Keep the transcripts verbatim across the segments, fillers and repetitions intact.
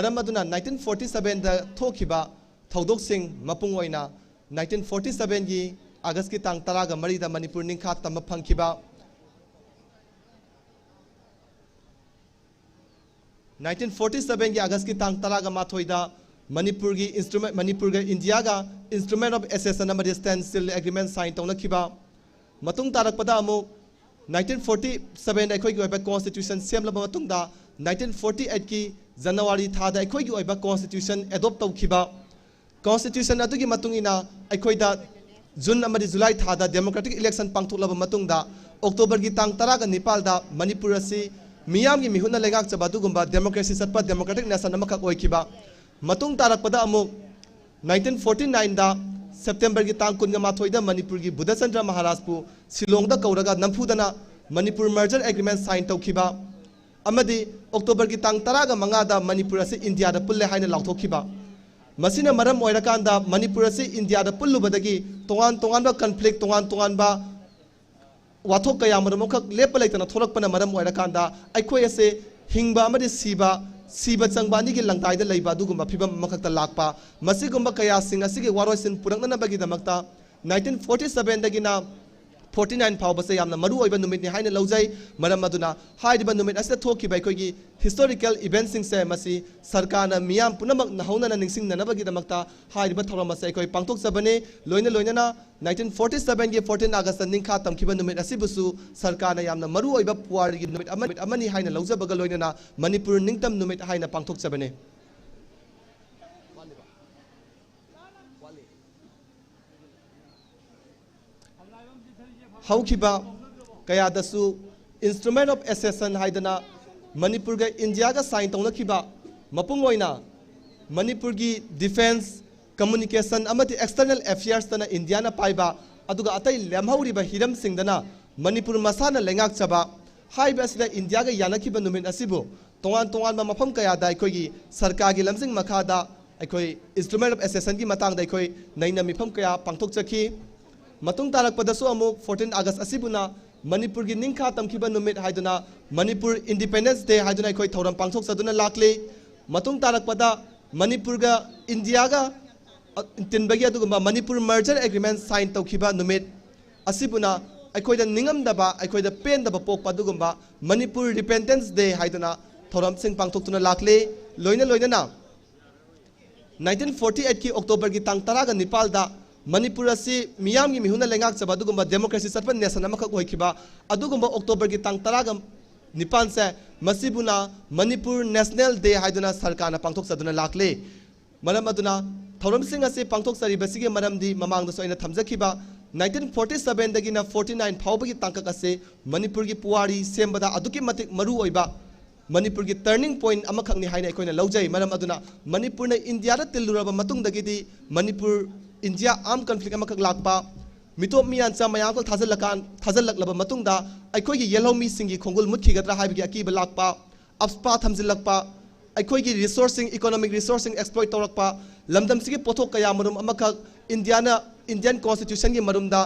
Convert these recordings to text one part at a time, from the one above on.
ꯃꯔꯝ ꯑꯗꯨꯅ nineteen forty seven ꯗ ꯊꯣꯛꯈꯤꯕ ꯊꯧꯗꯣꯛꯁꯤꯡ, ꯃꯄꯨꯡ ꯑꯣꯏꯅ nineteen forty seven ꯒꯤ ꯑꯥꯒꯁꯀꯤ ꯇꯥꯡ ꯇꯔꯥꯒ ꯃꯔꯤꯗ ꯃꯅꯤꯄꯨꯔ ꯅꯤꯡꯈꯥ ꯇꯝꯕ ꯐꯪꯈꯤꯕ, nineteen forty seven ꯒꯤ ꯑꯥꯒꯁꯀꯤ ꯇꯥꯡ ꯇꯔꯥꯒ ꯃꯥꯊꯣꯏꯗ ꯃꯅꯤꯄꯨꯔꯒꯤ instrument, ꯃꯅꯤꯄꯨꯔꯒ ꯏꯟꯗꯤꯌꯥꯒ Instrument of Accession ꯑꯃꯗꯤ Standstill Agreement sign ꯇꯧꯅꯈꯤꯕ, ꯃꯇꯨꯡ ꯇꯥꯔꯛꯄꯗ ꯑꯃꯨꯛ nineteen forty seven ꯑꯩꯈꯣꯏꯒꯤ ꯑꯣꯏꯕ constitution ꯁꯦꯝꯂꯕ ꯃꯇꯨꯡꯗ nineteen forty eight ꯀꯤ ꯖꯅꯋꯥꯔꯤ ꯊꯥꯗ ꯑꯩꯈꯣꯏꯒꯤ ꯑꯣꯏꯕ constitution adopt ꯇꯧꯈꯤꯕ꯫ Constitution ꯑꯗꯨꯒꯤ ꯃꯇꯨꯡ ꯏꯟꯅ ꯑꯩꯈꯣꯏꯗ ꯖꯨꯟ ꯑꯃꯗꯤ ꯖꯨꯂꯥꯏ ꯊꯥꯗ democratic election ꯄꯥꯡꯊꯣꯛꯂꯕ ꯃꯇꯨꯡꯗ, ꯑꯣꯛꯇꯣꯕꯔꯒꯤ ꯇꯥꯡ ꯇꯔꯥꯒ ꯅꯤꯄꯥꯜꯗ ꯃꯅꯤꯄꯨꯔ ꯑꯁꯤ ꯃꯤꯌꯥꯝꯒꯤ ꯃꯤꯍꯨꯠꯅ ꯂꯩꯉꯥꯛꯆꯕ ꯑꯗꯨꯒꯨꯝꯕ democracy ꯆꯠꯄ democratic nation ꯑꯃꯈꯛ ꯑꯣꯏꯈꯤꯕ꯫ ꯃꯇꯨꯡ ꯇꯥꯔꯛꯄꯗ ꯑꯃꯨꯛ nineteen forty nine ꯗ ꯁꯦꯞꯇꯦꯝꯕꯔꯒꯤ ꯇꯥꯡ ꯀꯨꯟꯒ ꯃꯥꯊꯣꯏꯗ ꯃꯅꯤꯄꯨꯔꯒꯤ ꯕꯨꯙꯆꯟꯗ꯭ꯔ ꯃꯍꯥꯔꯥꯖꯄꯨ ꯁꯤꯂꯣꯡꯗ ꯀꯧꯔꯒ ꯅꯝꯐꯨꯗꯅ ꯃꯅꯤꯄꯨꯔ merger agreement sign ꯇꯧꯈꯤꯕ ꯑꯃꯗꯤ ꯑꯣꯛꯇꯣꯕꯔꯒꯤ ꯇꯥꯡ ꯇꯔꯥꯒ ꯃꯉꯥꯗ ꯃꯅꯤꯄꯨꯔ ꯑꯁꯤ ꯏꯟꯗꯤꯌꯥꯗ ꯄꯨꯜꯂꯦ ꯍꯥꯏꯅ ꯂꯥꯎꯊꯣꯛꯈꯤꯕ꯫ ꯃꯁꯤꯅ ꯃꯔꯝ ꯑꯣꯏꯔꯀꯥꯟꯗ ꯃꯅꯤꯄꯨꯔ ꯑꯁꯤ ꯏꯟꯗꯤꯌꯥꯗ ꯄꯨꯜꯂꯨꯕꯗꯒꯤ ꯇꯣꯉꯥꯟ ꯇꯣꯉꯥꯟꯕ conflict, ꯇꯣꯉꯥꯟ ꯇꯣꯉꯥꯟꯕ ꯋꯥꯊꯣꯛ ꯀꯌꯥ ꯃꯔꯨꯝ ꯑꯃꯈꯛ ꯂꯦꯞꯄ ꯂꯩꯇꯅ ꯊꯣꯛꯂꯛꯄꯅ ꯃꯔꯝ ꯑꯣꯏꯔꯀꯥꯟꯗ ꯑꯩꯈꯣꯏ ꯑꯁꯦ ꯍꯤꯡꯕ ꯑꯃꯗꯤ ꯁꯤꯕ, ꯁꯤꯕ ꯆꯪꯕ ꯑꯅꯤꯒꯤ ꯂꯪꯗꯥꯏꯗ ꯂꯩꯕ ꯑꯗꯨꯒꯨꯝꯕ ꯐꯤꯕꯝ ꯑꯃꯈꯛꯇ ꯂꯥꯛꯄ꯫ ꯃꯁꯤꯒꯨꯝꯕ ꯀꯌꯥꯁꯤꯡ ꯑꯁꯤꯒꯤ ꯋꯥꯔꯣꯏꯁꯤꯟ ꯄꯨꯔꯛꯅꯅꯕꯒꯤꯗꯃꯛꯇ nineteen forty seven ꯗꯒꯤꯅ forty nine ꯐꯥꯎꯕꯁꯦ ꯌꯥꯝꯅ ꯃꯔꯨ ꯑꯣꯏꯕ ꯅꯨꯃꯤꯠꯅꯤ ꯍꯥꯏꯅ ꯂꯧꯖꯩ꯫ ꯃꯔꯝ ꯑꯗꯨꯅ ꯍꯥꯏꯔꯤꯕ ꯅꯨꯃꯤꯠ ꯑꯁꯤꯗ ꯊꯣꯛꯈꯤꯕ ꯑꯩꯈꯣꯏꯒꯤ historical event ꯁꯤꯡꯁꯦ ꯃꯁꯤ ꯁꯔꯀꯥꯔꯅ ꯃꯤꯌꯥꯝ ꯄꯨꯝꯅꯃꯛ ꯅꯧꯍꯧꯅꯅ ꯅꯤꯡꯁꯤꯡꯅꯅꯕꯒꯤꯗꯃꯛꯇ ꯍꯥꯏꯔꯤꯕ ꯊꯧꯔꯝ ꯑꯁꯦ ꯑꯩꯈꯣꯏ ꯄꯥꯡꯊꯣꯛꯆꯕꯅꯤ꯫ ꯂꯣꯏꯅ ꯂꯣꯏꯅꯅ nineteen forty seven ꯒꯤ fourteen August ꯅꯤꯡꯈꯥ ꯇꯝꯈꯤꯕ ꯅꯨꯃꯤꯠ ꯑꯁꯤꯕꯨꯁꯨ ꯁꯔꯀꯥꯔꯅ ꯌꯥꯝꯅ ꯃꯔꯨ ꯑꯣꯏꯕ ꯄꯨꯋꯥꯔꯤꯒꯤ ꯅꯨꯃꯤꯠ ꯑꯃ, ꯅꯨꯃꯤꯠ ꯑꯃꯅꯤ ꯍꯥꯏꯅ ꯂꯧꯖꯕꯒ ꯂꯣꯏꯅꯅ ꯃꯅꯤꯄꯨꯔ ꯅꯤꯡꯇꯝ ꯅꯨꯃꯤꯠ ꯍꯥꯏꯅ ꯄꯥꯡꯊꯣꯛꯆꯕꯅꯤ꯫ ꯍꯧꯈꯤꯕ ꯀꯌꯥꯗꯁꯨ Instrument of Accession ꯍꯥꯏꯗꯅ ꯃꯅꯤꯄꯨꯔꯒ ꯏꯟꯗꯤꯌꯥꯒ sign ꯇꯧꯅꯈꯤꯕ, ꯃꯄꯨꯡ ꯑꯣꯏꯅ ꯃꯅꯤꯄꯨꯔꯒꯤ defence, communication ꯑꯃꯗꯤ external affairs ꯇꯅ ꯏꯟꯗꯤꯌꯥꯅ ꯄꯥꯏꯕ, ꯑꯗꯨꯒ ꯑꯇꯩ ꯂꯦꯝꯍꯧꯔꯤꯕ ꯍꯤꯔꯝꯁꯤꯡꯗꯅ ꯃꯅꯤꯄꯨꯔ ꯃꯁꯥꯅ ꯂꯩꯉꯥꯛꯆꯕ ꯍꯥꯏꯕ ꯑꯁꯤꯗ ꯏꯟꯗꯤꯌꯥꯒ ꯌꯥꯅꯈꯤꯕ ꯅꯨꯃꯤꯠ ꯑꯁꯤꯕꯨ ꯇꯣꯉꯥꯟ ꯇꯣꯉꯥꯟꯕ ꯃꯐꯝ ꯀꯌꯥꯗ ꯑꯩꯈꯣꯏꯒꯤ ꯁꯔꯀꯥꯔꯒꯤ ꯂꯝꯖꯤꯡ ꯃꯈꯥꯗ ꯑꯩꯈꯣꯏ Instrument of Accession ꯒꯤ ꯃꯇꯥꯡꯗ ꯑꯩꯈꯣꯏ ꯅꯩꯅ ꯃꯤꯐꯝ ꯀꯌꯥ ꯄꯥꯡꯊꯣꯛꯆꯈꯤ꯫ ꯃꯇꯨꯡ ꯇꯥꯔꯛꯄꯗꯁꯨ ꯑꯃꯨꯛ fourteen August ꯑꯁꯤꯕꯨꯅ ꯃꯅꯤꯄꯨꯔꯒꯤ ꯅꯤꯡꯈꯥ ꯇꯝꯈꯤꯕ ꯅꯨꯃꯤꯠ ꯍꯥꯏꯗꯨꯅ, ꯃꯅꯤꯄꯨꯔ Independence Day ꯍꯥꯏꯗꯨꯅ ꯑꯩꯈꯣꯏ ꯊꯧꯔꯝ ꯄꯥꯡꯊꯣꯛꯆꯗꯨꯅ ꯂꯥꯛꯂꯤ꯫ ꯃꯇꯨꯡ ꯇꯥꯔꯛꯄꯗ ꯃꯅꯤꯄꯨꯔꯒ ꯏꯟꯗꯤꯌꯥꯒ, ꯑ, ꯇꯤꯟꯕꯒꯤ ꯑꯗꯨꯒꯨꯝꯕ ꯃꯅꯤꯄꯨꯔ merger agreement sign ꯇꯧꯈꯤꯕ ꯅꯨꯃꯤꯠ ꯑꯁꯤꯕꯨꯅ ꯑꯩꯈꯣꯏꯗ ꯅꯤꯡꯉꯝꯗꯕ, ꯑꯩꯈꯣꯏꯗ ꯄꯦꯟꯗꯕ ꯄꯣꯛꯄ ꯑꯗꯨꯒꯨꯝꯕ ꯃꯅꯤꯄꯨꯔ Repentance Day ꯍꯥꯏꯗꯨꯅ ꯊꯧꯔꯝꯁꯤꯡ ꯄꯥꯡꯊꯣꯛꯇꯨꯅ ꯂꯥꯛꯂꯤ꯫ ꯂꯣꯏꯅ ꯂꯣꯏꯅꯅ nineteen forty eight ꯀꯤ October ꯒꯤ ꯇꯥꯡ ꯇꯔꯥꯒ ꯅꯤꯄꯥꯜꯗ ꯃꯅꯤꯄꯨꯔ ꯑꯁꯤ ꯃꯤꯌꯥꯝꯒꯤ ꯃꯤꯍꯨꯠꯅ ꯂꯩꯉꯥꯛꯆꯕ ꯑꯗꯨꯒꯨꯝꯕ democracy ꯆꯠꯄ nation ꯑꯃꯈꯛ ꯑꯣꯏꯈꯤꯕ ꯑꯗꯨꯒꯨꯝꯕ October ꯒꯤ ꯇꯥꯡ ꯇꯔꯥꯒ ꯅꯤꯄꯥꯜꯁꯦ, ꯃꯁꯤꯕꯨꯅ ꯃꯅꯤꯄꯨꯔ National Day ꯍꯥꯏꯗꯨꯅ ꯁꯔꯀꯥꯔꯅ ꯄꯥꯡꯊꯣꯛꯆꯗꯨꯅ ꯂꯥꯛꯂꯤ꯫ ꯃꯔꯝ ꯑꯗꯨꯅ ꯊꯧꯔꯝꯁꯤꯡ ꯑꯁꯤ ꯄꯥꯡꯊꯣꯛꯆꯔꯤꯕꯁꯤꯒꯤ ꯃꯔꯝꯗꯤ ꯃꯃꯥꯡꯗꯁꯨ ꯑꯩꯅ ꯊꯝꯖꯈꯤꯕ nineteen forty seven ꯗꯒꯤꯅ forty nine ꯐꯥꯎꯕꯒꯤ ꯇꯥꯡꯀꯛ ꯑꯁꯤ ꯃꯅꯤꯄꯨꯔꯒꯤ ꯄꯨꯋꯥꯔꯤ ꯁꯦꯝꯕꯗ ꯑꯗꯨꯛꯀꯤ ꯃꯇꯤꯛ ꯃꯔꯨ ꯑꯣꯏꯕ ꯃꯅꯤꯄꯨꯔꯒꯤ turning point ꯑꯃꯈꯛꯅꯤ ꯍꯥꯏꯅ ꯑꯩꯈꯣꯏꯅ ꯂꯧꯖꯩ꯫ ꯃꯔꯝ ꯑꯗꯨꯅ ꯃꯅꯤꯄꯨꯔꯅ ꯏꯟꯗꯤꯌꯥꯗ ꯇꯤꯜꯂꯨꯔꯕ ꯃꯇꯨꯡꯗꯒꯤꯗꯤ ꯃꯅꯤꯄꯨꯔ ꯏꯟꯗꯤꯌꯥ armed conflict ꯑꯃꯈꯛ ꯂꯥꯛꯄ, ꯃꯤꯇꯣꯞ ꯃꯤꯌꯥꯟꯆꯥ ꯃꯌꯥꯝ ꯑꯃꯈꯛ ꯊꯥꯖꯤꯜꯂꯀꯥꯟ-, ꯊꯥꯖꯤꯜꯂꯛꯂꯕ ꯃꯇꯨꯡꯗ ꯑꯩꯈꯣꯏꯒꯤ ꯌꯦꯜꯍꯧꯃꯤꯁꯤꯡꯒꯤ ꯈꯣꯡꯒꯨꯜ ꯃꯨꯠꯈꯤꯒꯗ꯭ꯔꯥ ꯍꯥꯏꯕꯒꯤ ꯑꯀꯤꯕ ꯂꯥꯛꯄ, ꯑꯞꯁꯄꯥ ꯊꯝꯖꯤꯜꯂꯛꯄ, ꯑꯩꯈꯣꯏꯒꯤ resource ꯁꯤꯡ, economic resource ꯁꯤꯡ exploit ꯇꯧꯔꯛꯄ, ꯂꯝꯗꯝꯁꯤꯒꯤ ꯄꯣꯠꯊꯣꯛ ꯀꯌꯥ ꯃꯔꯨꯝ ꯑꯃꯈꯛ ꯏꯟꯗꯤꯌꯥꯅ Indian constitution ꯒꯤ ꯃꯔꯨꯝꯗ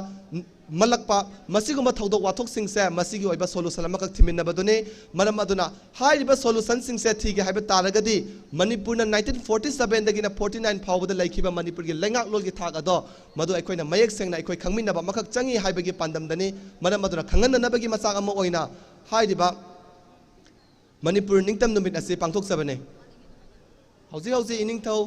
ꯃꯜꯂꯛꯄ, ꯃꯁꯤꯒꯨꯝꯕ ꯊꯧꯗꯣꯛ ꯋꯥꯊꯣꯛꯁꯤꯡꯁꯦ ꯃꯁꯤꯒꯤ ꯑꯣꯏꯕ solution ꯑꯃꯈꯛ ꯊꯤꯃꯤꯟꯅꯕꯗꯨꯅꯤ꯫ ꯃꯔꯝ ꯑꯗꯨꯅ ꯍꯥꯏꯔꯤꯕ solution ꯁꯤꯡꯁꯦ ꯊꯤꯒꯦ ꯍꯥꯏꯕ ꯇꯥꯔꯒꯗꯤ ꯃꯅꯤꯄꯨꯔꯅ nineteen forty seven ꯗꯒꯤꯅ forty nine ꯐꯥꯎꯕꯗ ꯂꯩꯈꯤꯕ ꯃꯅꯤꯄꯨꯔꯒꯤ ꯂꯩꯉꯥꯛꯂꯣꯟꯒꯤ ꯊꯥꯛ ꯑꯗꯣ ꯃꯗꯨ ꯑꯩꯈꯣꯏꯅ ꯃꯌꯦꯛ ꯁꯦꯡꯅ ꯑꯩꯈꯣꯏ ꯈꯪꯃꯤꯟꯅꯕ ꯑꯃꯈꯛ ꯆꯪꯏ ꯍꯥꯏꯕꯒꯤ ꯄꯥꯟꯗꯝꯗꯅꯤ꯫ ꯃꯔꯝ ꯑꯗꯨꯅ ꯈꯪꯍꯟꯅꯅꯕꯒꯤ ꯃꯆꯥꯛ ꯑꯃ ꯑꯣꯏꯅ ꯍꯥꯏꯔꯤꯕ ꯃꯅꯤꯄꯨꯔ ꯅꯤꯡꯇꯝ ꯅꯨꯃꯤꯠ ꯑꯁꯤ ꯄꯥꯡꯊꯣꯛꯆꯕꯅꯤ꯫ ꯍꯧꯖꯤꯛ ꯍꯧꯖꯤꯛ ꯏꯅꯤꯡꯊꯧ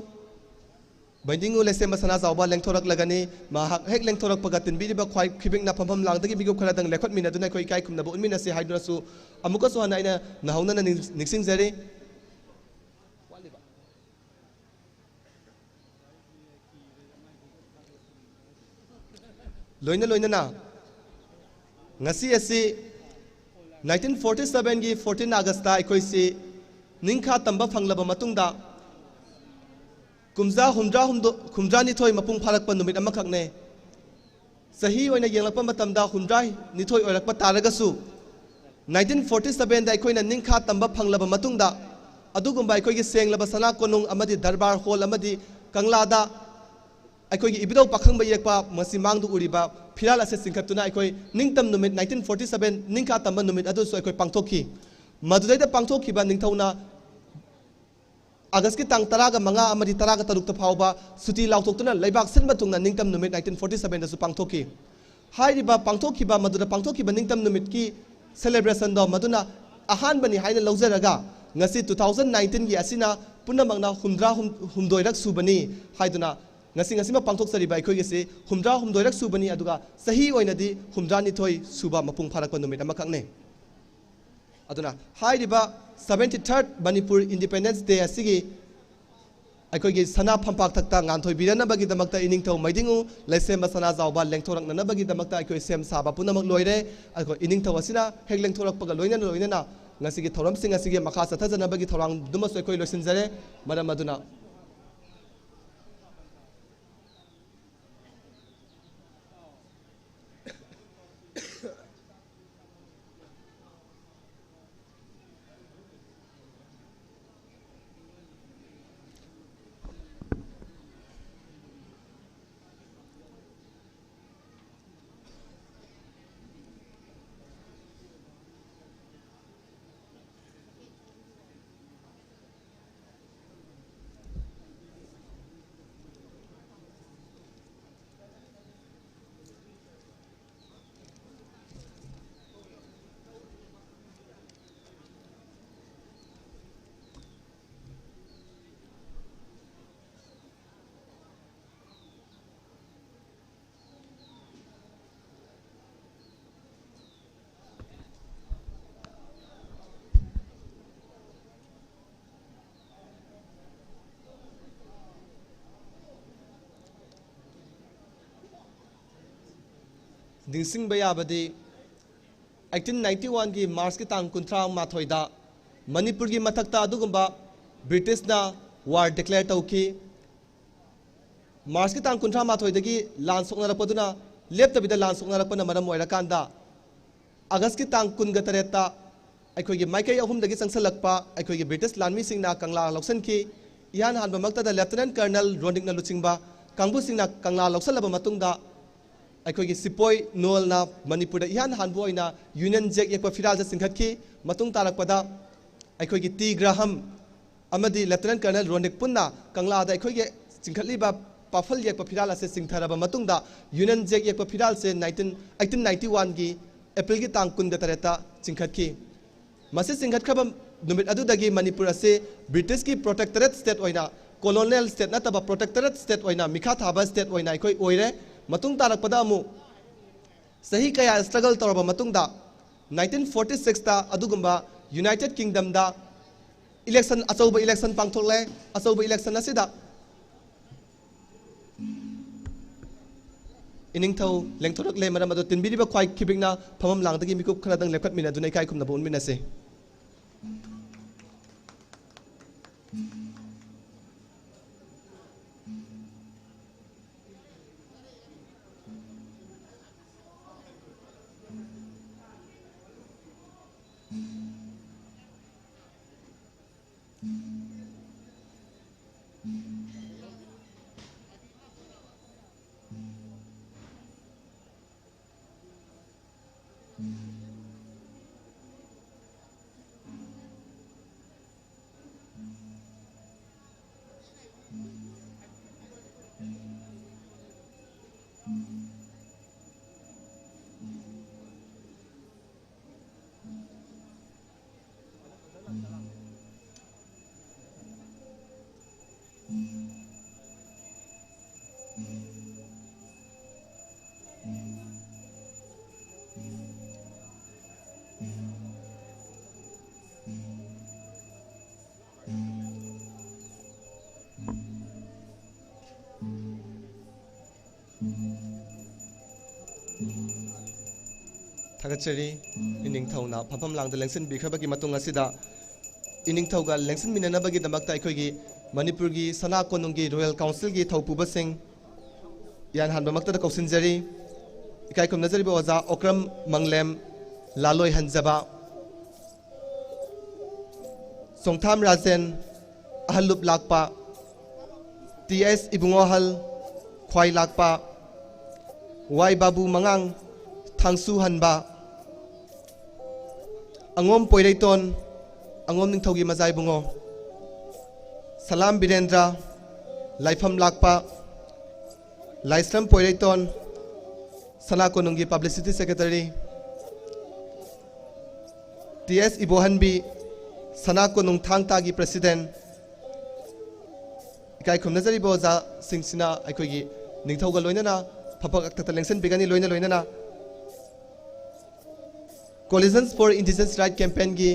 ꯕꯩꯗꯤꯡꯉꯨ ꯂꯩꯁꯦꯝꯕ ꯁꯅꯥꯖꯥꯎꯕ ꯂꯦꯡꯊꯣꯔꯛꯂꯒꯅꯤ꯫ ꯃꯍꯥꯛ ꯍꯦꯛ ꯂꯦꯡꯊꯣꯔꯛꯄꯒ ꯇꯤꯟꯕꯤꯔꯤꯕ ꯈ꯭ꯋꯥꯏ ꯈꯤꯕꯤꯛꯅ ꯐꯝꯐꯝ ꯂꯥꯡꯗꯒꯤ ꯃꯤꯀꯨꯞ ꯈꯔꯗꯪ ꯂꯦꯞꯈꯠꯃꯤꯟꯅꯗꯨꯅ ꯑꯩꯈꯣꯏ ꯏꯀꯥꯏ ꯈꯨꯝꯅꯕ ꯎꯠꯃꯤꯟꯅꯁꯤ ꯍꯥꯏꯗꯨꯅꯁꯨ ꯑꯃꯨꯛꯀꯁꯨ ꯍꯟꯅ ꯑꯩꯅ ꯅꯧꯍꯧꯅꯅ ꯅꯤꯡ-, ꯅꯤꯡꯁꯤꯡꯖꯔꯤ꯫ ꯂꯣꯏꯅ ꯂꯣꯏꯅꯅ ꯉꯁꯤ ꯑꯁꯤ nineteen forty seven ꯒꯤ fourteen August ꯇ ꯑꯩꯈꯣꯏꯁꯤ ꯅꯤꯡꯈꯥ ꯇꯝꯕ ꯐꯪꯂꯕ ꯃꯇꯨꯡꯗ ꯀꯨꯝꯖꯥ ꯍꯨꯝꯗ꯭ꯔꯥ ꯍꯨꯝꯗꯣ-, ꯍꯨꯝꯗ꯭ꯔꯥ ꯅꯤꯊꯣꯏ ꯃꯄꯨꯡ ꯐꯥꯔꯛꯄ ꯅꯨꯃꯤꯠ ꯑꯃꯈꯛꯅꯦ꯫ ꯆꯍꯤ ꯑꯣꯏꯅ ꯌꯦꯡꯂꯛꯄ ꯃꯇꯝꯗ ꯍꯨꯝꯗ꯭ꯔꯥ ꯅꯤꯊꯣꯏ ꯑꯣꯏꯔꯛꯄ ꯇꯥꯔꯒꯁꯨ, nineteen forty seven ꯗ ꯑꯩꯈꯣꯏꯅ ꯅꯤꯡꯈꯥ ꯇꯝꯕ ꯐꯪꯂꯕ ꯃꯇꯨꯡꯗ, ꯑꯗꯨꯒꯨꯝꯕ ꯑꯩꯈꯣꯏꯒꯤ ꯁꯦꯡꯂꯕ ꯁꯅꯥ ꯀꯣꯅꯨꯡ ꯑꯃꯗꯤ ꯗꯔꯕꯥꯔ ꯍꯣꯜ ꯑꯃꯗꯤ ꯀꯪꯂꯥꯗ ꯑꯩꯈꯣꯏꯒꯤ ꯏꯕꯨꯙꯧ ꯄꯥꯈꯪꯕ ꯌꯦꯛꯄ ꯃꯁꯤ ꯃꯥꯡꯗ ꯎꯔꯤꯕ ꯐꯤꯔꯥꯜ ꯑꯁꯦ ꯆꯤꯡꯈꯠꯇꯨꯅ ꯑꯩꯈꯣꯏ ꯅꯤꯡꯇꯝ ꯅꯨꯃꯤꯠ nineteen forty seven ꯅꯤꯡꯈꯥ ꯇꯝꯕ ꯅꯨꯃꯤꯠ ꯑꯗꯨꯁꯨ ꯑꯩꯈꯣꯏ ꯄꯥꯡꯊꯣꯛꯈꯤ꯫ ꯃꯗꯨꯗꯩꯗ ꯄꯥꯡꯊꯣꯛꯈꯤꯕ ꯅꯤꯡꯊꯧꯅ ꯑꯥꯒꯁꯀꯤ ꯇꯥꯡ ꯇꯔꯥꯒ ꯃꯉꯥ ꯑꯃꯗꯤ ꯇꯔꯥꯒ ꯇꯔꯨꯛꯇ ꯐꯥꯎꯕ ꯁꯨꯇꯤ ꯂꯥꯎꯊꯣꯛꯇꯨꯅ ꯂꯩꯕꯥꯛ ꯁꯤꯟꯕ ꯊꯨꯡꯅ ꯅꯤꯡꯇꯝ ꯅꯨꯃꯤꯠ ꯅꯥꯏꯟꯇꯤꯟ ꯐꯣꯔꯇꯤ ꯁꯚꯦꯟꯗꯁꯨ ꯄꯥꯡꯊꯣꯛꯈꯤ꯫ ꯍꯥꯏꯔꯤꯕ ꯄꯥꯡꯊꯣꯛꯈꯤꯕ, ꯃꯗꯨꯗ ꯄꯥꯡꯊꯣꯛꯈꯤꯕ ꯅꯤꯡꯇꯝ ꯅꯨꯃꯤꯠꯀꯤ celebration ꯗꯣ ꯃꯗꯨꯅ ꯑꯍꯥꯟꯕꯅꯤ ꯍꯥꯏꯅ ꯂꯧꯖꯔꯒ, ꯉꯁꯤ two thousand nineteen ꯒꯤ ꯑꯁꯤꯅ ꯄꯨꯝꯅꯃꯛꯅ ꯍꯨꯝꯗ꯭ꯔꯥ ꯍꯨꯝꯗꯣꯏꯔꯛ ꯁꯨꯕꯅꯤ ꯍꯥꯏꯗꯨꯅ, ꯉꯁꯤ, ꯉꯁꯤꯃꯛ ꯄꯥꯡꯊꯣꯛꯆꯔꯤꯕ ꯑꯩꯈꯣꯏꯒꯤꯁꯤ ꯍꯨꯝꯗ꯭ꯔꯥ ꯍꯨꯝꯗꯣꯏꯔꯛ ꯁꯨꯕꯅꯤ, ꯑꯗꯨꯒ ꯆꯍꯤ ꯑꯣꯏꯅꯗꯤ ꯍꯨꯝꯗ꯭ꯔꯥꯅꯤꯊꯣꯏ ꯁꯨꯕ ꯃꯄꯨꯡ ꯐꯥꯔꯛꯄ ꯅꯨꯃꯤꯠ ꯑꯃꯈꯛꯅꯤ꯫ ꯑꯗꯨꯅ ꯍꯥꯏꯔꯤꯕ seventy third Manipur Independence Day ꯑꯁꯤꯒꯤ ꯑꯩꯈꯣꯏꯒꯤ ꯁꯅꯥ ꯐꯝꯄꯥꯛꯊꯛꯇ ꯉꯥꯟꯊꯣꯏꯕꯤꯔꯅꯕꯒꯤꯗꯃꯛꯇ ꯏꯅꯤꯡꯊꯧ ꯃꯩꯗꯤꯡꯉꯨ, ꯂꯩꯁꯦꯝꯕ ꯁꯅꯥꯖꯥꯎꯕ ꯂꯦꯡꯊꯣꯔꯛꯅꯅꯕꯒꯤꯗꯃꯛꯇ ꯑꯩꯈꯣꯏ ꯁꯦꯝ ꯁꯥꯕ ꯄꯨꯝꯅꯃꯛ ꯂꯣꯏꯔꯦ꯫ ꯑꯩꯈꯣꯏ ꯏꯅꯤꯡꯊꯧ ꯑꯁꯤꯅ ꯍꯦꯛ ꯂꯦꯡꯊꯣꯔꯛꯄꯒ ꯂꯣꯏꯅꯅ ꯂꯣꯏꯅꯅ ꯉꯁꯤꯒꯤ ꯊꯧꯔꯝꯁꯤꯡ ꯑꯁꯤꯒꯤ ꯃꯈꯥ ꯆꯠꯊꯖꯅꯕꯒꯤ ꯊꯧꯔꯥꯡꯗꯨꯃꯁꯨ ꯑꯩꯈꯣꯏ ꯂꯣꯏꯁꯤꯟꯖꯔꯦ꯫ ꯃꯔꯝ ꯑꯗꯨꯅ ꯅꯤꯡꯁꯤꯡꯕ ꯌꯥꯕꯗꯤ, eighteen ninety one ꯒꯤ March ꯀꯤ ꯇꯥꯡ ꯀꯨꯟꯊ꯭ꯔꯥ ꯃꯥꯊꯣꯏꯗ ꯃꯅꯤꯄꯨꯔꯒꯤ ꯃꯊꯛꯇ ꯑꯗꯨꯒꯨꯝꯕ British ꯅ war declare ꯇꯧꯈꯤ꯫ March ꯀꯤ ꯇꯥꯡ ꯀꯨꯟꯊ꯭ꯔꯥ ꯃꯥꯊꯣꯏꯗꯒꯤ ꯂꯥꯟ ꯁꯣꯛꯅꯔꯛꯄꯗꯨꯅ ꯂꯦꯞꯇꯕꯤꯗ ꯂꯥꯟ ꯁꯣꯛꯅꯔꯛꯄꯅ ꯃꯔꯝ ꯑꯣꯏꯔꯀꯥꯟꯗ, August ꯀꯤ ꯇꯥꯡ ꯀꯨꯟꯒ ꯇꯔꯦꯠꯇ ꯑꯩꯈꯣꯏꯒꯤ ꯃꯥꯏꯀꯩ ꯑꯍꯨꯝꯗꯒꯤ ꯆꯪꯁꯤꯜꯂꯛꯄ ꯑꯩꯈꯣꯏꯒꯤ British ꯂꯥꯟꯃꯤꯁꯤꯡꯅ ꯀꯪꯂꯥ ꯂꯧꯁꯤꯟꯈꯤ꯫ ꯏꯍꯥꯟ ꯍꯥꯟꯕ ꯃꯛꯇꯗ Lieutenant Colonel ꯔꯣꯟꯗꯤꯛꯅ ꯂꯨꯆꯤꯡꯕ ꯀꯥꯡꯕꯨꯁꯤꯡꯅ ꯀꯪꯂꯥ ꯂꯧꯁꯤꯜꯂꯕ ꯃꯇꯨꯡꯗ, ꯑꯩꯈꯣꯏꯒꯤ ꯁꯤꯄꯣꯏ ꯅꯣꯜꯅ ꯃꯅꯤꯄꯨꯔꯗ ꯏꯍꯥꯟ ꯍꯥꯟꯕ ꯑꯣꯏꯅ Union Jack ꯌꯦꯛꯄ ꯐꯤꯔꯥꯜꯁꯦ ꯆꯤꯡꯈꯠꯈꯤ꯫ ꯃꯇꯨꯡ ꯇꯥꯔꯛꯄꯗ ꯑꯩꯈꯣꯏꯒꯤ ꯇꯤ ꯒ꯭ꯔꯥꯍꯝ, ꯑꯃꯗꯤ Lieutenant Colonel ꯔꯣꯅꯤꯛ ꯄꯨꯟꯅ ꯀꯪꯂꯥꯗ ꯑꯩꯈꯣꯏꯒꯤ ꯆꯤꯡꯈꯠꯂꯤꯕ ꯄꯥꯐꯜ ꯌꯦꯛꯄ ꯐꯤꯔꯥꯜ ꯑꯁꯦ ꯆꯤꯡꯊꯔꯕ ꯃꯇꯨꯡꯗ Union Jack ꯌꯦꯛꯄ ꯐꯤꯔꯥꯜꯁꯦ nineteen, eighteen ninety-one ꯒꯤ ꯑꯦꯄ꯭ꯔꯤꯜꯒꯤ ꯇꯥꯡ ꯀꯨꯟꯒ ꯇꯔꯦꯠꯇ ꯆꯤꯡꯈꯠꯈꯤ꯫ ꯃꯁꯤ ꯆꯤꯡꯈꯠꯈ꯭ꯔꯕ ꯅꯨꯃꯤꯠ ꯑꯗꯨꯗꯒꯤ ꯃꯅꯤꯄꯨꯔ ꯑꯁꯤ British ꯀꯤ protectorate state ꯑꯣꯏꯅ, colonial state ꯅꯠꯇꯕ protectorate state ꯑꯣꯏꯅ, ꯃꯤꯈꯥ ꯊꯥꯕ state ꯑꯣꯏꯅ ꯑꯩꯈꯣꯏ ꯑꯣꯏꯔꯦ꯫ ꯃꯇꯨꯡ ꯇꯥꯔꯛꯄꯗ ꯑꯃꯨꯛ ꯆꯍꯤ ꯀꯌꯥ struggle ꯇꯧꯔꯕ ꯃꯇꯨꯡꯗ nineteen forty six ꯇ ꯑꯗꯨꯒꯨꯝꯕ United Kingdom ꯗ election, ꯑꯆꯧꯕ election ꯄꯥꯡꯊꯣꯛꯂꯦ꯫ ꯑꯆꯧꯕ election ꯑꯁꯤꯗ ꯏꯅꯤꯡꯊꯧ ꯂꯦꯡꯊꯣꯔꯛꯂꯦ꯫ ꯃꯔꯝ ꯑꯗꯨ ꯇꯤꯟꯕꯤꯔꯤꯕ ꯈ꯭ꯋꯥꯏ ꯈꯤꯕꯤꯛꯅ ꯐꯝꯐꯝ ꯂꯥꯡꯗꯒꯤ ꯃꯤꯀꯨꯞ ꯈꯔꯗꯪ ꯂꯦꯞꯈꯠꯃꯤꯟꯅꯗꯨꯅ ꯏꯀꯥꯏ ꯈꯨꯝꯅꯕ ꯎꯠꯃꯤꯟꯅꯁꯤ꯫ ꯊꯥꯒꯠꯆꯔꯤ꯫ ꯏꯅꯤꯡꯊꯧꯅ ꯐꯝꯐꯝ ꯂꯥꯡꯗ ꯂꯦꯡꯁꯤꯟꯕꯤꯈ꯭ꯔꯕꯒꯤ ꯃꯇꯨꯡ ꯑꯁꯤꯗ ꯏꯅꯤꯡꯊꯧꯒ ꯂꯦꯡꯁꯤꯟꯃꯤꯟꯅꯅꯕꯒꯤꯗꯃꯛꯇ ꯑꯩꯈꯣꯏꯒꯤ ꯃꯅꯤꯄꯨꯔꯒꯤ ꯁꯅꯥ ꯀꯣꯅꯨꯡꯒꯤ Royal Council ꯒꯤ ꯊꯧꯄꯨꯕꯁꯤꯡ ꯏꯍꯥꯟ ꯍꯥꯟꯕꯃꯛꯇꯗ ꯀꯧꯁꯤꯟꯖꯔꯤ꯫ ꯏꯀꯥꯏ ꯈꯨꯝꯅꯖꯔꯤꯕ ꯑꯣꯖꯥ ꯑꯣꯀ꯭ꯔꯝ ꯃꯪꯂꯦꯝ, ꯂꯥꯂꯣꯏ ꯍꯟꯖꯕ, ꯆꯣꯡꯊꯥꯝ ꯔꯥꯖꯦꯟ, ꯑꯍꯜ ꯂꯨꯞ ꯂꯥꯛꯄ, ꯇꯤ ꯑꯦꯁ ꯏꯕꯨꯡꯉꯣꯍꯜ, ꯈ꯭ꯋꯥꯏ ꯂꯥꯛꯄ, ꯋꯥꯏ ꯕꯥꯕꯨ ꯃꯉꯥꯡ, ꯊꯥꯡꯁꯨ ꯍꯟꯕ, ꯑꯉꯣꯝ ꯄꯣꯏꯔꯩꯇꯣꯟ, ꯑꯉꯣꯝ ꯅꯤꯡꯊꯧꯒꯤ ꯃꯆꯥ ꯏꯕꯨꯡꯉꯣ, ꯁꯂꯥꯝ ꯕꯤꯔꯦꯟꯗ꯭ꯔ, ꯂꯥꯏꯐꯝ ꯂꯥꯛꯄ, ꯂꯥꯏꯁ꯭ꯔꯝ ꯄꯣꯏꯔꯩꯇꯣꯟ, ꯁꯅꯥ ꯀꯣꯅꯨꯡꯒꯤ ꯄꯕ꯭ꯂꯤꯁꯤꯇꯤ ꯁꯦꯀ꯭ꯔꯦꯇꯔꯤ, ꯇꯤ ꯑꯦꯁ ꯏꯕꯣꯍꯟꯕꯤ, ꯁꯅꯥ ꯀꯣꯅꯨꯡ ꯊꯥꯡ ꯇꯥꯒꯤ ꯄ꯭ꯔꯦꯁꯤꯗꯦꯟ, ꯏꯀꯥꯏ ꯈꯨꯝꯅꯖꯔꯤꯕ ꯑꯣꯖꯥꯁꯤꯡꯁꯤꯅ ꯑꯩꯈꯣꯏꯒꯤ ꯅꯤꯡꯊꯧꯒ ꯂꯣꯏꯅꯅ ꯐꯝꯄꯥꯛ ꯑꯛꯊꯛꯇ ꯂꯦꯡꯁꯤꯟꯕꯤꯒꯅꯤ꯫ ꯂꯣꯏꯅ ꯂꯣꯏꯅꯅ Coalitions for Indigenous Right Campaignꯒꯤ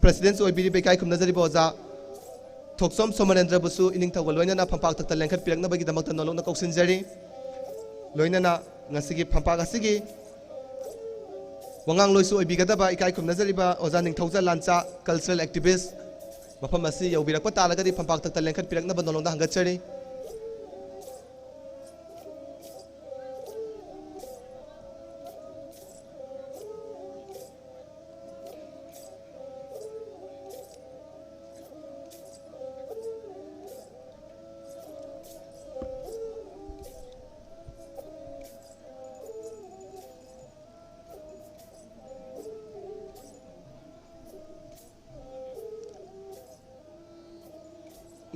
ꯄ꯭ꯔꯦꯁꯤꯗꯦꯟꯁ ꯑꯣꯏꯕꯤꯔꯤꯕ ꯏꯀꯥꯏ ꯈꯨꯝꯅꯖꯔꯤꯕ ꯑꯣꯖꯥ ꯊꯣꯛꯆꯣꯝ ꯁꯣꯃꯅꯦꯟꯗ꯭ꯔꯕꯨꯁꯨ ꯏꯅꯤꯡꯊꯧꯒ ꯂꯣꯏꯅꯅ ꯐꯝꯄꯥꯛ ꯑꯛꯊꯛꯇ ꯂꯦꯡꯈꯠꯄꯤꯔꯛꯅꯕꯒꯤꯗꯃꯛꯇ ꯅꯣꯂꯨꯛꯅ ꯀꯧꯁꯤꯟꯖꯔꯤ꯫ ꯂꯣꯏꯅꯅ ꯉꯁꯤꯒꯤ ꯐꯝꯄꯥꯛ ꯑꯁꯤꯒꯤ ꯋꯥꯉꯥꯡꯂꯣꯏꯁꯨ ꯑꯣꯏꯕꯤꯒꯗꯕ ꯏꯀꯥꯏ ꯈꯨꯝꯅꯖꯔꯤꯕ ꯑꯣꯖꯥ ꯅꯤꯡꯊꯧꯖ ꯂꯥꯟꯆꯥ, cultural activist, ꯃꯐꯝ ꯑꯁꯤ ꯌꯧꯕꯤꯔꯛꯄ ꯇꯥꯔꯒꯗꯤ ꯐꯝꯄꯥꯛ ꯑꯛꯊꯛꯇ ꯂꯦꯡꯈꯠꯄꯤꯔꯛꯅꯕ ꯅꯣꯂꯨꯛꯅ ꯍꯪꯒꯠꯆꯔꯤ꯫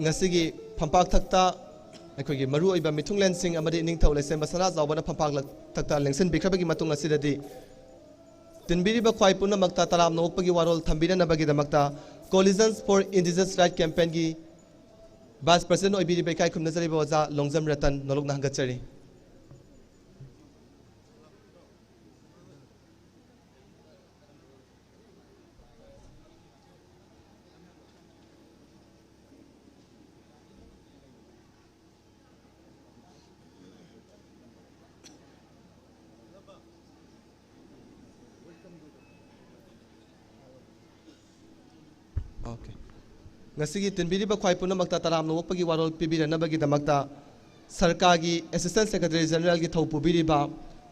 ꯉꯁꯤꯒꯤ ꯐꯝꯄꯥꯛ ꯊꯛꯇ ꯑꯩꯈꯣꯏꯒꯤ ꯃꯔꯨꯑꯣꯏꯕ ꯃꯤꯊꯨꯡꯂꯦꯟꯁꯤꯡ ꯑꯃꯗꯤ ꯏꯅꯤꯡꯊꯧ ꯂꯩꯁꯦꯝꯕ ꯁꯅꯥꯖꯥꯎꯕꯅ ꯐꯝꯄꯥꯛ ꯊꯛꯇ ꯂꯦꯡꯁꯤꯟꯕꯤꯈ꯭ꯔꯕꯒꯤ ꯃꯇꯨꯡ ꯑꯁꯤꯗꯗꯤ, ꯇꯤꯟꯕꯤꯔꯤꯕ ꯈ꯭ꯋꯥꯏ ꯄꯨꯝꯅꯃꯛꯇ ꯇꯔꯥꯝꯅ ꯑꯣꯛꯄꯒꯤ ꯋꯥꯔꯣꯜ ꯊꯝꯕꯤꯅꯅꯕꯒꯤꯗꯃꯛꯇ Coalitions for Indigenous Right Campaignꯒꯤ Vice President ꯑꯣꯏꯕꯤꯔꯤꯕ ꯏꯀꯥꯏ ꯈꯨꯝꯅꯖꯔꯤꯕ ꯑꯣꯖꯥ ꯂꯣꯡꯖꯝ ꯔꯇꯟ ꯅꯣꯂꯨꯛꯅ ꯍꯪꯒꯠꯆꯔꯤ꯫ Okay. ꯉꯁꯤꯒꯤ ꯇꯤꯟꯕꯤꯔꯤꯕ ꯈ꯭ꯋꯥꯏ ꯄꯨꯝꯅꯃꯛꯇ ꯇꯔꯥꯝꯅ ꯑꯣꯛꯄꯒꯤ ꯋꯥꯔꯣꯜ ꯄꯤꯕꯤꯔꯅꯕꯒꯤꯗꯃꯛꯇ ꯁꯔꯀꯥꯔꯒꯤ Assistant Secretary Generalꯒꯤ ꯊꯧ ꯄꯨꯕꯤꯔꯤꯕ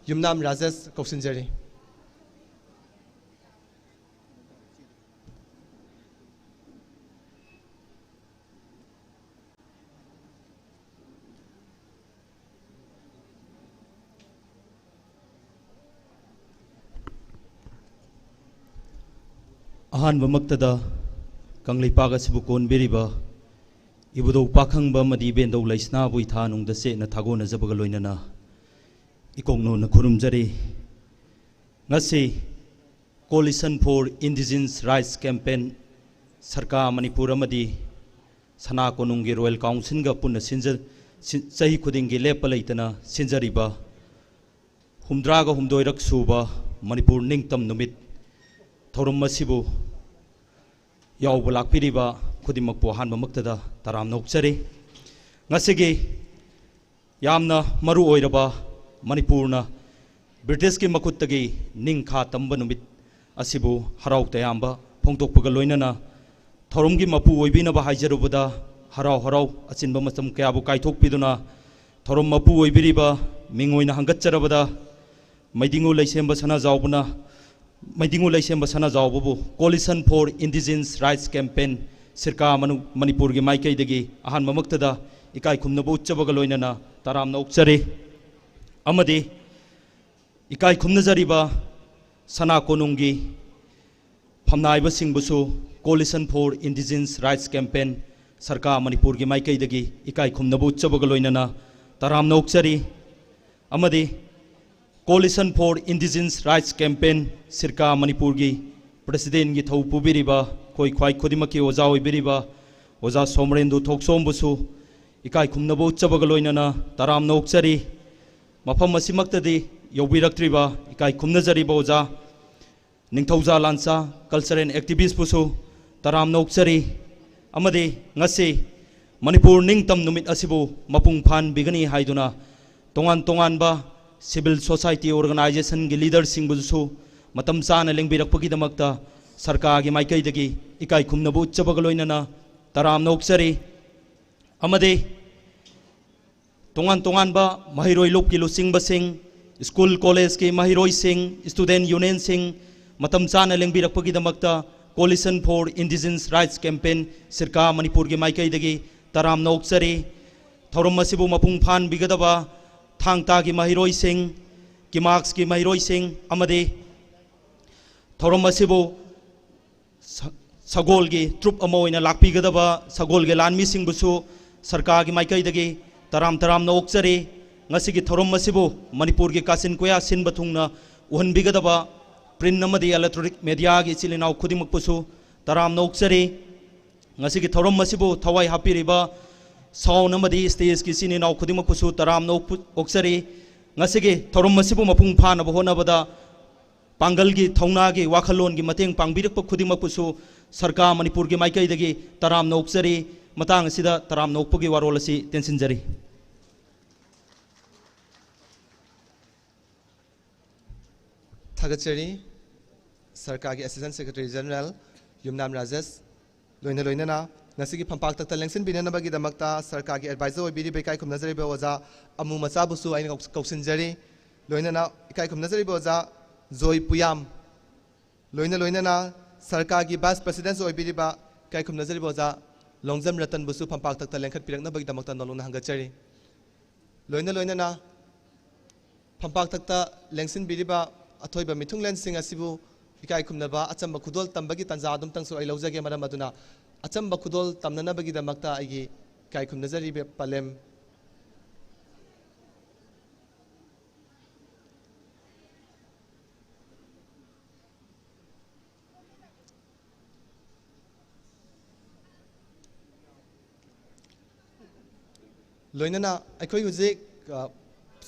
ꯌꯨꯝꯅꯥꯝ ꯔꯥꯖꯦꯁ ꯀꯧꯁꯤꯟꯖꯔꯤ꯫ ꯑꯍꯥꯟꯕꯃꯛꯇꯗ ꯀꯪꯂꯩꯄꯥꯛ ꯑꯁꯤꯕꯨ ꯀꯣꯟꯕꯤꯔꯤꯕ ꯏꯕꯨꯙꯧ ꯄꯥꯈꯪꯕ ꯑꯃꯗꯤ ꯏꯕꯦꯟꯗꯧ ꯂꯩꯁꯅꯥꯕꯨ ꯏꯊꯥ ꯅꯨꯡꯗ ꯆꯦꯠꯅ ꯊꯥꯒꯣꯟꯅꯖꯕꯒ ꯂꯣꯏꯅꯅ ꯏꯀꯣꯛꯅꯣꯅ ꯈꯨꯔꯨꯝꯖꯔꯤ꯫ ꯉꯁꯤ Coalition for Indigenous Rights Campaign, ꯁꯔꯀꯥꯔ ꯃꯅꯤꯄꯨꯔ ꯑꯃꯗꯤ ꯁꯅꯥ ꯀꯣꯅꯨꯡꯒꯤ Royal Councilꯒ ꯄꯨꯟꯅ ꯁꯤꯟꯖ-, ꯁꯤ-, ꯆꯍꯤ ꯈꯨꯗꯤꯡꯒꯤ ꯂꯦꯞꯄ ꯂꯩꯇꯅ ꯁꯤꯟꯖꯔꯤꯕ ꯍꯨꯝꯗ꯭ꯔꯥꯒ ꯍꯨꯝꯗꯣꯏꯔꯛ ꯁꯨꯕ ꯃꯅꯤꯄꯨꯔ ꯅꯤꯡꯇꯝ ꯅꯨꯃꯤꯠ ꯊꯧꯔꯝ ꯑꯁꯤꯕꯨ ꯌꯥꯎꯕ ꯂꯥꯛꯄꯤꯔꯤꯕ ꯈꯨꯗꯤꯡꯃꯛꯄꯨ ꯑꯍꯥꯟꯕꯃꯛꯇꯗ ꯇꯔꯥꯝꯅ ꯑꯣꯛꯆꯔꯤ꯫ ꯉꯁꯤꯒꯤ ꯌꯥꯝꯅ ꯃꯔꯨ ꯑꯣꯏꯔꯕ ꯃꯅꯤꯄꯨꯔꯅ ꯕ꯭ꯔꯤꯇꯤꯁꯀꯤ ꯃꯈꯨꯠꯇꯒꯤ ꯅꯤꯡꯈꯥ ꯇꯝꯕ ꯅꯨꯃꯤꯠ ꯑꯁꯤꯕꯨ ꯍꯔꯥꯎ ꯇꯌꯥꯝꯕ ꯐꯣꯡꯗꯣꯛꯄꯒ ꯂꯣꯏꯅꯅ ꯊꯧꯔꯝꯒꯤ ꯃꯄꯨ ꯑꯣꯏꯕꯤꯅꯕ ꯍꯥꯏꯖꯔꯨꯕꯗ ꯍꯔꯥꯎ ꯍꯔꯥꯎ ꯑꯆꯤꯟꯕ ꯃꯇꯝ ꯀꯌꯥꯕꯨ ꯀꯥꯏꯊꯣꯛꯄꯤꯗꯨꯅ ꯊꯧꯔꯝ ꯃꯄꯨ ꯑꯣꯏꯕꯤꯔꯤꯕ ꯃꯤꯡ ꯑꯣꯏꯅ ꯍꯪꯒꯠꯆꯔꯕꯗ ꯃꯩꯗꯤꯡꯉꯨ ꯂꯩꯁꯦꯝꯕ ꯁꯅꯥꯖꯥꯎꯕꯅ, ꯃꯩꯗꯤꯡꯉꯨ ꯂꯩꯁꯦꯝꯕ ꯁꯅꯥꯖꯥꯎꯕꯕꯨ Coalition for Indigenous Rights Campaign ꯁꯤꯔꯀꯥ ꯃꯅꯨ-, ꯃꯅꯤꯄꯨꯔꯒꯤ ꯃꯥꯏꯀꯩꯗꯒꯤ ꯑꯍꯥꯟꯕꯃꯛꯇꯗ ꯏꯀꯥꯏ ꯈꯨꯝꯅꯕ ꯎꯠꯆꯕꯒ ꯂꯣꯏꯅꯅ ꯇꯔꯥꯝꯅ ꯑꯣꯛꯆꯔꯤ꯫ ꯑꯃꯗꯤ ꯏꯀꯥꯏ ꯈꯨꯝꯅꯖꯔꯤꯕ ꯁꯅꯥ ꯀꯣꯅꯨꯡꯒꯤ ꯐꯝꯅꯥꯏꯕꯁꯤꯡꯕꯨꯁꯨ Coalition for Indigenous Rights Campaign ꯁꯔꯀꯥꯔ ꯃꯅꯤꯄꯨꯔꯒꯤ ꯃꯥꯏꯀꯩꯗꯒꯤ ꯏꯀꯥꯏ ꯈꯨꯝꯅꯕ ꯎꯠꯆꯕꯒ ꯂꯣꯏꯅꯅ ꯇꯔꯥꯝꯅ ꯑꯣꯛꯆꯔꯤ꯫ ꯑꯃꯗꯤ Coalition for Indigenous Rights Campaign ꯁꯤꯔꯀꯥ ꯃꯅꯤꯄꯨꯔꯒꯤ ꯄ꯭ꯔꯁꯤꯗꯦꯟꯒꯤ ꯊꯧ ꯄꯨꯕꯤꯔꯤꯕ ꯑꯩꯈꯣꯏ ꯈ꯭ꯋꯥꯏ ꯈꯨꯗꯤꯡꯃꯛꯀꯤ ꯑꯣꯖꯥ ꯑꯣꯏꯕꯤꯔꯤꯕ ꯑꯣꯖꯥ ꯁꯣꯃꯔꯦꯟꯗꯨ ꯊꯣꯛꯆꯣꯝꯕꯨꯁꯨ ꯏꯀꯥꯏ ꯈꯨꯝꯅꯕ ꯎꯠꯆꯕꯒ ꯂꯣꯏꯅꯅ ꯇꯔꯥꯝꯅ ꯑꯣꯛꯆꯔꯤ꯫ ꯃꯐꯝ ꯑꯁꯤꯃꯛꯇꯗꯤ ꯌꯧꯕꯤꯔꯛꯇ꯭ꯔꯤꯕ ꯏꯀꯥꯏ ꯈꯨꯝꯅꯖꯔꯤꯕ ꯑꯣꯖꯥ ꯅꯤꯡꯊꯧꯖꯥ ꯂꯥꯟꯆꯥ, cultural activistꯄꯨꯁꯨ ꯇꯔꯥꯝꯅ ꯑꯣꯛꯆꯔꯤ꯫ ꯑꯃꯗꯤ ꯉꯁꯤ ꯃꯅꯤꯄꯨꯔ ꯅꯤꯡꯇꯝ ꯅꯨꯃꯤꯠ ꯑꯁꯤꯕꯨ ꯃꯄꯨꯡ ꯐꯥꯍꯟꯕꯤꯒꯅꯤ ꯍꯥꯏꯗꯨꯅ ꯇꯣꯉꯥꯟ ꯇꯣꯉꯥꯟꯕ civil society organizationꯒꯤ leaderꯁꯤꯡꯕꯨꯁꯨ ꯃꯇꯝ ꯆꯥꯅ ꯂꯦꯡꯕꯤꯔꯛꯄꯒꯤꯗꯃꯛꯇ ꯁꯔꯀꯥꯔꯒꯤ ꯃꯥꯏꯀꯩꯗꯒꯤ ꯏꯀꯥꯏ ꯈꯨꯝꯅꯕ ꯎꯠꯆꯕꯒ ꯂꯣꯏꯅꯅ ꯇꯔꯥꯝꯅ ꯑꯣꯛꯆꯔꯤ꯫ ꯑꯃꯗꯤ ꯇꯣꯉꯥꯟ ꯇꯣꯉꯥꯟꯕ ꯃꯍꯩꯔꯣꯏ ꯂꯨꯞꯀꯤ ꯂꯨꯆꯤꯡꯕꯁꯤꯡ, school collegeꯀꯤ ꯃꯍꯩꯔꯣꯏꯁꯤꯡ, student unionꯁꯤꯡ ꯃꯇꯝ ꯆꯥꯅ ꯂꯦꯡꯕꯤꯔꯛꯄꯒꯤꯗꯃꯛꯇ Coalition for Indigenous Rights Campaign ꯁꯤꯔꯀꯥ ꯃꯅꯤꯄꯨꯔꯒꯤ ꯃꯥꯏꯀꯩꯗꯒꯤ ꯇꯔꯥꯝꯅ ꯑꯣꯛꯆꯔꯤ꯫ ꯊꯧꯔꯝ ꯑꯁꯤꯕꯨ ꯃꯄꯨꯡ ꯐꯥꯍꯟꯕꯤꯒꯗꯕ ꯊꯥꯡ ꯇꯥꯒꯤ ꯃꯍꯩꯔꯣꯏꯁꯤꯡ, ꯀꯤꯃꯥꯛꯁꯀꯤ ꯃꯍꯩꯔꯣꯏꯁꯤꯡ ꯑꯃꯗꯤ ꯊꯧꯔꯝ ꯑꯁꯤꯕꯨ ꯁ-, ꯁꯒꯣꯜꯒꯤ ꯇ꯭ꯔꯨꯞ ꯑꯃ ꯑꯣꯏꯅ ꯂꯥꯛꯄꯤꯒꯗꯕ ꯁꯒꯣꯜꯒꯤ ꯂꯥꯟꯃꯤꯁꯤꯡꯕꯨꯁꯨ ꯁꯔꯀꯥꯔꯒꯤ ꯃꯥꯏꯀꯩꯗꯒꯤ ꯇꯔꯥꯝ ꯇꯔꯥꯝꯅ ꯑꯣꯛꯆꯔꯤ꯫ ꯉꯁꯤꯒꯤ ꯊꯧꯔꯝ ꯑꯁꯤꯕꯨ ꯃꯅꯤꯄꯨꯔꯒꯤ ꯀꯥꯆꯤꯟ ꯀꯣꯌꯥ ꯁꯤꯟꯕ ꯊꯨꯡꯅ ꯎꯍꯟꯕꯤꯒꯗꯕ ꯄ꯭ꯔꯤꯟ ꯑꯃꯗꯤ ꯏꯂꯦꯛꯇ꯭ꯔꯣꯅꯤꯛ ꯃꯦꯗꯤꯌꯥꯒꯤ ꯏꯆꯤꯜ ꯏꯅꯥꯎ ꯈꯨꯗꯤꯡꯃꯛꯄꯨꯁꯨ ꯇꯔꯥꯝꯅ ꯑꯣꯛꯆꯔꯤ꯫ ꯉꯁꯤꯒꯤ ꯊꯧꯔꯝ ꯑꯁꯤꯕꯨ ꯊꯋꯥꯏ ꯍꯥꯞꯄꯤꯔꯤꯕ ꯁꯥꯎꯟ ꯑꯃꯗꯤ ꯁ꯭ꯇꯦꯖꯀꯤ ꯏꯆꯤꯟ ꯏꯅꯥꯎ ꯈꯨꯗꯤꯡꯃꯛꯄꯨꯁꯨ ꯇꯔꯥꯝꯅ ꯑꯣꯛꯄ-, ꯑꯣꯛꯆꯔꯤ꯫ ꯉꯁꯤꯒꯤ ꯊꯧꯔꯝ ꯑꯁꯤꯕꯨ ꯃꯄꯨꯡ ꯐꯥꯅꯕ ꯍꯣꯠꯅꯕꯗ ꯄꯥꯡꯒꯜꯒꯤ ꯊꯧꯅꯥꯒꯤ ꯋꯥꯈꯜꯂꯣꯟꯒꯤ ꯃꯇꯦꯡ ꯄꯥꯡꯕꯤꯔꯛꯄ ꯈꯨꯗꯤꯡꯃꯛꯄꯨꯁꯨ ꯁꯔꯀꯥꯔ ꯃꯅꯤꯄꯨꯔꯒꯤ ꯃꯥꯏꯀꯩꯗꯒꯤ ꯇꯔꯥꯝꯅ ꯑꯣꯛꯆꯔꯤ꯫ ꯃꯇꯥꯡ ꯑꯁꯤꯗ ꯇꯔꯥꯝꯅ ꯑꯣꯛꯄꯒꯤ ꯋꯥꯔꯣꯜ ꯑꯁꯤ ꯇꯦꯟꯁꯤꯟꯖꯔꯤ꯫ ꯊꯥꯒꯠꯆꯔꯤ꯫ ꯁꯔꯀꯥꯔꯒꯤ Assistant Secretary General ꯌꯨꯝꯅꯥꯝ ꯔꯥꯖꯦꯁ, ꯂꯣꯏꯅ ꯂꯣꯏꯅꯅ ꯉꯁꯤꯒꯤ ꯐꯝꯄꯥꯛꯇꯛꯇ ꯂꯦꯡꯁꯤꯟꯕꯤꯅꯅꯕꯒꯤꯗꯃꯛꯇ ꯁꯔꯀꯥꯔꯒꯤ advisor ꯑꯣꯏꯕꯤꯔꯤꯕ ꯏꯀꯥꯏ ꯈꯨꯝꯅꯖꯔꯤꯕ ꯑꯣꯖꯥ ꯑꯃꯨ ꯃꯆꯥꯕꯨꯁꯨ ꯑꯩꯅ ꯀꯧ-, ꯀꯧꯁꯤꯟꯖꯔꯤ꯫ ꯂꯣꯏꯅꯅ ꯏꯀꯥꯏ ꯈꯨꯝꯅꯖꯔꯤꯕ ꯑꯣꯖꯥ ꯖꯣꯏ ꯄꯨꯌꯥꯝ, ꯂꯣꯏꯅ ꯂꯣꯏꯅꯅ ꯁꯔꯀꯥꯔꯒꯤ Vice President ꯑꯣꯏꯕꯤꯔꯤꯕ ꯏꯀꯥꯏ ꯈꯨꯝꯅꯖꯔꯤꯕ ꯑꯣꯖꯥ ꯂꯣꯡꯖꯝ ꯔꯇꯟꯕꯨꯁꯨ ꯐꯝꯄꯥꯛꯇꯛꯇ ꯂꯦꯡꯈꯠꯄꯤꯔꯛꯅꯕꯒꯤꯗꯃꯛꯇ ꯅꯣꯂꯨꯛꯅ ꯍꯪꯒꯠꯆꯔꯤ꯫ ꯂꯣꯏꯅ ꯂꯣꯏꯅꯅ ꯐꯝꯄꯥꯛꯇꯛꯇ ꯂꯦꯡꯁꯤꯟꯕꯤꯔꯤꯕ ꯑꯊꯣꯏꯕ ꯃꯤꯊꯨꯡꯂꯦꯟꯁꯤꯡ ꯑꯁꯤꯕꯨ ꯏꯀꯥꯏ ꯈꯨꯝꯅꯕ ꯑꯆꯝꯕ ꯈꯨꯗꯣꯜ ꯇꯝꯕꯒꯤ ꯇꯥꯟꯖꯥ ꯑꯗꯨꯝꯇꯪꯁꯨ ꯑꯩ ꯂꯧꯖꯒꯦ꯫ ꯃꯔꯝ ꯑꯗꯨꯅ ꯑꯆꯝꯕ ꯈꯨꯗꯣꯜ ꯇꯝꯅꯅꯕꯒꯤꯗꯃꯛꯇ ꯑꯩꯒꯤ ꯏꯀꯥꯏ ꯈꯨꯝꯅꯖꯔꯤꯕ ꯄꯂꯦꯝ ꯂꯣꯏꯅꯅ ꯑꯩꯈꯣꯏ ꯍꯧꯖꯤꯛ, ꯑ,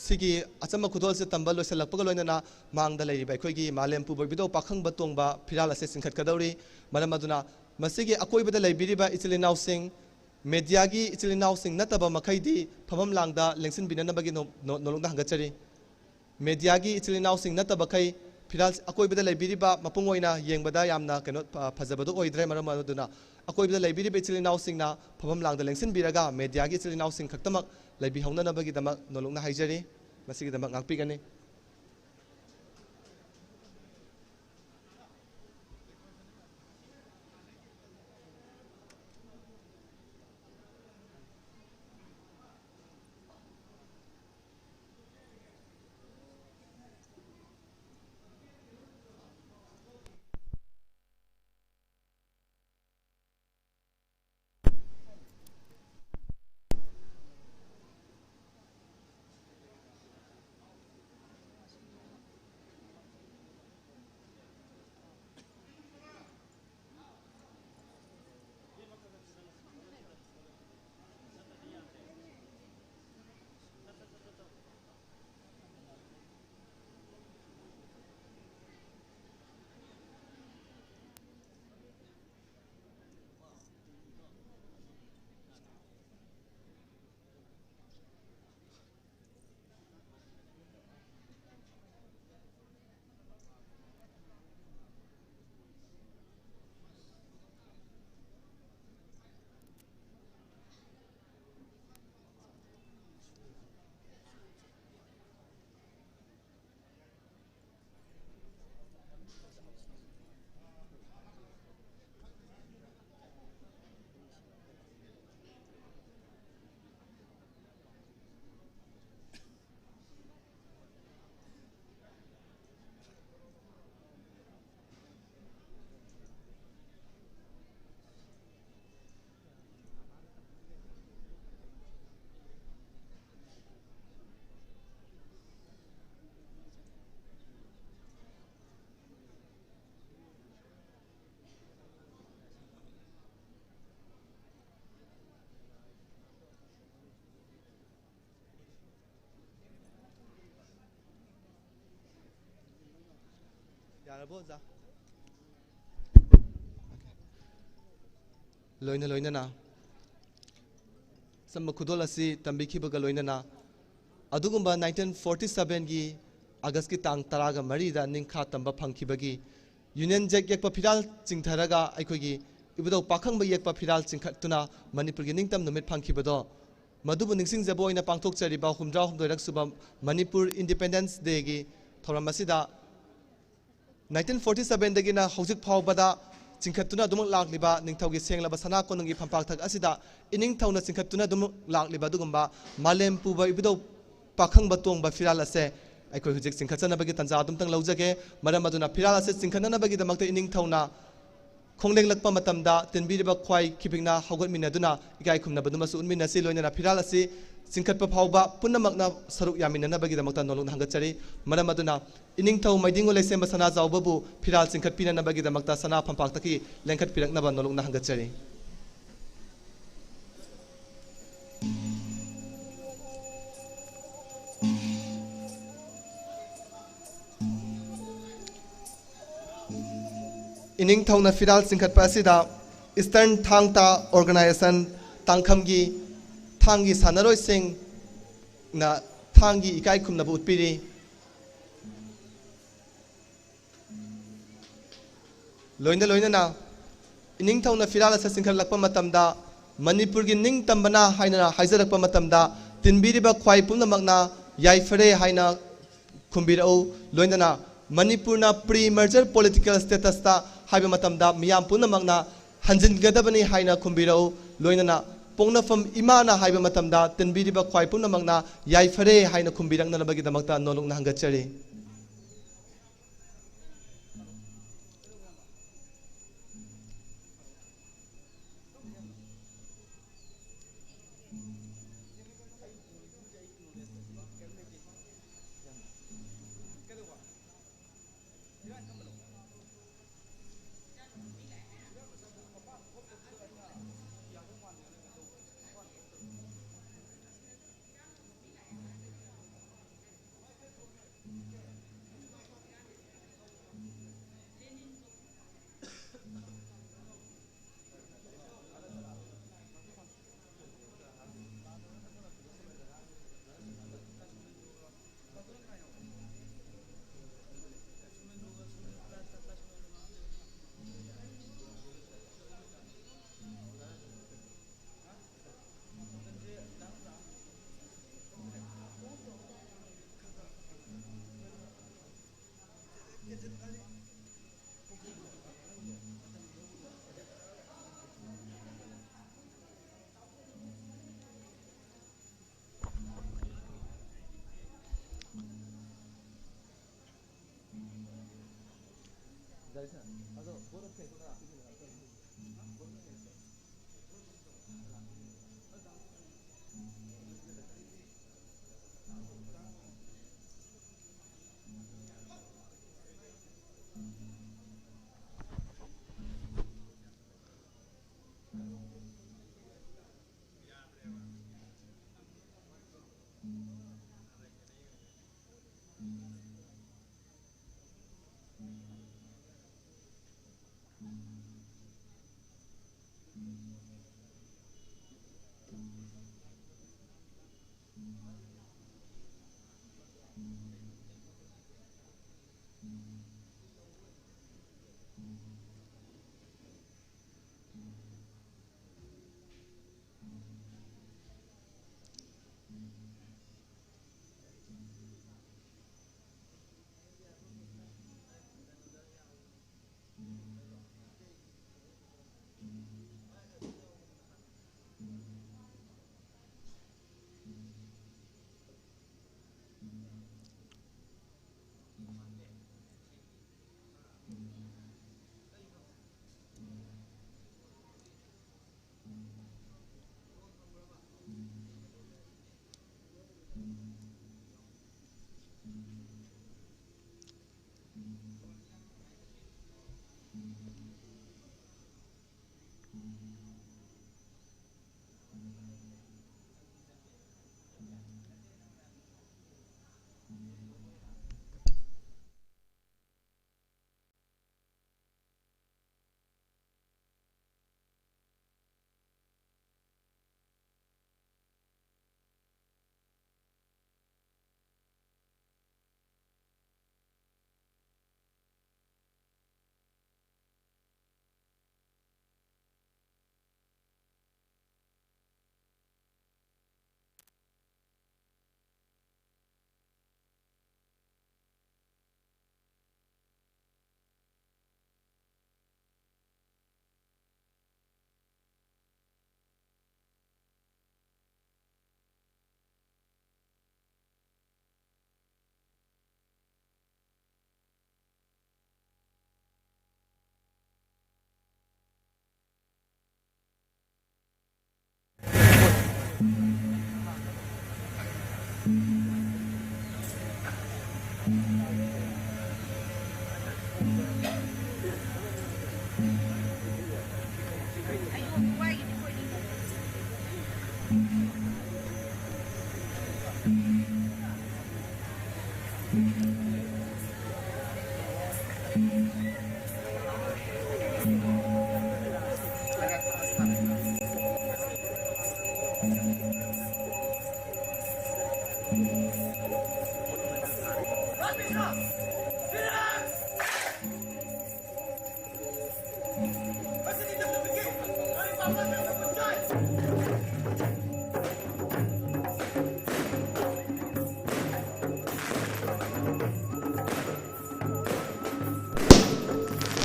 ꯁꯤꯒꯤ ꯑꯆꯝꯕ ꯈꯨꯗꯣꯜꯁꯦ ꯇꯝꯕ ꯂꯣꯏꯁꯤꯜꯂꯛꯄꯒ ꯂꯣꯏꯅꯅ ꯃꯥꯡꯗ ꯂꯩꯔꯤꯕ ꯑꯩꯈꯣꯏꯒꯤ ꯃꯥꯂꯦꯝ ꯄꯨꯕ ꯏꯕꯨꯙꯧ ꯄꯥꯈꯪꯕ ꯇꯣꯡꯕ ꯐꯤꯔꯥꯜ ꯑꯁꯦ ꯆꯤꯡꯈꯠꯀꯗꯧꯔꯤ꯫ ꯃꯔꯝ ꯑꯗꯨꯅ ꯃꯁꯤꯒꯤ ꯑꯀꯣꯏꯕꯗ ꯂꯩꯕꯤꯔꯤꯕ ꯏꯆꯤꯜ ꯏꯅꯥꯎꯁꯤꯡ, ꯃꯦꯗꯤꯌꯥꯒꯤ ꯏꯆꯤꯜ ꯏꯅꯥꯎꯁꯤꯡ ꯅꯠꯇꯕ ꯃꯈꯩꯗꯤ ꯐꯝꯐꯝ ꯂꯥꯡꯗ ꯂꯦꯡꯁꯤꯟꯕꯤꯅꯅꯕꯒꯤ ꯅꯣ-, ꯅꯣ-, ꯅꯣꯂꯨꯛꯅ ꯍꯪꯒꯠꯆꯔꯤ꯫ ꯃꯦꯗꯤꯌꯥꯒꯤ ꯏꯆꯤꯜ ꯏꯅꯥꯎꯁꯤꯡ ꯅꯠꯇꯕꯈꯩ ꯐꯤꯔꯥꯜ ꯑꯀꯣꯏꯕꯗ ꯂꯩꯕꯤꯔꯤꯕ ꯃꯄꯨꯡ ꯑꯣꯏꯅ ꯌꯦꯡꯕꯗ ꯌꯥꯝꯅ ꯀꯩꯅꯣ, ꯐ-, ꯐꯖꯕꯗꯨ ꯑꯣꯏꯗ꯭ꯔꯦ꯫ ꯃꯔꯝ ꯑꯗꯨꯅ ꯑꯀꯣꯏꯕꯗ ꯂꯩꯕꯤꯔꯤꯕ ꯏꯆꯤꯜ ꯏꯅꯥꯎꯁꯤꯡꯅ ꯐꯝꯐꯝ ꯂꯥꯡꯗ ꯂꯦꯡꯁꯤꯟꯕꯤꯔꯒ ꯃꯦꯗꯤꯌꯥꯒꯤ ꯏꯆꯤꯜ ꯏꯅꯥꯎꯁꯤꯡ ꯈꯛꯇꯃꯛ ꯂꯩꯕꯤꯍꯧꯅꯅꯕꯒꯤꯗꯃꯛ ꯅꯣꯂꯨꯛꯅ ꯍꯥꯏꯖꯔꯤ꯫ ꯃꯁꯤꯒꯤꯗꯃꯛ ꯉꯥꯛꯄꯤꯒꯅꯤ꯫ ꯌꯥꯔꯕꯣ, ꯑꯣꯖꯥ? ꯂꯣꯏꯅ ꯂꯣꯏꯅꯅ ꯑꯆꯝꯕ ꯈꯨꯗꯣꯜ ꯑꯁꯤ ꯇꯝꯕꯤꯈꯤꯕꯒ ꯂꯣꯏꯅꯅ ꯑꯗꯨꯒꯨꯝꯕ nineteen forty seven ꯒꯤ ꯑꯥꯒꯁꯀꯤ ꯇꯥꯡ ꯇꯔꯥꯒ ꯃꯔꯤꯗ ꯅꯤꯡꯈꯥ ꯇꯝꯕ ꯐꯪꯈꯤꯕꯒꯤ Union Jack ꯌꯦꯛꯄ ꯐꯤꯔꯥꯜ ꯆꯤꯡꯊꯔꯒ ꯑꯩꯈꯣꯏꯒꯤ ꯏꯕꯨꯙꯧ ꯄꯥꯈꯪꯕ ꯌꯦꯛꯄ ꯐꯤꯔꯥꯜ ꯆꯤꯡꯈꯠꯇꯨꯅ ꯃꯅꯤꯄꯨꯔꯒꯤ ꯅꯤꯡꯇꯝ ꯅꯨꯃꯤꯠ ꯐꯪꯈꯤꯕꯗꯣ, ꯃꯗꯨꯕꯨ ꯅꯤꯡꯁꯤꯡꯖꯕ ꯑꯣꯏꯅ ꯄꯥꯡꯊꯣꯛꯆꯔꯤꯕ ꯍꯨꯝꯗ꯭ꯔꯥ ꯍꯨꯝꯗꯣꯏꯔꯛ ꯁꯨꯕ ꯃꯅꯤꯄꯨꯔ Independence Day ꯒꯤ ꯊꯧꯔꯝ ꯑꯁꯤꯗ nineteen forty seven ꯗꯒꯤꯅ ꯍꯧꯖꯤꯛ ꯐꯥꯎꯕꯗ ꯆꯤꯡꯈꯠꯇꯨꯅ ꯑꯗꯨꯃꯛ ꯂꯥꯛꯂꯤꯕ ꯅꯤꯡꯊꯧꯒꯤ ꯁꯦꯡꯂꯕ ꯁꯅꯥ ꯀꯣꯅꯨꯡꯒꯤ ꯐꯝꯄꯥꯛꯊꯛ ꯑꯁꯤꯗ ꯏꯅꯤꯡꯊꯧꯅ ꯆꯤꯡꯈꯠꯇꯨꯅ ꯑꯗꯨꯃꯛ ꯂꯥꯛꯂꯤꯕ ꯑꯗꯨꯒꯨꯝꯕ ꯃꯥꯂꯦꯝ ꯄꯨꯕ ꯏꯕꯨꯙꯧ ꯄꯥꯈꯪꯕ ꯇꯣꯡꯕ ꯐꯤꯔꯥꯜ ꯑꯁꯦ ꯑꯩꯈꯣꯏ ꯍꯧꯖꯤꯛ ꯆꯤꯡꯈꯠꯆꯅꯕꯒꯤ ꯇꯥꯟꯖꯥ ꯑꯗꯨꯝꯇꯪ ꯂꯧꯖꯒꯦ꯫ ꯃꯔꯝ ꯑꯗꯨꯅ ꯐꯤꯔꯥꯜ ꯑꯁꯦ ꯆꯤꯡꯈꯠꯅꯅꯕꯒꯤꯗꯃꯛꯇ ꯏꯅꯤꯡꯊꯧꯅ ꯈꯣꯡꯂꯦꯡꯂꯛꯄ ꯃꯇꯝꯗ ꯇꯤꯟꯕꯤꯔꯤꯕ ꯈ꯭ꯋꯥꯏ ꯈꯤꯕꯤꯛꯅ ꯍꯧꯒꯠꯃꯤꯟꯅꯗꯨꯅ ꯏꯀꯥꯏ ꯈꯨꯝꯅꯕꯗꯨꯃꯁꯨ ꯎꯠꯃꯤꯟꯅꯁꯤ꯫ ꯂꯣꯏꯅꯅ ꯐꯤꯔꯥꯜ ꯑꯁꯤ ꯆꯤꯡꯈꯠꯄ ꯐꯥꯎꯕ ꯄꯨꯝꯅꯃꯛꯅ ꯁꯔꯨꯛ ꯌꯥꯃꯤꯟꯅꯅꯕꯒꯤꯗꯃꯛꯇ ꯅꯣꯂꯨꯛꯅ ꯍꯪꯒꯠꯆꯔꯤ꯫ ꯃꯔꯝ ꯑꯗꯨꯅ ꯏꯅꯤꯡꯊꯧ ꯃꯩꯗꯤꯡꯉꯨ ꯂꯩꯁꯦꯝꯕ ꯁꯅꯥꯖꯥꯎꯕꯕꯨ ꯐꯤꯔꯥꯜ ꯆꯤꯡꯈꯠꯄꯤꯅꯅꯕꯒꯤꯗꯃꯛꯇ ꯁꯅꯥ ꯐꯝꯄꯥꯛꯇꯒꯤ ꯂꯦꯡꯈꯠꯄꯤꯔꯛꯅꯕ ꯅꯣꯂꯨꯛꯅ ꯍꯪꯒꯠꯆꯔꯤ꯫ ꯏꯅꯤꯡꯊꯧꯅ ꯐꯤꯔꯥꯜ ꯆꯤꯡꯈꯠꯄ ꯑꯁꯤꯗ Eastern Thang Ta Organization ꯇꯥꯡꯈꯝꯒꯤ ꯊꯥꯡꯒꯤ ꯁꯥꯟꯅꯔꯣꯏꯁꯤꯡꯅ ꯊꯥꯡꯒꯤ ꯏꯀꯥꯏ ꯈꯨꯝꯅꯕ ꯎꯠꯄꯤꯔꯤ꯫ ꯂꯣꯏꯅ ꯂꯣꯏꯅꯅ ꯏꯅꯤꯡꯊꯧꯅ ꯐꯤꯔꯥꯜ ꯑꯁꯤ ꯆꯤꯡꯈꯠꯂꯛꯄ ꯃꯇꯝꯗ, ꯃꯅꯤꯄꯨꯔꯒꯤ ꯅꯤꯡꯇꯝꯕꯅ ꯍꯥꯏꯅ ꯍꯥꯏꯖꯔꯛꯄ ꯃꯇꯝꯗ, ꯇꯤꯟꯕꯤꯔꯤꯕ ꯈ꯭ꯋꯥꯏ ꯄꯨꯝꯅꯃꯛꯅ ꯌꯥꯏꯐꯔꯦ ꯍꯥꯏꯅ ꯈꯨꯝꯕꯤꯔꯛꯎ꯫ ꯂꯣꯏꯅꯅ ꯃꯅꯤꯄꯨꯔꯅ pre merger political status ꯇ ꯍꯥꯏꯕ ꯃꯇꯝꯗ ꯃꯤꯌꯥꯝ ꯄꯨꯝꯅꯃꯛꯅ ꯍꯟꯖꯤꯟꯒꯗꯕꯅꯤ ꯍꯥꯏꯅ ꯈꯨꯝꯕꯤꯔꯛꯎ꯫ ꯂꯣꯏꯅꯅ ꯄꯣꯛꯅꯐꯝ ꯏꯃꯥꯅ ꯍꯥꯏꯕ ꯃꯇꯝꯗ ꯇꯤꯟꯕꯤꯔꯤꯕ ꯈ꯭ꯋꯥꯏ ꯄꯨꯝꯅꯃꯛꯅ ꯌꯥꯏꯐꯔꯦ ꯍꯥꯏꯅ ꯈꯨꯝꯕꯤꯔꯛꯅꯅꯕꯒꯤꯗꯃꯛꯇ ꯅꯣꯂꯨꯛꯅ ꯍꯪꯒꯠꯆꯔꯤ꯫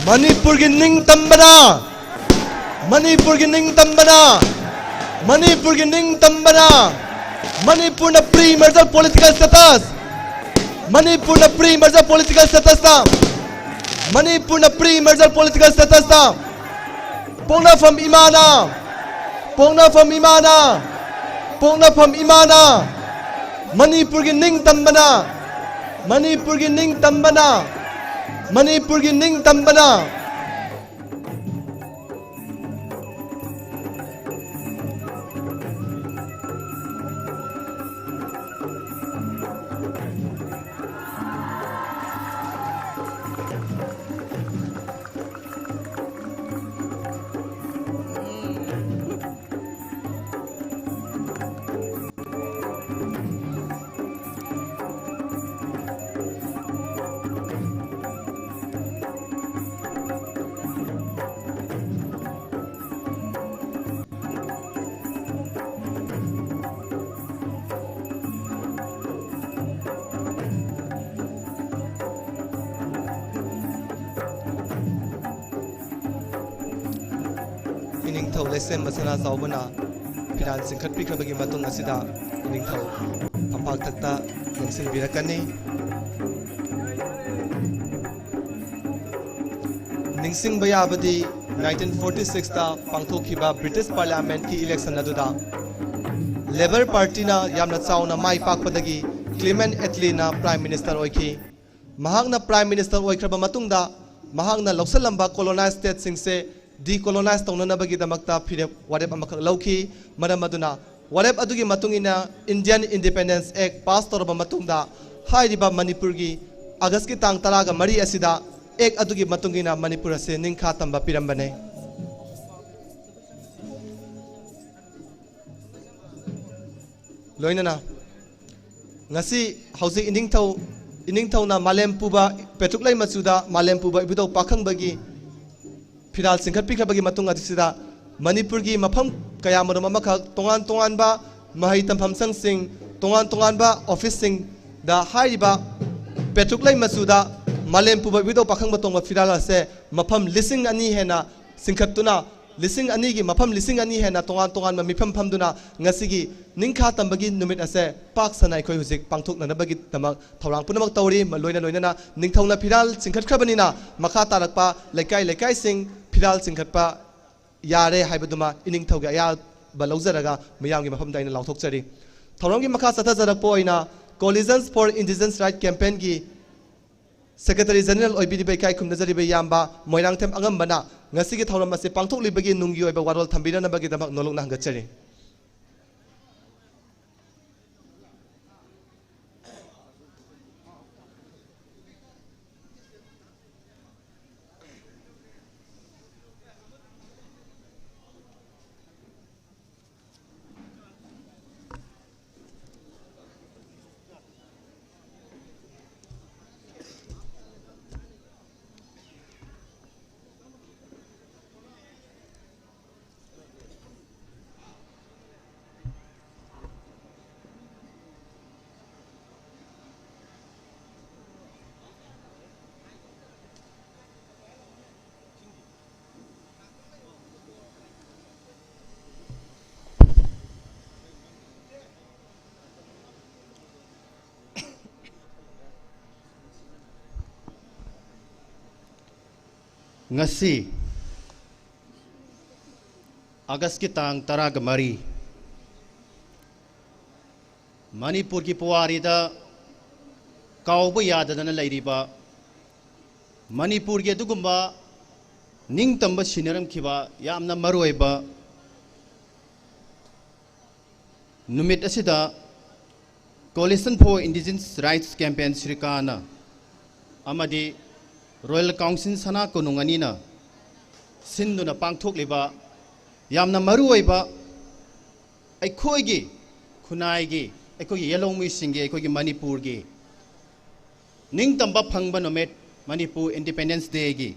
ꯃꯅꯤꯄꯨꯔꯒꯤ ꯅꯤꯡꯇꯝꯕꯅ, ꯃꯅꯤꯄꯨꯔꯒꯤ ꯅꯤꯡꯇꯝꯕꯅ, ꯃꯅꯤꯄꯨꯔꯒꯤ ꯅꯤꯡꯇꯝꯕꯅ, ꯃꯅꯤꯄꯨꯔꯅ pre-merger political status, ꯃꯅꯤꯄꯨꯔꯅ pre-merger political status ꯇ, ꯃꯅꯤꯄꯨꯔꯅ pre-merger political status ꯇ, ꯄꯣꯛꯅꯐꯝ ꯏꯃꯥꯅ, ꯄꯣꯛꯅꯐꯝ ꯏꯃꯥꯅ, ꯄꯣꯛꯅꯐꯝ ꯏꯃꯥꯅ, ꯃꯅꯤꯄꯨꯔꯒꯤ ꯅꯤꯡꯇꯝꯕꯅ, ꯃꯅꯤꯄꯨꯔꯒꯤ ꯅꯤꯡꯇꯝꯕꯅ, ꯃꯅꯤꯄꯨꯔꯒꯤ ꯅꯤꯡꯇꯝꯕꯅ꯫ ꯏꯅꯤꯡꯊꯧ ꯂꯩꯁꯦꯝꯕ ꯁꯅꯥꯖꯥꯎꯕꯅ ꯐꯤꯔꯥꯟ ꯆꯤꯡꯈꯠꯄꯤꯈ꯭ꯔꯕꯒꯤ ꯃꯇꯨꯡ ꯑꯁꯤꯗ ꯏꯅꯤꯡꯊꯧ ꯐꯝꯄꯥꯛꯊꯛꯇ ꯂꯦꯡꯁꯤꯟꯕꯤꯔꯛꯀꯅꯤ꯫ ꯅꯤꯡꯁꯤꯡꯕ ꯌꯥꯕꯗꯤ nineteen forty six ꯇ ꯄꯥꯡꯊꯣꯛꯈꯤꯕ British Parliament ꯀꯤ election ꯑꯗꯨꯗ Labour Partyꯅ ꯌꯥꯝꯅ ꯆꯥꯎꯅ ꯃꯥꯏ ꯄꯥꯛꯄꯗꯒꯤ Clement Attlee ꯅ Prime Minister ꯑꯣꯏꯈꯤ꯫ ꯃꯍꯥꯛꯅ Prime Minister ꯑꯣꯏꯈ꯭ꯔꯕ ꯃꯇꯨꯡꯗ ꯃꯍꯥꯛꯅ ꯂꯧꯁꯤꯜꯂꯝꯕ colonized stateꯁꯤꯡꯁꯦ decolonize ꯇꯧꯅꯅꯕꯒꯤꯗꯃꯛꯇ ꯐꯤꯔꯦꯞ ꯋꯥꯔꯦꯞ ꯑꯃꯈꯛ ꯂꯧꯈꯤ꯫ ꯃꯔꯝ ꯑꯗꯨꯅ ꯋꯥꯔꯦꯞ ꯑꯗꯨꯒꯤ ꯃꯇꯨꯡ ꯏꯟꯅ Indian Independence Act pass ꯇꯧꯔꯕ ꯃꯇꯨꯡꯗ ꯍꯥꯏꯔꯤꯕ ꯃꯅꯤꯄꯨꯔꯒꯤ ꯑꯥꯒꯁꯀꯤ ꯇꯥꯡ ꯇꯔꯥꯒ ꯃꯔꯤ ꯑꯁꯤꯗ Act ꯑꯗꯨꯒꯤ ꯃꯇꯨꯡ ꯏꯟꯅ ꯃꯅꯤꯄꯨꯔ ꯑꯁꯤ ꯅꯤꯡꯈꯥ ꯇꯝꯕ ꯄꯤꯔꯝꯕꯅꯦ꯫ ꯂꯣꯏꯅꯅ ꯉꯁꯤ ꯍꯧꯖꯤꯛ ꯏꯅꯤꯡꯊꯧ, ꯏꯅꯤꯡꯊꯧꯅ ꯃꯥꯂꯦꯝ ꯄꯨꯕ ꯄꯦꯇ꯭ꯔꯨꯛ ꯂꯩ ꯃꯆꯨꯗ ꯃꯥꯂꯦꯝ ꯄꯨꯕ ꯏꯕꯨꯙꯧ ꯄꯥꯈꯪꯕꯒꯤ ꯐꯤꯔꯥꯜ ꯆꯤꯡꯈꯠꯄꯤꯈ꯭ꯔꯕꯒꯤ ꯃꯇꯨꯡ ꯑꯁꯤꯗ ꯃꯅꯤꯄꯨꯔꯒꯤ ꯃꯐꯝ ꯀꯌꯥꯃꯔꯨꯝ ꯑꯃꯈꯛ ꯇꯣꯉꯥꯟ ꯇꯣꯉꯥꯟꯕ ꯃꯍꯩ ꯇꯝꯐꯝ ꯁꯪꯁꯤꯡ, ꯇꯣꯉꯥꯟ ꯇꯣꯉꯥꯟꯕ officeꯁꯤꯡꯗ ꯍꯥꯏꯔꯤꯕ ꯄꯦꯇ꯭ꯔꯨꯛ ꯂꯩ ꯃꯆꯨꯗ ꯃꯥꯂꯦꯝ ꯄꯨꯕ ꯏꯕꯨꯙꯧ ꯄꯥꯈꯪꯕ ꯇꯣꯡꯕ ꯐꯤꯔꯥꯜ ꯑꯁꯦ ꯃꯐꯝ ꯂꯤꯁꯤꯡ ꯑꯅꯤ ꯍꯦꯟꯅ ꯆꯤꯡꯈꯠꯇꯨꯅ, ꯂꯤꯁꯤꯡ ꯑꯅꯤꯒꯤ ꯃꯐꯝ ꯂꯤꯁꯤꯡ ꯑꯅꯤ ꯍꯦꯟꯅ ꯇꯣꯉꯥꯟ ꯇꯣꯉꯥꯟꯕ ꯃꯤꯐꯝ ꯐꯝꯗꯨꯅ ꯉꯁꯤꯒꯤ ꯅꯤꯡꯈꯥ ꯇꯝꯕꯒꯤ ꯅꯨꯃꯤꯠ ꯑꯁꯦ ꯄꯥꯛ ꯁꯟꯅ ꯑꯩꯈꯣꯏ ꯍꯧꯖꯤꯛ ꯄꯥꯡꯊꯣꯛꯅꯅꯕꯒꯤꯗꯃꯛ ꯊꯧꯔꯥꯡ ꯄꯨꯝꯅꯃꯛ ꯇꯧꯔꯤ꯫ ꯃ-, ꯂꯣꯏꯅ ꯂꯣꯏꯅꯅ ꯅꯤꯡꯊꯧꯅ ꯐꯤꯔꯥꯜ ꯆꯤꯡꯈꯠꯈ꯭ꯔꯕꯅꯤꯅ ꯃꯈꯥ ꯇꯥꯔꯛꯄ ꯂꯩꯀꯥꯏ ꯂꯩꯀꯥꯏꯁꯤꯡ ꯐꯤꯔꯥꯜ ꯆꯤꯡꯈꯠꯄ ꯌꯥꯔꯦ ꯍꯥꯏꯕꯗꯨꯃ ꯏꯅꯤꯡꯊꯧꯒꯤ ꯑꯌꯥꯕ ꯂꯧꯖꯔꯒ ꯃꯤꯌꯥꯝꯒꯤ ꯃꯐꯝꯗ ꯑꯩꯅ ꯂꯥꯎꯊꯣꯛꯆꯔꯤ꯫ ꯊꯧꯔꯝꯒꯤ ꯃꯈꯥ ꯆꯠꯊꯖꯔꯛꯄ ꯑꯣꯏꯅ Coalitions for Indigenous Right Campaignꯒꯤ Secretary General ꯑꯣꯏꯕꯤꯔꯤꯕ ꯏꯀꯥꯏ ꯈꯨꯝꯅꯖꯔꯤꯕ ꯏꯌꯥꯝꯕ ꯃꯣꯏꯔꯥꯡꯊꯦꯝ ꯑꯉꯝꯕꯅ ꯉꯁꯤꯒꯤ ꯊꯧꯔꯝ ꯑꯁꯤ ꯄꯥꯡꯊꯣꯛꯂꯤꯕꯒꯤ ꯅꯨꯡꯒꯤ ꯑꯣꯏꯕ ꯋꯥꯔꯣꯜ ꯊꯝꯕꯤꯅꯅꯕꯒꯤꯗꯃꯛ ꯅꯣꯂꯨꯛꯅ ꯍꯪꯒꯠꯆꯔꯤ꯫ ꯉꯁꯤ ꯑꯥꯒꯁꯀꯤ ꯇꯥꯡ ꯇꯔꯥꯒ ꯃꯔꯤ, ꯃꯅꯤꯄꯨꯔꯒꯤ ꯄꯨꯋꯥꯔꯤꯗ ꯀꯥꯎꯕ ꯌꯥꯗꯗꯅ ꯂꯩꯔꯤꯕ ꯃꯅꯤꯄꯨꯔꯒꯤ ꯑꯗꯨꯒꯨꯝꯕ ꯅꯤꯡꯇꯝꯕ ꯁꯤꯟꯅꯔꯝꯈꯤꯕ ꯌꯥꯝꯅ ꯃꯔꯨꯑꯣꯏꯕ ꯅꯨꯃꯤꯠ ꯑꯁꯤꯗ Coalition for Indigenous Rights Campaign ꯁꯤꯔꯀꯥꯅ ꯑꯃꯗꯤ Royal Council ꯁꯅꯥ ꯀꯣꯅꯨꯡ ꯑꯅꯤꯅ ꯁꯤꯟꯗꯨꯅ ꯄꯥꯡꯊꯣꯛꯂꯤꯕ ꯌꯥꯝꯅ ꯃꯔꯨꯑꯣꯏꯕ ꯑꯩꯈꯣꯏꯒꯤ ꯈꯨꯟꯅꯥꯏꯒꯤ, ꯑꯩꯈꯣꯏꯒꯤ ꯌꯦꯜꯍꯧꯃꯤꯁꯤꯡꯒꯤ, ꯑꯩꯈꯣꯏꯒꯤ ꯃꯅꯤꯄꯨꯔꯒꯤ ꯅꯤꯡꯇꯝꯕ ꯐꯪꯕ ꯅꯨꯃꯤꯠ, ꯃꯅꯤꯄꯨꯔ Independence Day ꯒꯤ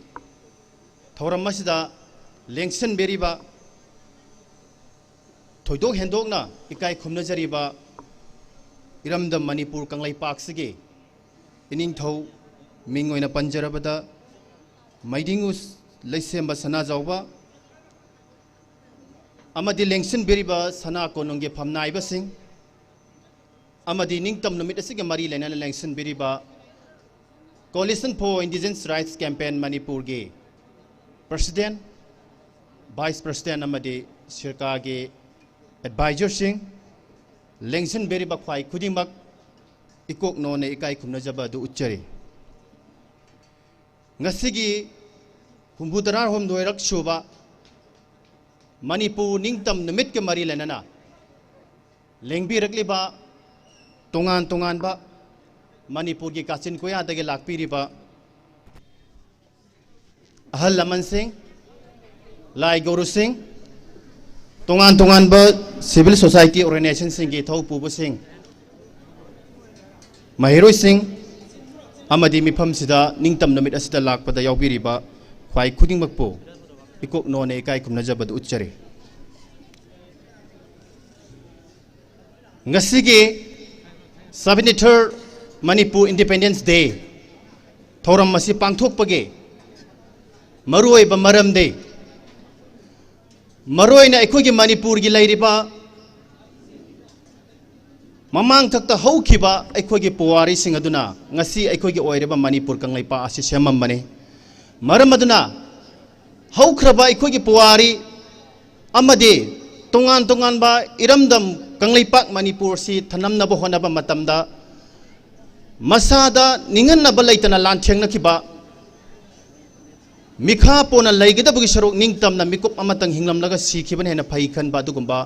ꯊꯧꯔꯝ ꯑꯁꯤꯗ ꯂꯦꯡꯁꯤꯟꯕꯤꯔꯤꯕ, ꯊꯣꯏꯗꯣꯛ ꯍꯦꯟꯗꯣꯛꯅ ꯏꯀꯥꯏ ꯈꯨꯝꯅꯖꯔꯤꯕ ꯏꯔꯝꯗꯝ ꯃꯅꯤꯄꯨꯔ ꯀꯪꯂꯩꯄꯥꯛꯁꯤꯒꯤ ꯏꯅꯤꯡꯊꯧ, ꯃꯤꯡ ꯑꯣꯏꯅ ꯄꯟꯖꯔꯕꯗ ꯃꯩꯗꯤꯡꯉꯨ ꯂꯩꯁꯦꯝꯕ ꯁꯅꯥꯖꯥꯎꯕ ꯑꯃꯗꯤ ꯂꯦꯡꯁꯤꯟꯕꯤꯔꯤꯕ ꯁꯅꯥ ꯀꯣꯅꯨꯡꯒꯤ ꯐꯝꯅꯥꯏꯕꯁꯤꯡ ꯑꯃꯗꯤ ꯅꯤꯡꯇꯝ ꯅꯨꯃꯤꯠ ꯑꯁꯤꯒ ꯃꯔꯤ ꯂꯩꯅꯅ ꯂꯦꯡꯁꯤꯟꯕꯤꯔꯤꯕ Coalition for Indigenous Rights Campaign ꯃꯅꯤꯄꯨꯔꯒꯤ President, Vice President ꯑꯃꯗꯤ ꯁꯤꯔꯀꯥꯒꯤ Advisor ꯁꯤꯡ, ꯂꯦꯡꯁꯤꯟꯕꯤꯔꯤꯕ ꯈ꯭ꯋꯥꯏ ꯈꯨꯗꯤꯡꯃꯛ ꯏꯀꯣꯛ ꯅꯣꯟꯅ ꯏꯀꯥꯏ ꯈꯨꯝꯅꯖꯕ ꯑꯗꯨ ꯎꯠꯆꯔꯤ꯫ ꯉꯁꯤꯒꯤ ꯍꯨꯝꯐꯨ ꯇꯔꯥꯍꯨꯝꯗꯣꯏꯔꯛ ꯁꯨꯕ ꯃꯅꯤꯄꯨꯔ ꯅꯤꯡꯇꯝ ꯅꯨꯃꯤꯠꯀ ꯃꯔꯤ ꯂꯩꯅꯅ ꯂꯦꯡꯕꯤꯔꯛꯂꯤꯕ ꯇꯣꯉꯥꯟ ꯇꯣꯉꯥꯟꯕ ꯃꯅꯤꯄꯨꯔꯒꯤ ꯀꯥꯆꯤꯟ ꯀꯣꯌꯥꯗꯒꯤ ꯂꯥꯛꯄꯤꯔꯤꯕ ꯑꯍꯜ ꯂꯃꯟꯁꯤꯡ, ꯂꯥꯏ ꯒꯨꯔꯨꯁꯤꯡ, ꯇꯣꯉꯥꯟ ꯇꯣꯉꯥꯟꯕ civil society organization ꯁꯤꯡꯒꯤ ꯊꯧ ꯄꯨꯕꯁꯤꯡ, ꯃꯍꯩꯔꯣꯏꯁꯤꯡ ꯑꯃꯗꯤ ꯃꯤꯐꯝꯁꯤꯗ ꯅꯤꯡꯇꯝ ꯅꯨꯃꯤꯠ ꯑꯁꯤꯗ ꯂꯥꯛꯄꯗ ꯌꯥꯎꯕꯤꯔꯤꯕ ꯈ꯭ꯋꯥꯏ ꯈꯨꯗꯤꯡꯃꯛꯄꯨ ꯏꯀꯣꯛ ꯅꯣꯟꯅ ꯏꯀꯥꯏ ꯈꯨꯝꯅꯖꯕꯗꯨ ꯎꯠꯆꯔꯤ꯫ ꯉꯁꯤꯒꯤ seventy third Manipur Independence Day ꯊꯧꯔꯝ ꯑꯁꯤ ꯄꯥꯡꯊꯣꯛꯄꯒꯤ ꯃꯔꯨꯑꯣꯏꯕ ꯃꯔꯝꯗꯤ, ꯃꯔꯨꯑꯣꯏꯅ ꯑꯩꯈꯣꯏꯒꯤ ꯃꯅꯤꯄꯨꯔꯒꯤ ꯂꯩꯔꯤꯕ ꯃꯃꯥꯡꯊꯛꯇ ꯍꯧꯈꯤꯕ ꯑꯩꯈꯣꯏꯒꯤ ꯄꯨꯋꯥꯔꯤꯁꯤꯡ ꯑꯗꯨꯅ ꯉꯁꯤ ꯑꯩꯈꯣꯏꯒꯤ ꯑꯣꯏꯔꯤꯕ ꯃꯅꯤꯄꯨꯔ ꯀꯪꯂꯩꯄꯥꯛ ꯑꯁꯤ ꯁꯦꯝꯃꯝꯕꯅꯤ꯫ ꯃꯔꯝ ꯑꯗꯨꯅ ꯍꯧꯈ꯭ꯔꯕ ꯑꯩꯈꯣꯏꯒꯤ ꯄꯨꯋꯥꯔꯤ ꯑꯃꯗꯤ ꯇꯣꯉꯥꯟ ꯇꯣꯉꯥꯟꯕ ꯏꯔꯝꯗꯝ ꯀꯪꯂꯩꯄꯥꯛ ꯃꯅꯤꯄꯨꯔꯁꯤ ꯊꯅꯝꯅꯕ ꯍꯣꯠꯅꯕ ꯃꯇꯝꯗ ꯃꯁꯥꯗ ꯅꯤꯡꯍꯟꯅꯕ ꯂꯩꯇꯅ ꯂꯥꯟꯊꯦꯡꯅꯈꯤꯕ, ꯃꯤꯈꯥ ꯄꯣꯟꯅ ꯂꯩꯒꯗꯕꯒꯤ ꯁꯔꯨꯛ ꯅꯤꯡꯇꯝꯅ ꯃꯤꯀꯨꯞ ꯑꯃꯇꯪ ꯍꯤꯡꯂꯝꯂꯒ ꯁꯤꯈꯤꯕꯅ ꯍꯦꯟꯅ ꯐꯩ ꯈꯟꯕ ꯑꯗꯨꯒꯨꯝꯕ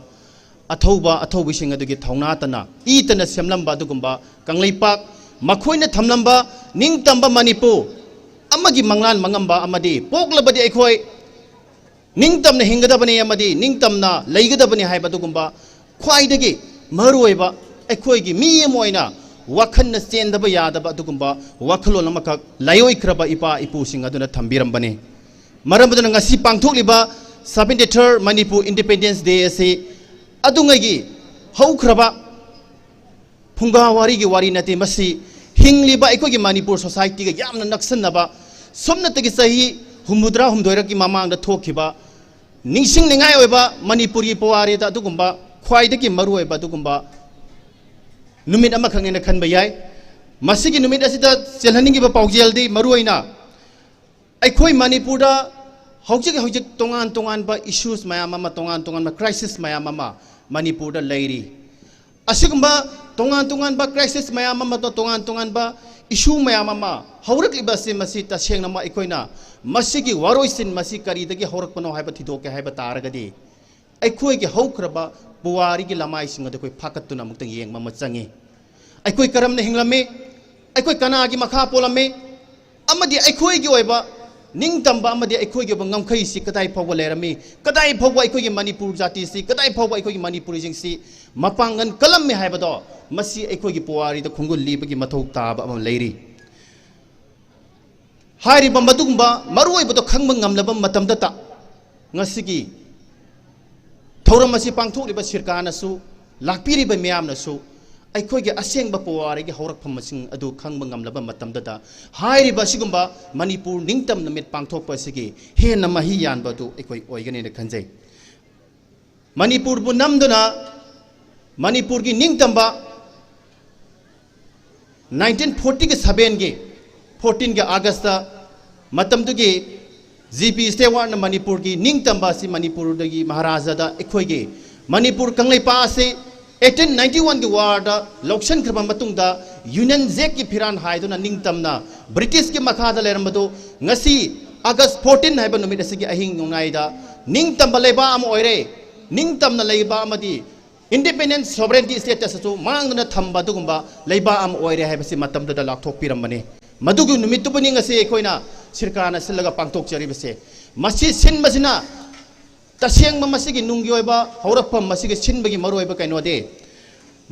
ꯑꯊꯧꯕ ꯑꯊꯧꯕꯤꯁꯤꯡ ꯑꯗꯨꯒꯤ ꯊꯧꯅꯥꯇꯅ ꯏꯇꯅ ꯁꯦꯝꯂꯝꯕ ꯑꯗꯨꯒꯨꯝꯕ ꯀꯪꯂꯩꯄꯥꯛ, ꯃꯈꯣꯏꯅ ꯊꯝꯂꯝꯕ ꯅꯤꯡꯇꯝꯕ ꯃꯅꯤꯄꯨꯔ ꯑꯃꯒꯤ ꯃꯪꯂꯥꯟ ꯃꯉꯝꯕ ꯑꯃꯗꯤ ꯄꯣꯛꯂꯕꯗꯤ ꯑꯩꯈꯣꯏ ꯅꯤꯡꯇꯝꯅ ꯍꯤꯡꯒꯗꯕꯅꯤ ꯑꯃꯗꯤ ꯅꯤꯡꯇꯝꯅ ꯂꯩꯒꯗꯕꯅꯤ ꯍꯥꯏꯕ ꯑꯗꯨꯒꯨꯝꯕ ꯈ꯭ꯋꯥꯏꯗꯒꯤ ꯃꯔꯨꯑꯣꯏꯕ ꯑꯩꯈꯣꯏꯒꯤ ꯃꯤ ꯑꯃ ꯑꯣꯏꯅ ꯋꯥꯈꯜꯅ ꯆꯦꯟꯗꯕ ꯌꯥꯗꯕ ꯑꯗꯨꯒꯨꯝꯕ ꯋꯥꯈꯜꯂꯣꯟ ꯑꯃꯈꯛ ꯂꯥꯏꯑꯣꯏꯈ꯭ꯔꯕ ꯏꯄꯥ ꯏꯄꯨꯁꯤꯡ ꯑꯗꯨꯅ ꯊꯝꯕꯤꯔꯝꯕꯅꯤ꯫ ꯃꯔꯝ ꯑꯗꯨꯅ ꯉꯁꯤ ꯄꯥꯡꯊꯣꯛꯂꯤꯕ seventy-third Manipur Independence Day ꯑꯁꯤ ꯑꯗꯨꯉꯩꯒꯤ ꯍꯧꯈ꯭ꯔꯕ ꯐꯨꯡꯒꯥ ꯋꯥꯔꯤꯒꯤ ꯋꯥꯔꯤ ꯅꯠꯇꯦ, ꯃꯁꯤ ꯍꯤꯡꯂꯤꯕ ꯑꯩꯈꯣꯏꯒꯤ ꯃꯅꯤꯄꯨꯔ societyꯒ ꯌꯥꯝꯅ ꯅꯛꯁꯟꯅꯕ, ꯁꯨꯞꯅꯇꯒꯤ ꯆꯍꯤ ꯍꯨꯝꯐꯨꯇꯔꯥ ꯍꯨꯝꯗꯣꯏꯔꯛꯀꯤ ꯃꯃꯥꯡꯗ ꯊꯣꯛꯈꯤꯕ ꯅꯤꯡꯁꯤꯡꯅꯤꯡꯉꯥꯏ ꯑꯣꯏꯕ ꯃꯅꯤꯄꯨꯔꯒꯤ ꯄꯨꯋꯥꯔꯤꯗ ꯑꯗꯨꯒꯨꯝꯕ ꯈ꯭ꯋꯥꯏꯗꯒꯤ ꯃꯔꯨꯑꯣꯏꯕ ꯑꯗꯨꯒꯨꯝꯕ ꯅꯨꯃꯤꯠ ꯑꯃꯈꯛꯅꯦꯅ ꯈꯟꯕ ꯌꯥꯏ꯫ ꯃꯁꯤꯒꯤ ꯅꯨꯃꯤꯠ ꯑꯁꯤꯗ ꯆꯦꯜꯍꯟꯅꯤꯡꯉꯤꯕ ꯄꯥꯎꯖꯦꯜꯗꯤ ꯃꯔꯨꯑꯣꯏꯅ ꯑꯩꯈꯣꯏ ꯃꯅꯤꯄꯨꯔꯗ ꯍꯧꯖꯤꯛ ꯍꯧꯖꯤꯛ ꯇꯣꯉꯥꯟ ꯇꯣꯉꯥꯟꯕ issues ꯃꯌꯥꯝ ꯑꯃ, ꯇꯣꯉꯥꯟ ꯇꯣꯉꯥꯟꯕ crisis ꯃꯌꯥꯝ ꯑꯃ ꯃꯅꯤꯄꯨꯔꯗ ꯂꯩꯔꯤ꯫ ꯑꯁꯤꯒꯨꯝꯕ ꯇꯣꯉꯥꯟ ꯇꯣꯉꯥꯟꯕ crisis ꯃꯌꯥꯝ ꯑꯃ, ꯇꯣꯉꯥꯟ ꯇꯣꯉꯥꯟꯕ issue ꯃꯌꯥꯝ ꯑꯃ ꯍꯧꯔꯛꯂꯤꯕ ꯑꯁꯤ, ꯃꯁꯤ ꯇꯁꯦꯡꯅꯃꯛ ꯑꯩꯈꯣꯏꯅ ꯃꯁꯤꯒꯤ ꯋꯥꯔꯣꯏꯁꯤꯟ ꯃꯁꯤ ꯀꯔꯤꯗꯒꯤ ꯍꯧꯔꯛꯄꯅꯣ ꯍꯥꯏꯕ ꯊꯤꯗꯣꯛꯀꯦ ꯍꯥꯏꯕ ꯇꯥꯔꯒꯗꯤ, ꯑꯩꯈꯣꯏꯒꯤ ꯍꯧꯈ꯭ꯔꯕ ꯄꯨꯋꯥꯔꯤꯒꯤ ꯂꯃꯥꯏꯁꯤꯡ ꯑꯗꯨ ꯑꯩꯈꯣꯏ ꯐꯥꯀꯠꯇꯨꯅ ꯑꯃꯨꯛꯇꯪ ꯌꯦꯡꯕ ꯑꯃ ꯆꯪꯉꯤ꯫ ꯑꯩꯈꯣꯏ ꯀꯔꯝꯅ ꯍꯤꯡꯂꯝꯃꯤ? ꯑꯩꯈꯣꯏ ꯀꯅꯥꯒꯤ ꯃꯈꯥ ꯄꯣꯜꯂꯝꯃꯤ? ꯑꯃꯗꯤ ꯑꯩꯈꯣꯏꯒꯤ ꯑꯣꯏꯕ ꯅꯤꯡꯇꯝꯕ ꯑꯃꯗꯤ ꯑꯩꯈꯣꯏꯒꯤ ꯑꯣꯏꯕ ꯉꯝꯈꯩꯁꯤ ꯀꯗꯥꯏ ꯐꯥꯎꯕ ꯂꯩꯔꯝꯃꯤ? ꯀꯗꯥꯏ ꯐꯥꯎꯕ ꯑꯩꯈꯣꯏꯒꯤ ꯃꯅꯤꯄꯨꯔ ꯖꯥꯇꯤꯁꯤ, ꯀꯗꯥꯏ ꯐꯥꯎꯕ ꯑꯩꯈꯣꯏꯒꯤ ꯃꯅꯤꯄꯨꯔꯤꯁꯤꯡꯁꯤ ꯃꯄꯥꯡꯒꯜ ꯀꯜꯂꯝꯃꯤ ꯍꯥꯏꯕꯗꯣ, ꯃꯁꯤ ꯑꯩꯈꯣꯏꯒꯤ ꯄꯨꯋꯥꯔꯤꯗ ꯈꯣꯡꯒꯨꯜ ꯂꯤꯕꯒꯤ ꯃꯊꯧ ꯇꯥꯕ ꯑꯃ ꯂꯩꯔꯤ꯫ ꯍꯥꯏꯔꯤꯕ ꯃꯗꯨꯒꯨꯝꯕ ꯃꯔꯨꯑꯣꯏꯕꯗꯣ ꯈꯪꯕ ꯉꯝꯂꯕ ꯃꯇꯝꯗꯇ, ꯉꯁꯤꯒꯤ ꯊꯧꯔꯝ ꯑꯁꯤ ꯄꯥꯡꯊꯣꯛꯂꯤꯕ ꯁꯔꯀꯥꯔꯅꯁꯨ, ꯂꯥꯛꯄꯤꯔꯤꯕ ꯃꯤꯌꯥꯝꯅꯁꯨ ꯑꯩꯈꯣꯏꯒꯤ ꯑꯁꯦꯡꯕ ꯄꯨꯋꯥꯔꯤꯒꯤ ꯍꯧꯔꯛꯐꯝꯁꯤꯡ ꯑꯗꯨ ꯈꯪꯕ ꯉꯝꯂꯕ ꯃꯇꯝꯗꯇ, ꯍꯥꯏꯔꯤꯕ ꯑꯁꯤꯒꯨꯝꯕ ꯃꯅꯤꯄꯨꯔ ꯅꯤꯡꯇꯝ ꯅꯨꯃꯤꯠ ꯄꯥꯡꯊꯣꯛꯄ ꯑꯁꯤꯒꯤ ꯍꯦꯟꯅ ꯃꯍꯩ ꯌꯥꯟꯕ ꯑꯗꯨ ꯑꯩꯈꯣꯏ ꯑꯣꯏꯒꯅꯤꯅ ꯈꯟꯖꯩ꯫ ꯃꯅꯤꯄꯨꯔꯕꯨ ꯅꯝꯗꯨꯅ ꯃꯅꯤꯄꯨꯔꯒꯤ ꯅꯤꯡꯇꯝꯕ nineteen fortyꯒꯤ sevenꯒꯤ fourteenꯒꯤ Augustꯇ ꯃꯇꯝꯗꯨꯒꯤ G P Stewardꯅ ꯃꯅꯤꯄꯨꯔꯒꯤ ꯅꯤꯡꯇꯝꯕ ꯑꯁꯤ ꯃꯅꯤꯄꯨꯔꯗꯒꯤ ꯃꯍꯥꯔꯥꯖꯥꯗ ꯑꯩꯈꯣꯏꯒꯤ ꯃꯅꯤꯄꯨꯔ ꯀꯪꯂꯩꯄꯥꯛ ꯑꯁꯤ ꯑꯩꯠꯇꯤꯟ ꯅꯥꯏꯟꯇꯤ ꯋꯥꯟꯒꯤ ꯋꯥꯔꯗ ꯂꯧꯁꯤꯟꯈ꯭ꯔꯕ ꯃꯇꯨꯡꯗ ꯌꯨꯅꯤꯌꯟ ꯖꯦꯛꯀꯤ ꯐꯤꯔꯥꯟ ꯍꯥꯏꯗꯨꯅ ꯅꯤꯡꯇꯝꯅ ꯕ꯭ꯔꯤꯇꯤꯁꯀꯤ ꯃꯈꯥꯗ ꯂꯩꯔꯝꯕꯗꯨ ꯉꯁꯤ ꯑꯥꯒꯁ ꯐꯣꯔꯇꯤꯟ ꯍꯥꯏꯕ ꯅꯨꯃꯤꯠ ꯑꯁꯤꯒꯤ ꯑꯍꯤꯡ ꯅꯣꯡꯌꯥꯏꯗ ꯅꯤꯡꯇꯝꯕ ꯂꯩꯕꯥꯛ ꯑꯃ ꯑꯣꯏꯔꯦ, ꯅꯤꯡꯇꯝꯅ ꯂꯩꯕ ꯑꯃꯗꯤ ꯏꯟꯗꯤꯄꯦꯟꯗꯦꯟ ꯁꯣꯕꯔꯦꯟꯇꯤ ꯁ꯭ꯇꯦꯇꯁ ꯑꯁꯨ ꯃꯥꯡꯗꯅ ꯊꯝꯕ ꯑꯗꯨꯒꯨꯝꯕ ꯂꯩꯕꯥꯛ ꯑꯃ ꯑꯣꯏꯔꯦ ꯍꯥꯏꯕꯁꯤ ꯃꯇꯝꯗꯨꯗ ꯂꯥꯎꯊꯣꯛꯄꯤꯔꯝꯕꯅꯤ꯫ ꯃꯗꯨꯒꯤ ꯅꯨꯃꯤꯠꯇꯨꯕꯨꯅꯤ ꯉꯁꯤ ꯑꯩꯈꯣꯏꯅ ꯁꯤꯔꯀꯥꯔꯅ ꯁꯤꯜꯂꯒ ꯄꯥꯡꯊꯣꯛꯆꯔꯤꯕꯁꯦ꯫ ꯃꯁꯤ ꯁꯤꯟꯕꯁꯤꯅ ꯇꯁꯦꯡꯕ ꯃꯁꯤꯒꯤ ꯅꯨꯡꯒꯤ ꯑꯣꯏꯕ ꯍꯧꯔꯛꯐꯝ, ꯃꯁꯤꯒꯤ ꯁꯤꯟꯕꯒꯤ ꯃꯔꯨꯑꯣꯏꯕ ꯀꯩꯅꯣꯗꯤ,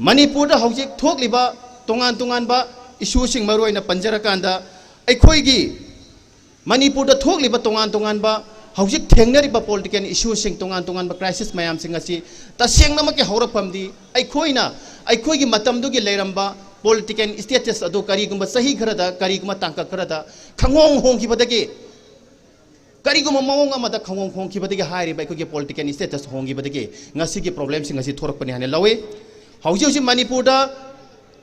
ꯃꯅꯤꯄꯨꯔꯗ ꯍꯧꯖꯤꯛ ꯊꯣꯛꯂꯤꯕ ꯇꯣꯉꯥꯟ ꯇꯣꯉꯥꯟꯕ ꯏꯁꯨꯁꯤꯡ, ꯃꯔꯨꯑꯣꯏꯅ ꯄꯟꯖꯔꯀꯥꯟꯗ, ꯑꯩꯈꯣꯏꯒꯤ ꯃꯅꯤꯄꯨꯔꯗ ꯊꯣꯛꯂꯤꯕ ꯇꯣꯉꯥꯟ ꯇꯣꯉꯥꯟꯕ ꯍꯧꯖꯤꯛ ꯊꯦꯡꯅꯔꯤꯕ ꯄꯣꯂꯤꯇꯤꯀꯦꯜ ꯏꯁꯨꯁꯤꯡ, ꯇꯣꯉꯥꯟ ꯇꯣꯉꯥꯟꯕ ꯀ꯭ꯔꯥꯏꯁꯤꯁ ꯃꯌꯥꯝꯁꯤꯡ ꯑꯁꯤ ꯇꯁꯦꯡꯅꯃꯛꯀꯤ ꯍꯧꯔꯛꯐꯝꯗꯤ ꯑꯩꯈꯣꯏꯅ ꯑꯩꯈꯣꯏꯒꯤ ꯃꯇꯝꯗꯨꯒꯤ ꯂꯩꯔꯝꯕ ꯄꯣꯂꯤꯇꯤꯀꯦꯜ ꯁ꯭ꯇꯦꯇꯁ ꯑꯗꯨ ꯀꯔꯤꯒꯨꯝꯕ ꯆꯍꯤ ꯈꯔꯗ, ꯀꯔꯤꯒꯨꯝꯕ ꯇꯥꯡꯀꯛ ꯈꯔꯗ ꯈꯪꯍꯣꯡ ꯍꯣꯡꯈꯤꯕꯗꯒꯤ, ꯀꯔꯤꯒꯨꯝꯕ ꯃꯑꯣꯡ ꯑꯃꯗ ꯈꯪꯍꯣꯡ ꯍꯣꯡꯈꯤꯕꯗꯒꯤ, ꯍꯥꯏꯔꯤꯕ ꯑꯩꯈꯣꯏꯒꯤ ꯄꯣꯂꯤꯇꯤꯀꯦꯜ ꯁ꯭ꯇꯦꯇꯁ ꯍꯣꯡꯈꯤꯕꯗꯒꯤ ꯉꯁꯤꯒꯤ ꯄ꯭ꯔꯣꯕ꯭ꯂꯦꯝꯁꯤꯡ ꯑꯁꯤ ꯊꯣꯔꯛꯄꯅꯤ ꯍꯥꯏꯅ ꯂꯧꯏ꯫ ꯍꯧꯖꯤꯛ ꯍꯧꯖꯤꯛ ꯃꯅꯤꯄꯨꯔꯗ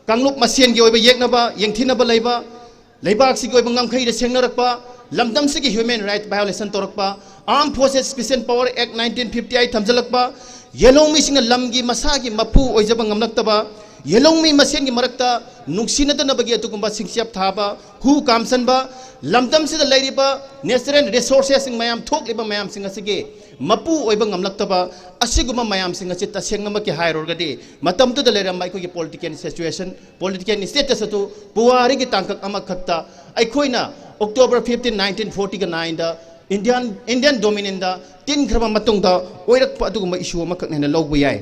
ꯀꯥꯡꯂꯨꯞ ꯃꯁꯦꯟꯒꯤ ꯑꯣꯏꯕ ꯌꯦꯛꯅꯕ, ꯌꯦꯡꯊꯤꯅꯕ ꯂꯩꯕ, ꯂꯩꯕꯥꯛꯁꯤꯒꯤ ꯑꯣꯏꯕ ꯉꯝꯈꯩꯗ ꯁꯦꯡꯅꯔꯛꯄ, ꯂꯝꯗꯝꯁꯤꯒꯤ ꯍ꯭ꯌꯨꯃꯦꯟ ꯔꯥꯏꯠ ꯚꯥꯏꯑꯣꯂꯦꯁꯟ ꯇꯧꯔꯛꯄ, ꯑꯥꯔꯝ ꯐꯣꯔꯁꯦꯁ ꯁ꯭ꯄꯤꯁꯦꯜ ꯄꯥꯋꯔ ꯑꯦꯛ ꯅꯥꯏꯟꯇꯤꯟ ꯐꯤꯐꯇꯤ ꯑꯩꯠ ꯊꯝꯖꯤꯜꯂꯛꯄ, ꯌꯦꯜꯍꯧꯃꯤꯁꯤꯡꯅ ꯂꯝꯒꯤ ꯃꯁꯥꯒꯤ ꯃꯄꯨ ꯑꯣꯏꯖꯕ ꯉꯝꯂꯛꯇꯕ, ꯌꯦꯜꯍꯧꯃꯤ ꯃꯁꯦꯟꯒꯤ ꯃꯔꯛꯇ ꯅꯨꯡꯁꯤꯅꯗꯅꯕꯒꯤ ꯑꯗꯨꯒꯨꯝꯕ ꯁꯤꯡꯆꯞ ꯊꯥꯕ, ꯍꯨ ꯀꯥꯝꯁꯟꯕ, ꯂꯝꯗꯝꯁꯤꯗ ꯂꯩꯔꯤꯕ ꯅꯦꯆꯔꯦꯜ ꯔꯤꯁꯣꯔꯁꯦꯁꯁꯤꯡ ꯃꯌꯥꯝ, ꯊꯣꯛꯂꯤꯕ ꯃꯌꯥꯝꯁꯤꯡ ꯑꯁꯤꯒꯤ ꯃꯄꯨ ꯑꯣꯏꯕ ꯉꯝꯂꯛꯇꯕ, ꯑꯁꯤꯒꯨꯝꯕ ꯃꯌꯥꯝꯁꯤꯡ ꯑꯁꯤ ꯇꯁꯦꯡꯅꯃꯛꯀꯤ ꯍꯥꯏꯔꯨꯔꯒꯗꯤ ꯃꯇꯝꯗꯨꯗ ꯂꯩꯔꯝꯕ ꯑꯩꯈꯣꯏꯒꯤ ꯄꯣꯂꯤꯇꯤꯀꯦꯜ ꯁꯤꯆꯨꯋꯦꯁꯟ, ꯄꯣꯂꯤꯇꯤꯀꯦꯜ ꯁ꯭ꯇꯦꯇꯁ ꯑꯗꯨ ꯄꯨꯋꯥꯔꯤꯒꯤ ꯇꯥꯡꯀꯛ ꯑꯃꯈꯛꯇ ꯑꯩꯈꯣꯏꯅ ꯑꯣꯛꯇꯣꯕꯔ ꯐꯤꯐꯇꯤꯟ, ꯅꯥꯏꯟꯇꯤꯟ ꯐꯣꯔꯇꯤꯒ ꯅꯥꯏꯟꯗ ꯏꯟꯗꯤꯌꯥꯟ, ꯏꯟꯗꯤꯌꯥꯟ ꯗꯣꯃꯤꯅꯤꯌꯟꯗ ꯇꯤꯟꯈ꯭ꯔꯕ ꯃꯇꯨꯡꯗ ꯑꯣꯏꯔꯛꯄ ꯑꯗꯨꯒꯨꯝꯕ ꯏꯁꯨ ꯑꯃꯈꯛꯅ ꯍꯦꯟꯅ ꯂꯧꯕ ꯌꯥꯏ꯫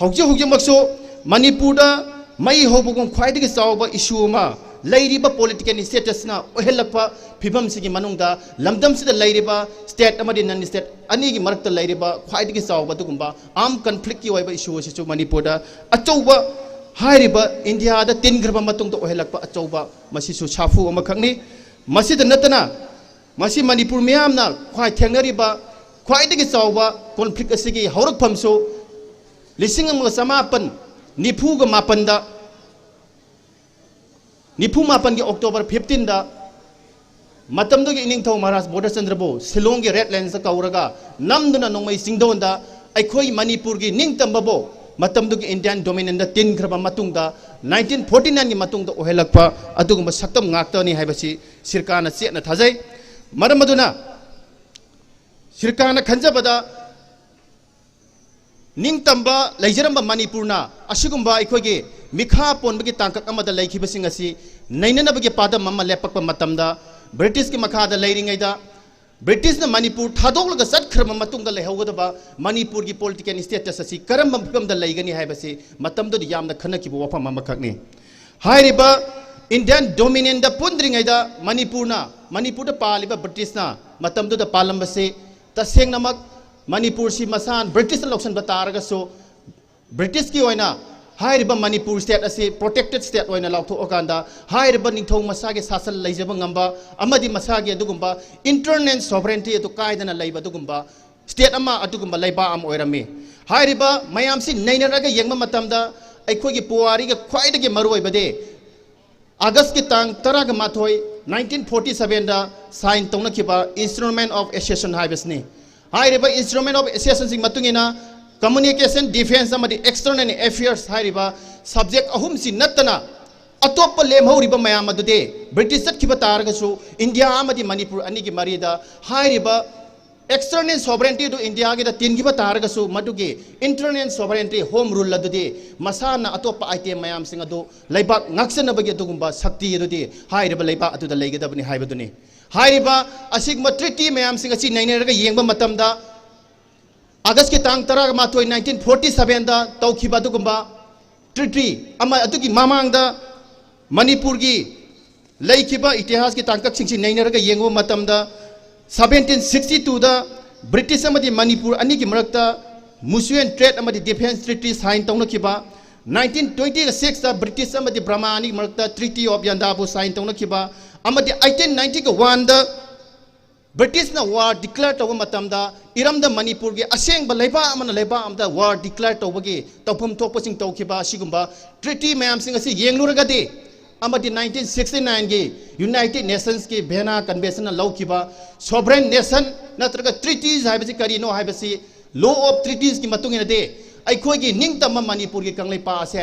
ꯍꯧꯖꯤꯛ ꯍꯧꯖꯤꯛꯃꯛꯁꯨ ꯃꯅꯤꯄꯨꯔꯗ ꯃꯩ ꯍꯧꯕꯒꯨꯝ ꯈ꯭ꯋꯥꯏꯗꯒꯤ ꯆꯥꯎꯕ ꯏꯁꯨ ꯑꯃ ꯂꯩꯔꯤꯕ ꯄꯣꯂꯤꯇꯤꯀꯦꯜ ꯁ꯭ꯇꯦꯇꯁꯅ ꯑꯣꯏꯍꯜꯂꯛꯄ ꯐꯤꯕꯝꯁꯤꯒꯤ ꯃꯅꯨꯡꯗ ꯂꯝꯗꯝꯁꯤꯗ ꯂꯩꯔꯤꯕ ꯁ꯭ꯇꯦꯠ ꯑꯃꯗꯤ ꯅꯟ ꯁ꯭ꯇꯦꯠ ꯑꯅꯤꯒꯤ ꯃꯔꯛꯇ ꯂꯩꯔꯤꯕ ꯈ꯭ꯋꯥꯏꯗꯒꯤ ꯆꯥꯎꯕ ꯑꯗꯨꯒꯨꯝꯕ ꯑꯥꯔꯝ ꯀꯟꯐ꯭ꯂꯤꯛꯀꯤ ꯑꯣꯏꯕ ꯏꯁꯨ ꯑꯁꯤꯁꯨ ꯃꯅꯤꯄꯨꯔꯗ ꯑꯆꯧꯕ, ꯍꯥꯏꯔꯤꯕ ꯏꯟꯗꯤꯌꯥꯗ ꯇꯤꯟꯈ꯭ꯔꯕ ꯃꯇꯨꯡꯗ ꯑꯣꯏꯍꯜꯂꯛꯄ ꯑꯆꯧꯕ ꯃꯁꯤꯁꯨ ꯁꯥꯐꯨ ꯑꯃꯈꯛꯅꯤ꯫ ꯃꯁꯤꯗ ꯅꯠꯇꯅ ꯃꯁꯤ ꯃꯅꯤꯄꯨꯔ ꯃꯤꯌꯥꯝꯅ ꯈ꯭ꯋꯥꯏ ꯊꯦꯡꯅꯔꯤꯕ ꯈ꯭ꯋꯥꯏꯗꯒꯤ ꯆꯥꯎꯕ ꯀꯣꯟꯐ꯭ꯂꯤꯛ ꯑꯁꯤꯒꯤ ꯍꯧꯔꯛꯐꯝꯁꯨ ꯂꯤꯁꯤꯡ ꯑꯃꯒ ꯆꯃꯥꯄꯟ ꯅꯤꯐꯨꯒ ꯃꯥꯄꯟꯗ, ꯅꯤꯐꯨ ꯃꯥꯄꯟꯒꯤ ꯑꯣꯛꯇꯣꯕꯔ ꯐꯤꯐꯇꯤꯟꯗ ꯃꯇꯝꯗꯨꯒꯤ ꯏꯅꯤꯡꯊꯧ ꯃꯍꯥꯔꯥꯖ ꯕꯣꯙꯆꯟꯗ꯭ꯔꯕꯨ ꯁꯤꯂꯣꯡꯒꯤ ꯔꯦꯗ ꯂꯦꯟꯁꯇ ꯀꯧꯔꯒ ꯅꯝꯗꯨꯅ ꯅꯣꯡꯃꯩ ꯆꯤꯡꯗꯣꯟꯗ ꯑꯩꯈꯣꯏ ꯃꯅꯤꯄꯨꯔꯒꯤ ꯅꯤꯡꯇꯝꯕꯕꯨ ꯃꯇꯝꯗꯨꯒꯤ Indian dominionꯗ ꯇꯤꯟꯈ꯭ꯔꯕ ꯃꯇꯨꯡꯗ, nineteen forty nineꯒꯤ ꯃꯇꯨꯡꯗ ꯑꯣꯏꯍꯜꯂꯛꯄ ꯑꯗꯨꯒꯨꯝꯕ ꯁꯛꯇꯝ ꯉꯥꯛꯇꯅꯤ ꯍꯥꯏꯕꯁꯤ ꯁꯤꯔꯀꯥꯅ ꯆꯦꯠꯅ ꯊꯥꯖꯩ꯫ ꯃꯔꯝ ꯑꯗꯨꯅ ꯁꯤꯔꯀꯥꯅ ꯈꯟꯖꯕꯗ, ꯅꯤꯡꯇꯝꯕ ꯂꯩꯖꯔꯝꯕ ꯃꯅꯤꯄꯨꯔꯅ ꯑꯁꯤꯒꯨꯝꯕ ꯑꯩꯈꯣꯏꯒꯤ ꯃꯤꯈꯥ ꯄꯣꯟꯕꯒꯤ ꯇꯥꯡꯀꯛ ꯑꯃꯗ ꯂꯩꯈꯤꯕꯁꯤꯡ ꯑꯁꯤ ꯅꯩꯅꯅꯕꯒꯤ ꯄꯥꯗꯝ ꯑꯃ ꯂꯦꯞꯄꯛꯄ ꯃꯇꯝꯗ, ꯕ꯭ꯔꯤꯇꯤꯁꯀꯤ ꯃꯈꯥꯗ ꯂꯩꯔꯤꯉꯩꯗ, ꯕ꯭ꯔꯤꯇꯤꯁꯅ ꯃꯅꯤꯄꯨꯔ ꯊꯥꯗꯣꯛꯂꯒ ꯆꯠꯈ꯭ꯔꯕ ꯃꯇꯨꯡꯗ ꯂꯩꯍꯧꯒꯗꯕ ꯃꯅꯤꯄꯨꯔꯒꯤ political status ꯑꯁꯤ ꯀꯔꯝꯕ ꯐꯤꯕꯝꯗ ꯂꯩꯒꯅꯤ ꯍꯥꯏꯕꯁꯤ ꯃꯇꯝꯗꯨꯗ ꯌꯥꯝꯅ ꯈꯟꯅꯈꯤꯕ ꯋꯥꯐꯝ ꯑꯃꯈꯛꯅꯤ꯫ ꯍꯥꯏꯔꯤꯕ Indian dominionꯗ ꯄꯨꯟꯗ꯭ꯔꯤꯉꯩꯗ ꯃꯅꯤꯄꯨꯔꯅ, ꯃꯅꯤꯄꯨꯔꯗ ꯄꯥꯜꯂꯤꯕ ꯕ꯭ꯔꯤꯇꯤꯁꯅ ꯃꯇꯝꯗꯨꯗ ꯄꯥꯜꯂꯝꯕꯁꯤ, ꯇꯁꯦꯡꯅꯃꯛ ꯃꯅꯤꯄꯨꯔꯁꯤ ꯃꯁꯥ ꯕ꯭ꯔꯤꯇꯤꯁꯅ ꯂꯧꯁꯤꯟꯕ ꯇꯥꯔꯒꯁꯨ, ꯕ꯭ꯔꯤꯇꯤꯁꯀꯤ ꯑꯣꯏꯅ ꯍꯥꯏꯔꯤꯕ ꯃꯅꯤꯄꯨꯔ state ꯑꯁꯤ protected state ꯑꯣꯏꯅ ꯂꯥꯎꯊꯣꯛꯑꯀꯥꯟꯗ, ꯍꯥꯏꯔꯤꯕ ꯅꯤꯡꯊꯧ ꯃꯁꯥꯒꯤ ꯁꯥꯁꯟ ꯂꯩꯖꯕ ꯉꯝꯕ ꯑꯃꯗꯤ ꯃꯁꯥꯒꯤ ꯑꯗꯨꯒꯨꯝꯕ internal sovereignty ꯑꯗꯨ ꯀꯥꯏꯗꯅ ꯂꯩꯕ ꯑꯗꯨꯒꯨꯝꯕ state ꯑꯃ, ꯑꯗꯨꯒꯨꯝꯕ ꯂꯩꯕꯥꯛ ꯑꯃ ꯑꯣꯏꯔꯝꯃꯤ꯫ ꯍꯥꯏꯔꯤꯕ ꯃꯌꯥꯝꯁꯤ ꯅꯩꯅꯔꯒ ꯌꯦꯡꯕ ꯃꯇꯝꯗ, ꯑꯩꯈꯣꯏꯒꯤ ꯄꯨꯋꯥꯔꯤꯒ ꯈ꯭ꯋꯥꯏꯗꯒꯤ ꯃꯔꯨꯑꯣꯏꯕꯗꯤ Augustꯀꯤ ꯇꯥꯡ ꯇꯔꯥꯒ ꯃꯥꯊꯣꯏ, nineteen forty sevenꯗ sign ꯇꯧꯅꯈꯤꯕ Instrument of Accession ꯍꯥꯏꯕꯁꯤꯅꯤ꯫ ꯍꯥꯏꯔꯤꯕ Instrument of Accessionꯁꯤ ꯃꯇꯨꯡ ꯏꯟꯅ, communication, defence ꯑꯃꯗꯤ external affairs ꯍꯥꯏꯔꯤꯕ subject ꯑꯍꯨꯝꯁꯤ ꯅꯠꯇꯅ ꯑꯇꯣꯞꯄ ꯂꯦꯝꯍꯧꯔꯤꯕ ꯃꯌꯥꯝ ꯑꯗꯨꯗꯤ, ꯕ꯭ꯔꯤꯇꯤꯁ ꯆꯠꯈꯤꯕ ꯇꯥꯔꯒꯁꯨ, ꯏꯟꯗꯤꯌꯥ ꯑꯃꯗꯤ ꯃꯅꯤꯄꯨꯔ ꯑꯅꯤꯒꯤ ꯃꯔꯤꯗ ꯍꯥꯏꯔꯤꯕ external sovereignty ꯑꯗꯨ ꯏꯟꯗꯤꯌꯥꯒꯤꯗ ꯇꯤꯟꯈꯤꯕ ꯇꯥꯔꯒꯁꯨ, ꯃꯗꯨꯒꯤ internal sovereignty, home rule ꯑꯗꯨꯗꯤ ꯃꯁꯥꯅ ꯑꯇꯣꯞꯄ item ꯃꯌꯥꯝꯁꯤꯡ ꯑꯗꯨ ꯂꯩꯕꯥꯛ ꯉꯥꯛꯆꯅꯕꯒꯤ ꯑꯗꯨꯒꯨꯝꯕ ꯁꯛꯇꯤ ꯑꯗꯨꯗꯤ ꯍꯥꯏꯔꯤꯕ ꯂꯩꯕꯥꯛ ꯑꯗꯨꯗ ꯂꯩꯒꯗꯕꯅꯤ ꯍꯥꯏꯕꯗꯨꯅꯤ꯫ ꯍꯥꯏꯔꯤꯕ ꯑꯁꯤꯒꯨꯝꯕ treaty ꯃꯌꯥꯝꯁꯤꯡ ꯑꯁꯤ ꯅꯩꯅꯔꯒ ꯌꯦꯡꯕ ꯃꯇꯝꯗ, Augustꯀꯤ ꯇꯥꯡ ꯇꯔꯥꯃꯥꯊꯣꯏ, nineteen forty sevenꯗ ꯇꯧꯈꯤꯕ ꯑꯗꯨꯒꯨꯝꯕ treaty ꯑꯃ, ꯑꯗꯨꯒꯤ ꯃꯃꯥꯡꯗ ꯃꯅꯤꯄꯨꯔꯒꯤ ꯂꯩꯈꯤꯕ ꯏꯇꯤꯍꯥꯁꯀꯤ ꯇꯥꯡꯀꯛꯁꯤꯡꯁꯤ ꯅꯩꯅꯔꯒ ꯌꯦꯡꯕ ꯃꯇꯝꯗ, seventeen sixty twoꯗ ꯕ꯭ꯔꯤꯇꯤꯁ ꯑꯃꯗꯤ ꯃꯅꯤꯄꯨꯔ ꯑꯅꯤꯒꯤ ꯃꯔꯛꯇ mutual trade ꯑꯃꯗꯤ defence treaty sign ꯇꯧꯅꯈꯤꯕ, nineteen twenty sixꯇ ꯕ꯭ꯔꯤꯇꯤꯁ ꯑꯃꯗꯤ ꯕ꯭ꯔꯃꯥ ꯑꯅꯤꯒꯤ ꯃꯔꯛꯇ Treaty of Yandabo sign ꯇꯧꯅꯈꯤꯕ, ꯑꯃꯗꯤ eighteen ninety oneꯗ ꯕ꯭ꯔꯤꯇꯤꯁꯅ war declare ꯇꯧꯕ ꯃꯇꯝꯗ, ꯏꯔꯝꯗꯝ ꯃꯅꯤꯄꯨꯔꯒꯤ ꯑꯁꯦꯡꯕ ꯂꯩꯕꯥꯛ ꯑꯃꯅ ꯂꯩꯕꯥꯛ ꯑꯃꯗ war declare ꯇꯧꯕꯒꯤ ꯇꯧꯐꯝ ꯊꯣꯛꯄꯁꯤꯡ ꯇꯧꯈꯤꯕ ꯑꯁꯤꯒꯨꯝꯕ treaty ꯃꯌꯥꯝꯁꯤꯡ ꯑꯁꯤ ꯌꯦꯡꯂꯨꯔꯒꯗꯤ, ꯑꯃꯗꯤ nineteen sixty nineꯒꯤ United Nationsꯀꯤ Vienna Conventionꯅ ꯂꯧꯈꯤꯕ sovereign nation ꯅꯠꯇ꯭ꯔꯒ treaties ꯍꯥꯏꯕꯁꯤ ꯀꯔꯤꯅꯣ ꯍꯥꯏꯕꯁꯤ, law of treatiesꯀꯤ ꯃꯇꯨꯡ ꯏꯟꯅꯗꯤ, ꯑꯩꯈꯣꯏꯒꯤ ꯅꯤꯡꯇꯝꯕ ꯃꯅꯤꯄꯨꯔꯒꯤ ꯀꯪꯂꯩꯄꯥꯛ ꯑꯁꯦ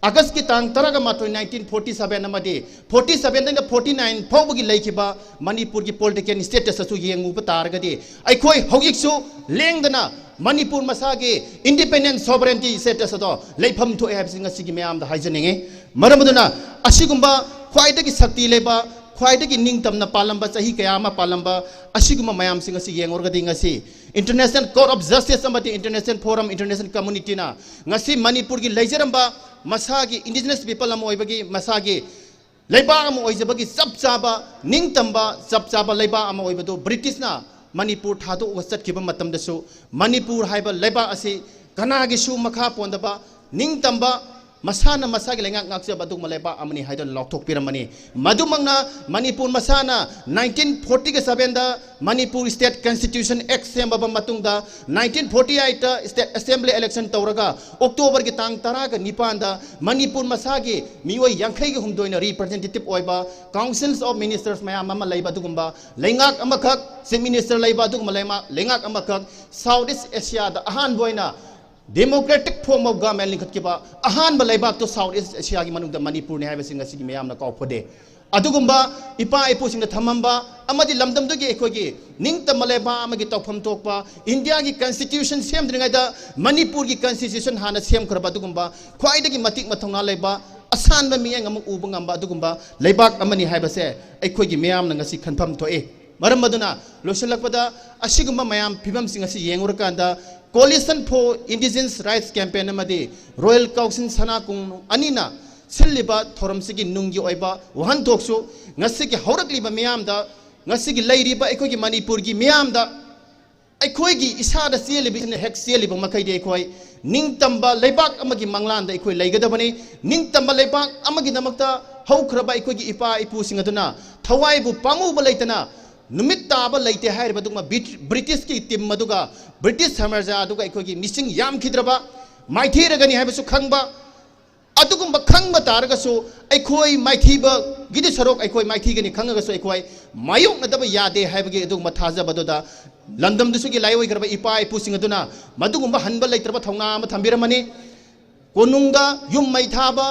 ꯑꯥꯒꯁꯀꯤ ꯇꯥꯡ ꯇꯔꯥꯒ ꯃꯥꯊꯣꯏ, nineteen forty seven ꯑꯃꯗꯤ forty seven ꯗꯩꯅ forty nine ꯐꯥꯎꯕꯒꯤ ꯂꯩꯈꯤꯕ ꯃꯅꯤꯄꯨꯔꯒꯤ political status ꯑꯁꯨ ꯌꯦꯡꯉꯨꯕ ꯇꯥꯔꯒꯗꯤ, ꯑꯩꯈꯣꯏ ꯍꯧꯖꯤꯛꯁꯨ ꯂꯦꯡꯗꯅ ꯃꯅꯤꯄꯨꯔ ꯃꯁꯥꯒꯤ independent sovereignty status ꯑꯗꯣ ꯂꯩꯐꯝ ꯊꯣꯛꯑꯦ ꯍꯥꯏꯕꯁꯤ ꯉꯁꯤꯒꯤ ꯃꯌꯥꯝꯗ ꯍꯥꯏꯖꯅꯤꯡꯉꯤ꯫ ꯃꯔꯝ ꯑꯗꯨꯅ ꯑꯁꯤꯒꯨꯝꯕ ꯈ꯭ꯋꯥꯏꯗꯒꯤ ꯁꯛꯇꯤ ꯂꯩꯕ, ꯈ꯭ꯋꯥꯏꯗꯒꯤ ꯅꯤꯡꯇꯝꯅ ꯄꯥꯜꯂꯝꯕ, ꯆꯍꯤ ꯀꯌꯥ ꯑꯃ ꯄꯥꯜꯂꯝꯕ ꯑꯁꯤꯒꯨꯝꯕ ꯃꯌꯥꯝꯁꯤꯡ ꯑꯁꯤ ꯌꯦꯡꯉꯨꯔꯒꯗꯤ, ꯉꯁꯤ International Court of Justice ꯑꯃꯗꯤ International Forum, International Communityꯅ ꯉꯁꯤ ꯃꯅꯤꯄꯨꯔꯒꯤ ꯂꯩꯖꯔꯝꯕ ꯃꯁꯥꯒꯤ indigenous people ꯑꯃ ꯑꯣꯏꯕꯒꯤ, ꯃꯁꯥꯒꯤ ꯂꯩꯕꯥꯛ ꯑꯃ ꯑꯣꯏꯖꯕꯒꯤ ꯆꯞ ꯆꯥꯕ, ꯅꯤꯡꯇꯝꯕ ꯆꯞ ꯆꯥꯕ ꯂꯩꯕꯥꯛ ꯑꯃ ꯑꯣꯏꯕꯗꯨ ꯕ꯭ꯔꯤꯇꯤꯁꯅ ꯃꯅꯤꯄꯨꯔ ꯊꯥꯗꯣꯛꯑꯒ ꯆꯠꯈꯤꯕ ꯃꯇꯝꯗꯁꯨ, ꯃꯅꯤꯄꯨꯔ ꯍꯥꯏꯕ ꯂꯩꯕꯥꯛ ꯑꯁꯤ ꯀꯅꯥꯒꯤꯁꯨ ꯃꯈꯥ ꯄꯣꯟꯗꯕ, ꯅꯤꯡꯇꯝꯕ, ꯃꯁꯥꯅ ꯃꯁꯥꯒꯤ ꯂꯩꯉꯥꯛ ꯉꯥꯛꯆꯕ ꯑꯗꯨꯒꯨꯝꯕ ꯂꯩꯕꯥꯛ ꯑꯃꯅꯤ ꯍꯥꯏꯗꯨꯅ ꯂꯥꯎꯊꯣꯛꯄꯤꯔꯝꯕꯅꯤ꯫ ꯃꯗꯨꯃꯛꯅ ꯃꯅꯤꯄꯨꯔ ꯃꯁꯥꯅ nineteen forty seven ꯗ Manipur State Constitution Act ꯁꯦꯝꯃꯕ ꯃꯇꯨꯡꯗ, nineteen forty eight State Assembly election ꯇꯧꯔꯒ, October ꯒꯤ ꯇꯥꯡ ꯇꯔꯥꯒ ꯅꯤꯄꯥꯟꯗ ꯃꯅꯤꯄꯨꯔ ꯃꯁꯥꯒꯤ ꯃꯤꯑꯣꯏ ꯌꯥꯡꯈꯩꯒ ꯍꯨꯝꯗꯣꯏꯅ representative ꯑꯣꯏꯕ Councils of Ministers ꯃꯌꯥꯝ ꯑꯃ ꯂꯩꯕ ꯑꯗꯨꯒꯨꯝꯕ ꯂꯩꯉꯥꯛ ꯑꯃꯈꯛ, Chief Minister ꯂꯩꯕ ꯑꯗꯨꯒꯨꯝꯕ ꯂꯩꯉꯥꯛ, ꯂꯩꯉꯥꯛ ꯑꯃꯈꯛ, South East Asia ꯗ ꯑꯍꯥꯟꯕ ꯑꯣꯏꯅ democratic form of government ꯂꯤꯡꯈꯠꯈꯤꯕ ꯑꯍꯥꯟꯕ ꯂꯩꯕꯥꯛꯇꯨ South East Asia ꯒꯤ ꯃꯅꯨꯡꯗ ꯃꯅꯤꯄꯨꯔꯅꯤ ꯍꯥꯏꯕꯁꯤ ꯉꯁꯤꯒꯤ ꯃꯌꯥꯝꯅ ꯀꯥꯎꯐꯗꯦ꯫ ꯑꯗꯨꯒꯨꯝꯕ ꯏꯄꯥ ꯏꯄꯨꯁꯤꯡꯅ ꯊꯝꯃꯝꯕ ꯑꯃꯗꯤ ꯂꯝꯗꯝꯗꯨꯒꯤ ꯑꯩꯈꯣꯏꯒꯤ ꯅꯤꯡꯇꯝꯕ ꯂꯩꯕꯥꯛ ꯑꯃꯒꯤ ꯇꯧꯐꯝ ꯊꯣꯛꯄ, ꯏꯟꯗꯤꯌꯥꯒꯤ constitution ꯁꯦꯝꯗ꯭ꯔꯤꯉꯩꯗ ꯃꯅꯤꯄꯨꯔꯒꯤ constitution ꯍꯥꯟꯅ ꯁꯦꯝꯈ꯭ꯔꯕ ꯑꯗꯨꯒꯨꯝꯕ ꯈ꯭ꯋꯥꯏꯗꯒꯤ ꯃꯇꯤꯛ ꯃꯊꯧꯅꯥ ꯂꯩꯕ, ꯑꯁꯥꯟꯕ ꯃꯤꯠꯌꯦꯡ ꯑꯃ ꯎꯕ ꯉꯝꯕ ꯑꯗꯨꯒꯨꯝꯕ ꯂꯩꯕꯥꯛ ꯑꯃꯅꯤ ꯍꯥꯏꯕꯁꯦ ꯑꯩꯈꯣꯏꯒꯤ ꯃꯤꯌꯥꯝꯅ ꯉꯁꯤ ꯈꯟꯐꯝ ꯊꯣꯛꯏ꯫ ꯃꯔꯝ ꯑꯗꯨꯅ, ꯂꯣꯏꯁꯤꯜꯂꯛꯄꯗ, ꯑꯁꯤꯒꯨꯝꯕ ꯃꯌꯥꯝ ꯐꯤꯕꯝꯁꯤꯡ ꯑꯁꯤ ꯌꯦꯡꯉꯨꯔꯀꯥꯟꯗ, Coalition for Indigenous Rights Campaign ꯑꯃꯗꯤ Royal Council ꯁꯅꯥ ꯀꯣꯡꯅꯨꯡ ꯑꯅꯤꯅ ꯁꯤꯜꯂꯤꯕ ꯊꯧꯔꯝꯁꯤꯒꯤ ꯅꯨꯡꯒꯤ ꯑꯣꯏꯕ ꯋꯥꯍꯟꯊꯣꯛꯁꯨ ꯉꯁꯤꯒꯤ ꯍꯧꯔꯛꯂꯤꯕ ꯃꯤꯌꯥꯝꯗ, ꯉꯁꯤꯒꯤ ꯂꯩꯔꯤꯕ ꯑꯩꯈꯣꯏꯒꯤ ꯃꯅꯤꯄꯨꯔꯒꯤ ꯃꯤꯌꯥꯝꯗ, ꯑꯩꯈꯣꯏꯒꯤ ꯏꯁꯥꯗ ꯆꯦꯜꯂꯤꯕ, ꯏꯁꯥꯅ ꯍꯦꯛ ꯆꯦꯜꯂꯤꯕ ꯃꯈꯩꯗꯤ, ꯑꯩꯈꯣꯏ ꯅꯤꯡꯇꯝꯕ ꯂꯩꯕꯥꯛ ꯑꯃꯒꯤ ꯃꯪꯂꯥꯟꯗ ꯑꯩꯈꯣꯏ ꯂꯩꯒꯗꯕꯅꯤ꯫ ꯅꯤꯡꯇꯝꯕ ꯂꯩꯕꯥꯛ ꯑꯃꯒꯤꯗꯃꯛꯇ ꯍꯧꯈ꯭ꯔꯕ ꯑꯩꯈꯣꯏꯒꯤ ꯏꯄꯥ ꯏꯄꯨꯁꯤꯡ ꯑꯗꯨꯅ ꯊꯋꯥꯏꯕꯨ ꯄꯥꯝꯃꯨꯕ ꯂꯩꯇꯅ, ꯅꯨꯃꯤꯠ ꯇꯥꯕ ꯂꯩꯇꯦ ꯍꯥꯏꯔꯤꯕ ꯑꯗꯨꯒꯨꯝꯕ ꯕ꯭ꯔꯤꯇꯤꯁꯀꯤ team ꯑꯗꯨꯒ, ꯕ꯭ꯔꯤꯇꯤꯁ ꯁꯥꯝꯔꯥꯖ꯭ꯌ ꯑꯗꯨꯒ ꯑꯩꯈꯣꯏꯒꯤ ꯃꯤꯁꯤꯡ ꯌꯥꯝꯈꯤꯗ꯭ꯔꯕ ꯃꯥꯏꯊꯤꯔꯒꯅꯤ ꯍꯥꯏꯕꯁꯨ ꯈꯪꯕ, ꯑꯗꯨꯒꯨꯝꯕ ꯈꯪꯕ ꯇꯥꯔꯒꯁꯨ, ꯑꯩꯈꯣꯏ ꯃꯥꯏꯊꯤꯕꯒꯤꯗꯤ ꯁꯔꯨꯛ ꯑꯩꯈꯣꯏ ꯃꯥꯏꯊꯤꯒꯅꯤ ꯈꯪꯉꯒꯁꯨ, ꯑꯩꯈꯣꯏ ꯃꯥꯌꯣꯛꯅꯗꯕ ꯌꯥꯗꯦ ꯍꯥꯏꯕꯒꯤ ꯑꯗꯨꯒꯨꯝꯕ ꯊꯥꯖꯕꯗꯨꯗ ꯂꯝꯗꯝꯗꯨꯁꯨꯒꯤ ꯂꯥꯏꯑꯣꯏꯈ꯭ꯔꯕ ꯏꯄꯥ ꯏꯄꯨꯁꯤꯡ ꯑꯗꯨꯅ ꯃꯗꯨꯒꯨꯝꯕ ꯍꯟꯕ ꯂꯩꯇ꯭ꯔꯕ ꯊꯧꯅꯥ ꯑꯃ ꯊꯝꯕꯤꯔꯝꯃꯅꯤ꯫ ꯀꯣꯅꯨꯡꯗ ꯌꯨꯝ ꯃꯩ ꯊꯥꯕ,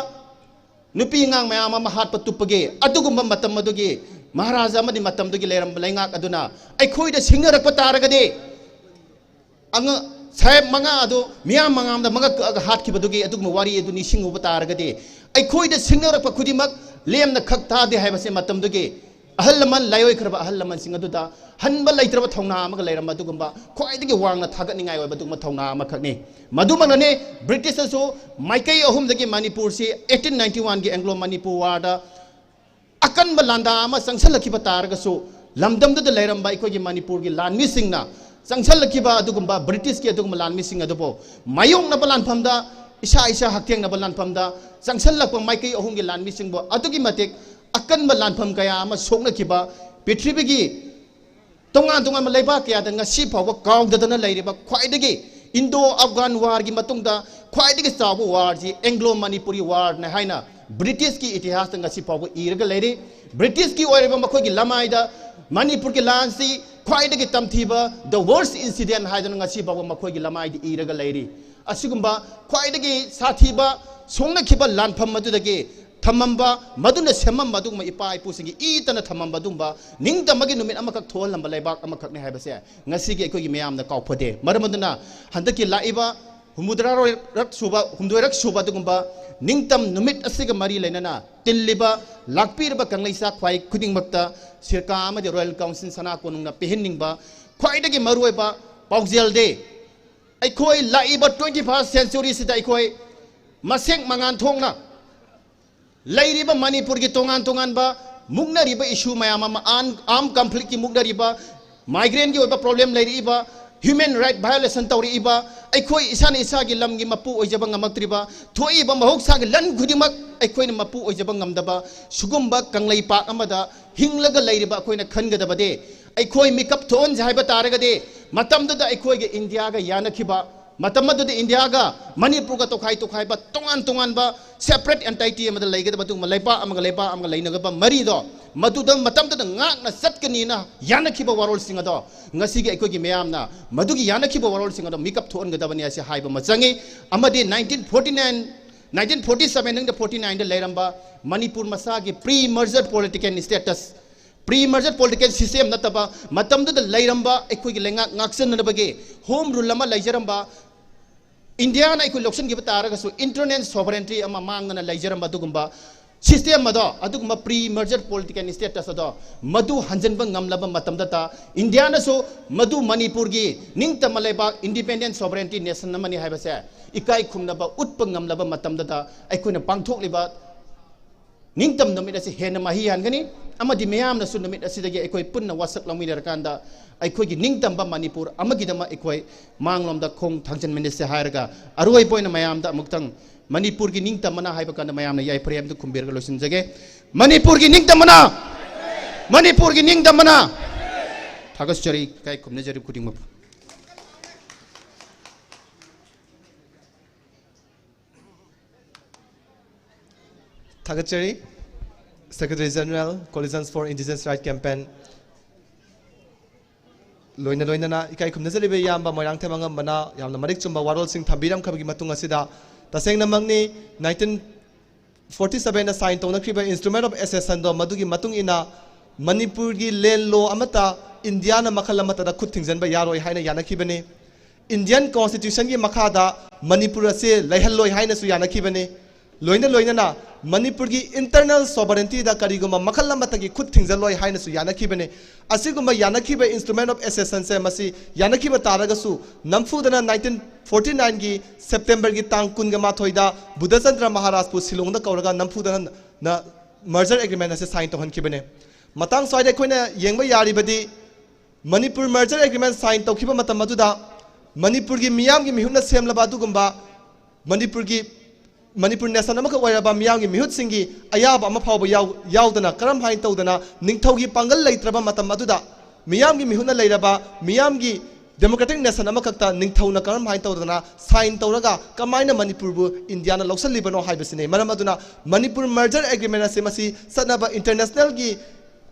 ꯅꯨꯄꯤ ꯑꯉꯥꯡ ꯃꯌꯥꯝ ꯑꯃ ꯍꯥꯠꯄ ꯇꯨꯞꯄꯒꯤ ꯑꯗꯨꯒꯨꯝꯕ ꯃꯇꯝ ꯑꯗꯨꯒꯤ ꯃꯍꯥꯔꯥꯖꯥ ꯑꯃꯗꯤ ꯃꯇꯝꯗꯨꯒꯤ ꯂꯩꯔꯝꯕ ꯂꯩꯉꯥꯛ ꯑꯗꯨꯅ ꯑꯩꯈꯣꯏꯗ ꯁꯤꯡꯅꯔꯛꯄ ꯇꯥꯔꯒꯗꯤ, ꯑꯉ-, ꯁꯥꯍꯦꯕ ꯃꯉꯥ ꯑꯗꯨ ꯃꯤꯌꯥꯝ ꯃꯃꯥꯡꯗ ꯃꯉꯛ ꯀꯛꯑꯒ ꯍꯥꯠꯈꯤꯕꯗꯨꯒꯤ ꯑꯗꯨꯒꯨꯝꯕ ꯋꯥꯔꯤ ꯑꯗꯨ ꯅꯤꯡꯁꯤꯡꯉꯨꯕ ꯇꯥꯔꯒꯗꯤ, ꯑꯩꯈꯣꯏꯗ ꯁꯤꯡꯅꯔꯛꯄ ꯈꯨꯗꯤꯡꯃꯛ ꯂꯦꯝꯅ ꯈꯛ ꯊꯥꯗꯦ ꯍꯥꯏꯕꯁꯦ ꯃꯇꯝꯗꯨꯒꯤ ꯑꯍꯜ ꯂꯃꯟ, ꯂꯥꯏꯑꯣꯏꯈ꯭ꯔꯕ ꯑꯍꯜ ꯂꯃꯟꯁꯤꯡ ꯑꯗꯨꯗ ꯍꯟꯕ ꯂꯩꯇ꯭ꯔꯕ ꯊꯧꯅꯥ ꯑꯃꯒ ꯂꯩꯔꯝꯕ ꯑꯗꯨꯒꯨꯝꯕ ꯈ꯭ꯋꯥꯏꯗꯒꯤ ꯋꯥꯡꯅ ꯊꯥꯒꯠꯅꯤꯡꯉꯥꯏ ꯑꯣꯏꯕ ꯑꯗꯨꯒꯨꯝꯕ ꯊꯧꯅꯥ ꯑꯃꯈꯛꯅꯤ꯫ ꯃꯗꯨꯃꯛꯅꯅꯦ, ꯕ꯭ꯔꯤꯇꯤꯁꯅꯁꯨ ꯃꯥꯏꯀꯩ ꯑꯍꯨꯝꯗꯒꯤ ꯃꯅꯤꯄꯨꯔꯁꯤ eighteen ninety one ꯒꯤ Anglo Manipur War ꯗ ꯑꯀꯟꯕ ꯂꯥꯟꯗꯥ ꯑꯃ ꯆꯪꯁꯤꯜꯂꯛꯈꯤꯕ ꯇꯥꯔꯒꯁꯨ, ꯂꯝꯗꯝꯗꯨꯗ ꯂꯩꯔꯝꯕ ꯑꯩꯈꯣꯏꯒꯤ ꯃꯅꯤꯄꯨꯔꯒꯤ ꯂꯥꯟꯃꯤꯁꯤꯡꯅ ꯆꯪꯁꯤꯜꯂꯛꯈꯤꯕ ꯑꯗꯨꯒꯨꯝꯕ ꯕ꯭ꯔꯤꯇꯤꯁꯀꯤ ꯑꯗꯨꯒꯨꯝꯕ ꯂꯥꯟꯃꯤꯁꯤꯡ ꯑꯗꯨꯕꯨ ꯃꯥꯌꯣꯛꯅꯕ ꯂꯥꯟꯐꯝꯗ, ꯏꯁꯥ ꯏꯁꯥ ꯍꯛꯊꯦꯡꯅꯕ ꯂꯥꯟꯐꯝꯗ ꯆꯪꯁꯤꯜꯂꯛꯄ ꯃꯥꯏꯀꯩ ꯑꯍꯨꯝꯒꯤ ꯂꯥꯟꯃꯤꯁꯤꯡꯕꯨ ꯑꯗꯨꯛꯀꯤ ꯃꯇꯤꯛ ꯑꯀꯟꯕ ꯂꯥꯟꯐꯝ ꯀꯌꯥ ꯑꯃ ꯁꯣꯛꯅꯈꯤꯕ, ꯄ꯭ꯔꯤꯊꯤꯕꯤꯒꯤ ꯇꯣꯉꯥꯟ ꯇꯣꯉꯥꯟꯕ ꯂꯩꯕꯥꯛ ꯀꯌꯥꯗ ꯉꯁꯤ ꯐꯥꯎꯕ ꯀꯥꯎꯗꯗꯅ ꯂꯩꯔꯤꯕ ꯈ꯭ꯋꯥꯏꯗꯒꯤ Indo Afghan War ꯒꯤ ꯃꯇꯨꯡꯗ ꯈ꯭ꯋꯥꯏꯗꯒꯤ ꯆꯥꯎꯕ war ꯁꯤ Anglo Manipuri War ꯅꯤ ꯍꯥꯏꯅ ꯕ꯭ꯔꯤꯇꯤꯁꯀꯤ ꯏꯇꯤꯍꯥꯁꯇ ꯉꯁꯤ ꯐꯥꯎꯕ ꯏꯔꯒ ꯂꯩꯔꯤ꯫ ꯕ꯭ꯔꯤꯇꯤꯁꯀꯤ ꯑꯣꯏꯔꯤꯕ ꯃꯈꯣꯏꯒꯤ ꯂꯃꯥꯏꯗ ꯃꯅꯤꯄꯨꯔꯒꯤ ꯂꯥꯟꯁꯤ ꯈ꯭ꯋꯥꯏꯗꯒꯤ ꯇꯝꯊꯤꯕ, the worst incident ꯍꯥꯏꯗꯨꯅ ꯉꯁꯤ ꯐꯥꯎꯕ ꯃꯈꯣꯏꯒꯤ ꯂꯃꯥꯏꯗ ꯏꯔꯒ ꯂꯩꯔꯤ꯫ ꯑꯁꯤꯒꯨꯝꯕ ꯈ꯭ꯋꯥꯏꯗꯒꯤ ꯁꯥꯊꯤꯕ ꯁꯣꯛꯅꯈꯤꯕ ꯂꯥꯟꯐꯝ ꯑꯗꯨꯗꯒꯤ ꯊꯝꯃꯝꯕ, ꯃꯗꯨꯅ ꯁꯦꯝꯃꯝꯕ ꯑꯗꯨꯒꯨꯝꯕ ꯏꯄꯥ ꯏꯄꯨꯁꯤꯡꯒꯤ ꯏ ꯇꯅ ꯊꯝꯃꯝꯕ ꯑꯗꯨꯒꯨꯝꯕ ꯅꯤꯡꯇꯝꯕꯒꯤ ꯅꯨꯃꯤꯠ ꯑꯃꯈꯛ ꯊꯣꯛꯍꯜꯂꯝꯕ ꯂꯩꯕꯥꯛ ꯑꯃꯈꯛꯅꯤ ꯍꯥꯏꯕꯁꯦ ꯉꯁꯤꯒꯤ ꯑꯩꯈꯣꯏꯒꯤ ꯃꯌꯥꯝꯅ ꯀꯥꯎꯐꯗꯦ꯫ ꯃꯔꯝ ꯑꯗꯨꯅ ꯍꯟꯗꯛꯀꯤ ꯂꯥꯛꯏꯕ ꯍꯨꯝꯐꯨꯇꯔꯥꯔꯛ ꯁꯨꯕ, ꯍꯨꯝꯗꯣꯏꯔꯛ ꯁꯨꯕ ꯑꯗꯨꯒꯨꯝꯕ ꯅꯤꯡꯇꯝ ꯅꯨꯃꯤꯠ ꯑꯁꯤꯒ ꯃꯔꯤ ꯂꯩꯅꯅ ꯇꯤꯜꯂꯤꯕ, ꯂꯥꯛꯄꯤꯔꯤꯕ ꯀꯪꯂꯩ ꯆꯥꯛꯈ꯭ꯋꯥꯏ ꯈꯨꯗꯤꯡꯃꯛꯇ ꯁꯤꯔꯀꯥ ꯑꯃꯗꯤ Royal Council ꯁꯅꯥ ꯀꯣꯅꯨꯡꯅ ꯄꯤꯍꯟꯅꯤꯡꯕ ꯈ꯭ꯋꯥꯏꯗꯒꯤ ꯃꯔꯨꯑꯣꯏꯕ ꯄꯥꯎꯖꯦꯜꯗꯤ, ꯑꯩꯈꯣꯏ ꯂꯥꯛꯏꯕ twenty first century ꯁꯤꯗ ꯑꯩꯈꯣꯏ ꯃꯁꯦꯛ ꯃꯉꯥꯟ ꯊꯣꯛꯅ ꯂꯩꯔꯤꯕ ꯃꯅꯤꯄꯨꯔꯒꯤ ꯇꯣꯉꯥꯟ ꯇꯣꯉꯥꯟꯕ ꯃꯨꯛꯅꯔꯤꯕ issue ꯃꯌꯥꯝ ꯑꯃ, arm, arm conflict ꯀꯤ ꯃꯨꯛꯅꯔꯤꯕ, migrant ꯀꯤ ꯑꯣꯏꯕ problem ꯂꯩꯔꯛꯏꯕ, human right violation ꯇꯧꯔꯛꯏꯕ, ꯑꯩꯈꯣꯏ ꯏꯁꯥꯅ ꯏꯁꯥꯒꯤ ꯂꯝꯒꯤ ꯃꯄꯨ ꯑꯣꯏꯖꯕ ꯉꯝꯃꯛꯇ꯭ꯔꯤꯕ, ꯊꯣꯛꯏꯕ ꯃꯍꯧꯁꯥꯒꯤ ꯂꯟ ꯈꯨꯗꯤꯡꯃꯛ ꯑꯩꯈꯣꯏꯅ ꯃꯄꯨ ꯑꯣꯏꯖꯕ ꯉꯝꯗꯕ, ꯁꯤꯒꯨꯝꯕ ꯀꯪꯂꯩꯄꯥꯛ ꯑꯃꯗ ꯍꯤꯡꯂꯒ ꯂꯩꯔꯤꯕ ꯑꯩꯈꯣꯏꯅ ꯈꯟꯒꯗꯕꯗꯤ, ꯑꯩꯈꯣꯏ ꯃꯤꯀꯞ ꯊꯣꯛꯍꯟꯁꯦ ꯍꯥꯏꯕ ꯇꯥꯔꯒꯗꯤ, ꯃꯇꯝꯗꯨꯗ ꯑꯩꯈꯣꯏꯒ ꯏꯟꯗꯤꯌꯥꯒ ꯌꯥꯅꯈꯤꯕ ꯃꯇꯝ ꯑꯗꯨꯗ ꯏꯟꯗꯤꯌꯥꯒ ꯃꯅꯤꯄꯨꯔꯒ ꯇꯣꯈꯥꯏ ꯇꯣꯈꯥꯏꯕ, ꯇꯣꯉꯥꯟ ꯇꯣꯉꯥꯟꯕ separate entity ꯑꯃꯗ ꯂꯩꯒꯗꯕ, ꯑꯗꯨꯒꯨꯝꯕ ꯂꯩꯕꯥꯛ ꯑꯃꯒ ꯂꯩꯕꯥꯛ ꯑꯃꯒ ꯂꯩꯅꯒꯗꯕ ꯃꯔꯤꯗꯣ, ꯃꯗꯨꯗ ꯃꯇꯝꯗꯨꯗ ꯉꯥꯛꯅ ꯆꯠꯀꯅꯤꯅ ꯌꯥꯅꯈꯤꯕ ꯋꯥꯔꯣꯜꯁꯤꯡ ꯑꯗꯣ ꯉꯁꯤꯒꯤ ꯑꯩꯈꯣꯏꯒꯤ ꯃꯌꯥꯝꯅ ꯃꯗꯨꯒꯤ ꯌꯥꯅꯈꯤꯕ ꯋꯥꯔꯣꯜꯁꯤꯡ ꯑꯗꯣ ꯃꯤꯀꯞ ꯊꯣꯛꯍꯟꯒꯗꯕꯅꯤ ꯍꯥꯏꯁꯤ ꯍꯥꯏꯕ ꯑꯃ ꯆꯪꯉꯤ꯫ ꯑꯃꯗꯤ nineteen forty nine, nineteen forty seven ꯅꯤꯡꯗ forty nineꯗ ꯂꯩꯔꯝꯕ ꯃꯅꯤꯄꯨꯔ ꯃꯁꯥꯒꯤ pre merger political status, pre merger political system ꯅꯠꯇꯕ, ꯃꯇꯝꯗꯨꯗ ꯂꯩꯔꯝꯕ ꯑꯩꯈꯣꯏꯒꯤ ꯂꯩꯉꯥꯛ ꯉꯥꯛꯆꯅꯅꯕꯒꯤ home rule ꯑꯃ ꯂꯩꯖꯔꯝꯕ, ꯏꯟꯗꯤꯌꯥꯅ ꯑꯩꯈꯣꯏ ꯂꯧꯁꯤꯟꯈꯤꯕ ꯇꯥꯔꯒꯁꯨ internal sovereignty ꯑꯃ ꯃꯥꯡꯗꯅ ꯂꯩꯖꯔꯝꯕ ꯑꯗꯨꯒꯨꯝꯕ system ꯑꯗꯣ, ꯑꯗꯨꯒꯨꯝꯕ pre merger political status ꯑꯗꯣ, ꯃꯗꯨ ꯍꯟꯖꯤꯟꯕ ꯉꯝꯂꯕ ꯃꯇꯝꯗꯇ, ꯏꯟꯗꯤꯌꯥꯅꯁꯨ ꯃꯗꯨ ꯃꯅꯤꯄꯨꯔꯒꯤ ꯅꯤꯡꯇꯝꯕ ꯂꯩꯕꯥꯛ, independent sovereignty nation ꯑꯃꯅꯤ ꯍꯥꯏꯕꯁꯦ ꯏꯀꯥꯏ ꯈꯨꯝꯅꯕ ꯎꯠꯄ ꯉꯝꯂꯕ ꯃꯇꯝꯗꯇ, ꯑꯩꯈꯣꯏꯅ ꯄꯥꯡꯊꯣꯛꯂꯤꯕ ꯅꯤꯡꯇꯝ ꯅꯨꯃꯤꯠ ꯑꯁꯤ ꯍꯦꯟꯅ ꯃꯍꯤ ꯌꯥꯟꯒꯅꯤ꯫ ꯑꯃꯗꯤ ꯃꯤꯌꯥꯝꯅꯁꯨ ꯅꯨꯃꯤꯠ ꯑꯁꯤꯗꯒꯤ ꯑꯩꯈꯣꯏ ꯄꯨꯟꯅ ꯋꯥꯁꯛ ꯂꯧꯃꯤꯟꯅꯔꯀꯥꯟꯗ ꯑꯩꯈꯣꯏꯒꯤ ꯅꯤꯡꯇꯝꯕ ꯃꯅꯤꯄꯨꯔ ꯑꯃꯒꯤꯗꯃꯛ ꯑꯩꯈꯣꯏ ꯃꯥꯡꯂꯣꯝꯗ ꯈꯣꯡ ꯊꯥꯡꯖꯤꯟꯃꯤꯟꯅꯁꯦ ꯍꯥꯏꯔꯒ, ꯑꯔꯣꯏꯕ ꯑꯣꯏꯅ ꯃꯌꯥꯝꯗ ꯑꯃꯨꯛꯇꯪ ꯃꯅꯤꯄꯨꯔꯒꯤ ꯅꯤꯡꯇꯝꯕꯅ ꯍꯥꯏꯕ ꯀꯥꯟꯗ ꯃꯌꯥꯝꯅ ꯌꯥꯏꯐꯔꯦ ꯍꯥꯏꯕꯗꯨ ꯈꯨꯝꯕꯤꯔꯒ ꯂꯣꯏꯁꯤꯟꯖꯒꯦ꯫ ꯃꯅꯤꯄꯨꯔꯒꯤ ꯅꯤꯡꯇꯝꯕꯅ, ꯃꯅꯤꯄꯨꯔꯒꯤ ꯅꯤꯡꯇꯝꯕꯅ꯫ ꯊꯥꯒꯠꯆꯔꯤ, ꯏꯀꯥꯏ ꯈꯨꯝꯅꯖꯔꯤ ꯈꯨꯗꯤꯡꯃꯛꯄꯨ꯫ ꯊꯥꯒꯠꯆꯔꯤ꯫ Secretary General, Coalitions for Indigenous Right Campaign꯫ ꯂꯣꯏꯅ ꯂꯣꯏꯅꯅ ꯏꯀꯥꯏ ꯈꯨꯝꯅꯖꯔꯤꯕ ꯏꯌꯥꯝꯕ ꯃꯣꯏꯔꯥꯡꯊꯦꯝ ꯑꯉꯝꯕꯅ ꯌꯥꯝꯅ ꯃꯔꯤꯛ ꯆꯨꯝꯕ ꯋꯥꯔꯣꯜꯁꯤꯡ ꯊꯝꯕꯤꯔꯝꯈꯤꯕꯒꯤ ꯃꯇꯨꯡ ꯑꯁꯤꯗ, ꯇꯁꯦꯡꯅꯃꯛꯅꯤ, nineteen forty seven sign ꯇꯧꯅꯈ꯭ꯔꯤꯕ Instrument of Accession ꯗꯣ, ꯃꯗꯨꯒꯤ ꯃꯇꯨꯡ ꯏꯟꯅ ꯃꯅꯤꯄꯨꯔꯒꯤ land law ꯑꯃꯠꯇ ꯏꯟꯗꯤꯌꯥꯅ ꯃꯈꯜ ꯑꯃꯠꯇꯗ ꯈꯨꯠ ꯊꯤꯡꯖꯤꯟꯕ ꯌꯥꯔꯣꯏ ꯍꯥꯏꯅ ꯌꯥꯅꯈꯤꯕꯅꯤ꯫ Indian Constitution ꯒꯤ ꯃꯈꯥꯗ ꯃꯅꯤꯄꯨꯔ ꯑꯁꯤ ꯂꯩꯍꯜꯂꯣꯏ ꯍꯥꯏꯅꯁꯨ ꯌꯥꯅꯈꯤꯕꯅꯤ꯫ ꯂꯣꯏꯅ ꯂꯣꯏꯅꯅ ꯃꯅꯤꯄꯨꯔꯒꯤ internal sovereignty ꯗ ꯀꯔꯤꯒꯨꯝꯕ ꯃꯈꯜ ꯑꯃꯠꯇꯒꯤ ꯈꯨꯠ ꯊꯤꯡꯖꯤꯜꯂꯣꯏ ꯍꯥꯏꯅꯁꯨ ꯌꯥꯅꯈꯤꯕꯅꯤ꯫ ꯑꯁꯤꯒꯨꯝꯕ ꯌꯥꯅꯈꯤꯕ Instrument of Accession ꯁꯦ ꯃꯁꯤ ꯌꯥꯅꯈꯤꯕ ꯇꯥꯔꯒꯁꯨ, ꯅꯝꯐꯨꯗꯅ nineteen forty nine ꯒꯤ September ꯒꯤ ꯇꯥꯡ ꯀꯨꯟꯒ ꯃꯥꯊꯣꯏꯗ ꯕꯨꯙꯆꯟꯗ꯭ꯔ ꯃꯍꯥꯔꯥꯖꯄꯨ ꯁꯤꯂꯣꯡꯗ ꯀꯧꯔꯒ ꯅꯝꯐꯨꯗꯅ merger agreement ꯑꯁꯤ sign ꯇꯧꯍꯟꯈꯤꯕꯅꯤ꯫ ꯃꯇꯥꯡ ꯁ꯭ꯋꯥꯏꯗ ꯑꯩꯈꯣꯏꯅ ꯌꯦꯡꯕ ꯌꯥꯔꯤꯕꯗꯤ, ꯃꯅꯤꯄꯨꯔ merger agreement sign ꯇꯧꯈꯤꯕ ꯃꯇꯝ ꯑꯗꯨꯗ ꯃꯅꯤꯄꯨꯔꯒꯤ ꯃꯤꯌꯥꯝꯒꯤ ꯃꯤꯍꯨꯠꯅ ꯁꯦꯝꯂꯕ ꯑꯗꯨꯒꯨꯝꯕ ꯃꯅꯤꯄꯨꯔꯒꯤ, ꯃꯅꯤꯄꯨꯔ nation ꯑꯃꯈꯛ ꯑꯣꯏꯔꯕ ꯃꯤꯌꯥꯝꯒꯤ ꯃꯤꯍꯨꯠꯁꯤꯡꯒꯤ ꯑꯌꯥꯕ ꯑꯃ ꯐꯥꯎꯕ ꯌꯥꯎ-, ꯌꯥꯎꯗꯅ, ꯀꯔꯝ ꯍꯥꯏꯅ ꯇꯧꯗꯅ ꯅꯤꯡꯊꯧꯒꯤ ꯄꯥꯡꯒꯜ ꯂꯩꯇ꯭ꯔꯕ ꯃꯇꯝ ꯑꯗꯨꯗ ꯃꯤꯌꯥꯝꯒꯤ ꯃꯤꯍꯨꯠꯅ ꯂꯩꯔꯕ, ꯃꯤꯌꯥꯝꯒꯤ ꯗꯦꯃꯣꯀ꯭ꯔꯦꯇꯤꯛ ꯅꯦꯁꯟ ꯑꯃꯈꯛꯇ ꯅꯤꯡꯊꯧꯅ ꯀꯔꯝꯍꯥꯏꯅ ꯇꯧꯗꯅ ꯁꯥꯏꯟ ꯇꯧꯔꯒ ꯀꯃꯥꯏꯅ ꯃꯅꯤꯄꯨꯔꯕꯨ ꯏꯟꯗꯤꯌꯥꯅ ꯂꯧꯁꯤꯜꯂꯤꯕꯅꯣ ꯍꯥꯏꯕꯁꯤꯅꯤ꯫ ꯃꯔꯝ ꯑꯗꯨꯅ ꯃꯅꯤꯄꯨꯔ ꯃꯔꯖꯔ ꯑꯦꯒ꯭ꯔꯤꯃꯦꯟ ꯑꯁꯤ ꯃꯁꯤ ꯆꯠꯅꯕ ꯏꯟꯇꯔꯅꯦꯁꯅꯦꯜꯒꯤ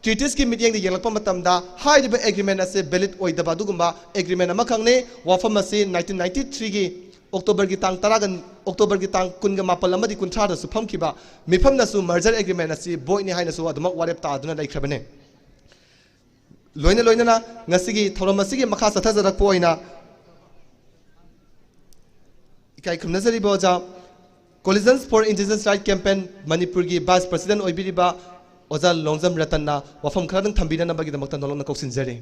ꯇ꯭ꯔꯤꯇꯤꯁꯀꯤ ꯃꯤꯠꯌꯦꯡꯗ ꯌꯦꯡꯂꯛꯄ ꯃꯇꯝꯗ ꯍꯥꯏꯔꯤꯕ ꯑꯦꯒ꯭ꯔꯤꯃꯦꯟ ꯑꯁꯤ ꯚꯦꯂꯤꯠ ꯑꯣꯏꯗꯕ ꯑꯗꯨꯒꯨꯝꯕ ꯑꯦꯒ꯭ꯔꯤꯃꯦꯟ ꯑꯃꯈꯛꯅꯤ꯫ ꯋꯥꯐꯝ ꯑꯁꯤ ꯅꯥꯏꯟꯇꯤꯟ ꯅꯥꯏꯟꯇꯤ ꯊ꯭ꯔꯤꯒꯤ ꯑꯣꯛꯇꯣꯕꯔꯒꯤ ꯇꯥꯡ ꯇꯔꯥꯒ ꯑꯣꯛꯇꯣꯕꯔꯒꯤ ꯇꯥꯡ ꯀꯨꯟꯒ ꯃꯥꯄꯜ ꯑꯃꯗꯤ ꯀꯨꯟꯊ꯭ꯔꯥꯗꯁꯨ ꯐꯝꯈꯤꯕ ꯃꯤꯐꯝꯅꯁꯨ ꯃꯔꯖꯔ ꯑꯦꯒ꯭ꯔꯤꯃꯦꯟ ꯑꯁꯤ ꯚꯣꯏꯗꯅꯤ ꯍꯥꯏꯅꯁꯨ ꯑꯗꯨꯃꯛ ꯋꯥꯔꯦꯞ ꯇꯥꯗꯨꯅ ꯂꯩꯈ꯭ꯔꯕꯅꯤ꯫ ꯂꯣꯏꯅ ꯂꯣꯏꯅꯅ ꯉꯁꯤꯒꯤ ꯊꯧꯔꯝ ꯑꯁꯤꯒꯤ ꯃꯈꯥ ꯆꯠꯊꯖꯔꯛꯄ ꯑꯣꯏꯅ ꯏꯀꯥꯏ ꯈꯨꯝꯅꯖꯔꯤꯕ ꯑꯣꯖꯥ, Coalition for Indigenous Right Campaign ꯃꯅꯤꯄꯨꯔꯒꯤ ꯚꯥꯏꯁ ꯄ꯭ꯔꯁꯤꯗꯦꯟ ꯑꯣꯏꯕꯤꯔꯤꯕ ꯑꯣꯖꯥ ꯂꯣꯡꯖꯝ ꯔꯇꯟꯅ ꯋꯥꯐꯝ ꯈꯔꯗꯪ ꯊꯝꯕꯤꯅꯅꯕꯒꯤꯗꯃꯛꯇ ꯅꯣꯂꯣꯛꯅ ꯀꯧꯁꯤꯟꯖꯔꯤ꯫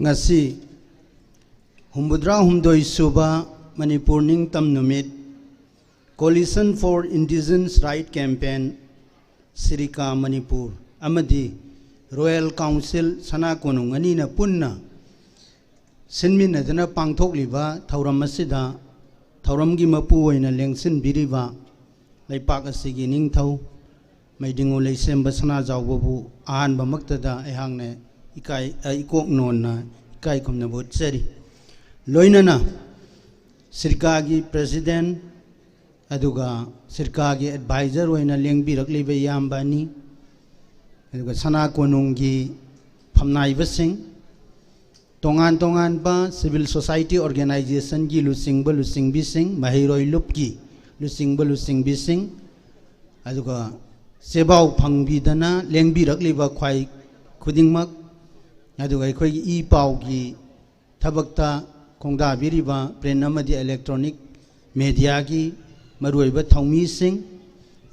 ꯉꯁꯤ ꯍꯨꯝꯐꯨꯇꯔꯥ ꯍꯨꯝꯗꯣꯏ ꯁꯨꯕ ꯃꯅꯤꯄꯨꯔ ꯅꯤꯡꯇꯝ ꯅꯨꯃꯤꯠ, Coalition for Indigenous Right Campaign, ꯁꯤꯔꯤꯀꯥ Manipur ꯑꯃꯗꯤ Royal Council ꯁꯅꯥ ꯀꯣꯅꯨꯡ ꯑꯅꯤꯅ ꯄꯨꯟꯅ ꯁꯤꯟꯃꯤꯟꯅꯗꯨꯅ ꯄꯥꯡꯊꯣꯛꯂꯤꯕ ꯊꯧꯔꯝ ꯑꯁꯤꯗ ꯊꯧꯔꯝꯒꯤ ꯃꯄꯨ ꯑꯣꯏꯅ ꯂꯦꯡꯁꯤꯟꯕꯤꯔꯤꯕ ꯂꯩꯄꯥꯛ ꯑꯁꯤꯒꯤ ꯅꯤꯡꯊꯧ ꯃꯩꯗꯤꯡꯉꯨ ꯂꯩꯁꯦꯝꯕ ꯁꯅꯥꯖꯥꯎꯕꯕꯨ ꯑꯍꯥꯟꯕꯃꯛꯇꯗ ꯑꯩꯍꯥꯛꯅ ꯏꯀꯥꯏ, ꯑ, ꯏꯀꯣꯛ ꯅꯣꯟꯅ ꯏꯀꯥꯏ ꯈꯨꯝꯅꯕ ꯎꯠꯆꯔꯤ꯫ ꯂꯣꯏꯅꯅ ꯁꯤꯔꯀꯥꯒꯤ ꯄ꯭ꯔꯦꯁꯤꯗꯦꯟ, ꯑꯗꯨꯒ ꯁꯤꯔꯀꯥꯒꯤ ꯑꯦꯗꯚꯥꯏꯖꯔ ꯑꯣꯏꯅ ꯂꯦꯡꯕꯤꯔꯛꯂꯤꯕ ꯏꯌꯥꯝꯕ ꯑꯅꯤ, ꯑꯗꯨꯒ ꯁꯅꯥ ꯀꯣꯅꯨꯡꯒꯤ ꯐꯝꯅꯥꯏꯕꯁꯤꯡ, ꯇꯣꯉꯥꯟ ꯇꯣꯉꯥꯟꯕ civil society organizationꯒꯤ ꯂꯨꯆꯤꯡꯕ ꯂꯨꯆꯤꯡꯕꯤꯁꯤꯡ, ꯃꯍꯩꯔꯣꯏ ꯂꯨꯞꯀꯤ ꯂꯨꯆꯤꯡꯕ ꯂꯨꯆꯤꯡꯕꯤꯁꯤꯡ, ꯑꯗꯨꯒ ꯆꯦꯕꯥꯎ ꯐꯪꯕꯤꯗꯅ ꯂꯦꯡꯕꯤꯔꯛꯂꯤꯕ ꯈ꯭ꯋꯥꯏ ꯈꯨꯗꯤꯡꯃꯛ, ꯑꯗꯨꯒ ꯑꯩꯈꯣꯏꯒꯤ ꯏ ꯄꯥꯎꯒꯤ ꯊꯕꯛꯇ ꯈꯣꯡꯗꯥꯕꯤꯔꯤꯕ print ꯑꯃꯗꯤ electronic mediaꯒꯤ ꯃꯔꯨꯑꯣꯏꯕ ꯊꯧꯃꯤꯁꯤꯡ,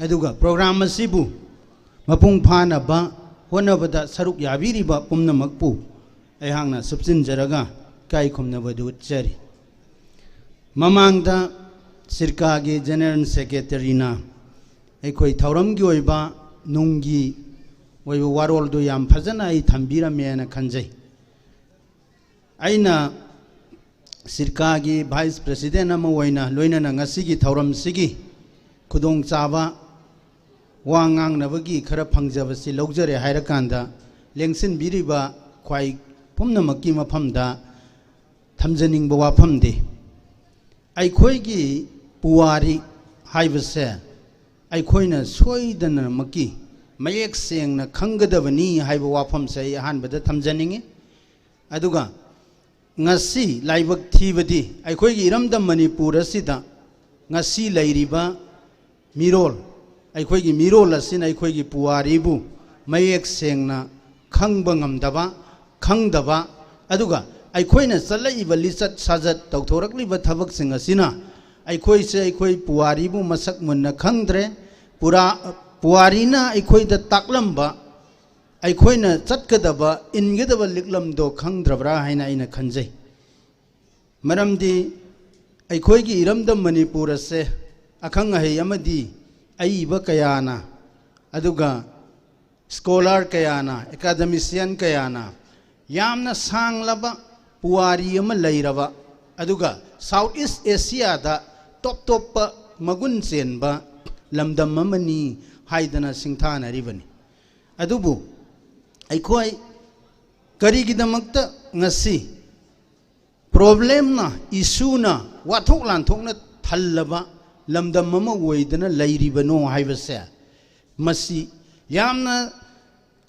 ꯑꯗꯨꯒ program ꯑꯁꯤꯕꯨ ꯃꯄꯨꯡ ꯐꯥꯅꯕ ꯍꯣꯠꯅꯕꯗ ꯁꯔꯨꯛ ꯌꯥꯕꯤꯔꯤꯕ ꯄꯨꯝꯅꯃꯛꯄꯨ ꯑꯩꯍꯥꯛꯅ ꯁꯨꯞꯆꯤꯟꯖꯔꯒ ꯏꯀꯥꯏ ꯈꯨꯝꯅꯕꯗꯨ ꯎꯠꯆꯔꯤ꯫ ꯃꯃꯥꯡꯗ ꯁꯤꯔꯀꯥꯒꯤ General Secretaryꯅ ꯑꯩꯈꯣꯏ ꯊꯧꯔꯝꯒꯤ ꯑꯣꯏꯕ ꯅꯨꯡꯒꯤ ꯑꯣꯏꯕ ꯋꯥꯔꯣꯜꯗꯨ ꯌꯥꯝ ꯐꯖꯅ ꯑꯩ ꯊꯝꯕꯤꯔꯝꯃꯦꯅ ꯈꯟꯖꯩ꯫ ꯑꯩꯅ ꯁꯤꯔꯀꯥꯒꯤ ꯚꯥꯏꯁ ꯄ꯭ꯔꯦꯁꯤꯗꯦꯟ ꯑꯃ ꯑꯣꯏꯅ, ꯂꯣꯏꯅꯅ ꯉꯁꯤꯒꯤ ꯊꯧꯔꯝꯁꯤꯒꯤ ꯈꯨꯗꯣꯡꯆꯥꯕ ꯋꯥ ꯉꯥꯡꯅꯕꯒꯤ ꯈꯔ ꯐꯪꯖꯕꯁꯤ ꯂꯧꯖꯔꯦ ꯍꯥꯏꯔꯀꯥꯟꯗ, ꯂꯦꯡꯁꯤꯟꯕꯤꯔꯤꯕ ꯈ꯭ꯋꯥꯏ ꯄꯨꯝꯅꯃꯛꯀꯤ ꯃꯐꯝꯗ ꯊꯝꯖꯅꯤꯡꯕ ꯋꯥꯐꯝꯗꯤ, ꯑꯩꯈꯣꯏꯒꯤ ꯄꯨꯋꯥꯔꯤ ꯍꯥꯏꯕꯁꯦ ꯑꯩꯈꯣꯏꯅ ꯁꯣꯏꯗꯅꯃꯛꯀꯤ ꯃꯌꯦꯛ ꯁꯦꯡꯅ ꯈꯪꯒꯗꯕꯅꯤ ꯍꯥꯏꯕ ꯋꯥꯐꯝꯁꯦ ꯑꯩ ꯑꯍꯥꯟꯕꯗ ꯊꯝꯖꯅꯤꯡꯉꯤ꯫ ꯑꯗꯨꯒ ꯉꯁꯤ ꯂꯥꯏꯕꯛ ꯊꯤꯕꯗꯤ, ꯑꯩꯈꯣꯏꯒꯤ ꯏꯔꯝꯗꯝ ꯃꯅꯤꯄꯨꯔ ꯑꯁꯤꯗ ꯉꯁꯤ ꯂꯩꯔꯤꯕ ꯃꯤꯔꯣꯜ, ꯑꯩꯈꯣꯏꯒꯤ ꯃꯤꯔꯣꯜ ꯑꯁꯤꯅ ꯑꯩꯈꯣꯏꯒꯤ ꯄꯨꯋꯥꯔꯤꯕꯨ ꯃꯌꯦꯛ ꯁꯦꯡꯅ ꯈꯪꯕ ꯉꯝꯗꯕ, ꯈꯪꯗꯕ, ꯑꯗꯨꯒ ꯑꯩꯈꯣꯏꯅ ꯆꯠꯂꯛꯏꯕ ꯂꯤꯆꯠ ꯁꯥꯖꯠ, ꯇꯧꯊꯣꯔꯛꯂꯤꯕ ꯊꯕꯛꯁꯤꯡ ꯑꯁꯤꯅ ꯑꯩꯈꯣꯏꯁꯦ, ꯑꯩꯈꯣꯏ ꯄꯨꯋꯥꯔꯤꯕꯨ ꯃꯁꯛ ꯃꯨꯟꯅ ꯈꯪꯗ꯭ꯔꯦ꯫ ꯄꯨꯔꯥ-, ꯄꯨꯋꯥꯔꯤꯅ ꯑꯩꯈꯣꯏꯗ ꯇꯥꯛꯂꯝꯕ, ꯑꯩꯈꯣꯏꯅ ꯆꯠꯀꯗꯕ, ꯏꯟꯒꯗꯕ ꯂꯤꯛꯂꯝꯗꯣ ꯈꯪꯗ꯭ꯔꯕ꯭ꯔꯥ ꯍꯥꯏꯅ ꯑꯩꯅ ꯈꯟꯖꯩ꯫ ꯃꯔꯝꯗꯤ ꯑꯩꯈꯣꯏꯒꯤ ꯏꯔꯝꯗꯝ ꯃꯅꯤꯄꯨꯔ ꯑꯁꯦ ꯑꯈꯪ ꯑꯍꯩ ꯑꯃꯗꯤ ꯑꯏꯕ ꯀꯌꯥꯅ, ꯑꯗꯨꯒ ꯁ꯭ꯀꯣꯂꯥꯔ ꯀꯌꯥꯅ, ꯑꯦꯀꯥꯗꯃꯤꯁꯤꯌꯟ ꯀꯌꯥꯅ ꯌꯥꯝꯅ ꯁꯥꯡꯂꯕ ꯄꯨꯋꯥꯔꯤ ꯑꯃ ꯂꯩꯔꯕ, ꯑꯗꯨꯒ ꯁꯥꯎꯠ ꯏꯁ ꯑꯦꯁꯤꯌꯥꯗ ꯇꯣꯞ ꯇꯣꯞꯄ ꯃꯒꯨꯟ ꯆꯦꯟꯕ ꯂꯝꯗꯝ ꯑꯃꯅꯤ ꯍꯥꯏꯗꯅ ꯁꯤꯡꯊꯥꯅꯔꯤꯕꯅꯤ꯫ ꯑꯗꯨꯕꯨ ꯑꯩꯈꯣꯏ ꯀꯔꯤꯒꯤꯗꯃꯛꯇ ꯉꯁꯤ ꯄ꯭ꯔꯣꯕ꯭ꯂꯦꯝꯅ, ꯏꯁꯨꯅ, ꯋꯥꯊꯣꯛ ꯂꯥꯟꯊꯣꯛꯅ ꯊꯜꯂꯕ ꯂꯝꯗꯝ ꯑꯃ ꯑꯣꯏꯗꯅ ꯂꯩꯔꯤꯕꯅꯣ ꯍꯥꯏꯕꯁꯦ, ꯃꯁꯤ ꯌꯥꯝꯅ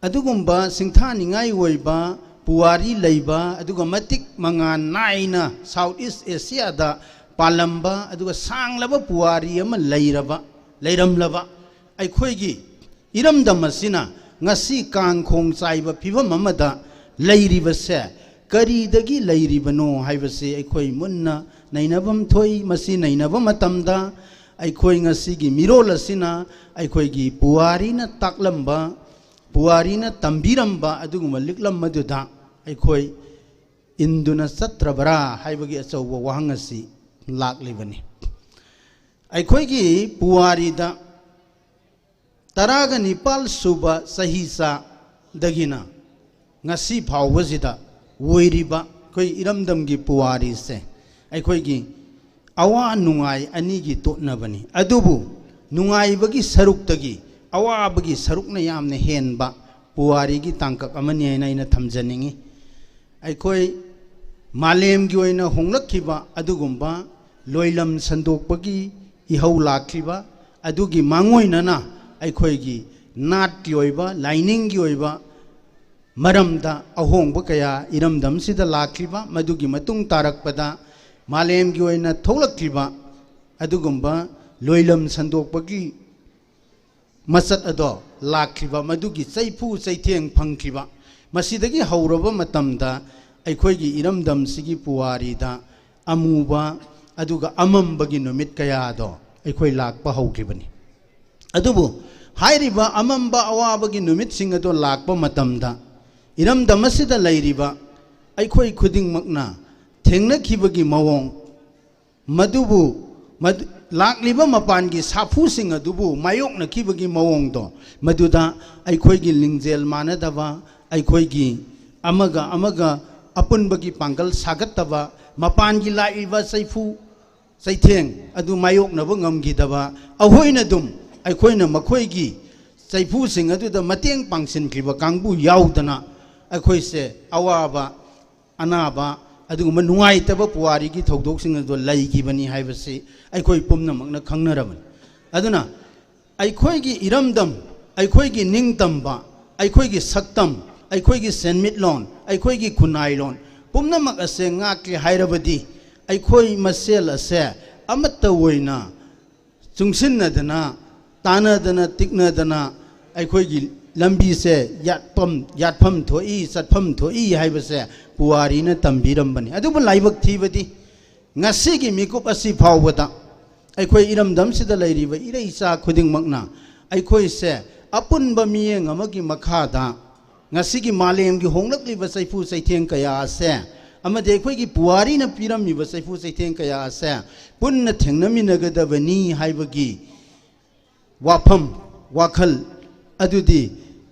ꯑꯗꯨꯒꯨꯝꯕ ꯁꯤꯡꯊꯥꯅꯤꯡꯉꯥꯏ ꯑꯣꯏꯕ ꯄꯨꯋꯥꯔꯤ ꯂꯩꯕ, ꯑꯗꯨꯒ ꯃꯇꯤꯛ ꯃꯉꯥꯜ ꯅꯥꯏꯅ ꯁꯥꯎꯠ ꯏꯁ ꯑꯦꯁꯤꯌꯥꯗ ꯄꯥꯜꯂꯝꯕ, ꯑꯗꯨꯒ ꯁꯥꯡꯂꯕ ꯄꯨꯋꯥꯔꯤ ꯑꯃ ꯂꯩꯔꯕ, ꯂꯩꯔꯝꯂꯕ ꯑꯩꯈꯣꯏꯒꯤ ꯏꯔꯝꯗꯝ ꯑꯁꯤꯅ ꯉꯁꯤ ꯀꯥꯡꯈꯣꯡ ꯆꯥꯏꯕ ꯐꯤꯕꯝ ꯑꯃꯗ ꯂꯩꯔꯤꯕꯁꯦ ꯀꯔꯤꯗꯒꯤ ꯂꯩꯔꯤꯕꯅꯣ ꯍꯥꯏꯕꯁꯤ ꯑꯩꯈꯣꯏ ꯃꯨꯟꯅ ꯅꯩꯅꯐꯝ ꯊꯣꯛꯏ꯫ ꯃꯁꯤ ꯅꯩꯅꯕ ꯃꯇꯝꯗ ꯑꯩꯈꯣꯏ ꯉꯁꯤꯒꯤ ꯃꯤꯔꯣꯜ ꯑꯁꯤꯅ ꯑꯩꯈꯣꯏꯒꯤ ꯄꯨꯋꯥꯔꯤꯅ ꯇꯥꯛꯂꯝꯕ, ꯄꯨꯋꯥꯔꯤꯅ ꯇꯝꯕꯤꯔꯝꯕ ꯑꯗꯨꯒꯨꯝꯕ ꯂꯤꯛꯂꯝ ꯑꯗꯨꯗ ꯑꯩꯈꯣꯏ ꯏꯟꯗꯨꯅ ꯆꯠꯇ꯭ꯔꯕ꯭ꯔꯥ ꯍꯥꯏꯕꯒꯤ ꯑꯆꯧꯕ ꯋꯥꯍꯪ ꯑꯁꯤ ꯂꯥꯛꯂꯤꯕꯅꯤ꯫ ꯑꯩꯈꯣꯏꯒꯤ ꯄꯨꯋꯥꯔꯤꯗ ꯇꯔꯥꯒ ꯅꯤꯄꯥꯜ ꯁꯨꯕ ꯆꯍꯤꯆꯥꯗꯒꯤꯅ ꯉꯁꯤ ꯐꯥꯎꯕꯁꯤꯗ ꯑꯣꯏꯔꯤꯕ ꯑꯩꯈꯣꯏ ꯏꯔꯝꯗꯝꯒꯤ ꯄꯨꯋꯥꯔꯤꯁꯦ ꯑꯩꯈꯣꯏꯒꯤ ꯑꯋꯥ ꯅꯨꯡꯉꯥꯏ ꯑꯅꯤꯒꯤ ꯇꯣꯠꯅꯕꯅꯤ꯫ ꯑꯗꯨꯕꯨ ꯅꯨꯡꯉꯥꯏꯕꯒꯤ ꯁꯔꯨꯛꯇꯒꯤ ꯑꯋꯥꯕꯒꯤ ꯁꯔꯨꯛꯅ ꯌꯥꯝꯅ ꯍꯦꯟꯕ ꯄꯨꯋꯥꯔꯤꯒꯤ ꯇꯥꯡꯀꯛ ꯑꯃꯅꯤ ꯍꯥꯏꯅ ꯑꯩꯅ ꯊꯝꯖꯅꯤꯡꯏ꯫ ꯑꯩꯈꯣꯏ ꯃꯥꯂꯦꯝꯒꯤ ꯑꯣꯏꯅ ꯍꯣꯡꯂꯛꯈꯤꯕ ꯑꯗꯨꯒꯨꯝꯕ ꯂꯣꯏꯂꯝ ꯁꯟꯗꯣꯛꯄꯒꯤ ꯏꯍꯧ ꯂꯥꯛꯈꯤꯕ ꯑꯗꯨꯒꯤ ꯃꯥꯡꯑꯣꯏꯅꯅ ꯑꯩꯈꯣꯏꯒꯤ ꯅꯥꯠꯀꯤ ꯑꯣꯏꯕ, ꯂꯥꯏꯅꯤꯡꯒꯤ ꯑꯣꯏꯕ ꯃꯔꯝꯗ ꯑꯍꯣꯡꯕ ꯀꯌꯥ ꯏꯔꯝꯗꯝꯁꯤꯗ ꯂꯥꯛꯈꯤꯕ, ꯃꯗꯨꯒꯤ ꯃꯇꯨꯡ ꯇꯥꯔꯛꯄꯗ ꯃꯥꯂꯦꯝꯒꯤ ꯑꯣꯏꯅ ꯊꯣꯛꯂꯛꯈꯤꯕ ꯑꯗꯨꯒꯨꯝꯕ ꯂꯣꯏꯂꯝ ꯁꯟꯗꯣꯛꯄꯒꯤ ꯃꯆꯠ ꯑꯗꯣ ꯂꯥꯛꯈꯤꯕ, ꯃꯗꯨꯒꯤ ꯆꯩꯐꯨ ꯆꯩꯊꯦꯡ ꯐꯪꯈꯤꯕ, ꯃꯁꯤꯗꯒꯤ ꯍꯧꯔꯕ ꯃꯇꯝꯗ ꯑꯩꯈꯣꯏꯒꯤ ꯏꯔꯝꯗꯝꯁꯤꯒꯤ ꯄꯨꯋꯥꯔꯤꯗ ꯑꯃꯨꯕ ꯑꯗꯨꯒ ꯑꯃꯝꯕꯒꯤ ꯅꯨꯃꯤꯠ ꯀꯌꯥꯗꯣ ꯑꯩꯈꯣꯏ ꯂꯥꯛꯄ ꯍꯧꯈꯤꯕꯅꯤ꯫ ꯑꯗꯨꯕꯨ ꯍꯥꯏꯔꯤꯕ ꯑꯃꯝꯕ ꯑꯋꯥꯕꯒꯤ ꯅꯨꯃꯤꯠꯁꯤꯡ ꯑꯗꯣ ꯂꯥꯛꯄ ꯃꯇꯝꯗ ꯏꯔꯝꯗꯝ ꯑꯁꯤꯗ ꯂꯩꯔꯤꯕ ꯑꯩꯈꯣꯏ ꯈꯨꯗꯤꯡꯃꯛꯅ ꯊꯦꯡꯅꯈꯤꯕꯒꯤ ꯃꯑꯣꯡ, ꯃꯗꯨꯕꯨ ꯃꯗꯨ- ꯂꯥꯛꯂꯤꯕ ꯃꯄꯥꯟꯒꯤ ꯁꯥꯐꯨꯁꯤꯡ ꯑꯗꯨꯕꯨ ꯃꯥꯌꯣꯛꯅꯈꯤꯕꯒꯤ ꯃꯑꯣꯡꯗꯣ, ꯃꯗꯨꯗ ꯑꯩꯈꯣꯏꯒꯤ ꯂꯤꯡꯖꯦꯜ ꯃꯥꯟꯅꯗꯕ, ꯑꯩꯈꯣꯏꯒꯤ ꯑꯃꯒ ꯑꯃꯒ ꯑꯄꯨꯟꯕꯒꯤ ꯄꯥꯡꯒꯜ ꯁꯥꯒꯠꯇꯕ, ꯃꯄꯥꯟꯒꯤ ꯂꯥꯛꯂꯤꯕ ꯆꯩꯐꯨ ꯆꯩꯊꯦꯡ ꯑꯗꯨ ꯃꯥꯌꯣꯛꯅꯕ ꯉꯝꯈꯤꯗꯕ, ꯑꯩꯈꯣꯏꯅ ꯑꯗꯨꯝ ꯑꯩꯈꯣꯏꯅ ꯃꯈꯣꯏꯒꯤ ꯆꯩꯐꯨꯁꯤꯡ ꯑꯗꯨꯗ ꯃꯇꯦꯡ ꯄꯥꯡꯁꯤꯟꯈꯤꯕ ꯀꯥꯡꯕꯨ ꯌꯥꯎꯗꯅ ꯑꯩꯈꯣꯏꯁꯦ ꯑꯋꯥꯕ ꯑꯅꯥꯕ, ꯑꯗꯨꯒꯨꯝꯕ ꯅꯨꯡꯉꯥꯏꯇꯕ ꯄꯨꯋꯥꯔꯤꯒꯤ ꯊꯧꯗꯣꯛꯁꯤꯡ ꯑꯗꯨ ꯂꯩꯈꯤꯕꯅꯤ ꯍꯥꯏꯕꯁꯤ ꯑꯩꯈꯣꯏ ꯄꯨꯝꯅꯃꯛꯅ ꯈꯪꯅꯔꯕꯅꯤ꯫ ꯑꯗꯨꯅ ꯑꯩꯈꯣꯏꯒꯤ ꯏꯔꯝꯗꯝ, ꯑꯩꯈꯣꯏꯒꯤ ꯅꯤꯡꯇꯝꯕ, ꯑꯩꯈꯣꯏꯒꯤ ꯁꯛꯇꯝ, ꯑꯩꯈꯣꯏꯒꯤ ꯁꯦꯟꯃꯤꯠꯂꯣꯟ, ꯑꯩꯈꯣꯏꯒꯤ ꯈꯨꯟꯅꯥꯏꯂꯣꯟ ꯄꯨꯝꯅꯃꯛ ꯑꯁꯦ ꯉꯥꯛꯀꯦ ꯍꯥꯏꯔꯕꯗꯤ ꯑꯩꯈꯣꯏ ꯃꯁꯦꯜ ꯑꯁꯦ ꯑꯃꯠꯇ ꯑꯣꯏꯅ ꯆꯨꯡꯁꯤꯟꯅꯗꯅ, ꯇꯥꯟꯅꯗꯅ, ꯇꯤꯛꯅꯗꯅ ꯑꯩꯈꯣꯏꯒꯤ ꯂꯝꯕꯤꯁꯦ ꯌꯥꯠꯐꯝ, ꯌꯥꯠꯐꯝ ꯊꯣꯛꯏ, ꯆꯠꯐꯝ ꯊꯣꯛꯏ ꯍꯥꯏꯕꯁꯦ ꯄꯨꯋꯥꯔꯤꯅ ꯇꯝꯕꯤꯔꯝꯕꯅꯤ꯫ ꯑꯗꯨꯕꯨ ꯂꯥꯏꯕꯛ ꯊꯤꯕꯗꯤ ꯉꯁꯤꯒꯤ ꯃꯤꯀꯨꯞ ꯑꯁꯤ ꯐꯥꯎꯕꯗ ꯑꯩꯈꯣꯏ ꯏꯔꯝꯗꯝꯁꯤꯗ ꯂꯩꯔꯤꯕ ꯏꯔꯩꯆꯥ ꯈꯨꯗꯤꯡꯃꯛꯅ ꯑꯩꯈꯣꯏꯁꯦ ꯑꯄꯨꯟꯕ ꯃꯤꯠꯌꯦꯡ ꯑꯃꯒꯤ ꯃꯈꯥꯗ ꯉꯁꯤꯒꯤ ꯃꯥꯂꯦꯝꯒꯤ ꯍꯣꯡꯂꯛꯂꯤꯕ ꯆꯩꯐꯨ ꯆꯩꯊꯦꯡ ꯀꯌꯥ ꯑꯁꯦ ꯑꯃꯗꯤ ꯑꯩꯈꯣꯏꯒꯤ ꯄꯨꯋꯥꯔꯤꯅ ꯄꯤꯔꯝꯃꯤꯕ ꯆꯩꯐꯨ ꯆꯩꯊꯦꯡ ꯀꯌꯥ ꯑꯁꯦ ꯄꯨꯟꯅ ꯊꯦꯡꯅꯃꯤꯟꯅꯒꯗꯕꯅꯤ ꯍꯥꯏꯕꯒꯤ ꯋꯥꯐꯝ, ꯋꯥꯈꯜ ꯑꯗꯨꯗꯤ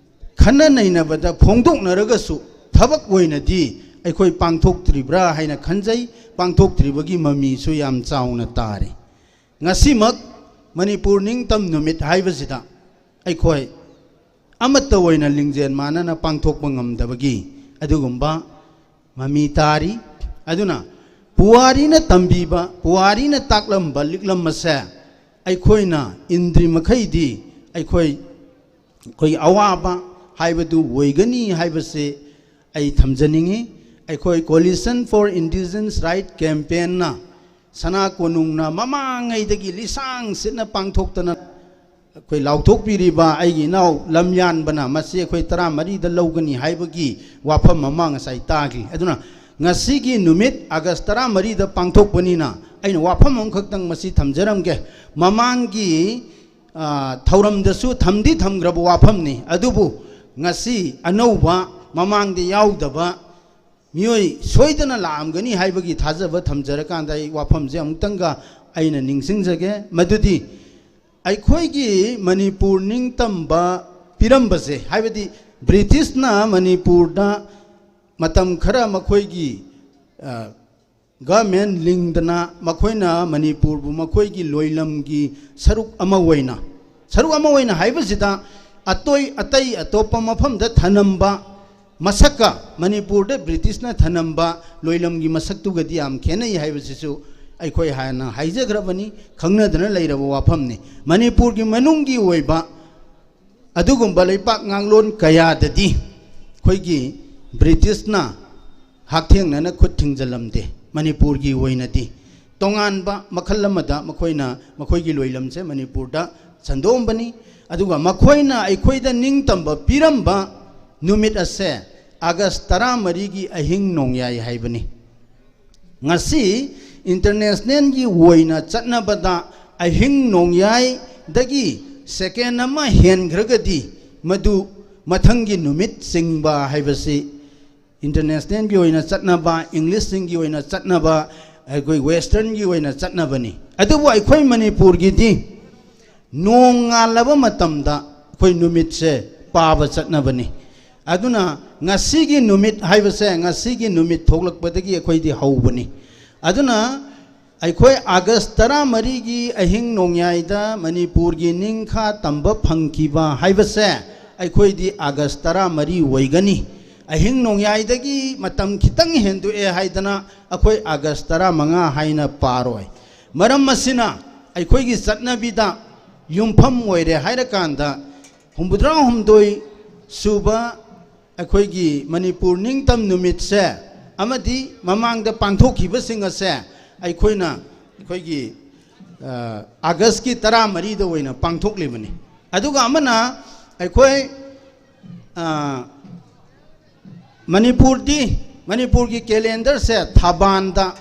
ꯈꯟꯅ ꯅꯩꯅꯕꯗ ꯐꯣꯡꯗꯣꯛꯅꯔꯒꯁꯨ ꯊꯕꯛ ꯑꯣꯏꯅꯗꯤ ꯑꯩꯈꯣꯏ ꯄꯥꯡꯊꯣꯛꯇ꯭ꯔꯤꯕ꯭ꯔꯥ ꯍꯥꯏꯅ ꯈꯟꯖꯩ꯫ ꯄꯥꯡꯊꯣꯛꯇ꯭ꯔꯤꯕꯒꯤ ꯃꯃꯤꯁꯨ ꯌꯥꯝ ꯆꯥꯎꯅ ꯇꯥꯔꯤ꯫ ꯉꯁꯤꯃꯛ ꯃꯅꯤꯄꯨꯔ ꯅꯤꯡꯇꯝ ꯅꯨꯃꯤꯠ ꯍꯥꯏꯕꯁꯤꯗ ꯑꯩꯈꯣꯏ ꯑꯃꯠꯇ ꯑꯣꯏꯅ ꯂꯤꯡꯖꯦꯜ ꯃꯥꯟꯅꯅ ꯄꯥꯡꯊꯣꯛꯄ ꯉꯝꯗꯕꯒꯤ ꯑꯗꯨꯒꯨꯝꯕ ꯃꯃꯤ ꯇꯥꯔꯤ꯫ ꯑꯗꯨꯅ ꯄꯨꯋꯥꯔꯤꯅ ꯇꯝꯕꯤꯕ, ꯄꯨꯋꯥꯔꯤꯅ ꯇꯥꯛꯂꯝꯕ ꯂꯤꯛꯂꯝ ꯑꯁꯦ ꯑꯩꯈꯣꯏꯅ ꯏꯟꯗ꯭ꯔꯤ ꯃꯈꯩꯗꯤ ꯑꯩꯈꯣꯏ, ꯑꯩꯈꯣꯏꯒꯤ ꯑꯋꯥꯕ ꯍꯥꯏꯕꯗꯨ ꯑꯣꯏꯒꯅꯤ ꯍꯥꯏꯕꯁꯦ ꯑꯩ ꯊꯝꯖꯅꯤꯡꯏ꯫ ꯑꯩꯈꯣꯏ Coalition for Indigenous Right Campaignꯅ ꯁꯅꯥ ꯀꯣꯅꯨꯡꯅ ꯃꯃꯥꯡꯉꯩꯗꯒꯤ ꯂꯤꯁꯥꯡ ꯁꯤꯠꯅ ꯄꯥꯡꯊꯣꯛꯇꯅ ꯑꯩꯈꯣꯏ ꯂꯥꯎꯊꯣꯛꯄꯤꯔꯤꯕ ꯑꯩꯒꯤ ꯏꯅꯥꯎ ꯂꯝꯌꯥꯟꯕꯅ ꯃꯁꯤ ꯑꯩꯈꯣꯏ ꯇꯔꯥꯃꯔꯤꯗ ꯂꯧꯒꯅꯤ ꯍꯥꯏꯕꯒꯤ ꯋꯥꯐꯝ ꯑꯃ ꯉꯁꯥꯏ ꯇꯥꯈꯤ꯫ ꯑꯗꯨꯅ ꯉꯁꯤꯒꯤ ꯅꯨꯃꯤꯠ ꯑꯥꯒꯁ ꯇꯔꯥꯃꯔꯤꯗ ꯄꯥꯡꯊꯣꯛꯄꯅꯤꯅ ꯑꯩꯅ ꯋꯥꯐꯝ ꯑꯃꯈꯛꯇꯪ ꯃꯁꯤ ꯊꯝꯖꯔꯝꯒꯦ꯫ ꯃꯃꯥꯡꯒꯤ, ꯑ, ꯊꯧꯔꯝꯗꯁꯨ ꯊꯝꯗꯤ ꯊꯝꯈ꯭ꯔꯕ ꯋꯥꯐꯝꯅꯤ, ꯑꯗꯨꯕꯨ ꯉꯁꯤ ꯑꯅꯧꯕ, ꯃꯃꯥꯡꯗ ꯌꯥꯎꯗꯕ ꯃꯤꯑꯣꯏ ꯁꯣꯏꯗꯅ ꯂꯥꯛꯑꯝꯒꯅꯤ ꯍꯥꯏꯕꯒꯤ ꯊꯥꯖꯕ ꯊꯝꯖꯔꯀꯥꯟꯗ ꯑꯩ ꯋꯥꯐꯝꯁꯦ ꯑꯃꯨꯛꯇꯪꯒ ꯑꯩꯅ ꯅꯤꯡꯁꯤꯡꯖꯒꯦ꯫ ꯃꯗꯨꯗꯤ ꯑꯩꯈꯣꯏꯒꯤ ꯃꯅꯤꯄꯨꯔ ꯅꯤꯡꯇꯝꯕ ꯄꯤꯔꯝꯕꯁꯦ, ꯍꯥꯏꯕꯗꯤ ꯕ꯭ꯔꯤꯇꯤꯁꯅ ꯃꯅꯤꯄꯨꯔꯗ ꯃꯇꯝ ꯈꯔ ꯃꯈꯣꯏꯒꯤ, ꯑ, ꯒꯃꯦꯟ ꯂꯤꯡꯗꯅ ꯃꯈꯣꯏꯅ ꯃꯅꯤꯄꯨꯔꯕꯨ ꯃꯈꯣꯏꯒꯤ ꯂꯣꯏꯂꯝꯒꯤ ꯁꯔꯨꯛ ꯑꯃ ꯑꯣꯏꯅ, ꯁꯔꯨꯛ ꯑꯃ ꯑꯣꯏꯅ ꯍꯥꯏꯕꯁꯤꯗ ꯑꯇꯣꯏ-, ꯑꯇꯩ ꯑꯇꯣꯞꯄ ꯃꯐꯝꯗ ꯊꯅꯝꯕ ꯃꯁꯛꯀ ꯃꯅꯤꯄꯨꯔꯗ ꯕ꯭ꯔꯤꯇꯤꯁꯅ ꯊꯅꯝꯕ ꯂꯣꯏꯂꯝꯒꯤ ꯃꯁꯛꯇꯨꯒꯗꯤ ꯌꯥꯝ ꯈꯦꯠꯅꯩ ꯍꯥꯏꯕꯁꯤꯁꯨ ꯑꯩꯈꯣꯏ ꯍꯥꯟꯅ ꯍꯥꯏꯖꯈ꯭ꯔꯕꯅꯤ, ꯈꯪꯅꯗꯅ ꯂꯩꯔꯕ ꯋꯥꯐꯝꯅꯤ꯫ ꯃꯅꯤꯄꯨꯔꯒꯤ ꯃꯅꯨꯡꯒꯤ ꯑꯣꯏꯕ ꯑꯗꯨꯒꯨꯝꯕ ꯂꯩꯄꯥꯛ ꯉꯥꯡꯂꯣꯟ ꯀꯌꯥꯗꯗꯤ ꯑꯩꯈꯣꯏꯒꯤ ꯕ꯭ꯔꯤꯇꯤꯁꯅ ꯍꯛꯊꯦꯡꯅꯅ ꯈꯨꯠ ꯊꯤꯡꯖꯤꯜꯂꯝꯗꯦ꯫ ꯃꯅꯤꯄꯨꯔꯒꯤ ꯑꯣꯏꯅꯗꯤ ꯇꯣꯉꯥꯟꯕ ꯃꯈꯜ ꯑꯃꯗ ꯃꯈꯣꯏꯅ ꯃꯈꯣꯏꯒꯤ ꯂꯣꯏꯂꯝꯁꯦ ꯃꯅꯤꯄꯨꯔꯗ ꯁꯟꯗꯣꯛꯑꯝꯕꯅꯤ꯫ ꯑꯗꯨꯒ ꯃꯈꯣꯏꯅ ꯑꯩꯈꯣꯏꯗ ꯅꯤꯡꯇꯝꯕ ꯄꯤꯔꯝꯕ ꯅꯨꯃꯤꯠ ꯑꯁꯦ ꯑꯥꯒꯁ ꯇꯔꯥꯃꯔꯤꯒꯤ ꯑꯍꯤꯡ ꯅꯣꯡꯌꯥꯏ ꯍꯥꯏꯕꯅꯤ꯫ ꯉꯁꯤ ꯏꯟꯇꯔꯅꯦꯁꯅꯦꯜꯒꯤ ꯑꯣꯏꯅ ꯆꯠꯅꯕꯗ ꯑꯍꯤꯡ ꯅꯣꯡꯌꯥꯏꯗꯒꯤ ꯁꯦꯀꯦꯟ ꯑꯃ ꯍꯦꯟꯈ꯭ꯔꯒꯗꯤ ꯃꯗꯨ ꯃꯊꯪꯒꯤ ꯅꯨꯃꯤꯠ ꯆꯤꯡꯕ ꯍꯥꯏꯕꯁꯤ ꯏꯟꯇꯔꯅꯦꯁꯅꯦꯜꯒꯤ ꯑꯣꯏꯅ ꯆꯠꯅꯕ, ꯏꯪꯂꯤꯁꯁꯤꯡꯒꯤ ꯑꯣꯏꯅ ꯆꯠꯅꯕ, ꯑꯩꯈꯣꯏ ꯋꯦꯁꯇꯔꯟꯒꯤ ꯑꯣꯏꯅ ꯆꯠꯅꯕꯅꯤ꯫ ꯑꯗꯨꯕꯨ ꯑꯩꯈꯣꯏ ꯃꯅꯤꯄꯨꯔꯒꯤꯗꯤ ꯅꯣꯡ ꯉꯥꯜꯂꯕ ꯃꯇꯝꯗ ꯑꯩꯈꯣꯏ ꯅꯨꯃꯤꯠꯁꯦ ꯄꯥꯕ ꯆꯠꯅꯕꯅꯤ꯫ ꯑꯗꯨꯅ ꯉꯁꯤꯒꯤ ꯅꯨꯃꯤꯠ ꯍꯥꯏꯕꯁꯦ, ꯉꯁꯤꯒꯤ ꯅꯨꯃꯤꯠ ꯊꯣꯛꯂꯛꯄꯗꯒꯤ ꯑꯩꯈꯣꯏꯗꯤ ꯍꯧꯕꯅꯤ꯫ ꯑꯗꯨꯅ ꯑꯩꯈꯣꯏ ꯑꯥꯒꯁ ꯇꯔꯥꯃꯔꯤꯒꯤ ꯑꯍꯤꯡ ꯅꯣꯡꯌꯥꯏꯗ ꯃꯅꯤꯄꯨꯔꯒꯤ ꯅꯤꯡꯈꯥ ꯇꯝꯕ ꯐꯪꯈꯤꯕ ꯍꯥꯏꯕꯁꯦ ꯑꯩꯈꯣꯏꯗꯤ ꯑꯥꯒꯁ ꯇꯔꯥꯃꯔꯤ ꯑꯣꯏꯒꯅꯤ꯫ ꯑꯍꯤꯡ ꯅꯣꯡꯌꯥꯏꯗꯒꯤ ꯃꯇꯝ ꯈꯤꯇꯪ ꯍꯦꯟꯗꯣꯛꯑꯦ ꯍꯥꯏꯗꯅ ꯑꯩꯈꯣꯏ ꯑꯥꯒꯁ ꯇꯔꯥꯃꯉꯥ ꯍꯥꯏꯅ ꯄꯥꯔꯣꯏ꯫ ꯃꯔꯝ ꯑꯁꯤꯅ ꯑꯩꯈꯣꯏꯒꯤ ꯆꯠꯅꯕꯤꯗ ꯌꯨꯝꯐꯝ ꯑꯣꯏꯔꯦ ꯍꯥꯏꯔꯀꯥꯟꯗ ꯍꯨꯝꯐꯨꯇꯔꯥ ꯍꯨꯝꯗꯣꯏ ꯁꯨꯕ ꯑꯩꯈꯣꯏꯒꯤ ꯃꯅꯤꯄꯨꯔ ꯅꯤꯡꯇꯝ ꯅꯨꯃꯤꯠꯁꯦ ꯑꯃꯗꯤ ꯃꯃꯥꯡꯗ ꯄꯥꯡꯊꯣꯛꯈꯤꯕꯁꯤꯡ ꯑꯁꯦ ꯑꯩꯈꯣꯏꯅ ꯑꯩꯈꯣꯏꯒꯤ, ꯑ, ꯑꯥꯒꯁꯀꯤ ꯇꯔꯥꯃꯔꯤꯗ ꯑꯣꯏꯅ ꯄꯥꯡꯊꯣꯛꯂꯤꯕꯅꯤ꯫ ꯑꯗꯨꯒ ꯑꯃꯅ ꯑꯩꯈꯣꯏ, ꯑ, ꯃꯅꯤꯄꯨꯔꯗꯤ, ꯃꯅꯤꯄꯨꯔꯒꯤ ꯀꯦꯂꯦꯟꯗꯔꯁꯦ ꯊꯥꯕꯥꯟꯗ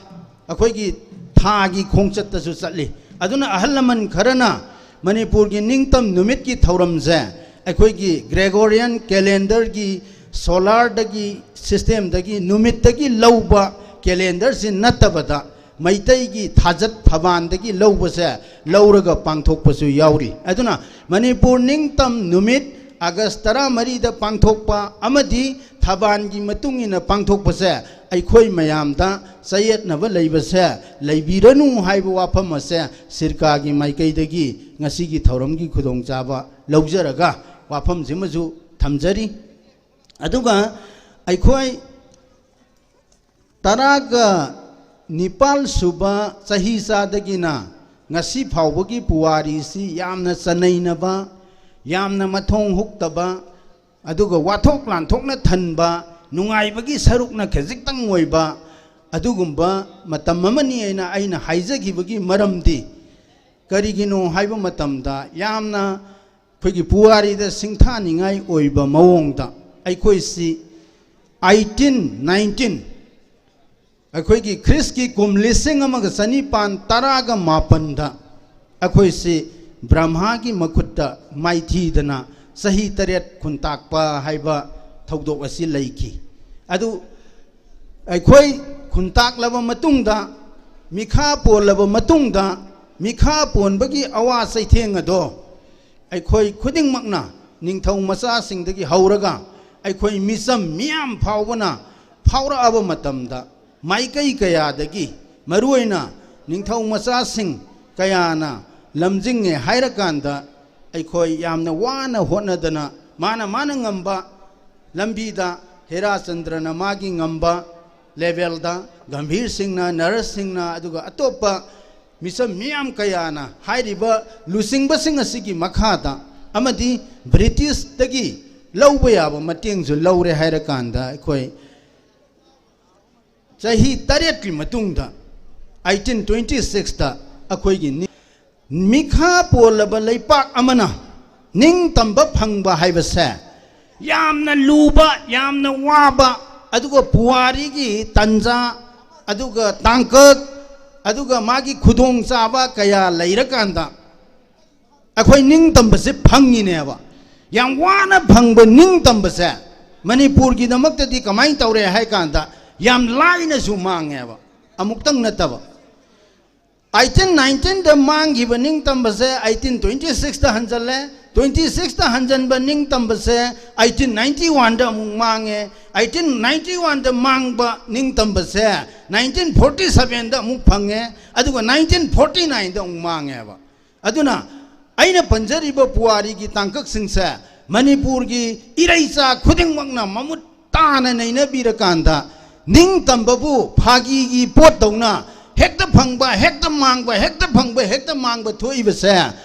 ꯑꯩꯈꯣꯏꯒꯤ ꯊꯥꯒꯤ ꯈꯣꯡꯆꯠꯇꯁꯨ ꯆꯠꯂꯤ꯫ ꯑꯗꯨꯅ ꯑꯍꯜ ꯂꯃꯟ ꯈꯔꯅ ꯃꯅꯤꯄꯨꯔꯒꯤ ꯅꯤꯡꯇꯝ ꯅꯨꯃꯤꯠꯀꯤ ꯊꯧꯔꯝꯁꯦ ꯑꯩꯈꯣꯏꯒꯤ ꯒ꯭ꯔꯦꯒꯣꯔꯤꯌꯟ ꯀꯦꯂꯦꯟꯗꯔꯒꯤ, ꯁꯣꯂꯥꯔꯗꯒꯤ, ꯁꯤꯁꯇꯦꯝꯗꯒꯤ, ꯅꯨꯃꯤꯠꯇꯒꯤ ꯂꯧꯕ ꯀꯦꯂꯦꯟꯗꯔꯁꯤ ꯅꯠꯇꯕꯗ ꯃꯩꯇꯩꯒꯤ ꯊꯥꯖꯠ ꯊꯕꯥꯟꯗꯒꯤ ꯂꯧꯕꯁꯦ ꯂꯧꯔꯒ ꯄꯥꯡꯊꯣꯛꯄꯁꯨ ꯌꯥꯎꯔꯤ꯫ ꯑꯗꯨꯅ ꯃꯅꯤꯄꯨꯔ ꯅꯤꯡꯇꯝ ꯅꯨꯃꯤꯠ ꯑꯥꯒꯁ ꯇꯔꯥꯃꯔꯤꯗ ꯄꯥꯡꯊꯣꯛꯄ ꯑꯃꯗꯤ ꯊꯕꯥꯟꯒꯤ ꯃꯇꯨꯡ ꯏꯟꯅ ꯄꯥꯡꯊꯣꯛꯄꯁꯦ ꯑꯩꯈꯣꯏ ꯃꯌꯥꯝꯗ ꯆꯌꯦꯠꯅꯕ ꯂꯩꯕꯁꯦ ꯂꯩꯕꯤꯔꯅꯨ ꯍꯥꯏꯕ ꯋꯥꯐꯝ ꯑꯁꯦ ꯁꯤꯔꯀꯥꯒꯤ ꯃꯥꯏꯀꯩꯗꯒꯤ ꯉꯁꯤꯒꯤ ꯊꯧꯔꯝꯒꯤ ꯈꯨꯗꯣꯡꯆꯥꯕ ꯂꯧꯖꯔꯒ ꯋꯥꯐꯝꯁꯤꯃꯁꯨ ꯊꯝꯖꯔꯤ꯫ ꯑꯗꯨꯒ ꯑꯩꯈꯣꯏ ꯇꯔꯥꯒ ꯅꯤꯄꯥꯜ ꯁꯨꯕ ꯆꯍꯤ ꯆꯥꯗꯒꯤꯅ ꯉꯁꯤ ꯐꯥꯎꯕꯒꯤ ꯄꯨꯋꯥꯔꯤꯁꯤ ꯌꯥꯝꯅ ꯆꯅꯩꯅꯕ, ꯌꯥꯝꯅ ꯃꯊꯣꯡ ꯍꯨꯛꯇꯕ, ꯑꯗꯨꯒ ꯋꯥꯊꯣꯛ ꯂꯥꯟꯊꯣꯛꯅ ꯊꯟꯕ, ꯅꯨꯡꯉꯥꯏꯕꯒꯤ ꯁꯔꯨꯛꯅ ꯈꯖꯤꯛꯇꯪ ꯑꯣꯏꯕ ꯑꯗꯨꯒꯨꯝꯕ ꯃꯇꯝ ꯑꯃꯅꯤ ꯍꯥꯏꯅ ꯑꯩꯅ ꯍꯥꯏꯖꯈꯤꯕꯒꯤ ꯃꯔꯝꯗꯤ ꯀꯔꯤꯒꯤꯅꯣ ꯍꯥꯏꯕ ꯃꯇꯝꯗ, ꯌꯥꯝꯅ ꯑꯩꯈꯣꯏꯒꯤ ꯄꯨꯋꯥꯔꯤꯗ ꯁꯤꯡꯊꯥꯅꯤꯡꯉꯥꯏ ꯑꯣꯏꯕ ꯃꯑꯣꯡꯗ ꯑꯩꯈꯣꯏꯁꯤ eighteen nineteen, ꯑꯩꯈꯣꯏꯒꯤ ꯈ꯭ꯔꯤꯁꯀꯤ ꯀꯨꯝ ꯂꯤꯁꯤꯡ ꯑꯃꯒ ꯆꯅꯤꯄꯥꯟ ꯇꯔꯥꯒ ꯃꯥꯄꯟꯗ ꯑꯩꯈꯣꯏꯁꯤ ꯕ꯭ꯔꯍꯃꯥꯒꯤ ꯃꯈꯨꯠꯇ ꯃꯥꯏꯊꯤꯗꯅ ꯆꯍꯤ ꯇꯔꯦꯠ ꯈꯨꯟꯇꯥꯛꯄ ꯍꯥꯏꯕ ꯊꯧꯗꯣꯛ ꯑꯁꯤ ꯂꯩꯈꯤ꯫ ꯑꯗꯨ ꯑꯩꯈꯣꯏ ꯈꯨꯟꯇꯥꯛꯂꯕ ꯃꯇꯨꯡꯗ, ꯃꯤꯈꯥ ꯄꯣꯜꯂꯕ ꯃꯇꯨꯡꯗ, ꯃꯤꯈꯥ ꯄꯣꯟꯕꯒꯤ ꯑꯋꯥ ꯆꯩꯊꯦꯡ ꯑꯗꯣ ꯑꯩꯈꯣꯏ ꯈꯨꯗꯤꯡꯃꯛꯅ, ꯅꯤꯡꯊꯧ ꯃꯆꯥꯁꯤꯡꯗꯒꯤ ꯍꯧꯔꯒ ꯑꯩꯈꯣꯏ ꯃꯤꯆꯝ ꯃꯤꯌꯥꯝ ꯐꯥꯎꯕꯅ ꯐꯥꯎꯔꯛꯑꯕ ꯃꯇꯝꯗ, ꯃꯥꯏꯀꯩ ꯀꯌꯥꯗꯒꯤ, ꯃꯔꯨꯑꯣꯏꯅ ꯅꯤꯡꯊꯧ ꯃꯆꯥꯁꯤꯡ ꯀꯌꯥꯅ ꯂꯝꯖꯤꯡꯉꯦ ꯍꯥꯏꯔꯀꯥꯟꯗ, ꯑꯩꯈꯣꯏ ꯌꯥꯝꯅ ꯋꯥꯅ ꯍꯣꯠꯅꯗꯅ, ꯃꯥꯅ ꯃꯥꯅ ꯉꯝꯕ ꯂꯝꯕꯤꯗ, ꯍꯦꯔꯥꯆꯟꯗ꯭ꯔꯅ ꯃꯥꯒꯤ ꯉꯝꯕ ꯂꯦꯚꯦꯜꯗ, ꯒꯝꯚꯤꯔ ꯁꯤꯡꯅ, ꯅꯔꯁ ꯁꯤꯡꯅ, ꯑꯗꯨꯒ ꯑꯇꯣꯞꯄ ꯃꯤꯆꯝ ꯃꯤꯌꯥꯝ ꯀꯌꯥꯅ ꯍꯥꯏꯔꯤꯕ ꯂꯨꯆꯤꯡꯕꯁꯤꯡ ꯑꯁꯤꯒꯤ ꯃꯈꯥꯗ ꯑꯃꯗꯤ ꯕ꯭ꯔꯤꯇꯤꯁꯇꯒꯤ ꯂꯧꯕ ꯌꯥꯕ ꯃꯇꯦꯡꯁꯨ ꯂꯧꯔꯦ ꯍꯥꯏꯔꯀꯥꯟꯗ, ꯑꯩꯈꯣꯏ ꯆꯍꯤ ꯇꯔꯦꯠꯀꯤ ꯃꯇꯨꯡꯗ, ꯑꯩꯇꯤꯟ ꯇ꯭ꯋꯦꯟꯇꯤ ꯁꯤꯛꯁꯇ ꯑꯩꯈꯣꯏꯒꯤ ꯅꯤ-, ꯃꯤꯈꯥ ꯄꯣꯜꯂꯕ ꯂꯩꯄꯥꯛ ꯑꯃꯅ ꯅꯤꯡꯇꯝꯕ ꯐꯪꯕ ꯍꯥꯏꯕꯁꯦ ꯌꯥꯝꯅ ꯂꯨꯕ, ꯌꯥꯝꯅ ꯋꯥꯕ, ꯑꯗꯨꯒ ꯄꯨꯋꯥꯔꯤꯒꯤ ꯇꯟꯖꯥ, ꯑꯗꯨꯒ ꯇꯥꯡꯀꯛ, ꯑꯗꯨꯒ ꯃꯥꯒꯤ ꯈꯨꯗꯣꯡꯆꯥꯕ ꯀꯌꯥ ꯂꯩꯔꯀꯥꯟꯗ ꯑꯩꯈꯣꯏ ꯅꯤꯡꯇꯝꯕꯁꯦ ꯐꯪꯉꯤꯅꯦꯕ꯫ ꯌꯥꯝ ꯋꯥꯅ ꯐꯪꯕ ꯅꯤꯡꯇꯝꯕꯁꯦ ꯃꯅꯤꯄꯨꯔꯒꯤꯗꯃꯛꯇꯗꯤ ꯀꯃꯥꯏꯅ ꯇꯧꯔꯦ ꯍꯥꯏ ꯀꯥꯟꯗ, ꯌꯥꯝ ꯂꯥꯏꯅꯁꯨ ꯃꯥꯡꯉꯦꯕ꯫ ꯑꯃꯨꯛꯇꯪ ꯅꯠꯇꯕ, ꯑꯩꯇꯤꯟ ꯅꯥꯏꯟꯇꯤꯟꯗ ꯃꯥꯡꯈꯤꯕ ꯅꯤꯡꯇꯝꯕꯁꯦ ꯑꯩꯇꯤꯟ ꯇ꯭ꯋꯦꯟꯇꯤ ꯁꯤꯛꯁꯇ ꯍꯟꯖꯜꯂꯦ, ꯇ꯭ꯋꯦꯟꯇꯤ ꯁꯤꯛꯁꯇ ꯍꯟꯖꯟꯕ ꯅꯤꯡꯇꯝꯕꯁꯦ ꯑꯩꯇꯤꯟ ꯅꯥꯏꯟꯇꯤ ꯋꯥꯟꯗ ꯑꯃꯨꯛ ꯃꯥꯡꯉꯦ, ꯑꯩꯇꯤꯟ ꯅꯥꯏꯟꯇꯤ ꯋꯥꯟꯗ ꯃꯥꯡꯕ ꯅꯤꯡꯇꯝꯕꯁꯦ ꯅꯥꯏꯟꯇꯤꯟ ꯐꯣꯔꯇꯤ ꯁꯚꯦꯟꯗ ꯑꯃꯨꯛ ꯐꯪꯉꯦ, ꯑꯗꯨꯒ ꯅꯥꯏꯟꯇꯤꯟ ꯐꯣꯔꯇꯤ ꯅꯥꯏꯟꯗ ꯑꯃꯨꯛ ꯃꯥꯡꯉꯦꯕ꯫ ꯑꯗꯨꯅ ꯑꯩꯅ ꯄꯟꯖꯔꯤꯕ ꯄꯨꯋꯥꯔꯤꯒꯤ ꯇꯥꯡꯀꯛꯁꯤꯡꯁꯦ ꯃꯅꯤꯄꯨꯔꯒꯤ ꯏꯔꯩꯆꯥ ꯈꯨꯗꯤꯡꯃꯛꯅ ꯃꯃꯨꯠ ꯇꯥꯅ ꯅꯩꯅꯕꯤꯔꯀꯥꯟꯗ, ꯅꯤꯡꯇꯝꯕꯕꯨ ꯐꯥꯒꯤꯒꯤ ꯄꯣꯠꯇꯧꯅ ꯍꯦꯛꯇ ꯐꯪꯕ, ꯍꯦꯛꯇ ꯃꯥꯡꯕ, ꯍꯦꯛꯇ ꯐꯪꯕ, ꯍꯦꯛꯇ ꯃꯥꯡꯕ ꯊꯣꯛꯏꯕꯁꯦ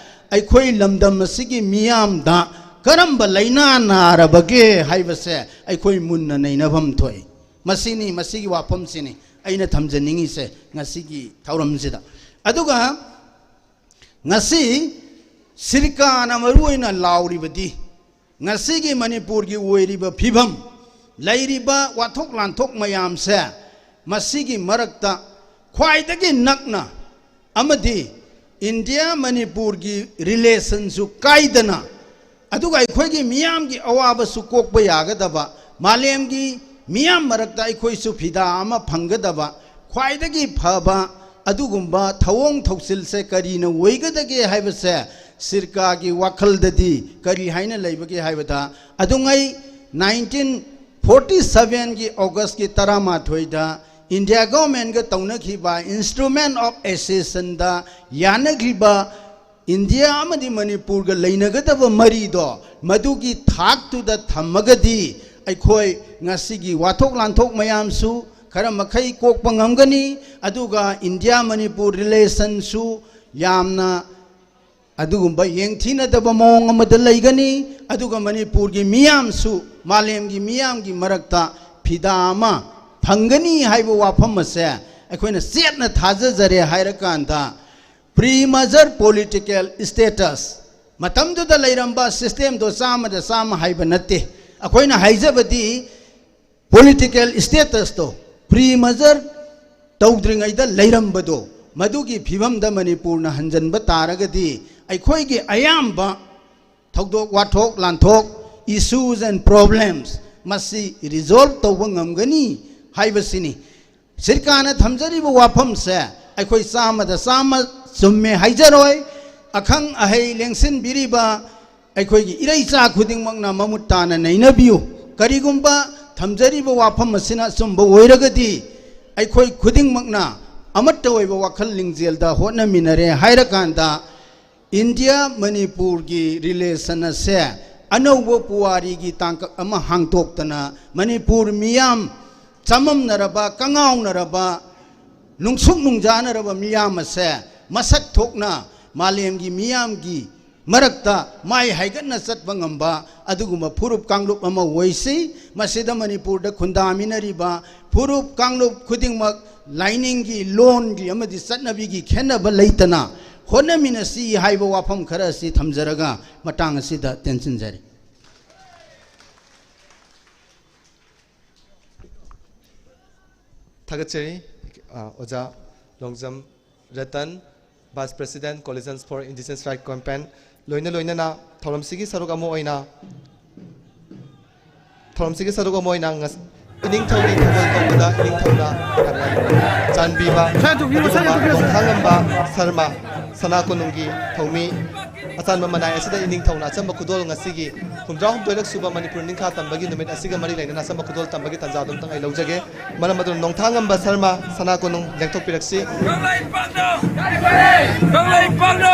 ꯑꯩꯈꯣꯏ ꯂꯝꯗꯝ ꯑꯁꯤꯒꯤ ꯃꯤꯌꯥꯝꯗ ꯀꯔꯝꯕ ꯂꯥꯏꯅꯥ ꯅꯥꯔꯕꯒꯦ ꯍꯥꯏꯕꯁꯦ ꯑꯩꯈꯣꯏ ꯃꯨꯟꯅ ꯅꯩꯅꯐꯝ ꯊꯣꯛꯏ꯫ ꯃꯁꯤꯅꯤ, ꯃꯁꯤꯒꯤ ꯋꯥꯐꯝꯁꯤꯅꯤ ꯑꯩꯅ ꯊꯝꯖꯅꯤꯡꯉꯤꯁꯦ ꯉꯁꯤꯒꯤ ꯊꯧꯔꯝꯁꯤꯗ꯫ ꯑꯗꯨꯒ ꯉꯁꯤ ꯁꯤꯔꯀꯥꯅ ꯃꯔꯨꯑꯣꯏꯅ ꯂꯥꯎꯔꯤꯕꯗꯤ, ꯉꯁꯤꯒꯤ ꯃꯅꯤꯄꯨꯔꯒꯤ ꯑꯣꯏꯔꯤꯕ ꯐꯤꯕꯝ, ꯂꯩꯔꯤꯕ ꯋꯥꯊꯣꯛ ꯂꯥꯟꯊꯣꯛ ꯃꯌꯥꯝꯁꯦ, ꯃꯁꯤꯒꯤ ꯃꯔꯛꯇ ꯈ꯭ꯋꯥꯏꯗꯒꯤ ꯅꯛꯅ ꯑꯃꯗꯤ ꯏꯟꯗꯤꯌꯥ ꯃꯅꯤꯄꯨꯔꯒꯤ ꯔꯤꯂꯦꯁꯟꯁꯨ ꯀꯥꯏꯗꯅ, ꯑꯗꯨꯒ ꯑꯩꯈꯣꯏꯒꯤ ꯃꯤꯌꯥꯝꯒꯤ ꯑꯋꯥꯕꯁꯨ ꯀꯣꯛꯄ ꯌꯥꯒꯗꯕ, ꯃꯥꯂꯦꯝꯒꯤ ꯃꯤꯌꯥꯝ ꯃꯔꯛꯇ ꯑꯩꯈꯣꯏꯁꯨ ꯐꯤꯗꯥ ꯑꯃ ꯐꯪꯒꯗꯕ ꯈ꯭ꯋꯥꯏꯗꯒꯤ ꯐꯕ ꯑꯗꯨꯒꯨꯝꯕ ꯊꯧꯑꯣꯡ ꯊꯧꯁꯤꯜꯁꯦ ꯀꯔꯤꯅ ꯑꯣꯏꯒꯗꯒꯦ ꯍꯥꯏꯕꯁꯦ ꯁꯤꯔꯀꯥꯒꯤ ꯋꯥꯈꯜꯗꯗꯤ ꯀꯔꯤ ꯍꯥꯏꯅ ꯂꯩꯕꯒꯦ ꯍꯥꯏꯕꯗ, ꯑꯗꯨꯉꯩ ꯅꯥꯏꯟꯇꯤꯟ ꯐꯣꯔꯇꯤ ꯁꯚꯦꯟꯒꯤ ꯑꯣꯒꯁꯀꯤ ꯇꯔꯥꯃꯥꯊꯣꯏꯗ ꯏꯟꯗꯤꯌꯥ ꯒꯣꯔꯃꯦꯟꯒ ꯇꯧꯅꯈꯤꯕ ꯏꯟꯁꯇ꯭ꯔꯨꯃꯦꯟ ꯑꯣꯐ ꯑꯦꯁꯤꯁꯟꯗ ꯌꯥꯅꯈꯤꯕ ꯏꯟꯗꯤꯌꯥ ꯑꯃꯗꯤ ꯃꯅꯤꯄꯨꯔꯒ ꯂꯩꯅꯒꯗꯕ ꯃꯔꯤꯗꯣ ꯃꯗꯨꯒꯤ ꯊꯥꯛꯇꯨꯗ ꯊꯝꯃꯒꯗꯤ ꯑꯩꯈꯣꯏ ꯉꯁꯤꯒꯤ ꯋꯥꯊꯣꯛ ꯂꯥꯟꯊꯣꯛ ꯃꯌꯥꯝꯁꯨ ꯈꯔ ꯃꯈꯩ ꯀꯣꯛꯄ ꯉꯝꯒꯅꯤ꯫ ꯑꯗꯨꯒ ꯏꯟꯗꯤꯌꯥ ꯃꯅꯤꯄꯨꯔ ꯔꯤꯂꯦꯁꯟꯁꯨ ꯌꯥꯝꯅ ꯑꯗꯨꯒꯨꯝꯕ ꯌꯦꯡꯊꯤꯅꯗꯕ ꯃꯑꯣꯡ ꯑꯃꯗ ꯂꯩꯒꯅꯤ꯫ ꯑꯗꯨꯒ ꯃꯅꯤꯄꯨꯔꯒꯤ ꯃꯤꯌꯥꯝꯁꯨ ꯃꯥꯂꯦꯝꯒꯤ ꯃꯤꯌꯥꯝꯒꯤ ꯃꯔꯛꯇ ꯐꯤꯗꯥ ꯑꯃ ꯐꯪꯒꯅꯤ ꯍꯥꯏꯕ ꯋꯥꯐꯝ ꯑꯁꯦ ꯑꯩꯈꯣꯏꯅ ꯆꯦꯠꯅ ꯊꯥꯖꯖꯔꯦ ꯍꯥꯏꯔꯀꯥꯟꯗ, ꯄ꯭ꯔꯤ ꯃꯔꯖꯔ ꯄꯣꯂꯤꯇꯤꯀꯦꯜ ꯁ꯭ꯇꯦꯇꯁ, ꯃꯇꯝꯗꯨꯗ ꯂꯩꯔꯝꯕ ꯁꯤꯁꯇꯦꯝꯗꯣ ꯆꯥꯝꯃꯗ ꯆꯥꯝꯃ ꯍꯥꯏꯕ ꯅꯠꯇꯦ꯫ ꯑꯩꯈꯣꯏꯅ ꯍꯥꯏꯖꯕꯗꯤ ꯄꯣꯂꯤꯇꯤꯀꯦꯜ ꯁ꯭ꯇꯦꯇꯁꯇꯣ ꯄ꯭ꯔꯤ ꯃꯔꯖꯔ ꯇꯧꯗ꯭ꯔꯤꯉꯩꯗ ꯂꯩꯔꯝꯕꯗꯣ, ꯃꯗꯨꯒꯤ ꯐꯤꯕꯝꯗ ꯃꯅꯤꯄꯨꯔꯅ ꯍꯟꯖꯟꯕ ꯇꯥꯔꯒꯗꯤ ꯑꯩꯈꯣꯏꯒꯤ ꯑꯌꯥꯝꯕ ꯊꯧꯗꯣꯛ ꯋꯥꯊꯣꯛ ꯂꯥꯟꯊꯣꯛ, issues and problems, ꯃꯁꯤ ꯔꯤꯖꯣꯜꯕ ꯇꯧꯕ ꯉꯝꯒꯅꯤ ꯍꯥꯏꯕꯁꯤꯅꯤ꯫ ꯁꯤꯔꯀꯥꯔꯅ ꯊꯝꯖꯔꯤꯕ ꯋꯥꯐꯝꯁꯦ ꯑꯩꯈꯣꯏ ꯆꯥꯝꯃꯗ ꯆꯥꯝꯃ ꯆꯨꯝꯃꯦ ꯍꯥꯏꯖꯔꯣꯏ꯫ ꯑꯈꯪ ꯑꯍꯩ ꯂꯦꯡꯁꯤꯟꯕꯤꯔꯤꯕ ꯑꯩꯈꯣꯏꯒꯤ ꯏꯔꯩꯆꯥ ꯈꯨꯗꯤꯡꯃꯛꯅ ꯃꯃꯨꯠ ꯇꯥꯅ ꯅꯩꯅꯕꯤꯌꯨ꯫ ꯀꯔꯤꯒꯨꯝꯕ ꯊꯝꯖꯔꯤꯕ ꯋꯥꯐꯝ ꯑꯁꯤꯅ ꯑꯆꯨꯝꯕ ꯑꯣꯏꯔꯒꯗꯤ, ꯑꯩꯈꯣꯏ ꯈꯨꯗꯤꯡꯃꯛꯅ ꯑꯃꯠꯇ ꯑꯣꯏꯕ ꯋꯥꯈꯜ ꯂꯤꯡꯖꯦꯜꯗ ꯍꯣꯠꯅꯃꯤꯟꯅꯔꯦ ꯍꯥꯏꯔꯀꯥꯟꯗ, ꯏꯟꯗꯤꯌꯥ ꯃꯅꯤꯄꯨꯔꯒꯤ ꯔꯤꯂꯦꯁꯟ ꯑꯁꯦ ꯑꯅꯧꯕ ꯄꯨꯋꯥꯔꯤꯒꯤ ꯇꯥꯡꯀꯛ ꯑꯃ ꯍꯥꯡꯗꯣꯛꯇꯅ, ꯃꯅꯤꯄꯨꯔ ꯃꯤꯌꯥꯝ, ꯆꯃꯝꯅꯔꯕ, ꯀꯉꯥꯎꯅꯔꯕ, ꯅꯨꯡꯁꯨꯛ ꯅꯨꯡꯖꯥꯅꯔꯕ ꯃꯤꯌꯥꯝ ꯑꯁꯦ ꯃꯁꯛ ꯊꯣꯛꯅ ꯃꯥꯂꯦꯝꯒꯤ ꯃꯤꯌꯥꯝꯒꯤ ꯃꯔꯛꯇ ꯃꯥꯏ ꯍꯥꯏꯒꯠꯅ ꯆꯠꯄ ꯉꯝꯕ ꯑꯗꯨꯒꯨꯝꯕ ꯐꯨꯔꯨꯞ ꯀꯥꯡꯂꯨꯞ ꯑꯃ ꯑꯣꯏꯁꯤ꯫ ꯃꯁꯤꯗ ꯃꯅꯤꯄꯨꯔꯗ ꯈꯨꯟꯗꯥꯃꯤꯟꯅꯔꯤꯕ ꯐꯨꯔꯨꯞ ꯀꯥꯡꯂꯨꯞ ꯈꯨꯗꯤꯡꯃꯛ ꯂꯥꯏꯅꯤꯡꯒꯤ, ꯂꯣꯟꯒꯤ ꯑꯃꯗꯤ ꯆꯠꯅꯕꯤꯒꯤ ꯈꯦꯠꯅꯕ ꯂꯩꯇꯅ ꯍꯣꯠꯅꯃꯤꯟꯅꯁꯤ ꯍꯥꯏꯕ ꯋꯥꯐꯝ ꯈꯔ ꯑꯁꯤ ꯊꯝꯖꯔꯒ ꯃꯇꯥꯡ ꯑꯁꯤꯗ ꯇꯦꯟꯁꯤꯟꯖꯔꯤ꯫ ꯊꯥꯒꯠꯆꯔꯤ, ꯑ, ꯑꯣꯖꯥ Longjam Ratan, Vice President, Coalitions for Indigenous Right Campaign, ꯂꯣꯏꯅ ꯂꯣꯏꯅꯅ ꯊꯧꯔꯝꯁꯤꯒꯤ ꯁꯔꯨꯛ ꯑꯃ ꯑꯣꯏꯅ, ꯊꯧꯔꯝꯁꯤꯒꯤ ꯁꯔꯨꯛ ꯑꯃ ꯑꯣꯏꯅ ꯉꯁ-, ꯏꯅꯤꯡꯊꯧꯒꯤ ꯊꯧꯒꯜ ꯀꯧꯕꯗ ꯏꯅꯤꯡꯊꯧꯅ ꯆꯥꯟꯕꯤꯕ, ꯁꯥꯏ ꯇꯨꯕꯤꯌꯨ, ꯁꯥꯏ ꯇꯨꯕꯤꯌꯨ꯫ ꯅꯣꯡꯊꯥꯡꯂꯝꯕ ꯁꯔꯃ, ꯁꯅꯥ ꯀꯣꯅꯨꯡꯒꯤ ꯊꯧꯃꯤ, ꯑꯆꯥꯟꯕ ꯃꯅꯥꯏ ꯑꯁꯤꯗ ꯏꯅꯤꯡꯊꯧꯅ ꯑꯆꯝꯕ ꯈꯨꯗꯣꯜ ꯉꯁꯤꯒꯤ ꯍꯨꯝꯗ꯭ꯔꯥ ꯍꯨꯝꯗꯣꯏꯔꯛ ꯁꯨꯕ ꯃꯅꯤꯄꯨꯔ ꯅꯤꯡꯈꯥ ꯇꯝꯕꯒꯤ ꯅꯨꯃꯤꯠ ꯑꯁꯤꯒ ꯃꯔꯤ ꯂꯩꯅꯅ ꯑꯆꯝꯕ ꯈꯨꯗꯣꯜ ꯇꯝꯕꯒꯤ ꯇꯥꯟꯖꯥꯗꯨ ꯑꯝꯇꯪ ꯑꯩ ꯂꯧꯖꯒꯦ꯫ ꯃꯔꯝ ꯑꯗꯨꯅ ꯅꯣꯡꯊꯥꯡꯉꯝꯕ ꯁꯔꯃ ꯁꯅꯥ ꯀꯣꯅꯨꯡ ꯂꯦꯡꯊꯣꯛꯄꯤꯔꯛꯁꯤ꯫ ꯀꯪꯂꯩꯄꯥꯛꯅ! ꯀꯪꯂꯩꯄꯥꯛꯅ!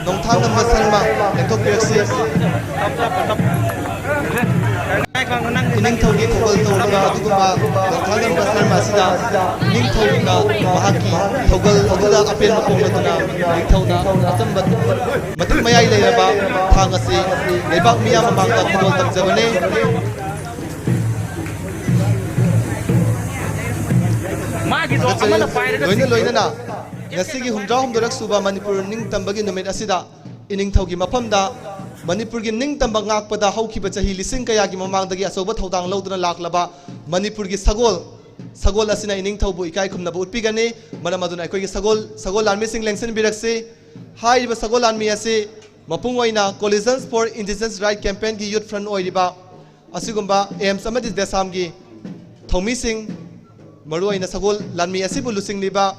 ꯅꯣꯡꯊꯥꯡꯉꯝꯕ ꯁꯔꯃ ꯂꯦꯡꯊꯣꯛꯄꯤꯔꯛꯁꯤ꯫ ꯏꯅꯤꯡꯊꯧꯒꯤ ꯊꯧꯒꯜ ꯇꯧꯔꯤꯕ ꯑꯗꯨꯒꯨꯝꯕ ꯅꯣꯡꯊꯥꯡꯉꯝꯕ ꯁꯔꯃ ꯑꯁꯤꯗ ꯅꯤꯡꯊꯧꯅ ꯃꯍꯥꯛꯀꯤ ꯊꯧꯒꯜ ꯑꯗꯨꯗ ꯑꯄꯦꯟꯕ ꯐꯣꯡꯗꯣꯛꯇꯨꯅ ꯅꯤꯡꯊꯧꯅ ꯑꯆꯝꯕ ꯃꯇꯤꯛ ꯃꯌꯥꯏ ꯂꯩꯔꯕ ꯊꯥꯡ ꯑꯁꯤ ꯂꯩꯕꯥꯛ ꯃꯤꯌꯥꯝ ꯃꯃꯥꯡꯗ ꯈꯨꯗꯣꯜ ꯇꯝꯖꯕꯅꯤ꯫ ꯃꯥꯒꯤꯗꯣ ꯑꯃꯅ ꯄꯥꯏꯔꯒ ꯂꯣꯏꯅ ꯂꯣꯏꯅꯅ ꯉꯁꯤꯒꯤ ꯍꯨꯝꯗ꯭ꯔꯥ ꯍꯨꯝꯗꯣꯏꯔꯛ ꯁꯨꯕ ꯃꯅꯤꯄꯨꯔ ꯅꯤꯡꯇꯝꯕꯒꯤ ꯅꯨꯃꯤꯠ ꯑꯁꯤꯗ ꯏꯅꯤꯡꯊꯧꯒꯤ ꯃꯐꯝꯗ ꯃꯅꯤꯄꯨꯔꯒꯤ ꯅꯤꯡꯇꯝꯕ ꯉꯥꯛꯄꯗ ꯍꯧꯈꯤꯕ ꯆꯍꯤ ꯂꯤꯁꯤꯡ ꯀꯌꯥꯒꯤ ꯃꯃꯥꯡꯗꯒꯤ ꯑꯆꯧꯕ ꯊꯧꯗꯥꯡ ꯂꯧꯗꯨꯅ ꯂꯥꯛꯂꯕ ꯃꯅꯤꯄꯨꯔꯒꯤ ꯁꯒꯣꯜ, ꯁꯒꯣꯜ ꯑꯁꯤꯅ ꯏꯅꯤꯡꯊꯧꯕꯨ ꯏꯀꯥꯏ ꯈꯨꯝꯅꯕ ꯎꯠꯄꯤꯒꯅꯤ꯫ ꯃꯔꯝ ꯑꯗꯨꯅ ꯑꯩꯈꯣꯏꯒꯤ ꯁꯒꯣꯜ, ꯁꯒꯣꯜ ꯂꯥꯟꯃꯤꯁꯤꯡ ꯂꯦꯡꯁꯤꯟꯕꯤꯔꯛꯁꯤ꯫ ꯍꯥꯏꯔꯤꯕ ꯁꯒꯣꯜ ꯂꯥꯟꯃꯤ ꯑꯁꯤ ꯃꯄꯨꯡ ꯑꯣꯏꯅ Coalitions for Indigenous Right Campaignꯒꯤ Youth Front ꯑꯣꯏꯔꯤꯕ ꯑꯁꯤꯒꯨꯝꯕ ꯑꯦꯝꯁ ꯑꯃꯗꯤ ꯗꯦꯁꯥꯝꯒꯤ ꯊꯧꯃꯤꯁꯤꯡ, ꯃꯔꯨꯑꯣꯏꯅ ꯁꯒꯣꯜ ꯂꯥꯟꯃꯤ ꯑꯁꯤꯕꯨ ꯂꯨꯆꯤꯡꯂꯤꯕ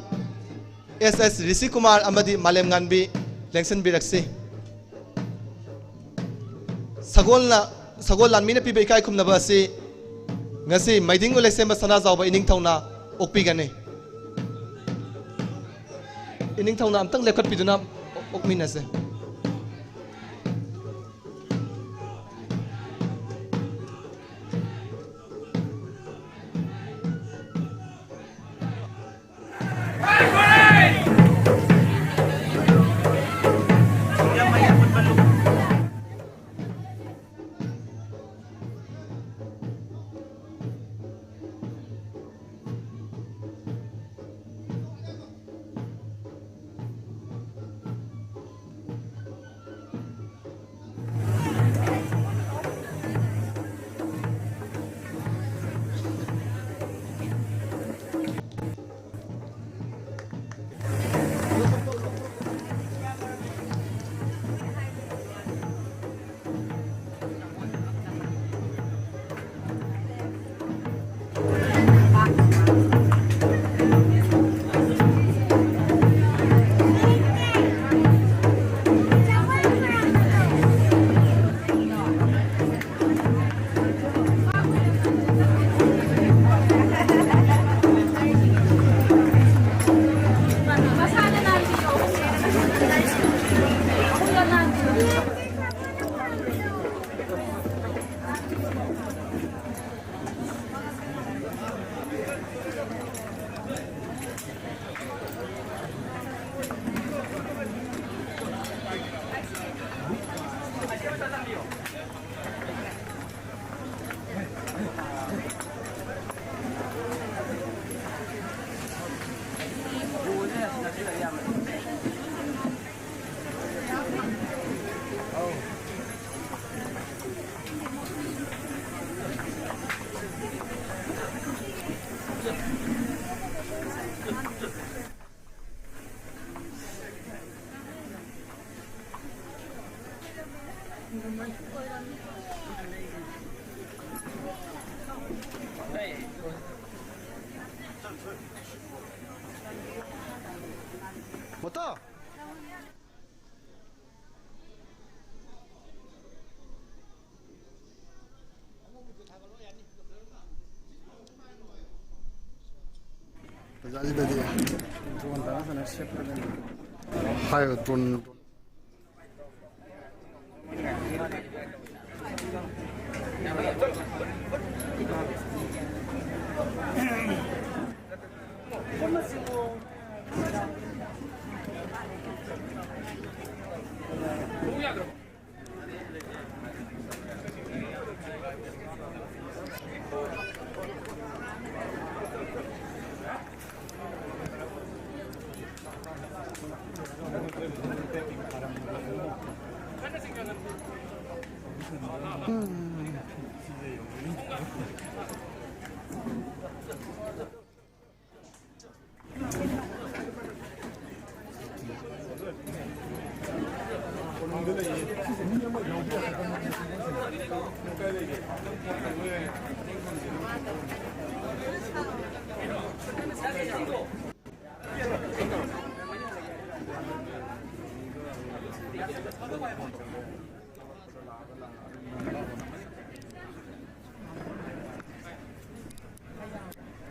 ꯑꯦꯁ ꯑꯦꯁ ꯔꯤꯁꯤ ꯀꯨꯃꯥꯔ ꯑꯃꯗꯤ ꯃꯥꯂꯦꯝꯉꯥꯟꯕꯤ ꯂꯦꯡꯁꯤꯟꯕꯤꯔꯛꯁꯤ꯫ ꯁꯒꯣꯜꯅ, ꯁꯒꯣꯜ ꯂꯥꯟꯃꯤꯅ ꯄꯤꯕ ꯏꯀꯥꯏ ꯈꯨꯝꯅꯕ ꯑꯁꯤ ꯉꯁꯤ ꯃꯩꯗꯤꯡ ꯎꯂꯦꯛꯁꯦꯝꯕ ꯁꯅꯥꯖꯥꯎꯕ ꯏꯅꯤꯡꯊꯧꯅ ꯑꯣꯛꯄꯤꯒꯅꯤ꯫ ꯏꯅꯤꯡꯊꯧꯅ ꯑꯝꯇꯪ ꯂꯦꯞꯈꯠꯄꯤꯗꯨꯅ ꯑꯣꯛꯃꯤꯟꯅꯁꯦ꯫ ꯃꯣꯇꯣ! ꯕꯖꯥꯔꯁꯤꯗꯗꯤ ꯗ꯭ꯔꯣꯟ ꯇꯥꯔꯛꯇꯅ ꯁꯦꯞ ꯇꯧꯗꯅ꯫ ꯍꯥꯏꯔꯤꯕ ꯗ꯭ꯔꯣꯟ꯫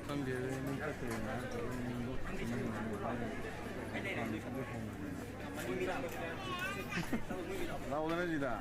ꯈꯪꯗꯦ, ꯑꯗꯨ ꯃꯤ ꯆꯠꯇ꯭ꯔꯦꯅ ꯍꯥꯏꯔꯛꯇ꯭ꯔꯒ ꯃꯤ ꯂꯣꯠ ꯀꯨꯝꯍꯩ ꯑꯣꯏꯅ ꯂꯥꯛꯑꯦ꯫ ꯂꯥꯛꯑꯣꯗꯅ ꯁꯤꯗ꯫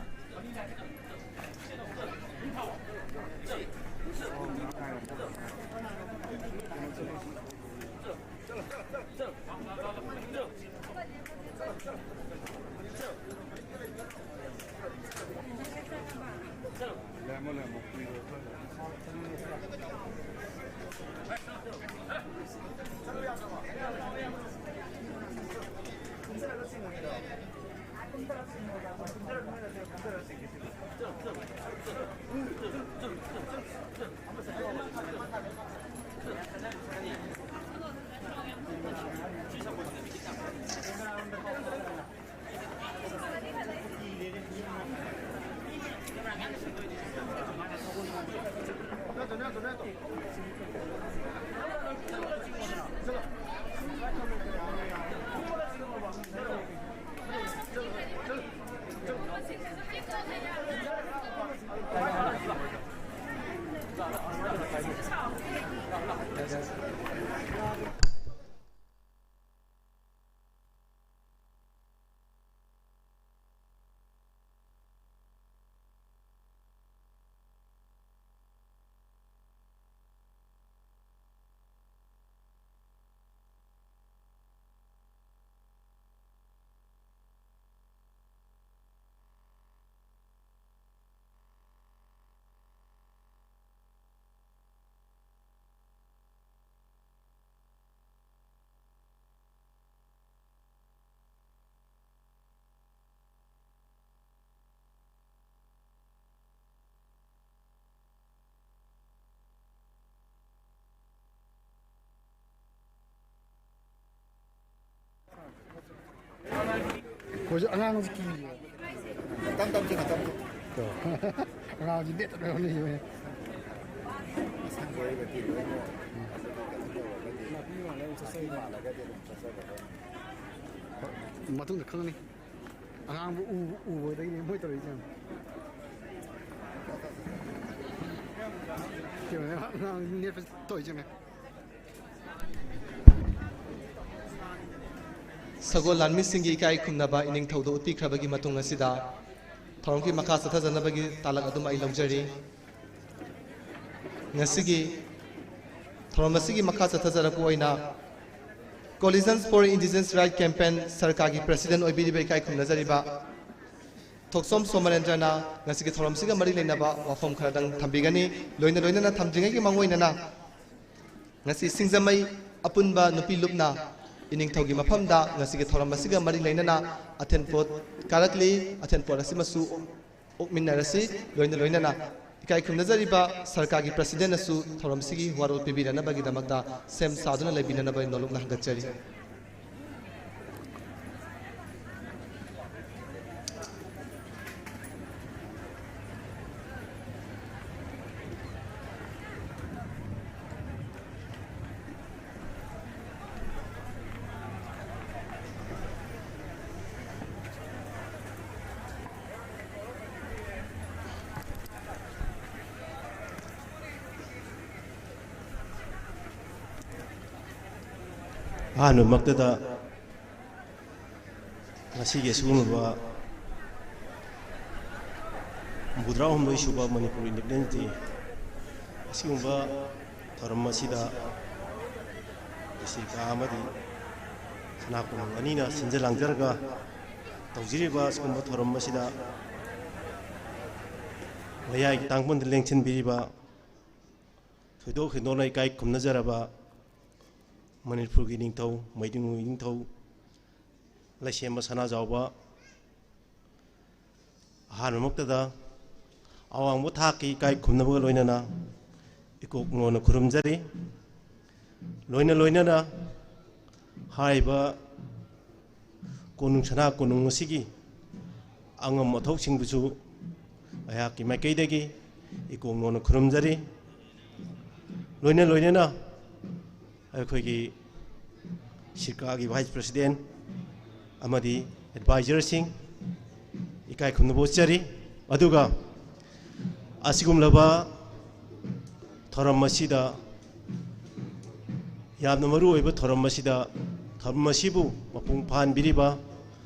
ꯑꯩꯈꯣꯏꯁꯨ ꯑꯉꯥꯡꯁꯤ ꯀꯤꯌꯦ꯫ ꯇꯞ ꯇꯞ ꯆꯤꯡꯉꯣ, ꯇꯞ ꯇꯞ꯫ ꯑꯉꯥꯡꯁꯤ ꯂꯦꯞꯇꯅ ꯂꯩꯌꯦ꯫ ꯑꯁꯪꯕ ꯑꯣꯏꯔꯒꯗꯤ ꯂꯣꯏꯅ ꯅꯥꯄꯤ ꯃꯥꯜꯂꯒꯗꯤ ꯑꯗꯨꯝ ꯆꯠꯆꯒꯗꯕꯅꯤ꯫ ꯃꯇꯨꯡꯗ ꯈꯪꯅꯤ꯫ ꯑꯉꯥꯡꯕꯨ ꯎ-, ꯎꯕꯗꯒꯤꯅꯦ ꯃꯣꯏ ꯇꯧꯔꯤꯁꯦ ꯌꯦꯡꯉꯣ꯫ ꯌꯦꯡꯉꯣꯅꯦ, ꯑꯉꯥꯡ ꯅꯦꯠꯄ ꯇꯧꯔꯤꯁꯦ ꯌꯦꯡꯉꯣ꯫ ꯁꯒꯣꯜ ꯂꯥꯟꯃꯤꯁꯤꯡꯒꯤ ꯏꯀꯥꯏ ꯈꯨꯝꯅꯕ ꯏꯅꯤꯡꯊꯧꯗ ꯎꯠꯄꯤꯈ꯭ꯔꯕꯒꯤ ꯃꯇꯨꯡ ꯑꯁꯤꯗ ꯊꯧꯔꯝꯒꯤ ꯃꯈꯥ ꯆꯠꯊꯖꯅꯕꯒꯤ ꯇꯥꯂꯛ ꯑꯗꯨꯝ ꯑꯩ ꯂꯧꯖꯔꯤ꯫ ꯉꯁꯤꯒꯤ ꯊꯧꯔꯝ ꯑꯁꯤꯒꯤ ꯃꯈꯥ ꯆꯠꯊꯖꯔꯛꯄ ꯑꯣꯏꯅ Coalitions for Indigenous Right Campaign ꯁꯔꯀꯥꯔꯒꯤ president ꯑꯣꯏꯕꯤꯔꯤꯕ ꯏꯀꯥꯏ ꯈꯨꯝꯅꯖꯔꯤꯕ ꯊꯣꯛꯆꯣꯝ ꯁꯣꯃꯔꯦꯟꯗ꯭ꯔꯅ ꯉꯁꯤꯒꯤ ꯊꯧꯔꯝꯁꯤꯒ ꯃꯔꯤ ꯂꯩꯅꯕ ꯋꯥꯐꯝ ꯈꯔꯗꯪ ꯊꯝꯕꯤꯒꯅꯤ꯫ ꯂꯣꯏꯅ ꯂꯣꯏꯅꯅ ꯊꯝꯗ꯭ꯔꯤꯉꯩꯒꯤ ꯃꯥꯡꯑꯣꯏꯅꯅ ꯉꯁꯤ ꯁꯤꯡꯖꯃꯩ ꯑꯄꯨꯟꯕ ꯅꯨꯄꯤ ꯂꯨꯞꯅ ꯏꯅꯤꯡꯊꯧꯒꯤ ꯃꯐꯝꯗ ꯉꯁꯤꯒꯤ ꯊꯧꯔꯝ ꯑꯁꯤꯒ ꯃꯔꯤ ꯂꯩꯅꯅ ꯑꯊꯦꯟꯄꯣꯠ ꯀꯥꯔꯛꯂꯤ꯫ ꯑꯊꯦꯟꯄꯣꯠ ꯑꯁꯤꯃꯁꯨ ꯑꯣꯛꯃꯤꯟꯅꯔꯁꯤ꯫ ꯂꯣꯏꯅ ꯂꯣꯏꯅꯅ ꯏꯀꯥꯏ ꯈꯨꯝꯅꯖꯔꯤꯕ ꯁꯔꯀꯥꯔꯒꯤ presidentꯅꯁꯨ ꯊꯧꯔꯝꯁꯤꯒꯤ ꯋꯥꯔꯣꯜ ꯄꯤꯕꯤꯔꯅꯕꯒꯤꯗꯃꯛꯇ ꯁꯦꯝ ꯁꯥꯗꯨꯅ ꯂꯩꯕꯤꯅꯅꯕ ꯅꯣꯂꯨꯛꯅ ꯍꯪꯒꯠꯆꯔꯤ꯫ ꯑꯍꯥꯟꯕꯃꯛꯇꯗ ꯉꯁꯤꯒꯤ ꯑꯁꯤꯒꯨꯝꯂꯕ ꯍꯨꯝꯐꯨꯇꯔꯥ ꯍꯨꯝꯗꯣꯏ ꯁꯨꯕ ꯃꯅꯤꯄꯨꯔ ꯏꯟꯗꯤꯄꯦꯟꯗꯦꯟꯁ ꯗꯦ ꯑꯁꯤꯒꯨꯝꯕ ꯊꯧꯔꯝ ꯑꯁꯤꯗ ꯁꯤꯀꯥ ꯑꯃꯗꯤ ꯁꯅꯥ ꯀꯣꯅꯨꯡ ꯑꯅꯤꯅ ꯁꯤꯟꯖ ꯂꯥꯡꯖꯔꯒ ꯇꯧꯖꯔꯤꯕ ꯑꯁꯤꯒꯨꯝꯕ ꯊꯧꯔꯝ ꯑꯁꯤꯗ ꯃꯌꯥꯏꯒꯤ ꯇꯥꯡꯕꯟꯗ ꯂꯦꯡꯁꯤꯟꯕꯤꯔꯤꯕ ꯊꯣꯏꯗꯣꯛ ꯍꯦꯟꯗꯣꯛꯅ ꯏꯀꯥꯏ ꯈꯨꯝꯅꯖꯔꯕ ꯃꯅꯤꯄꯨꯔꯒꯤ ꯅꯤꯡꯊꯧ, ꯃꯩꯗꯤꯡ ꯅꯤꯡꯊꯧ, ꯂꯩꯁꯦꯝꯕ ꯁꯅꯥꯖꯥꯎꯕ, ꯑꯍꯥꯟꯕꯃꯛꯇꯗ ꯑꯋꯥꯡꯕ ꯊꯥꯛꯀꯤ ꯏꯀꯥꯏ ꯈꯨꯝꯅꯕꯒ ꯂꯣꯏꯅꯅ ꯏꯀꯣꯛ ꯅꯣꯟꯅ ꯈꯨꯔꯨꯝꯖꯔꯤ꯫ ꯂꯣꯏꯅ ꯂꯣꯏꯅꯅ ꯍꯥꯏꯔꯤꯕ ꯀꯣꯅꯨꯡ, ꯁꯅꯥ ꯀꯣꯅꯨꯡ ꯑꯁꯤꯒꯤ ꯑꯉꯝ ꯑꯊꯧꯁꯤꯡꯕꯨꯁꯨ ꯑꯩꯍꯥꯛꯀꯤ ꯃꯥꯏꯀꯩꯗꯒꯤ ꯏꯀꯣꯛ ꯅꯣꯟꯅ ꯈꯨꯔꯨꯝꯖꯔꯤ꯫ ꯂꯣꯏꯅ ꯂꯣꯏꯅꯅ ꯑꯩꯈꯣꯏꯒꯤ ꯁꯤꯀꯥꯒꯤ vice president ꯑꯃꯗꯤ advisorꯁꯤꯡ ꯏꯀꯥꯏ ꯈꯨꯝꯅꯕ ꯎꯠꯆꯔꯤ꯫ ꯑꯗꯨꯒ ꯑꯁꯤꯒꯨꯝꯂꯕ ꯊꯧꯔꯝ ꯑꯁꯤꯗ, ꯌꯥꯝꯅ ꯃꯔꯨ ꯑꯣꯏꯕ ꯊꯧꯔꯝ ꯑꯁꯤꯗ, ꯊꯧꯔꯝ ꯑꯁꯤꯕꯨ ꯃꯄꯨꯡ ꯐꯥꯍꯟꯕꯤꯔꯤꯕ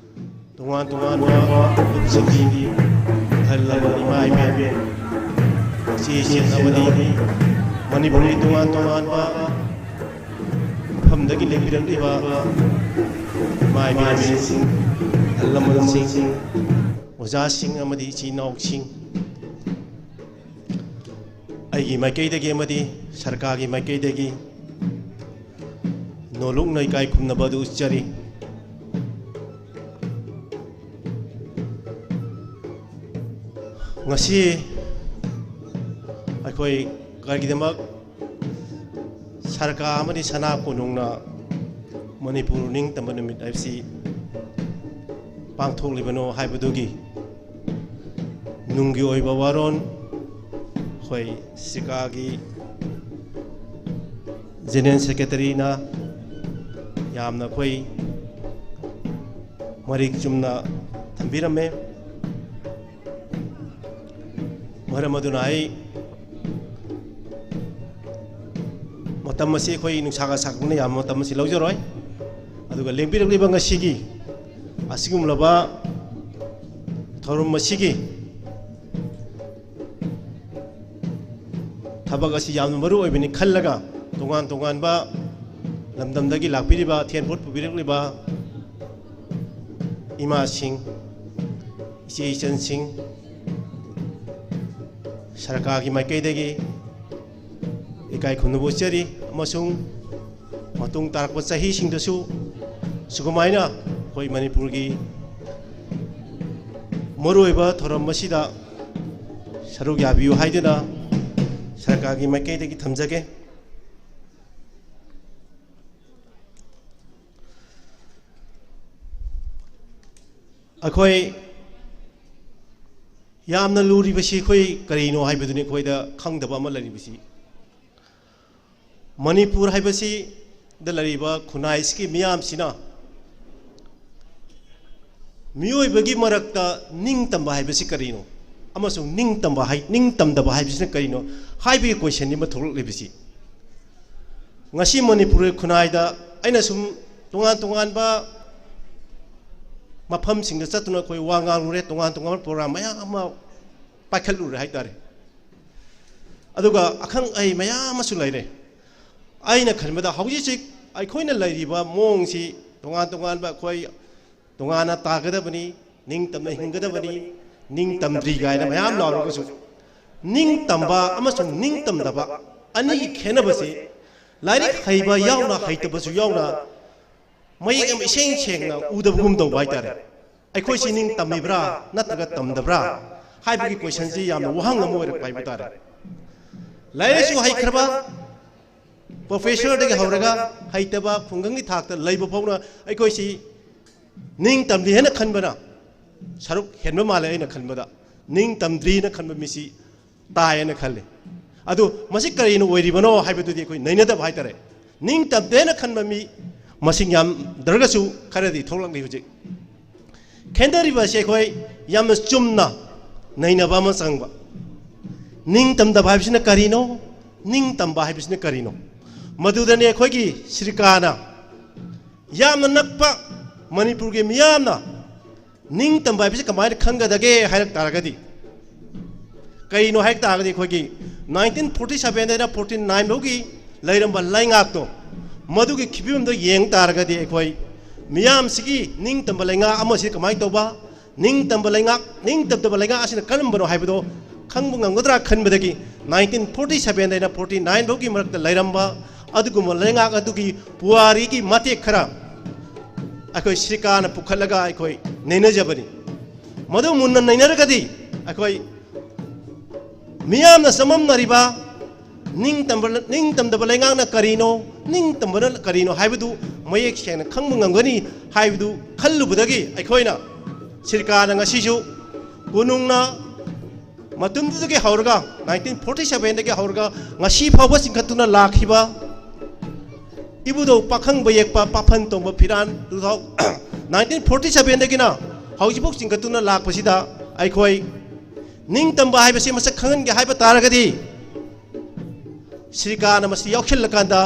ꯇꯣꯉꯥꯟ ꯇꯣꯉꯥꯟꯕ ꯂꯨꯞꯁꯤꯡꯒꯤ ꯑꯍꯜ ꯂꯃꯟ, ꯏꯃꯥ ꯏꯕꯦꯟ, ꯏꯆꯦ ꯏꯆꯦ ꯑꯃꯗꯤ ꯃꯅꯤꯄꯨꯔꯒꯤ ꯇꯣꯉꯥꯟ ꯇꯣꯉꯥꯟꯕ ꯃꯐꯝꯗꯒꯤ ꯂꯦꯡꯕꯤꯔꯛꯂꯤꯕ ꯏꯃꯥ ꯏꯕꯦꯟꯁꯤꯡ, ꯑꯍꯜ ꯂꯃꯟꯁꯤꯡ, ꯑꯣꯖꯥꯁꯤꯡ ꯑꯃꯗꯤ ꯏꯆꯤꯜ ꯏꯅꯥꯎꯁꯤꯡ, ꯑꯩꯒꯤ ꯃꯥꯏꯀꯩꯗꯒꯤ ꯑꯃꯗꯤ ꯁꯔꯀꯥꯔꯒꯤ ꯃꯥꯏꯀꯩꯗꯒꯤ ꯅꯣꯂꯨꯛꯅ ꯏꯀꯥꯏ ꯈꯨꯝꯅꯕ ꯑꯗꯨ ꯎꯠꯆꯔꯤ꯫ ꯉꯁꯤ ꯑꯩꯈꯣꯏ ꯀꯔꯤꯒꯤꯗꯃꯛ ꯁꯔꯀꯥꯔ ꯑꯃꯗꯤ ꯁꯅꯥ ꯀꯣꯅꯨꯡꯅ ꯃꯅꯤꯄꯨꯔ ꯅꯤꯡꯇꯝꯕ ꯅꯨꯃꯤꯠ ꯍꯥꯏꯕꯁꯤ ꯄꯥꯡꯊꯣꯛꯂꯤꯕꯅꯣ ꯍꯥꯏꯕꯗꯨꯒꯤ ꯅꯨꯡꯒꯤ ꯑꯣꯏꯕ ꯋꯥꯔꯣꯜ ꯑꯩꯈꯣꯏ ꯁꯤꯀꯥꯒꯤ General Secretaryꯅ ꯌꯥꯝꯅ ꯑꯩꯈꯣꯏ ꯃꯔꯤꯛ ꯆꯨꯝꯅ ꯊꯝꯕꯤꯔꯝꯃꯦ꯫ ꯃꯔꯝ ꯑꯗꯨꯅ ꯑꯩ ꯃꯇꯝ ꯑꯁꯤ ꯑꯩꯈꯣꯏ ꯅꯨꯡꯁꯥꯒ ꯁꯥꯒꯠꯄꯅ ꯌꯥꯝꯕ ꯃꯇꯝ ꯑꯁꯤ ꯂꯧꯖꯔꯣꯏ꯫ ꯑꯗꯨꯒ ꯂꯦꯡꯕꯤꯔꯛꯂꯤꯕ ꯉꯁꯤꯒꯤ ꯑꯁꯤꯒꯨꯝꯂꯕ ꯊꯧꯔꯝ ꯑꯁꯤꯒꯤ ꯊꯕꯛ ꯑꯁꯤ ꯌꯥꯝꯅ ꯃꯔꯨ ꯑꯣꯏꯕꯅꯤ ꯈꯜꯂꯒ, ꯇꯣꯉꯥꯟ ꯇꯣꯉꯥꯟꯕ ꯂꯝꯗꯝꯗꯒꯤ ꯂꯥꯛꯄꯤꯔꯤꯕ, ꯊꯦꯟ ꯄꯣꯠ ꯄꯨꯕꯤꯔꯛꯂꯤꯕ ꯏꯃꯥꯁꯤꯡ, ꯏꯆꯦ ꯏꯆꯟꯁꯤꯡ, ꯁꯔꯀꯥꯔꯒꯤ ꯃꯥꯏꯀꯩꯗꯒꯤ ꯏꯀꯥꯏ ꯈꯨꯝꯅꯕ ꯎꯠꯆꯔꯤ, ꯑꯃꯁꯨꯡ ꯃꯇꯨꯡ ꯇꯥꯔꯛꯄ ꯆꯍꯤꯁꯤꯡꯗꯁꯨ ꯁꯨꯒꯨꯃꯥꯏꯅ ꯑꯩꯈꯣꯏ ꯃꯅꯤꯄꯨꯔꯒꯤ ꯃꯔꯨꯑꯣꯏꯕ ꯊꯧꯔꯝ ꯑꯁꯤꯗ ꯁꯔꯨꯛ ꯌꯥꯕꯤꯌꯨ ꯍꯥꯏꯗꯨꯅ ꯁꯔꯀꯥꯔꯒꯤ ꯃꯥꯏꯀꯩꯗꯒꯤ ꯊꯝꯖꯒꯦ꯫ ꯑꯩꯈꯣꯏ ꯌꯥꯝꯅ ꯂꯨꯔꯤꯕꯁꯤ ꯑꯩꯈꯣꯏ ꯀꯔꯤꯅꯣ ꯍꯥꯏꯕꯗꯨꯅꯤ, ꯑꯩꯈꯣꯏꯗ ꯈꯪꯗꯕ ꯑꯃ ꯂꯩꯔꯤꯕꯁꯤ꯫ ꯃꯅꯤꯄꯨꯔ ꯍꯥꯏꯕꯁꯤꯗ ꯂꯩꯔꯤꯕ ꯈꯨꯟꯅꯥꯏꯁꯤꯒꯤ ꯃꯤꯌꯥꯝꯁꯤꯅ ꯃꯤꯑꯣꯏꯕꯒꯤ ꯃꯔꯛꯇ ꯅꯤꯡꯇꯝꯕ ꯍꯥꯏꯕꯁꯤ ꯀꯔꯤꯅꯣ ꯑꯃꯁꯨꯡ ꯅꯤꯡꯇꯝꯕ ꯍꯥꯏ-, ꯅꯤꯡꯇꯝꯗꯕ ꯍꯥꯏꯕꯁꯤꯅ ꯀꯔꯤꯅꯣ ꯍꯥꯏꯕꯒꯤ ꯀꯣꯏꯁꯟꯅꯤ ꯑꯃ ꯊꯣꯛꯂꯛꯂꯤꯕꯁꯤ꯫ ꯉꯁꯤ ꯃꯅꯤꯄꯨꯔꯒꯤ ꯈꯨꯟꯅꯥꯏꯗ ꯑꯩꯅ ꯁꯨꯝ ꯇꯣꯉꯥꯟ ꯇꯣꯉꯥꯟꯕ ꯃꯐꯝꯁꯤꯡꯗ ꯆꯠꯇꯨꯅ ꯑꯩꯈꯣꯏ ꯋꯥ ꯉꯥꯡꯂꯨꯔꯦ, ꯇꯣꯉꯥꯟ ꯇꯣꯉꯥꯟꯕ ꯄ꯭ꯔꯣꯒ꯭ꯔꯥꯝ ꯃꯌꯥꯝ ꯑꯃ ꯄꯥꯏꯈꯠꯂꯨꯔꯦ ꯍꯥꯏꯇꯥꯔꯦ꯫ ꯑꯗꯨꯒ ꯑꯈꯪ ꯑꯍꯩ ꯃꯌꯥꯝ ꯑꯃꯁꯨ ꯂꯩꯔꯦ꯫ ꯑꯩꯅ ꯈꯟꯕꯗ ꯍꯧꯖꯤꯛ ꯍꯧꯖꯤꯛ ꯑꯩꯈꯣꯏꯅ ꯂꯩꯔꯤꯕ ꯃꯑꯣꯡꯁꯤ ꯇꯣꯉꯥꯟ ꯇꯣꯉꯥꯟꯕ, ꯑꯩꯈꯣꯏ ꯇꯣꯉꯥꯟꯅ ꯇꯥꯒꯗꯕꯅꯤ, ꯅꯤꯡꯇꯝꯅ ꯍꯤꯡꯒꯗꯕꯅꯤ, ꯅꯤꯡꯇꯝꯗ꯭ꯔꯤ ꯀꯥꯏꯅ ꯃꯌꯥꯝ ꯂꯥꯎꯔꯒꯁꯨ, ꯅꯤꯡꯇꯝꯕ ꯑꯃꯁꯨꯡ ꯅꯤꯡꯇꯝꯗꯕ ꯑꯅꯤꯒꯤ ꯈꯦꯠꯅꯕꯁꯤ ꯂꯥꯏꯔꯤꯛ ꯍꯩꯕ ꯌꯥꯎꯅ ꯍꯩꯇꯕꯁꯨ ꯌꯥꯎꯅ ꯃꯌꯦꯛ ꯑꯃ ꯏꯁꯦꯡ ꯁꯦꯡꯅ ꯎꯗꯕꯒꯨꯝ ꯇꯧꯕ ꯍꯥꯏꯇꯥꯔꯦ꯫ ꯑꯩꯈꯣꯏꯁꯤ ꯅꯤꯡꯇꯝꯃꯤꯕ꯭ꯔꯥ ꯅꯠꯇ꯭ꯔꯒ ꯇꯝꯗꯕ꯭ꯔꯥ ꯍꯥꯏꯕꯒꯤ ꯀꯣꯏꯁꯟꯁꯤ ꯌꯥꯝꯅ ꯋꯥꯍꯪ ꯑꯃ ꯑꯣꯏꯔꯛꯄ ꯍꯥꯏꯕ ꯇꯥꯔꯦ꯫ ꯂꯥꯏꯔꯤꯛ ꯂꯥꯏꯁꯨ ꯍꯩꯈ꯭ꯔꯕ ꯄ꯭ꯔꯣꯐꯦꯁꯔꯗꯒꯤ ꯍꯧꯔꯒ ꯍꯩꯇꯕ ꯈꯨꯡꯒꯪꯒꯤ ꯊꯥꯛꯇ ꯂꯩꯕ ꯐꯥꯎꯅ ꯑꯩꯈꯣꯏꯁꯤ ꯅꯤꯡꯇꯝꯗꯦ ꯍꯥꯏꯅ ꯈꯟꯕꯅ ꯁꯔꯨꯛ ꯍꯦꯟꯕ ꯃꯥꯜꯂꯦ꯫ ꯑꯩꯅ ꯈꯟꯕꯗ ꯅꯤꯡꯇꯝꯗ꯭ꯔꯤꯅ ꯈꯟꯕ ꯃꯤꯁꯤ ꯇꯥꯏꯌꯦꯅ ꯈꯜꯂꯤ꯫ ꯑꯗꯨ ꯃꯁꯤ ꯀꯔꯤꯅ ꯑꯣꯏꯔꯤꯕꯅꯣ ꯍꯥꯏꯕꯗꯨꯗꯤ ꯑꯩꯈꯣꯏ ꯅꯩꯅꯗꯕ ꯍꯥꯏꯇꯥꯔꯦ꯫ ꯅꯤꯡꯇꯝꯗꯦꯅ ꯈꯟꯕ ꯃꯤ ꯃꯁꯤꯡ ꯌꯥꯝꯗ꯭ꯔꯒꯁꯨ ꯈꯔꯗꯤ ꯊꯣꯛꯂꯛꯂꯤ ꯍꯧꯖꯤꯛ꯫ ꯈꯦꯟꯊꯔꯤꯕ ꯑꯁꯤ ꯑꯩꯈꯣꯏ ꯌꯥꯝꯅ ꯆꯨꯝꯅ ꯅꯩꯅꯕ ꯑꯃ ꯆꯪꯕ꯫ ꯅꯤꯡꯇꯝꯗꯕ ꯍꯥꯏꯕꯁꯤꯅ ꯀꯔꯤꯅꯣ? ꯅꯤꯡꯇꯝꯕ ꯍꯥꯏꯕꯁꯤꯅ ꯀꯔꯤꯅꯣ? ꯃꯗꯨꯗꯅꯤ ꯑꯩꯈꯣꯏꯒꯤ ꯁ꯭ꯔꯤꯀꯥꯅ ꯌꯥꯝꯅ ꯅꯛꯄ ꯃꯅꯤꯄꯨꯔꯒꯤ ꯃꯤꯌꯥꯝꯅ ꯅꯤꯡꯇꯝꯕ ꯍꯥꯏꯕꯁꯤ ꯀꯃꯥꯏꯅ ꯈꯪꯒꯗꯒꯦ ꯍꯥꯏꯔꯛ ꯇꯥꯔꯒꯗꯤ, ꯀꯩꯅꯣ ꯍꯥꯏ ꯇꯥꯔꯒꯗꯤ, ꯑꯩꯈꯣꯏꯒꯤ nineteen forty seven ꯗꯩꯅ forty nine ꯐꯥꯎꯒꯤ ꯂꯩꯔꯝꯕ ꯂꯩꯉꯥꯛꯇꯣ, ꯃꯗꯨꯒꯤ ꯐꯤꯕꯝꯗꯣ ꯌꯦꯡ ꯇꯥꯔꯒꯗꯤ, ꯑꯩꯈꯣꯏ ꯃꯤꯌꯥꯝꯁꯤꯒꯤ ꯅꯤꯡꯇꯝꯕ ꯂꯩꯉꯥꯛ ꯑꯃꯁꯤ ꯀꯃꯥꯏꯅ ꯇꯧꯕ, ꯅꯤꯡꯇꯝꯕ ꯂꯩꯉꯥꯛ, ꯅꯤꯡꯇꯝꯗꯕ ꯂꯩꯉꯥꯛ ꯑꯁꯤꯅ ꯀꯔꯝꯕꯅꯣ ꯍꯥꯏꯕꯗꯣ ꯈꯪꯕ ꯉꯝꯒꯗ꯭ꯔꯥ ꯈꯟꯕꯗꯒꯤ, nineteen forty seven ꯗꯩꯅ forty nine ꯐꯥꯎꯒꯤ ꯃꯔꯛꯇ ꯂꯩꯔꯝꯕ ꯑꯗꯨꯒꯨꯝꯕ ꯂꯩꯉꯥꯛ ꯑꯗꯨꯒꯤ ꯄꯨꯋꯥꯔꯤꯒꯤ ꯃꯇꯦꯛ ꯈꯔ ꯑꯩꯈꯣꯏ ꯁꯤꯔꯤꯀꯥꯅ ꯄꯨꯈꯠꯂꯒ ꯑꯩꯈꯣꯏ ꯅꯩꯅꯖꯕꯅꯤ꯫ ꯃꯗꯨ ꯃꯨꯟꯅ ꯅꯩꯅꯔꯒꯗꯤ, ꯑꯩꯈꯣꯏ ꯃꯤꯌꯥꯝꯅ ꯆꯃꯝꯅꯔꯤꯕ ꯅꯤꯡꯇꯝꯕ, ꯅꯤꯡꯇꯝꯗꯕ ꯂꯩꯉꯥꯛꯅ ꯀꯔꯤꯅꯣ, ꯅꯤꯡꯇꯝꯕꯅ ꯀꯔꯤꯅꯣ ꯍꯥꯏꯕꯗꯨ ꯃꯌꯦꯛ ꯁꯦꯡꯅ ꯈꯪꯕ ꯉꯝꯒꯅꯤ ꯍꯥꯏꯕꯗꯨ ꯈꯜꯂꯨꯕꯗꯒꯤ, ꯑꯩꯈꯣꯏꯅ ꯁꯤꯔꯤꯀꯥꯅ ꯉꯁꯤꯁꯨ ꯀꯣꯅꯨꯡꯅ ꯃꯇꯝꯗꯨꯗꯒꯤ ꯍꯧꯔꯒ, nineteen forty seven ꯗꯒꯤ ꯍꯧꯔꯒ ꯉꯁꯤ ꯐꯥꯎꯕ ꯆꯤꯡꯈꯠꯇꯨꯅ ꯂꯥꯛꯈꯤꯕ ꯏꯕꯨꯙꯧ ꯄꯥꯈꯪꯕ ꯌꯦꯛꯄ ꯄꯥꯐꯟ ꯇꯣꯡꯕ ꯐꯤꯔꯥꯟ, two thousand, nineteen forty seven ꯗꯒꯤꯅ ꯍꯧꯖꯤꯛꯐꯥꯎ ꯆꯤꯡꯈꯠꯇꯨꯅ ꯂꯥꯛꯄꯁꯤꯗ, ꯑꯩꯈꯣꯏ ꯅꯤꯡꯇꯝꯕ ꯍꯥꯏꯕꯁꯤ ꯃꯁꯛ ꯈꯪꯍꯟꯒꯦ ꯍꯥꯏꯕ ꯇꯥꯔꯒꯗꯤ, ꯁꯤꯔꯤꯀꯥꯅ ꯃꯁꯤ ꯌꯥꯎꯁꯤꯜꯂꯀꯥꯟꯗ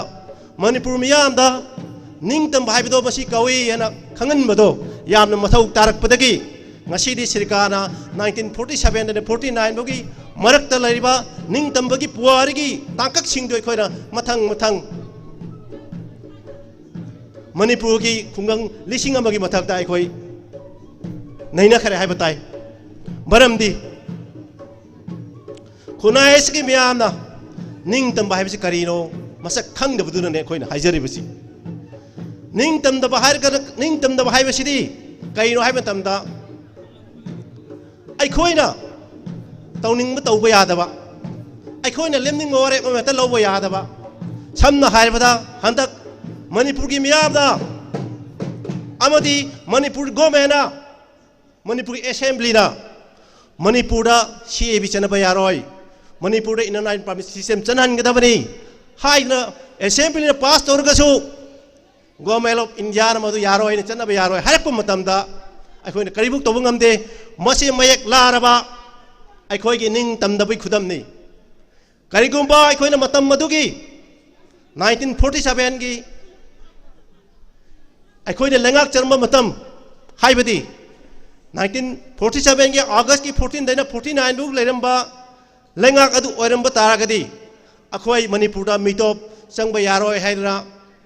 ꯃꯅꯤꯄꯨꯔ ꯃꯤꯌꯥꯝꯗ ꯅꯤꯡꯇꯝꯕ ꯍꯥꯏꯕꯗꯣ ꯃꯁꯤ ꯀꯧꯏ ꯍꯥꯏꯅ ꯈꯪꯍꯟꯕꯗꯣ ꯌꯥꯝꯅ ꯃꯊꯧ ꯇꯥꯔꯛꯄꯗꯒꯤ, ꯉꯁꯤꯗꯤ ꯁꯤꯔꯤꯀꯥꯅ nineteen forty seven ꯗꯩꯅ forty nine ꯐꯥꯎꯒꯤ ꯃꯔꯛꯇ ꯂꯩꯔꯤꯕ ꯅꯤꯡꯇꯝꯕꯒꯤ ꯄꯨꯋꯥꯔꯤꯒꯤ ꯇꯥꯡꯀꯛꯁꯤꯡꯗꯨ ꯑꯩꯈꯣꯏꯅ ꯃꯊꯪ ꯃꯊꯪ ꯃꯅꯤꯄꯨꯔꯒꯤ ꯈꯨꯡꯒꯪ ꯂꯤꯁꯤꯡ ꯑꯃꯒꯤ ꯃꯊꯛꯇ ꯑꯩꯈꯣꯏ ꯅꯩꯅꯈ꯭ꯔꯦ ꯍꯥꯏꯕ ꯇꯥꯏ꯫ ꯃꯔꯝꯗꯤ ꯈꯨꯟꯅꯥꯏ ꯑꯁꯤꯒꯤ ꯃꯤꯌꯥꯝꯅ ꯅꯤꯡꯇꯝꯕ ꯍꯥꯏꯕꯁꯤ ꯀꯔꯤꯅꯣ ꯃꯁꯛ ꯈꯪꯗꯕꯗꯨꯅꯅꯦ ꯑꯩꯈꯣꯏꯅ ꯍꯥꯏꯖꯔꯤꯕꯁꯤ꯫ ꯅꯤꯡꯇꯝꯗꯕ ꯍꯥꯏꯔꯒꯅ, ꯅꯤꯡꯇꯝꯗꯕ ꯍꯥꯏꯕꯁꯤꯗꯤ ꯀꯩꯅꯣ ꯍꯥꯏꯕ ꯃꯇꯝꯗ, ꯑꯩꯈꯣꯏꯅ ꯇꯧꯅꯤꯡꯕ ꯇꯧꯕ ꯌꯥꯗꯕ, ꯑꯩꯈꯣꯏꯅ ꯂꯦꯞꯅꯤꯡꯕ ꯋꯥꯔꯦꯞ ꯑꯃ ꯍꯦꯛꯇ ꯂꯧꯕ ꯌꯥꯗꯕ, ꯁꯝꯅ ꯍꯥꯏꯔꯕꯗ ꯍꯟꯗꯛ ꯃꯅꯤꯄꯨꯔꯒꯤ ꯃꯤꯌꯥꯝꯅ ꯑꯃꯗꯤ ꯃꯅꯤꯄꯨꯔ ꯒꯣꯔꯃꯦꯟꯅ, ꯃꯅꯤꯄꯨꯔꯒꯤ ꯑꯦꯁꯦꯝꯕ꯭ꯂꯤꯅ ꯃꯅꯤꯄꯨꯔꯗ C A B ꯆꯠꯅꯕ ꯌꯥꯔꯣꯏ, ꯃꯅꯤꯄꯨꯔꯗ Inner Line Permit System ꯆꯠꯅꯍꯟꯒꯗꯕꯅꯤ ꯍꯥꯏꯗꯅ ꯑꯦꯁꯦꯝꯕ꯭ꯂꯤꯅ ꯄꯥꯁ ꯇꯧꯔꯒꯁꯨ, Government of Indiaꯅ ꯃꯗꯨ ꯌꯥꯔꯣꯏ ꯍꯥꯏꯅ, ꯆꯠꯅꯕ ꯌꯥꯔꯣꯏ ꯍꯥꯏꯔꯛꯄ ꯃꯇꯝꯗ ꯑꯩꯈꯣꯏꯅ ꯀꯔꯤꯕꯨ ꯇꯧꯕ ꯉꯝꯗꯦ꯫ ꯃꯁꯤ ꯃꯌꯦꯛ ꯂꯥꯔꯕ ꯑꯩꯈꯣꯏꯒꯤ ꯅꯤꯡꯇꯝꯗꯕꯒꯤ ꯈꯨꯗꯝꯅꯤ꯫ ꯀꯔꯤꯒꯨꯝꯕ ꯑꯩꯈꯣꯏꯅ ꯃꯇꯝ ꯑꯗꯨꯒꯤ nineteen forty sevenꯒꯤ ꯑꯩꯈꯣꯏꯅ ꯂꯩꯉꯥꯛꯆꯔꯝꯕ ꯃꯇꯝ, ꯍꯥꯏꯕꯗꯤ nineteen forty sevenꯒꯤ Augustꯀꯤ fourteenꯗꯩꯅ forty nineꯐꯥꯎ ꯂꯩꯔꯝꯕ ꯂꯩꯉꯥꯛ ꯑꯗꯨ ꯑꯣꯏꯔꯝꯕ ꯇꯥꯔꯒꯗꯤ, ꯑꯩꯈꯣꯏ ꯃꯅꯤꯄꯨꯔꯗ ꯃꯤꯇꯣꯞ ꯆꯪꯕ ꯌꯥꯔꯣꯏ ꯍꯥꯏꯗꯅ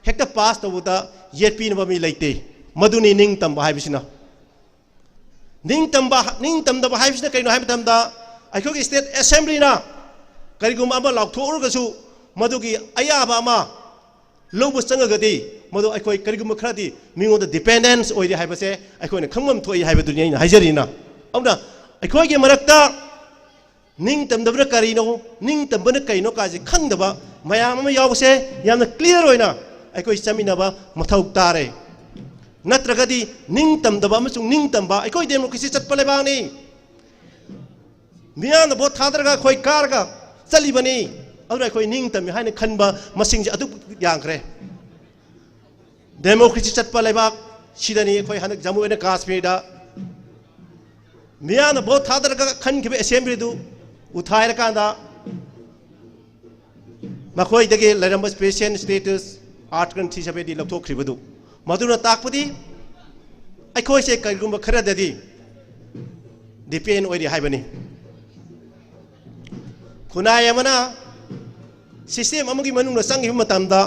ꯍꯦꯛꯇ ꯄꯥꯁ ꯇꯧꯕꯗ ꯌꯦꯠꯄꯤꯅꯕ ꯃꯤ ꯂꯩꯇꯦ꯫ ꯃꯗꯨꯅꯤ ꯅꯤꯡꯇꯝꯕ ꯍꯥꯏꯕꯁꯤꯅ꯫ ꯅꯤꯡꯇꯝꯕ, ꯅꯤꯡꯇꯝꯗꯕ ꯍꯥꯏꯕꯁꯤꯅ ꯀꯔꯤꯅꯣ ꯍꯥꯏꯕ ꯃꯇꯝꯗ, ꯑꯩꯈꯣꯏꯒꯤ state assemblyꯅ ꯀꯔꯤꯒꯨꯝꯕ ꯑꯃ ꯂꯥꯎꯊꯣꯛꯎꯔꯒꯁꯨ, ꯃꯗꯨꯒꯤ ꯑꯌꯥꯕ ꯑꯃ ꯂꯧꯕ ꯆꯪꯉꯒꯗꯤ, ꯃꯗꯨ ꯑꯩꯈꯣꯏ ꯀꯔꯤꯒꯨꯝꯕ ꯈꯔꯗꯤ ꯃꯤꯉꯣꯟꯗ dependence ꯑꯣꯏꯔꯤ ꯍꯥꯏꯕꯁꯦ ꯑꯩꯈꯣꯏꯅ ꯈꯪꯐꯝ ꯊꯣꯛꯏ ꯍꯥꯏꯕꯗꯨꯅꯤ ꯑꯩꯅ ꯍꯥꯏꯖꯔꯤꯅ꯫ ꯑꯗꯨꯅ ꯑꯩꯈꯣꯏꯒꯤ ꯃꯔꯛꯇ ꯅꯤꯡꯇꯝꯗꯕꯅ ꯀꯔꯤꯅꯣ, ꯅꯤꯡꯇꯝꯕꯅ ꯀꯩꯅꯣ ꯀꯥꯏꯁꯦ ꯈꯪꯗꯕ ꯃꯌꯥꯝ ꯑꯃ ꯌꯥꯎꯕꯁꯦ ꯌꯥꯝꯅ clear ꯑꯣꯏꯅ ꯑꯩꯈꯣꯏ ꯆꯠꯃꯤꯟꯅꯕ ꯃꯊꯧ ꯇꯥꯔꯦ꯫ ꯅꯠꯇ꯭ꯔꯒꯗꯤ ꯅꯤꯡꯇꯝꯗꯕ ꯑꯃꯁꯨꯡ ꯅꯤꯡꯇꯝꯕ, ꯑꯩꯈꯣꯏ democracy ꯆꯠꯄ ꯂꯩꯕꯥꯛꯅꯤ꯫ ꯃꯤꯌꯥꯝꯅ vote ꯊꯥꯗꯔꯒ ꯑꯩꯈꯣꯏ ꯀꯥꯔꯒ ꯆꯠꯂꯤꯕꯅꯤ꯫ ꯑꯗꯨꯅ ꯑꯩꯈꯣꯏ ꯅꯤꯡꯇꯝꯃꯤ ꯍꯥꯏꯅ ꯈꯟꯕ ꯃꯁꯤꯡꯁꯦ ꯑꯗꯨꯛ ꯌꯥꯝꯈ꯭ꯔꯦ꯫ Democracy ꯆꯠꯄ ꯂꯩꯕꯥꯛ ꯁꯤꯗꯅꯤ ꯑꯩꯈꯣꯏ ꯍꯟꯗꯛ ꯖꯝꯃꯨ ꯑꯦꯟ ꯀꯥꯁꯃꯤꯔꯗ ꯃꯤꯌꯥꯝꯅ vote ꯊꯥꯗꯔꯒ ꯈꯟꯈꯤꯕ assemblyꯗꯨ ꯎꯊꯥꯏꯔꯀꯥꯟꯗ ꯃꯈꯣꯏꯗꯒꯤ ꯂꯩꯔꯝꯕ special status Article three seventy ꯂꯧꯊꯣꯛꯈ꯭ꯔꯤꯕꯗꯨ, ꯃꯗꯨꯅ ꯇꯥꯛꯄꯗꯤ ꯑꯩꯈꯣꯏꯁꯦ ꯀꯔꯤꯒꯨꯝꯕ ꯈꯔꯗꯗꯤ depend ꯑꯣꯏꯔꯤ ꯍꯥꯏꯕꯅꯤ꯫ ꯈꯨꯟꯅꯥꯏ ꯑꯃꯅ system ꯑꯃꯒꯤ ꯃꯅꯨꯡꯗ ꯆꯪꯈꯤꯕ ꯃꯇꯝꯗ,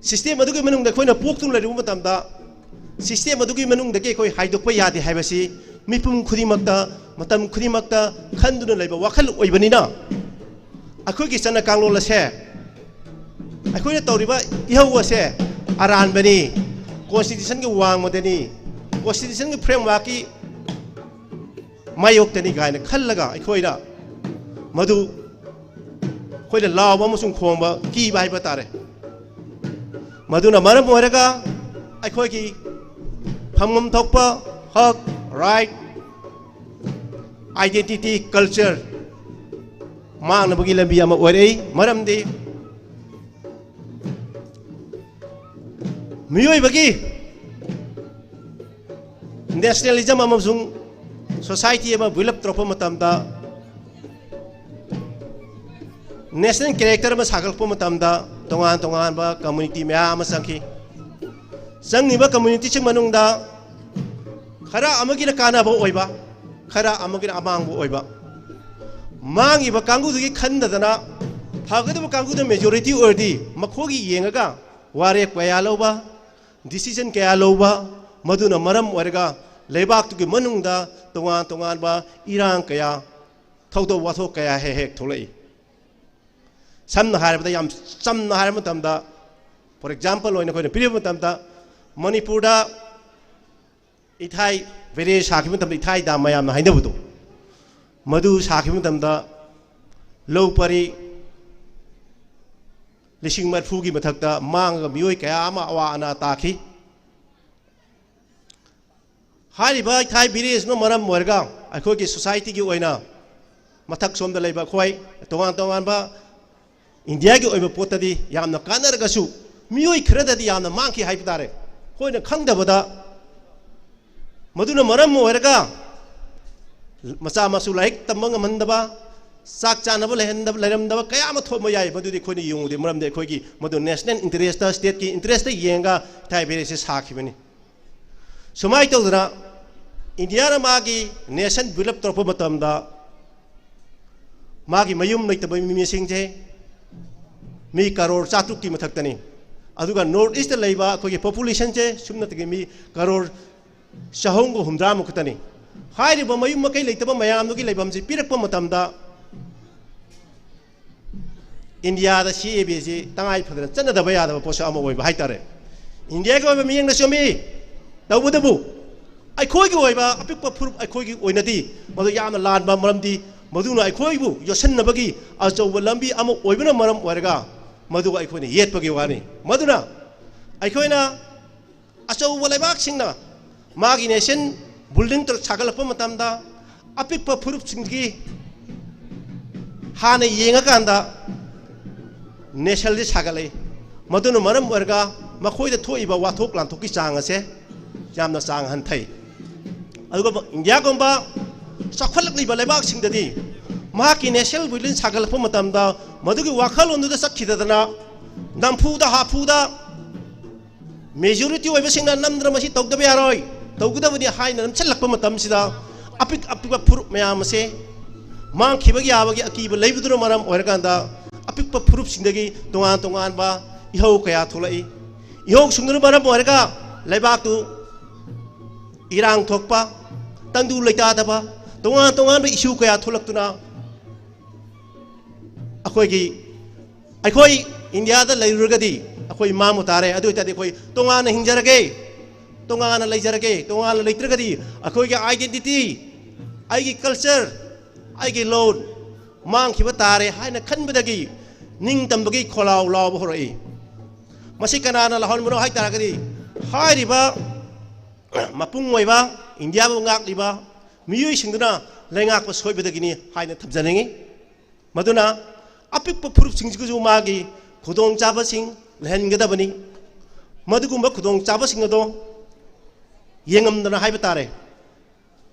system ꯑꯗꯨꯒꯤ ꯃꯅꯨꯡꯗ ꯑꯩꯈꯣꯏꯅ ꯄꯣꯛꯇꯨꯅ ꯂꯩꯔꯨꯕ ꯃꯇꯝꯗ, system ꯑꯗꯨꯒꯤ ꯃꯅꯨꯡꯗꯒꯤ ꯑꯩꯈꯣꯏ ꯍꯥꯏꯗꯣꯛꯄ ꯌꯥꯗꯦ ꯍꯥꯏꯕꯁꯤ ꯃꯤꯄꯨꯝ ꯈꯨꯗꯤꯡꯃꯛꯇ, ꯃꯇꯝ ꯈꯨꯗꯤꯡꯃꯛꯇ ꯈꯟꯗꯨꯅ ꯂꯩꯕ ꯋꯥꯈꯜ ꯑꯣꯏꯕꯅꯤꯅ, ꯑꯩꯈꯣꯏꯒꯤ ꯆꯠꯅ ꯀꯥꯡꯂꯣꯟ ꯑꯁꯦ, ꯑꯩꯈꯣꯏꯅ ꯇꯧꯔꯤꯕ ꯏꯍꯧ ꯑꯁꯦ ꯑꯔꯥꯟꯕꯅꯤ, constitutionꯒꯤ ꯋꯥꯡꯃꯗꯅꯤ, constitutionꯒꯤ frameworkꯀꯤ ꯃꯥꯌꯣꯛꯇꯅꯤ ꯀꯥꯏꯅ ꯈꯜꯂꯒ ꯑꯩꯈꯣꯏꯅ ꯃꯗꯨ, ꯑꯩꯈꯣꯏꯅ ꯂꯥꯎꯕ ꯑꯃꯁꯨꯡ ꯈꯣꯡꯕ ꯀꯤꯕ ꯍꯥꯏꯕ ꯇꯥꯔꯦ꯫ ꯃꯗꯨꯅ ꯃꯔꯝ ꯑꯣꯏꯔꯒ ꯑꯩꯈꯣꯏꯒꯤ ꯐꯪꯐꯝ ꯊꯣꯛꯄ ꯍꯛ, right, identity, culture ꯃꯥꯡꯅꯕꯒꯤ ꯂꯝꯕꯤ ꯑꯃ ꯑꯣꯏꯔꯛꯏ꯫ ꯃꯔꯝꯗꯤ ꯃꯤꯑꯣꯏꯕꯒꯤ nationalism ꯑꯃꯁꯨꯡ society ꯑꯃ build up ꯇꯧꯔꯛꯄ ꯃꯇꯝꯗ, national character ꯑꯃ ꯁꯥꯒꯠꯂꯛꯄ ꯃꯇꯝꯗ ꯇꯣꯉꯥꯟ ꯇꯣꯉꯥꯟꯕ community ꯃꯌꯥꯝ ꯑꯃ ꯆꯪꯈꯤ꯫ ꯆꯪꯉꯤꯕ ꯀꯝꯃ꯭ꯌꯨꯅꯤꯇꯤꯁꯤꯡ ꯃꯅꯨꯡꯗ ꯈꯔ ꯑꯃꯒꯤꯅ ꯀꯥꯟꯅꯕ ꯑꯣꯏꯕ, ꯈꯔ ꯑꯃꯒꯤꯅ ꯑꯃꯥꯡꯕ ꯑꯣꯏꯕ, ꯃꯥꯡꯉꯤꯕ ꯀꯥꯡꯕꯨꯗꯨꯒꯤ ꯈꯟꯗꯗꯅ ꯐꯒꯗꯕ ꯀꯥꯡꯕꯨꯗ ꯃꯦꯖꯣꯔꯤꯇꯤ ꯑꯣꯏꯔꯗꯤ ꯃꯈꯣꯏꯒꯤ ꯌꯦꯡꯉꯒ ꯋꯥꯔꯦꯞ ꯀꯌꯥ ꯂꯧꯕ, ꯗꯤꯁꯤꯖꯟ ꯀꯌꯥ ꯂꯧꯕ, ꯃꯗꯨꯅ ꯃꯔꯝ ꯑꯣꯏꯔꯒ ꯂꯩꯕꯥꯛꯇꯨꯒꯤ ꯃꯅꯨꯡꯗ ꯇꯣꯉꯥꯟ ꯇꯣꯉꯥꯟꯕ ꯏꯔꯥꯡ ꯀꯌꯥ, ꯊꯧꯗꯣꯛ ꯋꯥꯊꯣꯛ ꯀꯌꯥ ꯍꯦꯛ ꯍꯦꯛ ꯊꯣꯛꯂꯛꯏ꯫ ꯁꯝꯅ ꯍꯥꯏꯔꯕꯗ, ꯌꯥꯝ ꯆꯝꯅ ꯍꯥꯏꯔꯕ ꯃꯇꯝꯗ, for example ꯑꯣꯏꯅ ꯑꯩꯈꯣꯏꯅ ꯄꯤꯔꯤꯕ ꯃꯇꯝꯗ, ꯃꯅꯤꯄꯨꯔꯗ ꯏꯊꯥꯏ ꯕꯦꯔꯦꯖ ꯁꯥꯈꯤꯕ ꯃꯇꯝꯗ, ꯏꯊꯥꯏ ꯗꯥꯝ ꯃꯌꯥꯝꯅ ꯍꯥꯏꯅꯕꯗꯣ, ꯃꯗꯨ ꯁꯥꯈꯤꯕ ꯃꯇꯝꯗ ꯂꯧ ꯄꯔꯤ ꯂꯤꯁꯤꯡ ꯃꯔꯤꯐꯨꯒꯤ ꯃꯊꯛꯇ ꯃꯥꯡꯉꯒ ꯃꯤꯑꯣꯏ ꯀꯌꯥ ꯑꯃ ꯑꯋꯥ ꯑꯅꯥ ꯇꯥꯈꯤ꯫ ꯍꯥꯏꯔꯤꯕ ꯏꯊꯥꯏ ꯕꯦꯔꯦꯖꯅ ꯃꯔꯝ ꯑꯣꯏꯔꯒ ꯑꯩꯈꯣꯏꯒꯤ ꯁꯣꯁꯥꯏꯇꯤꯒꯤ ꯑꯣꯏꯅ ꯃꯊꯛ ꯁꯣꯝꯗ ꯂꯩꯕ ꯑꯩꯈꯣꯏ ꯇꯣꯉꯥꯟ ꯇꯣꯉꯥꯟꯕ ꯏꯟꯗꯤꯌꯥꯒꯤ ꯑꯣꯏꯕ ꯄꯣꯠꯇꯗꯤ ꯌꯥꯝꯅ ꯀꯥꯟꯅꯔꯒꯁꯨ, ꯃꯤꯑꯣꯏ ꯈꯔꯗꯗꯤ ꯌꯥꯝꯅ ꯃꯥꯡꯈꯤ ꯍꯥꯏꯕ ꯇꯥꯔꯦ꯫ ꯑꯩꯈꯣꯏꯅ ꯈꯪꯗꯕꯗ, ꯃꯗꯨꯅ ꯃꯔꯝ ꯑꯣꯏꯔꯒ ꯃꯆꯥ ꯃꯁꯨ ꯂꯥꯏꯔꯤꯛ ꯇꯝꯕ ꯉꯝꯍꯟꯗꯕ, ꯆꯥꯛ ꯆꯥꯅꯕ ꯂꯩꯍꯟꯗꯕ, ꯂꯩꯔꯝꯗꯕ ꯀꯌꯥ ꯑꯃ ꯊꯣꯛꯄ ꯌꯥꯏ꯫ ꯃꯗꯨꯗꯤ ꯑꯩꯈꯣꯏꯅ ꯌꯦꯡꯉꯨꯗꯦ, ꯃꯔꯝꯗꯤ ꯑꯩꯈꯣꯏꯒꯤ ꯃꯗꯨ ꯅꯦꯁꯅꯦꯜ ꯏꯟꯇꯔꯦꯁꯇ, ꯁ꯭ꯇꯦꯠꯀꯤ ꯏꯟꯇꯔꯦꯁꯇ ꯌꯦꯡꯉꯒ ꯏꯊꯥꯏ ꯕꯦꯔꯦꯖꯁꯦ ꯁꯥꯈꯤꯕꯅꯤ꯫ ꯁꯨꯃꯥꯏꯅ ꯇꯧꯗꯅ ꯏꯟꯗꯤꯌꯥꯅ ꯃꯥꯒꯤ ꯅꯦꯁꯟ ꯕꯤꯜ ꯑꯞ ꯇꯧꯔꯛꯄ ꯃꯇꯝꯗ, ꯃꯥꯒꯤ ꯃꯌꯨꯝ ꯂꯩꯇꯕ ꯃꯤ ꯃꯁꯤꯡꯁꯦ ꯃꯤ ꯀꯔꯣꯔ ꯆꯥꯇ꯭ꯔꯨꯛꯀꯤ ꯃꯊꯛꯇꯅꯤ꯫ ꯑꯗꯨꯒ ꯅꯣꯔꯠ ꯏꯁꯇ ꯂꯩꯕ ꯑꯩꯈꯣꯏꯒꯤ ꯄꯣꯄꯨꯂꯦꯁꯟꯁꯦ ꯁꯨꯞꯅꯇꯒꯤ ꯃꯤ ꯀꯔꯣꯔ ꯆꯍꯨꯝꯒ ꯍꯨꯝꯗ꯭ꯔꯥꯃꯨꯛ ꯈꯛꯇꯅꯤ꯫ ꯍꯥꯏꯔꯤꯕ ꯃꯌꯨꯝ ꯃꯀꯩ ꯂꯩꯇꯕ ꯃꯌꯥꯝꯗꯨꯒꯤ ꯂꯩꯐꯝꯁꯤ ꯄꯤꯔꯛꯄ ꯃꯇꯝꯗ, ꯏꯟꯗꯤꯌꯥꯗ ꯁꯤ ꯑꯦ ꯕꯤꯁꯤ ꯇꯉꯥꯏ ꯐꯗꯅ ꯆꯠꯅꯗꯕ ꯌꯥꯗꯕ ꯄꯣꯠꯁꯛ ꯑꯃ ꯑꯣꯏꯕ ꯍꯥꯏꯇꯥꯔꯦ꯫ ꯏꯟꯗꯤꯌꯥꯒꯤ ꯑꯣꯏꯕ ꯃꯤꯠꯌꯦꯡꯗ ꯆꯨꯝꯃꯤ꯫ ꯇꯧꯕꯇꯕꯨ ꯑꯩꯈꯣꯏꯒꯤ ꯑꯣꯏꯕ ꯑꯄꯤꯛꯄ ꯐꯨꯔꯨꯞ ꯑꯩꯈꯣꯏꯒꯤ ꯑꯣꯏꯅꯗꯤ ꯃꯗꯨ ꯌꯥꯝꯅ ꯂꯥꯟꯕ, ꯃꯔꯝꯗꯤ ꯃꯗꯨꯅ ꯑꯩꯈꯣꯏꯕꯨ ꯌꯣꯠꯁꯤꯟꯅꯕꯒꯤ ꯑꯆꯧꯕ ꯂꯝꯕꯤ ꯑꯃ ꯑꯣꯏꯕꯅ ꯃꯔꯝ ꯑꯣꯏꯔꯒ ꯃꯗꯨ ꯑꯩꯈꯣꯏꯅ ꯌꯦꯠꯄꯒꯤ ꯋꯥꯅꯤ꯫ ꯃꯗꯨꯅ ꯑꯩꯈꯣꯏꯅ ꯑꯆꯧꯕ ꯂꯩꯕꯥꯛꯁꯤꯡꯅ ꯃꯥꯒꯤ ꯅꯦꯁꯟ ꯕꯤꯜꯗꯤꯡ ꯁꯥꯒꯠꯂꯛꯄ ꯃꯇꯝꯗ ꯑꯄꯤꯛꯄ ꯐꯨꯔꯨꯞꯁꯤꯡꯒꯤ ꯍꯥꯟꯅ ꯌꯦꯡꯉꯀꯥꯟꯗ ꯅꯦꯁꯟꯁꯤ ꯁꯥꯒꯠꯂꯛꯏ꯫ ꯃꯗꯨꯅ ꯃꯔꯝ ꯑꯣꯏꯔꯒ ꯃꯈꯣꯏꯗ ꯊꯣꯛꯏꯕ ꯋꯥꯊꯣꯛ ꯂꯥꯟꯊꯣꯛꯀꯤ ꯆꯥꯡ ꯑꯁꯦ ꯌꯥꯝꯅ ꯆꯥꯡ ꯍꯟꯊꯩ꯫ ꯑꯗꯨꯒ ꯏꯟꯗꯤꯌꯥꯒꯨꯝꯕ ꯆꯥꯎꯈꯠꯂꯛꯂꯤꯕ ꯂꯩꯕꯥꯛꯁꯤꯡꯗꯗꯤ ꯃꯍꯥꯛꯀꯤ ꯅꯦꯁꯅꯦꯜ ꯕꯤꯜꯗꯤꯡ ꯁꯥꯒꯠꯂꯛꯄ ꯃꯇꯝꯗ ꯃꯗꯨꯒꯤ ꯋꯥꯈꯜꯂꯣꯟꯗꯨꯗ ꯆꯠꯈꯤꯗꯗꯅ ꯅꯝꯐꯨꯗ ꯍꯥꯐꯨꯗ ꯃꯦꯖꯣꯔꯤꯇꯤ ꯑꯣꯏꯕꯁꯤꯡꯅ ꯅꯝꯗꯅ ꯃꯁꯤ ꯇꯧꯗꯕ ꯌꯥꯔꯣꯏ, ꯇꯧꯒꯗꯕꯅꯤ ꯍꯥꯏꯅ ꯅꯝꯁꯤꯜꯂꯛꯄ ꯃꯇꯝꯁꯤꯗ, ꯑꯄꯤꯛ ꯑꯄꯤꯛꯄ ꯐꯨꯔꯨꯞ ꯃꯌꯥꯝ ꯑꯁꯦ ꯃꯥꯡꯈꯤꯕ ꯌꯥꯕꯒꯤ ꯑꯀꯤꯕ ꯂꯩꯕꯗꯨꯅ ꯃꯔꯝ ꯑꯣꯏꯔꯀꯥꯟꯗ, ꯑꯄꯤꯛꯄ ꯐꯨꯔꯨꯞꯁꯤꯡꯗꯒꯤ ꯇꯣꯉꯥꯟ ꯇꯣꯉꯥꯟꯕ ꯏꯍꯧ ꯀꯌꯥ ꯊꯣꯛꯂꯛꯏ꯫ ꯏꯍꯧꯁꯤꯡꯗꯨꯅ ꯃꯔꯝ ꯑꯣꯏꯔꯒ ꯂꯩꯕꯥꯛꯇꯨ ꯏꯔꯥꯡ ꯊꯣꯛꯄ, ꯇꯪꯗꯨ ꯂꯩꯇꯥꯗꯕ, ꯇꯣꯉꯥꯟ ꯇꯣꯉꯥꯟꯕ ꯏꯁꯨ ꯀꯌꯥ ꯊꯣꯛꯂꯛꯇꯨꯅ, ꯑꯩꯈꯣꯏꯒꯤ, ꯑꯩꯈꯣꯏ ꯏꯟꯗꯤꯌꯥꯗ ꯂꯩꯔꯨꯔꯒꯗꯤ ꯑꯩꯈꯣꯏ ꯃꯥꯡꯕ ꯇꯥꯔꯦ꯫ ꯑꯗꯨ ꯑꯣꯏꯇꯥꯔꯗꯤ ꯑꯩꯈꯣꯏ ꯇꯣꯉꯥꯟꯅ ꯍꯤꯡꯖꯔꯒꯦ, ꯇꯣꯉꯥꯟꯅ ꯂꯩꯖꯔꯒꯦ꯫ ꯇꯣꯉꯥꯟꯅ ꯂꯩꯇ꯭ꯔꯒꯗꯤ ꯑꯩꯈꯣꯏꯒꯤ identity, ꯑꯩꯒꯤ culture, ꯑꯩꯒꯤ ꯂꯣꯟ ꯃꯥꯡꯈꯤꯕ ꯇꯥꯔꯦ ꯍꯥꯏꯅ ꯈꯟꯕꯗꯒꯤ ꯅꯤꯡꯇꯝꯕꯒꯤ ꯈꯣꯜꯂꯥꯎ ꯂꯥꯎꯕ ꯍꯧꯔꯛꯏ꯫ ꯃꯁꯤ ꯀꯅꯥꯅ ꯂꯥꯎꯍꯟꯕꯅꯣ ꯍꯥꯏ ꯇꯥꯔꯒꯗꯤ, ꯍꯥꯏꯔꯤꯕ ꯃꯄꯨꯡ ꯑꯣꯏꯕ ꯏꯟꯗꯤꯌꯥꯕꯨ ꯉꯥꯛꯂꯤꯕ ꯃꯤꯑꯣꯏꯁꯤꯡꯗꯨꯅ ꯂꯩꯉꯥꯛꯄ ꯁꯣꯏꯕꯗꯒꯤꯅꯤ ꯍꯥꯏꯅ ꯊꯝꯖꯅꯤꯡꯏ꯫ ꯃꯗꯨꯅ ꯑꯄꯤꯛꯄ ꯐꯨꯔꯨꯞꯁꯤꯡꯁꯤꯒꯁꯨ ꯃꯥꯒꯤ ꯈꯨꯗꯣꯡꯆꯥꯕꯁꯤꯡ ꯂꯩꯍꯟꯒꯗꯕꯅꯤ꯫ ꯃꯗꯨꯒꯨꯝꯕ ꯈꯨꯗꯣꯡꯆꯥꯕꯁꯤꯡ ꯑꯗꯣ ꯌꯦꯡꯉꯝꯗꯅ ꯍꯥꯏꯕ ꯇꯥꯔꯦ,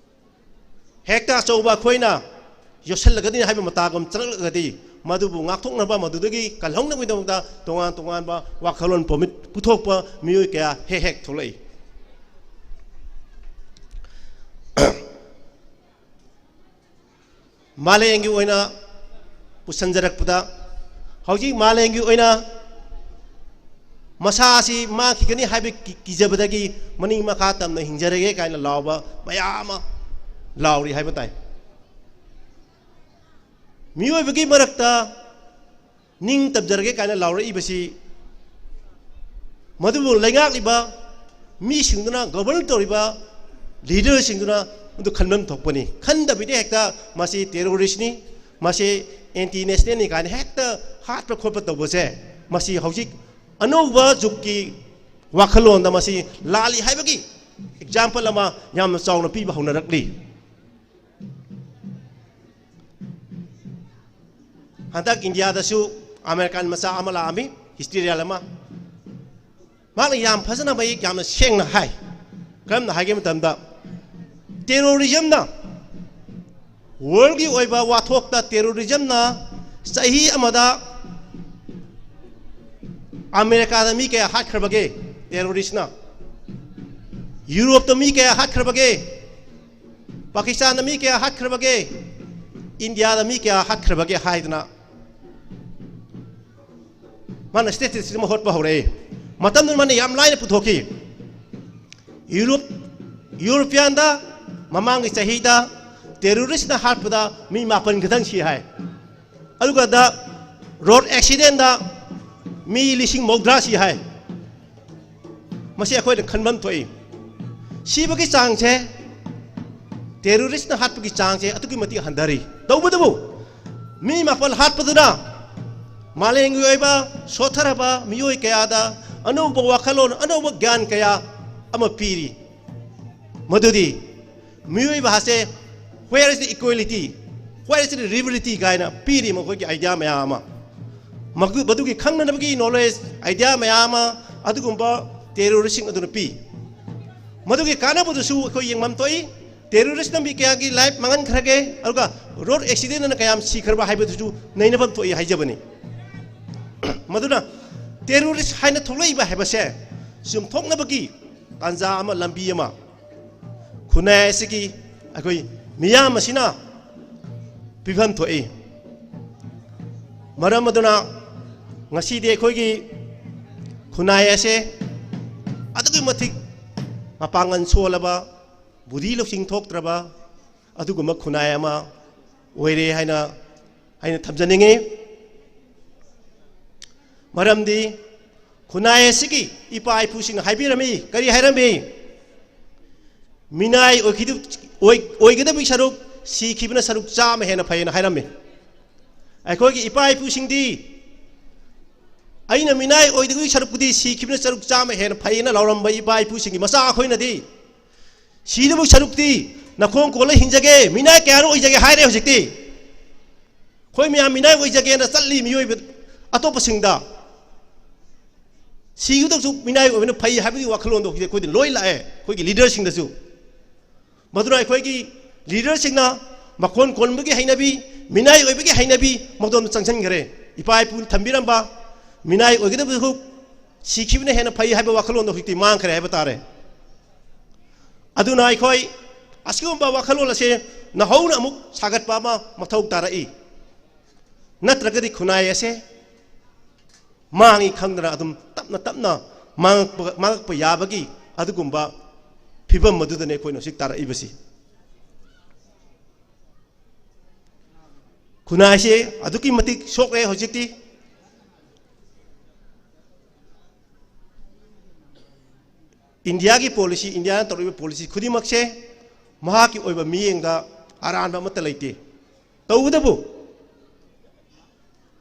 ꯍꯦꯛꯇ ꯑꯆꯧꯕ ꯑꯩꯈꯣꯏꯅ ꯌꯣꯠꯁꯤꯜꯂꯒꯅꯤ ꯍꯥꯏꯕ ꯃꯇꯥꯒꯨꯝ ꯆꯠꯂꯛꯂꯒꯗꯤ, ꯃꯗꯨꯕꯨ ꯉꯥꯛꯊꯣꯛꯅꯕ, ꯃꯗꯨꯗꯒꯤ ꯀꯜꯍꯧꯅꯕꯒꯤꯗꯃꯛꯇ ꯇꯣꯉꯥꯟ ꯇꯣꯉꯥꯟꯕ ꯋꯥꯈꯜꯂꯣꯟ ꯄꯨꯊꯣꯛꯄ ꯃꯤꯑꯣꯏ ꯀꯌꯥ ꯍꯦꯛ ꯍꯦꯛ ꯊꯣꯛꯂꯛꯏ꯫ ꯃꯥꯂꯦꯝꯒꯤ ꯑꯣꯏꯅ ꯄꯨꯁꯤꯟꯖꯔꯛꯄꯗ, ꯍꯧꯖꯤꯛ ꯃꯥꯂꯦꯝꯒꯤ ꯑꯣꯏꯅ ꯃꯁꯥ ꯑꯁꯤ ꯃꯥꯡꯈꯤꯒꯅꯤ ꯍꯥꯏꯕ ꯀꯤ-, ꯀꯤꯖꯕꯗꯒꯤ ꯃꯅꯤꯡ ꯃꯈꯥ ꯇꯝꯅ ꯍꯤꯡꯖꯔꯒꯦ ꯀꯥꯏꯅ ꯂꯥꯎꯕ ꯃꯌꯥꯝ ꯑꯃ ꯂꯥꯎꯔꯤ ꯍꯥꯏꯕ ꯇꯥꯏ꯫ ꯃꯤꯑꯣꯏꯕꯒꯤ ꯃꯔꯛꯇ ꯅꯤꯡ ꯇꯝꯖꯔꯒꯦ ꯀꯥꯏꯅ ꯂꯥꯎꯔꯛꯏꯕꯁꯤ, ꯃꯗꯨꯕꯨ ꯂꯩꯉꯥꯛꯂꯤꯕ ꯃꯤꯁꯤꯡꯗꯨꯅ, govern ꯇꯧꯔꯤꯕ leaderꯁꯤꯡꯗꯨꯅ ꯃꯗꯨ ꯈꯟꯐꯝ ꯊꯣꯛꯄꯅꯤ꯫ ꯈꯟꯗꯕꯤꯗ ꯍꯦꯛꯇ ꯃꯁꯤ terroristꯅꯤ, ꯃꯁꯤ anti nationalꯅꯤ ꯀꯥꯏꯅ ꯍꯦꯛꯇ ꯍꯥꯠꯄ ꯈꯣꯠꯄ ꯇꯧꯕꯁꯦ, ꯃꯁꯤ ꯍꯧꯖꯤꯛ ꯑꯅꯧꯕ ꯖꯨꯒꯀꯤ ꯋꯥꯈꯜꯂꯣꯟꯗ ꯃꯁꯤ ꯂꯥꯜꯂꯤ ꯍꯥꯏꯕꯒꯤ example ꯑꯃ ꯌꯥꯝꯅ ꯆꯥꯎꯅ ꯄꯤꯕ ꯍꯧꯅꯔꯛꯂꯤ꯫ ꯍꯟꯗꯛ ꯏꯟꯗꯤꯌꯥꯗꯁꯨ ꯑꯃꯦꯔꯤꯀꯥꯟ ꯃꯆꯥ ꯑꯃ ꯂꯥꯛꯑꯝꯃꯤ, historian ꯑꯃ꯫ ꯃꯥꯅ ꯌꯥꯝ ꯐꯖꯅ, ꯃꯌꯦꯛ ꯌꯥꯝꯅ ꯁꯦꯡꯅ ꯍꯥꯏ꯫ ꯀꯔꯝꯅ ꯍꯥꯏꯒꯦ ꯃꯇꯝꯗ, terrorismꯅ, worldꯀꯤ ꯑꯣꯏꯕ ꯋꯥꯊꯣꯛꯇ terrorismꯅ ꯆꯍꯤ ꯑꯃꯗ ꯑꯃꯦꯔꯤꯀꯥꯗ ꯃꯤ ꯀꯌꯥ ꯍꯥꯠꯈ꯭ꯔꯕꯒꯦ? ꯇꯦꯔꯣꯔꯤꯁꯅ꯫ ꯌꯨꯔꯣꯞꯇ ꯃꯤ ꯀꯌꯥ ꯍꯥꯠꯈ꯭ꯔꯕꯒꯦ? ꯄꯥꯀꯤꯁꯇꯥꯟꯗ ꯃꯤ ꯀꯌꯥ ꯍꯥꯠꯈ꯭ꯔꯕꯒꯦ? ꯏꯟꯗꯤꯌꯥꯗ ꯃꯤ ꯀꯌꯥ ꯍꯥꯠꯈ꯭ꯔꯕꯒꯦ ꯍꯥꯏꯗꯅ ꯃꯥꯅ ꯁ꯭ꯇꯦꯇꯤꯁꯇꯤꯛꯁ ꯑꯃ ꯍꯣꯠꯄ ꯍꯧꯔꯛꯏ꯫ ꯃꯇꯝꯗꯨꯗ ꯃꯥꯅ ꯌꯥꯝ ꯂꯥꯏꯅ ꯄꯨꯊꯣꯛꯈꯤ꯫ ꯌꯨꯔꯣꯞ, ꯌꯨꯔꯣꯄꯤꯌꯥꯟꯗ ꯃꯃꯥꯡꯒꯤ ꯆꯍꯤꯗ ꯇꯦꯔꯣꯔꯤꯁꯅ ꯍꯥꯠꯄꯗ ꯃꯤ ꯃꯥꯄꯟ ꯈꯛꯇꯪ ꯁꯤ ꯍꯥꯏ꯫ ꯑꯗꯨꯒ ꯗ ꯔꯣꯗ ꯑꯦꯛꯁꯤꯗꯦꯟꯗ ꯃꯤ ꯂꯤꯁꯤꯡ ꯃꯧꯗ꯭ꯔꯥ ꯁꯤ ꯍꯥꯏ꯫ ꯃꯁꯤ ꯑꯩꯈꯣꯏꯅ ꯈꯟꯐꯝ ꯊꯣꯛꯏ꯫ ꯁꯤꯕꯒꯤ ꯆꯥꯡꯁꯦ, ꯇꯦꯔꯣꯔꯤꯁꯅ ꯍꯥꯠꯄꯒꯤ ꯆꯥꯡꯁꯦ ꯑꯗꯨꯛꯀꯤ ꯃꯇꯤꯛ ꯍꯟꯊꯔꯤ꯫ ꯇꯧꯕꯇꯕꯨ ꯃꯤ ꯃꯥꯄꯜ ꯍꯥꯠꯄꯗꯨꯅ ꯃꯥꯂꯦꯝꯒꯤ ꯑꯣꯏꯕ ꯁꯣꯠꯊꯔꯕ ꯃꯤꯑꯣꯏ ꯀꯌꯥꯗ ꯑꯅꯧꯕ ꯋꯥꯈꯜꯂꯣꯟ, ꯑꯅꯧꯕ ꯒ꯭ꯌꯥꯟ ꯀꯌꯥ ꯑꯃ ꯄꯤꯔꯤ꯫ ꯃꯗꯨꯗꯤ ꯃꯤꯑꯣꯏꯕ ꯑꯁꯦ, "Where is the equality? Where is the liberty?" ꯀꯥꯏꯅ ꯄꯤꯔꯤ ꯃꯈꯣꯏꯒꯤ ꯑꯥꯏꯗꯤꯌꯥ ꯃꯌꯥꯝ ꯑꯃ꯫ ꯃꯗꯨ-, ꯃꯗꯨꯒꯤ ꯈꯪꯅꯅꯕꯒꯤ ꯅꯣꯂꯦꯖ, ꯑꯥꯏꯗꯤꯌꯥ ꯃꯌꯥꯝ ꯑꯃ ꯑꯗꯨꯒꯨꯝꯕ ꯇꯦꯔꯣꯔꯤꯁꯁꯤꯡ ꯑꯗꯨꯅ ꯄꯤ꯫ ꯃꯗꯨꯒꯤ ꯀꯥꯟꯅꯕꯗꯨꯁꯨ ꯑꯩꯈꯣꯏ ꯌꯦꯡꯐꯝ ꯊꯣꯛꯏ꯫ ꯇꯦꯔꯣꯔꯤꯁꯅ ꯃꯤ ꯀꯌꯥꯒꯤ ꯂꯥꯏꯐ ꯃꯥꯡꯍꯟꯈ꯭ꯔꯒꯦ, ꯑꯗꯨꯒ ꯔꯣꯗ ꯑꯦꯛꯁꯤꯗꯦꯟꯅ ꯀꯌꯥꯝ ꯁꯤꯈ꯭ꯔꯕ ꯍꯥꯏꯕꯗꯨꯁꯨ ꯅꯩꯅꯐꯝ ꯊꯣꯛꯏ ꯍꯥꯏꯖꯕꯅꯤ꯫ ꯃꯗꯨꯅ ꯇꯦꯔꯣꯔꯤꯁ ꯍꯥꯏꯅ ꯊꯣꯛꯂꯛꯏꯕ ꯍꯥꯏꯕꯁꯦ ꯆꯨꯝꯊꯣꯛꯅꯕꯒꯤ ꯇꯥꯟꯖꯥ ꯑꯃ, ꯂꯝꯕꯤ ꯑꯃ ꯈꯨꯟꯅꯥꯏ ꯑꯁꯤꯒꯤ ꯑꯩꯈꯣꯏ ꯃꯤꯌꯥꯝ ꯑꯁꯤꯅ ꯄꯤꯐꯝ ꯊꯣꯛꯏ꯫ ꯃꯔꯝ ꯑꯗꯨꯅ ꯉꯁꯤꯗꯤ ꯑꯩꯈꯣꯏꯒꯤ ꯈꯨꯟꯅꯥꯏ ꯑꯁꯦ ꯑꯗꯨꯛꯀꯤ ꯃꯇꯤꯛ ꯃꯄꯥꯡꯒꯜ ꯁꯣꯜꯂꯕ, ꯕꯨꯙꯤ ꯂꯧꯁꯤꯡ ꯊꯣꯛꯇ꯭ꯔꯕ ꯑꯗꯨꯒꯨꯝꯕ ꯈꯨꯟꯅꯥꯏ ꯑꯃ ꯑꯣꯏꯔꯦ ꯍꯥꯏꯅ ꯑꯩꯅ ꯊꯝꯖꯅꯤꯡꯉꯤ꯫ ꯃꯔꯝꯗꯤ ꯈꯨꯟꯅꯥꯏ ꯑꯁꯤꯒꯤ ꯏꯄꯥ ꯏꯄꯨꯁꯤꯡꯅ ꯍꯥꯏꯕꯤꯔꯝꯃꯤ, ꯀꯔꯤ ꯍꯥꯏꯔꯝꯃꯤ? ꯃꯤꯅꯥꯏ ꯑꯣꯏꯈꯤꯗ-, ꯑꯣꯏ-, ꯑꯣꯏꯒꯗꯕꯒꯤ ꯁꯔꯨꯛ ꯁꯤꯈꯤꯕꯅ ꯁꯔꯨꯛ ꯆꯥꯝꯃ ꯍꯦꯟꯅ ꯐꯩꯌꯦꯅ ꯍꯥꯏꯔꯝꯃꯤ꯫ ꯑꯩꯈꯣꯏꯒꯤ ꯏꯄꯥ ꯏꯄꯨꯁꯤꯡꯗꯤ, "ꯑꯩꯅ ꯃꯤꯅꯥꯏ ꯑꯣꯏꯗꯕꯒꯤ ꯁꯔꯨꯛꯄꯨꯗꯤ ꯁꯤꯈꯤꯕꯅ ꯁꯔꯨꯛ ꯆꯥꯝꯃ ꯍꯦꯟꯅ ꯐꯩꯌꯦꯅ" ꯂꯥꯎꯔꯝꯕ ꯏꯄꯥ ꯏꯄꯨꯁꯤꯡꯒꯤ ꯃꯆꯥ ꯑꯩꯈꯣꯏꯅꯗꯤ, "ꯁꯤꯗꯕꯒꯤ ꯁꯔꯨꯛꯇꯤ ꯅꯈꯣꯡ ꯀꯣꯜꯂ ꯍꯤꯡꯖꯒꯦ, ꯃꯤꯅꯥꯏ ꯀꯌꯥꯅ ꯑꯣꯏꯖꯒꯦ" ꯍꯥꯏꯔꯦ꯫ ꯍꯧꯖꯤꯛꯇꯤ ꯑꯩꯈꯣꯏ ꯃꯌꯥꯝ ꯃꯤꯅꯥꯏ ꯑꯣꯏꯖꯒꯦꯅ ꯆꯠꯂꯤ ꯃꯤꯑꯣꯏꯕ ꯑꯇꯣꯞꯄꯁꯤꯡꯗ꯫ ꯁꯤꯒꯗꯕꯁꯨ ꯃꯤꯅꯥꯏ ꯑꯣꯏꯕꯅ ꯐꯩ ꯍꯥꯏꯕꯒꯤ ꯋꯥꯈꯜꯂꯣꯟꯗꯣ ꯍꯧꯖꯤꯛ ꯑꯩꯈꯣꯏꯗ ꯂꯣꯏ ꯂꯥꯛꯑꯦ, ꯑꯩꯈꯣꯏꯒꯤ ꯂꯤꯗꯔꯁꯤꯡꯗꯁꯨ꯫ ꯃꯗꯨꯅ ꯑꯩꯈꯣꯏꯒꯤ ꯂꯤꯗꯔꯁꯤꯡꯅ ꯃꯈꯣꯟ ꯀꯣꯟꯕꯒꯤ ꯍꯩꯅꯕꯤ, ꯃꯤꯅꯥꯏ ꯑꯣꯏꯕꯒꯤ ꯍꯩꯅꯕꯤ ꯃꯗꯣꯝꯗ ꯆꯪꯁꯤꯟꯈꯔꯦ꯫ ꯏꯄꯥ ꯏꯄꯨꯅ ꯊꯝꯕꯤꯔꯝꯕ ꯃꯤꯅꯥꯏ ꯑꯣꯏꯒꯗꯕꯁꯨ ꯁꯤꯈꯤꯕꯅ ꯍꯦꯟꯅ ꯐꯩ ꯍꯥꯏꯕ ꯋꯥꯈꯜꯂꯣꯟꯗꯣ ꯍꯧꯖꯤꯛꯇꯤ ꯃꯥꯡꯈ꯭ꯔꯦ ꯍꯥꯏꯕ ꯇꯥꯔꯦ꯫ ꯑꯗꯨꯅ ꯑꯩꯈꯣꯏ ꯑꯁꯤꯒꯨꯝꯕ ꯋꯥꯈꯜꯂꯣꯟ ꯑꯁꯦ ꯅꯧꯍꯧꯅ ꯑꯃꯨꯛ ꯁꯥꯒꯠꯄ ꯑꯃ ꯃꯊꯧ ꯇꯥꯔꯛꯏ꯫ ꯅꯠꯇ꯭ꯔꯒꯗꯤ ꯈꯨꯟꯅꯥꯏ ꯑꯁꯦ ꯃꯥꯡꯏ ꯈꯪꯗꯅ ꯑꯗꯨꯝ ꯇꯞꯅ ꯇꯞꯅ ꯃꯥꯡꯉꯛꯄ, ꯃꯥꯡꯉꯛꯄ ꯌꯥꯕꯒꯤ ꯑꯗꯨꯒꯨꯝꯕ ꯐꯤꯕꯝ ꯑꯗꯨꯗꯅꯦ ꯑꯩꯈꯣꯏꯅ ꯍꯧꯖꯤꯛ ꯇꯥꯔꯛꯏꯕꯁꯤ꯫ ꯈꯨꯟꯅꯥꯏꯁꯦ ꯑꯗꯨꯛꯀꯤ ꯃꯇꯤꯛ ꯁꯣꯛꯂꯦ ꯍꯧꯖꯤꯛꯇꯤ꯫ ꯏꯟꯗꯤꯌꯥꯒꯤ ꯄꯣꯂꯤꯁꯤ, ꯏꯟꯗꯤꯌꯥꯅ ꯇꯧꯔꯤꯕ ꯄꯣꯂꯤꯁꯤ ꯈꯨꯗꯤꯡꯃꯛꯁꯦ ꯃꯍꯥꯛꯀꯤ ꯑꯣꯏꯕ ꯃꯤꯠꯌꯦꯡꯗ ꯑꯔꯥꯟꯕ ꯑꯃꯠꯇ ꯂꯩꯇꯦ꯫ ꯇꯧꯕꯇꯕꯨ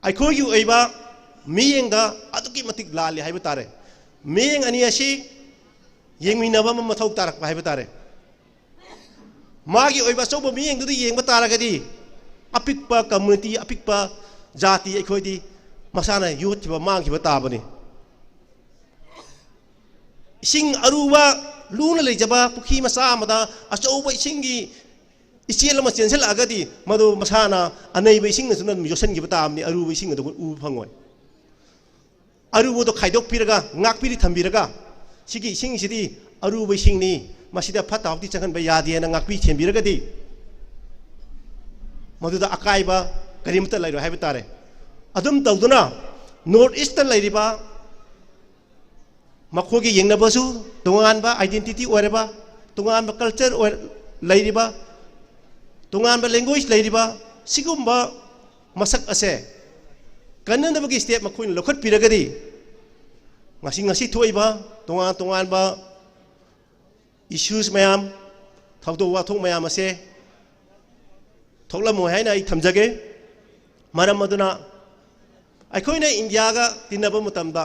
ꯑꯩꯈꯣꯏꯒꯤ ꯑꯣꯏꯕ ꯃꯤꯠꯌꯦꯡꯗ ꯑꯗꯨꯛꯀꯤ ꯃꯇꯤꯛ ꯂꯥꯜꯂꯤ ꯍꯥꯏꯕ ꯇꯥꯔꯦ꯫ ꯃꯤꯠꯌꯦꯡ ꯑꯅꯤ ꯑꯁꯤ ꯌꯦꯡꯃꯤꯟꯅꯕ ꯑꯃ ꯃꯊꯧ ꯇꯥꯔꯛꯄ ꯍꯥꯏꯕ ꯇꯥꯔꯦ꯫ ꯃꯥꯒꯤ ꯑꯣꯏꯕ ꯑꯆꯧꯕ ꯃꯤꯠꯌꯦꯡꯗꯨꯗ ꯌꯦꯡꯕ ꯇꯥꯔꯒꯗꯤ, ꯑꯄꯤꯛꯄ ꯀꯝꯃ꯭ꯌꯨꯅꯤꯇꯤ, ꯑꯄꯤꯛꯄ ꯖꯥꯇꯤ ꯑꯩꯈꯣꯏꯗꯤ ꯃꯁꯥꯅ ꯌꯣꯠꯈꯤꯕ, ꯃꯥꯡꯈꯤꯕ ꯇꯥꯕꯅꯤ꯫ ꯏꯁꯤꯡ ꯑꯔꯨꯕ, ꯂꯨꯅ ꯂꯩꯖꯕ ꯄꯨꯈ꯭ꯔꯤ ꯃꯆꯥ ꯑꯃꯗ ꯑꯆꯧꯕ ꯏꯁꯤꯡꯒꯤ ꯏꯆꯦꯜ ꯑꯃ ꯆꯦꯟꯁꯤꯜꯂꯛꯑꯒꯗꯤ, ꯃꯗꯨ ꯃꯁꯥꯅ ꯑꯅꯩꯕ ꯏꯁꯤꯡꯅꯁꯨ ꯑꯗꯨꯝ ꯌꯣꯠꯁꯤꯟꯈꯤꯕ ꯇꯥꯕꯅꯤ, ꯑꯔꯨꯕ ꯏꯁꯤꯡ ꯑꯗꯨ ꯎꯕ ꯐꯪꯉꯣꯏ꯫ ꯑꯔꯨꯕꯗꯣ ꯈꯥꯏꯗꯣꯛꯄꯤꯔꯒ, ꯉꯥꯛꯄꯤꯔꯤ ꯊꯝꯕꯤꯔꯒ, ꯁꯤꯒꯤ ꯏꯁꯤꯡꯁꯤꯗꯤ ꯑꯔꯨꯕ ꯏꯁꯤꯡꯅꯤ, ꯃꯁꯤꯗ ꯐꯠꯇ ꯍꯥꯎꯗꯤ ꯆꯪꯍꯟꯕ ꯌꯥꯗꯦꯅ ꯉꯥꯛꯄꯤ ꯊꯦꯝꯕꯤꯔꯒꯗꯤ, ꯃꯗꯨꯗ ꯑꯀꯥꯏꯕ ꯀꯔꯤꯃꯠꯇ ꯂꯩꯔꯣꯏ ꯍꯥꯏꯕ ꯇꯥꯔꯦ꯫ ꯑꯗꯨꯝ ꯇꯧꯗꯨꯅ, ꯅꯣꯔꯠ ꯏꯁꯇ ꯂꯩꯔꯤꯕ ꯃꯈꯣꯏꯒꯤ ꯌꯦꯡꯅꯕꯁꯨ ꯇꯣꯉꯥꯟꯕ identity ꯑꯣꯏꯔꯕ, ꯇꯣꯉꯥꯟꯕ culture ꯑꯣꯏ-, ꯂꯩꯔꯤꯕ, ꯇꯣꯉꯥꯟꯕ language ꯂꯩꯔꯤꯕ, ꯁꯤꯒꯨꯝꯕ ꯃꯁꯛ ꯑꯁꯦ ꯀꯟꯅꯅꯕꯒꯤ step ꯃꯈꯣꯏꯅ ꯂꯧꯈꯠꯄꯤꯔꯒꯗꯤ, ꯉꯁꯤ, ꯉꯁꯤ ꯊꯣꯛꯏꯕ ꯇꯣꯉꯥꯟ ꯇꯣꯉꯥꯟꯕ issues ꯃꯌꯥꯝ, ꯊꯧꯗꯣꯛ ꯋꯥꯊꯣꯛ ꯃꯌꯥꯝ ꯑꯁꯦ ꯊꯣꯛꯂꯝꯃꯣꯏ ꯍꯥꯏꯅ ꯑꯩ ꯊꯝꯖꯒꯦ꯫ ꯃꯔꯝ ꯑꯗꯨꯅ, ꯑꯩꯈꯣꯏꯅ ꯏꯟꯗꯤꯌꯥꯒ ꯇꯤꯟꯅꯕ ꯃꯇꯝꯗ,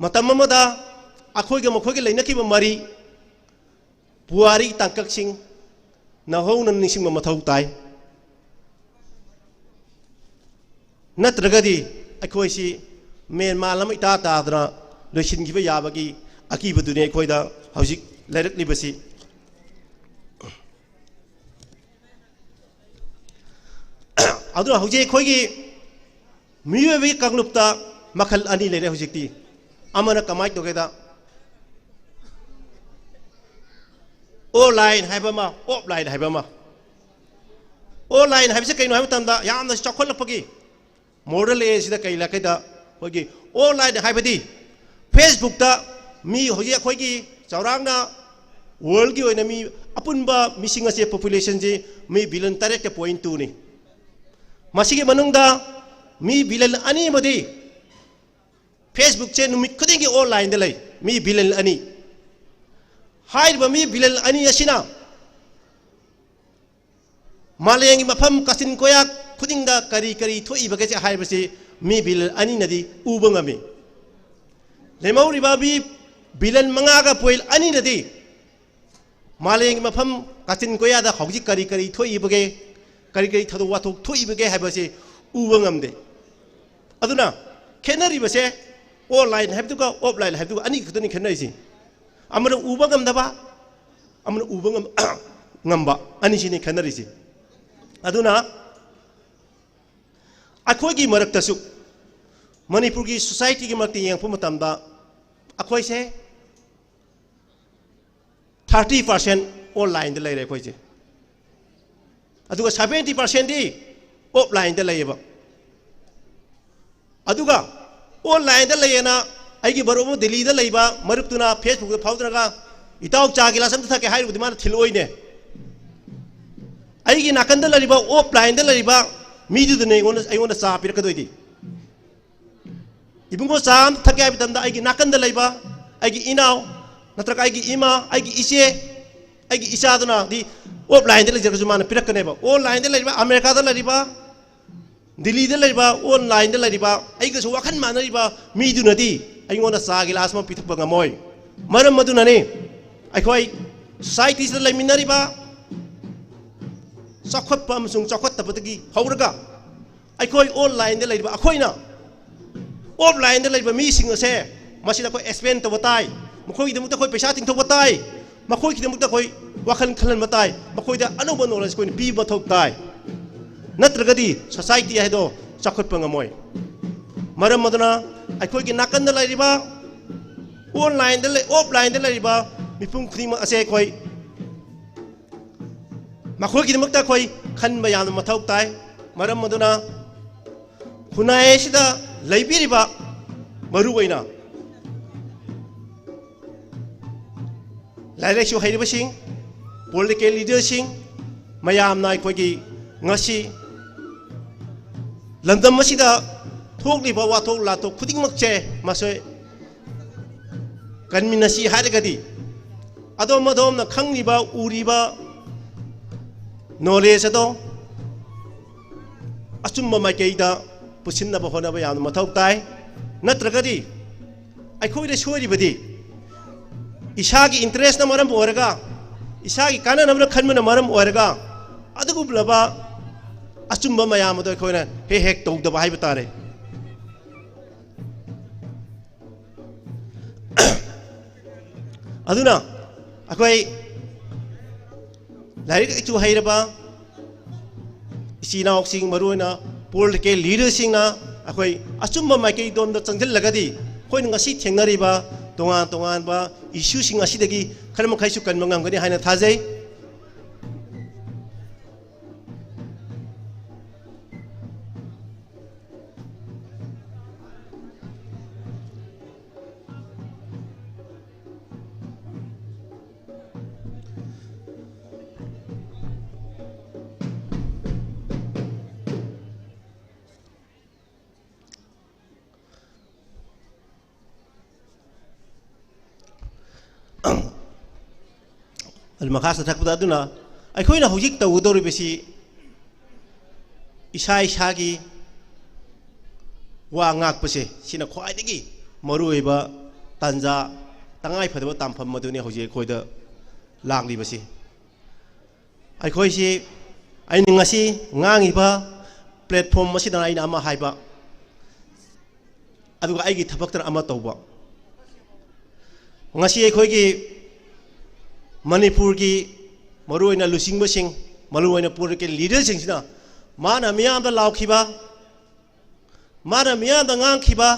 ꯃꯇꯝ ꯑꯃꯗ ꯑꯩꯈꯣꯏꯒ ꯃꯈꯣꯏꯒ ꯂꯩꯅꯈꯤꯕ ꯃꯔꯤ, ꯄꯨꯋꯥꯔꯤ ꯇꯥꯡꯀꯛꯁꯤꯡ ꯅꯧꯍꯧꯅ ꯅꯤꯡꯁꯤꯡꯕ ꯃꯊꯧ ꯇꯥꯏ꯫ ꯅꯠꯇ꯭ꯔꯒꯗꯤ ꯑꯩꯈꯣꯏꯁꯤ ꯃꯦꯟꯃꯥꯟ ꯑꯃ ꯏꯇꯥ ꯇꯥꯗꯅ ꯂꯣꯏꯁꯤꯟꯈꯤꯕ ꯌꯥꯕꯒꯤ ꯑꯀꯤꯕꯗꯨꯅꯤ ꯑꯩꯈꯣꯏꯗ ꯍꯧꯖꯤꯛ ꯂꯩꯔꯛꯂꯤꯕꯁꯤ꯫ ꯑꯗꯨꯅ ꯍꯧꯖꯤꯛ ꯑꯩꯈꯣꯏꯒꯤ ꯃꯤꯑꯣꯏꯕꯒꯤ ꯀꯥꯡꯂꯨꯞꯇ ꯃꯈꯜ ꯑꯅꯤ ꯂꯩꯔꯦ ꯍꯧꯖꯤꯛꯇꯤ꯫ ꯑꯃꯅ ꯀꯃꯥꯏꯅ ꯇꯧꯒꯦꯗ, ꯑꯣꯟꯂꯥꯏꯟ ꯍꯥꯏꯕ ꯑꯃ, ꯑꯣꯐꯂꯥꯏꯟ ꯍꯥꯏꯕ ꯑꯃ꯫ ꯑꯣꯟꯂꯥꯏꯟ ꯍꯥꯏꯕꯁꯤ ꯀꯩꯅꯣ ꯍꯥꯏꯕ ꯃꯇꯝꯗ, ꯌꯥꯝꯅ ꯆꯥꯎꯈꯠꯂꯛꯄꯒꯤ ꯃꯣꯗꯦꯜ ꯑꯁꯤꯗ ꯀꯩ ꯂꯥꯛꯀꯦꯗ, ꯑꯩꯈꯣꯏꯒꯤ ꯑꯣꯟꯂꯥꯏꯟ ꯍꯥꯏꯕꯗꯤ ꯐꯦꯁꯕꯨꯛꯇ ꯃꯤ ꯍꯧꯖꯤꯛ ꯑꯩꯈꯣꯏꯒꯤ ꯆꯥꯎꯔꯥꯛꯅ ꯋꯥꯔꯜꯒꯤ ꯑꯣꯏꯅ ꯃꯤ ꯑꯄꯨꯟꯕ ꯃꯤꯁꯤꯡ ꯑꯁꯦ, ꯄꯣꯄꯨꯂꯦꯁꯟꯁꯤ ꯃꯤ ꯕꯤꯂꯤꯌꯟ ꯇꯔꯦꯠꯀ ꯄꯣꯏꯟ ꯇꯨꯅꯤ꯫ ꯃꯁꯤꯒꯤ ꯃꯅꯨꯡꯗ ꯃꯤ ꯕꯤꯂꯤꯌꯟ ꯑꯅꯤ ꯑꯃꯗꯤ ꯐꯦꯁꯕꯨꯛꯁꯦ ꯅꯨꯃꯤꯠ ꯈꯨꯗꯤꯡꯒꯤ ꯑꯣꯟꯂꯥꯏꯟꯗ ꯂꯩ, ꯃꯤ ꯕꯤꯂꯤꯌꯟ ꯑꯅꯤ꯫ ꯍꯥꯏꯔꯤꯕ ꯃꯤ ꯕꯤꯂꯤꯌꯟ ꯑꯅꯤ ꯑꯁꯤꯅ ꯃꯥꯂꯦꯝꯒꯤ ꯃꯐꯝ ꯀꯥꯆꯤꯟ ꯀꯣꯌꯥ ꯈꯨꯗꯤꯡꯗ ꯀꯔꯤ ꯀꯔꯤ ꯊꯣꯛꯏꯕꯒꯦ ꯍꯥꯏꯕꯁꯤ ꯃꯤ ꯕꯤꯂꯤꯌꯟ ꯑꯅꯤꯅꯗꯤ ꯎꯕ ꯉꯝꯃꯤ꯫ ꯂꯦꯝꯍꯧꯔꯤꯕ ꯃꯤ ꯕꯤꯂꯤꯌꯟ ꯃꯉꯥꯒ ꯄꯣꯏꯟ ꯑꯅꯤꯅꯗꯤ ꯃꯥꯂꯦꯝꯒꯤ ꯃꯐꯝ ꯀꯥꯆꯤꯟ ꯀꯣꯌꯥꯗ ꯍꯧꯖꯤꯛ ꯀꯔꯤ ꯀꯔꯤ ꯊꯣꯛꯏꯕꯒꯦ, ꯀꯔꯤ ꯀꯔꯤ ꯊꯧꯗꯣꯛ ꯋꯥꯊꯣꯛ ꯊꯣꯛꯏꯕꯒꯦ ꯍꯥꯏꯕꯁꯤ ꯎꯕ ꯉꯝꯗꯦ꯫ ꯑꯗꯨꯅ ꯈꯦꯠꯅꯔꯤꯕꯁꯦ ꯑꯣꯟꯂꯥꯏꯟ ꯍꯥꯏꯕꯗꯨꯒ ꯑꯣꯐꯂꯥꯏꯟ ꯍꯥꯏꯕꯗꯨꯒ ꯑꯅꯤ ꯈꯛꯇꯅꯤ ꯈꯦꯠꯅꯔꯤꯁꯤ꯫ ꯑꯃꯅ ꯎꯕ ꯉꯝꯗꯕ, ꯑꯃꯅ ꯎꯕ ꯉꯝ-, ꯉꯝꯕ, ꯑꯅꯤꯁꯤꯅꯤ ꯈꯦꯠꯅꯔꯤꯁꯤ꯫ ꯑꯗꯨꯅ ꯑꯩꯈꯣꯏꯒꯤ ꯃꯔꯛꯇꯁꯨ, ꯃꯅꯤꯄꯨꯔꯒꯤ ꯁꯣꯁꯥꯏꯇꯤꯒꯤ ꯃꯔꯛꯇ ꯌꯦꯡꯉꯛꯄ ꯃꯇꯝꯗ, ꯑꯩꯈꯣꯏꯁꯦ ꯊꯥꯔꯇꯤ ꯄꯥꯔꯁꯦꯟ ꯑꯣꯟꯂꯥꯏꯟꯗ ꯂꯩꯔꯦ ꯑꯩꯈꯣꯏꯁꯦ, ꯑꯗꯨꯒ ꯁꯚꯦꯟꯇꯤ ꯄꯥꯔꯁꯦꯟꯗꯤ ꯑꯣꯐꯂꯥꯏꯟꯗ ꯂꯩꯌꯦꯕ꯫ ꯑꯗꯨꯒ ꯑꯣꯟꯂꯥꯏꯟꯗ ꯂꯩꯌꯦꯅ ꯑꯩꯒꯤ ꯃꯔꯨꯞ ꯑꯃ ꯗꯤꯜꯂꯤꯗ ꯂꯩꯕ ꯃꯔꯨꯞꯇꯨꯅ ꯐꯦꯁꯕꯨꯛꯇ ꯐꯥꯎꯗ꯭ꯔꯒ, "ꯏꯇꯥꯎ, ꯆꯥ ꯒꯤꯂꯥꯁ ꯑꯝꯇ ꯊꯛꯀꯦ" ꯍꯥꯏꯔꯨꯕꯗꯤ ꯃꯥꯅ ꯊꯤꯜꯂꯛꯑꯣꯏꯅꯦ꯫ ꯑꯩꯒꯤ ꯅꯥꯀꯟꯗ ꯂꯩꯔꯤꯕ, ꯑꯣꯐꯂꯥꯏꯟꯗ ꯂꯩꯔꯤꯕ ꯃꯤꯗꯨꯗꯅꯦ ꯑꯩꯉꯣꯟꯗ, ꯑꯩꯉꯣꯟꯗ ꯆꯥ ꯄꯤꯔꯛꯀꯗꯣꯏꯗꯤ꯫ "ꯏꯕꯨꯡꯉꯣ, ꯆꯥ ꯑꯝꯇ ꯊꯛꯀꯦ" ꯍꯥꯏꯕ ꯃꯇꯝꯗ, ꯑꯩꯒꯤ ꯅꯥꯀꯟꯗ ꯂꯩꯕ ꯑꯩꯒꯤ ꯏꯅꯥꯎ, ꯅꯠꯇ꯭ꯔꯒ ꯑꯩꯒꯤ ꯏꯃꯥ, ꯑꯩꯒꯤ ꯏꯆꯦ, ꯑꯩꯒꯤ ꯏꯆꯥꯗꯨꯅꯗꯤ ꯑꯣꯐꯂꯥꯏꯟꯗ ꯂꯩꯖꯔꯒꯁꯨ ꯃꯥꯅ ꯄꯤꯔꯛꯀꯅꯦꯕ꯫ ꯑꯣꯟꯂꯥꯏꯟꯗ ꯂꯩꯔꯤꯕ, ꯑꯃꯦꯔꯤꯀꯥꯗ ꯂꯩꯔꯤꯕ, ꯗꯤꯜꯂꯤꯗ ꯂꯩꯔꯤꯕ, ꯑꯣꯟꯂꯥꯏꯟꯗ ꯂꯩꯔꯤꯕ, ꯑꯩꯒꯁꯨ ꯋꯥꯈꯜ ꯃꯥꯟꯅꯔꯤꯕ ꯃꯤꯗꯨꯅꯗꯤ ꯑꯩꯉꯣꯟꯗ ꯆꯥ ꯒꯤꯂꯥꯁ ꯑꯃ ꯄꯤꯊꯛꯄ ꯉꯝꯃꯣꯏ꯫ ꯃꯔꯝ ꯑꯗꯨꯅꯅꯤ ꯑꯩꯈꯣꯏ ꯁꯣꯁꯥꯏꯇꯤꯁꯤꯗ ꯂꯩꯃꯤꯟꯅꯔꯤꯕ ꯆꯥꯎꯈꯠꯄ ꯑꯃꯁꯨꯡ ꯆꯥꯎꯈꯠꯇꯕꯗꯒꯤ ꯍꯧꯔꯒ ꯑꯩꯈꯣꯏ ꯑꯣꯟꯂꯥꯏꯟꯗ ꯂꯩꯔꯤꯕ ꯑꯩꯈꯣꯏꯅ ꯑꯣꯐꯂꯥꯏꯟꯗ ꯂꯩꯔꯤꯕ ꯃꯤꯁꯤꯡ ꯑꯁꯦ ꯃꯁꯤꯗ ꯑꯩꯈꯣꯏ ꯑꯦꯛꯁꯄꯦꯟ ꯇꯧꯕ ꯇꯥꯏ, ꯃꯈꯣꯏꯒꯤꯗꯃꯛꯇ ꯑꯩꯈꯣꯏ ꯄꯩꯁꯥ ꯇꯤꯡꯊꯣꯛꯄ ꯇꯥꯏ, ꯃꯈꯣꯏꯒꯤꯗꯃꯛꯇ ꯑꯩꯈꯣꯏ ꯋꯥꯈꯜ ꯈꯜꯍꯟꯕ ꯇꯥꯏ, ꯃꯈꯣꯏꯗ ꯑꯅꯧꯕ ꯅꯣꯂꯦꯖ ꯑꯩꯈꯣꯏꯅ ꯄꯤꯕ ꯃꯊꯧ ꯇꯥꯏ꯫ ꯅꯠꯇ꯭ꯔꯒꯗꯤ ꯁꯣꯁꯥꯏꯇꯤ ꯍꯥꯏꯗꯣ ꯆꯥꯎꯈꯠꯄ ꯉꯝꯃꯣꯏ꯫ ꯃꯔꯝ ꯑꯗꯨꯅ ꯑꯩꯈꯣꯏꯒꯤ ꯅꯥꯀꯟꯗ ꯂꯩꯔꯤꯕ, online-ꯗ ꯂꯩ, offline-ꯗ ꯂꯩꯔꯤꯕ ꯃꯤꯄꯨꯝ ꯈꯨꯗꯤꯡꯃꯛ ꯑꯁꯦ ꯑꯩꯈꯣꯏ ꯃꯈꯣꯏꯒꯤꯗꯃꯛꯇ ꯑꯩꯈꯣꯏ ꯈꯟꯕ ꯌꯥꯝꯅ ꯃꯊꯧ ꯇꯥꯏ꯫ ꯃꯔꯝ ꯑꯗꯨꯅ ꯈꯨꯟꯅꯥꯏ ꯑꯁꯤꯗ ꯂꯩꯕꯤꯔꯤꯕ ꯃꯔꯨ ꯑꯣꯏꯅ ꯂꯥꯏꯔꯤꯛ ꯂꯥꯏꯁꯨ ꯍꯩꯔꯕꯁꯤꯡ, political leader-ꯁꯤꯡ, ꯃꯌꯥꯝꯅ ꯑꯩꯈꯣꯏꯒꯤ ꯉꯁꯤ ꯂꯝꯗꯝ ꯑꯁꯤꯗ ꯊꯣꯛꯂꯤꯕ ꯋꯥꯊꯣꯛ ꯂꯥꯊꯣꯛ ꯈꯨꯗꯤꯡꯃꯛꯁꯦ ꯃꯁꯣꯏ ꯀꯟꯃꯤꯟꯅꯁꯤ ꯍꯥꯏꯔꯒꯗꯤ, ꯑꯗꯣꯝ ꯑꯗꯣꯝꯅ ꯈꯪꯂꯤꯕ, ꯎꯔꯤꯕ knowledge ꯑꯗꯣ ꯑꯆꯨꯝꯕ ꯃꯥꯏꯀꯩꯗ ꯄꯨꯁꯤꯟꯅꯕ ꯍꯣꯠꯅꯕ ꯌꯥꯝꯅ ꯃꯊꯧ ꯇꯥꯏ꯫ ꯅꯠꯇ꯭ꯔꯒꯗꯤ ꯑꯩꯈꯣꯏꯗ ꯁꯣꯏꯔꯤꯕꯗꯤ ꯏꯁꯥꯒꯤ interest-ꯅ ꯃꯔꯝ ꯑꯣꯏꯔꯒ, ꯏꯁꯥꯒꯤ ꯀꯥꯟꯅꯅꯕꯅ ꯈꯟꯕꯅ ꯃꯔꯝ ꯑꯣꯏꯔꯒ, ꯑꯗꯨꯒꯨꯝꯂꯕ ꯑꯆꯨꯝꯕ ꯃꯌꯥꯝ ꯑꯗꯣ ꯑꯩꯈꯣꯏꯅ ꯍꯦꯛ ꯍꯦꯛ ꯇꯧꯗꯕ ꯍꯥꯏꯕ ꯇꯥꯔꯦ꯫ ꯑꯗꯨꯅ ꯑꯩꯈꯣꯏ ꯂꯥꯏꯔꯤꯛ ꯂꯥꯏꯁꯨ ꯍꯩꯔꯕ ꯏꯆꯤꯜ ꯏꯅꯥꯎꯁꯤꯡ, ꯃꯔꯨꯑꯣꯏꯅ political leader-ꯁꯤꯡꯅ ꯑꯩꯈꯣꯏ ꯑꯆꯨꯝꯕ ꯃꯥꯏꯀꯩꯗꯣꯝꯗ ꯆꯪꯁꯤꯜꯂꯒꯗꯤ, ꯑꯩꯈꯣꯏꯅ ꯉꯁꯤ ꯊꯦꯡꯅꯔꯤꯕ ꯇꯣꯉꯥꯟ ꯇꯣꯉꯥꯟꯕ issue-ꯁꯤꯡ ꯑꯁꯤꯗꯒꯤ ꯈꯔ ꯃꯈꯩꯁꯨ ꯀꯟꯕ ꯉꯝꯒꯅꯤ ꯍꯥꯏꯅ ꯊꯥꯖꯩ꯫ ꯑꯗꯨ ꯃꯈꯥ ꯆꯠꯊꯔꯛꯄꯗ, ꯑꯗꯨꯅ ꯑꯩꯈꯣꯏꯅ ꯍꯧꯖꯤꯛ ꯇꯧꯒꯗꯧꯔꯤꯕꯁꯤ ꯏꯁꯥ ꯏꯁꯥꯒꯤ ꯋꯥ ꯉꯥꯛꯄꯁꯦ, ꯁꯤꯅ ꯈ꯭ꯋꯥꯏꯗꯒꯤ ꯃꯔꯨꯑꯣꯏꯕ ꯇꯥꯟꯖꯥ, ꯇꯉꯥꯏꯐꯗꯕ ꯇꯥꯟꯐꯝ ꯑꯗꯨꯅꯤ ꯍꯧꯖꯤꯛ ꯑꯩꯈꯣꯏꯗ ꯂꯥꯛꯂꯤꯕꯁꯤ꯫ ꯑꯩꯈꯣꯏꯁꯤ, ꯑꯩꯅ ꯉꯁꯤ ꯉꯥꯡꯉꯤꯕ platform ꯑꯁꯤꯗ ꯑꯩꯅ ꯑꯃ ꯍꯥꯏꯕ, ꯑꯗꯨꯒ ꯑꯩꯒꯤ ꯊꯕꯛꯇꯅ ꯑꯃ ꯇꯧꯕ꯫ ꯉꯁꯤ ꯑꯩꯈꯣꯏꯒꯤ ꯃꯅꯤꯄꯨꯔꯒꯤ ꯃꯔꯨꯑꯣꯏꯅ ꯂꯨꯆꯤꯡꯕꯁꯤꯡ, ꯃꯔꯨꯑꯣꯏꯅ political leader-ꯁꯤꯡꯁꯤꯅ ꯃꯥꯅ ꯃꯤꯌꯥꯝꯗ ꯂꯥꯎꯈꯤꯕ, ꯃꯥꯅ ꯃꯤꯌꯥꯝꯗ ꯉꯥꯡꯈꯤꯕ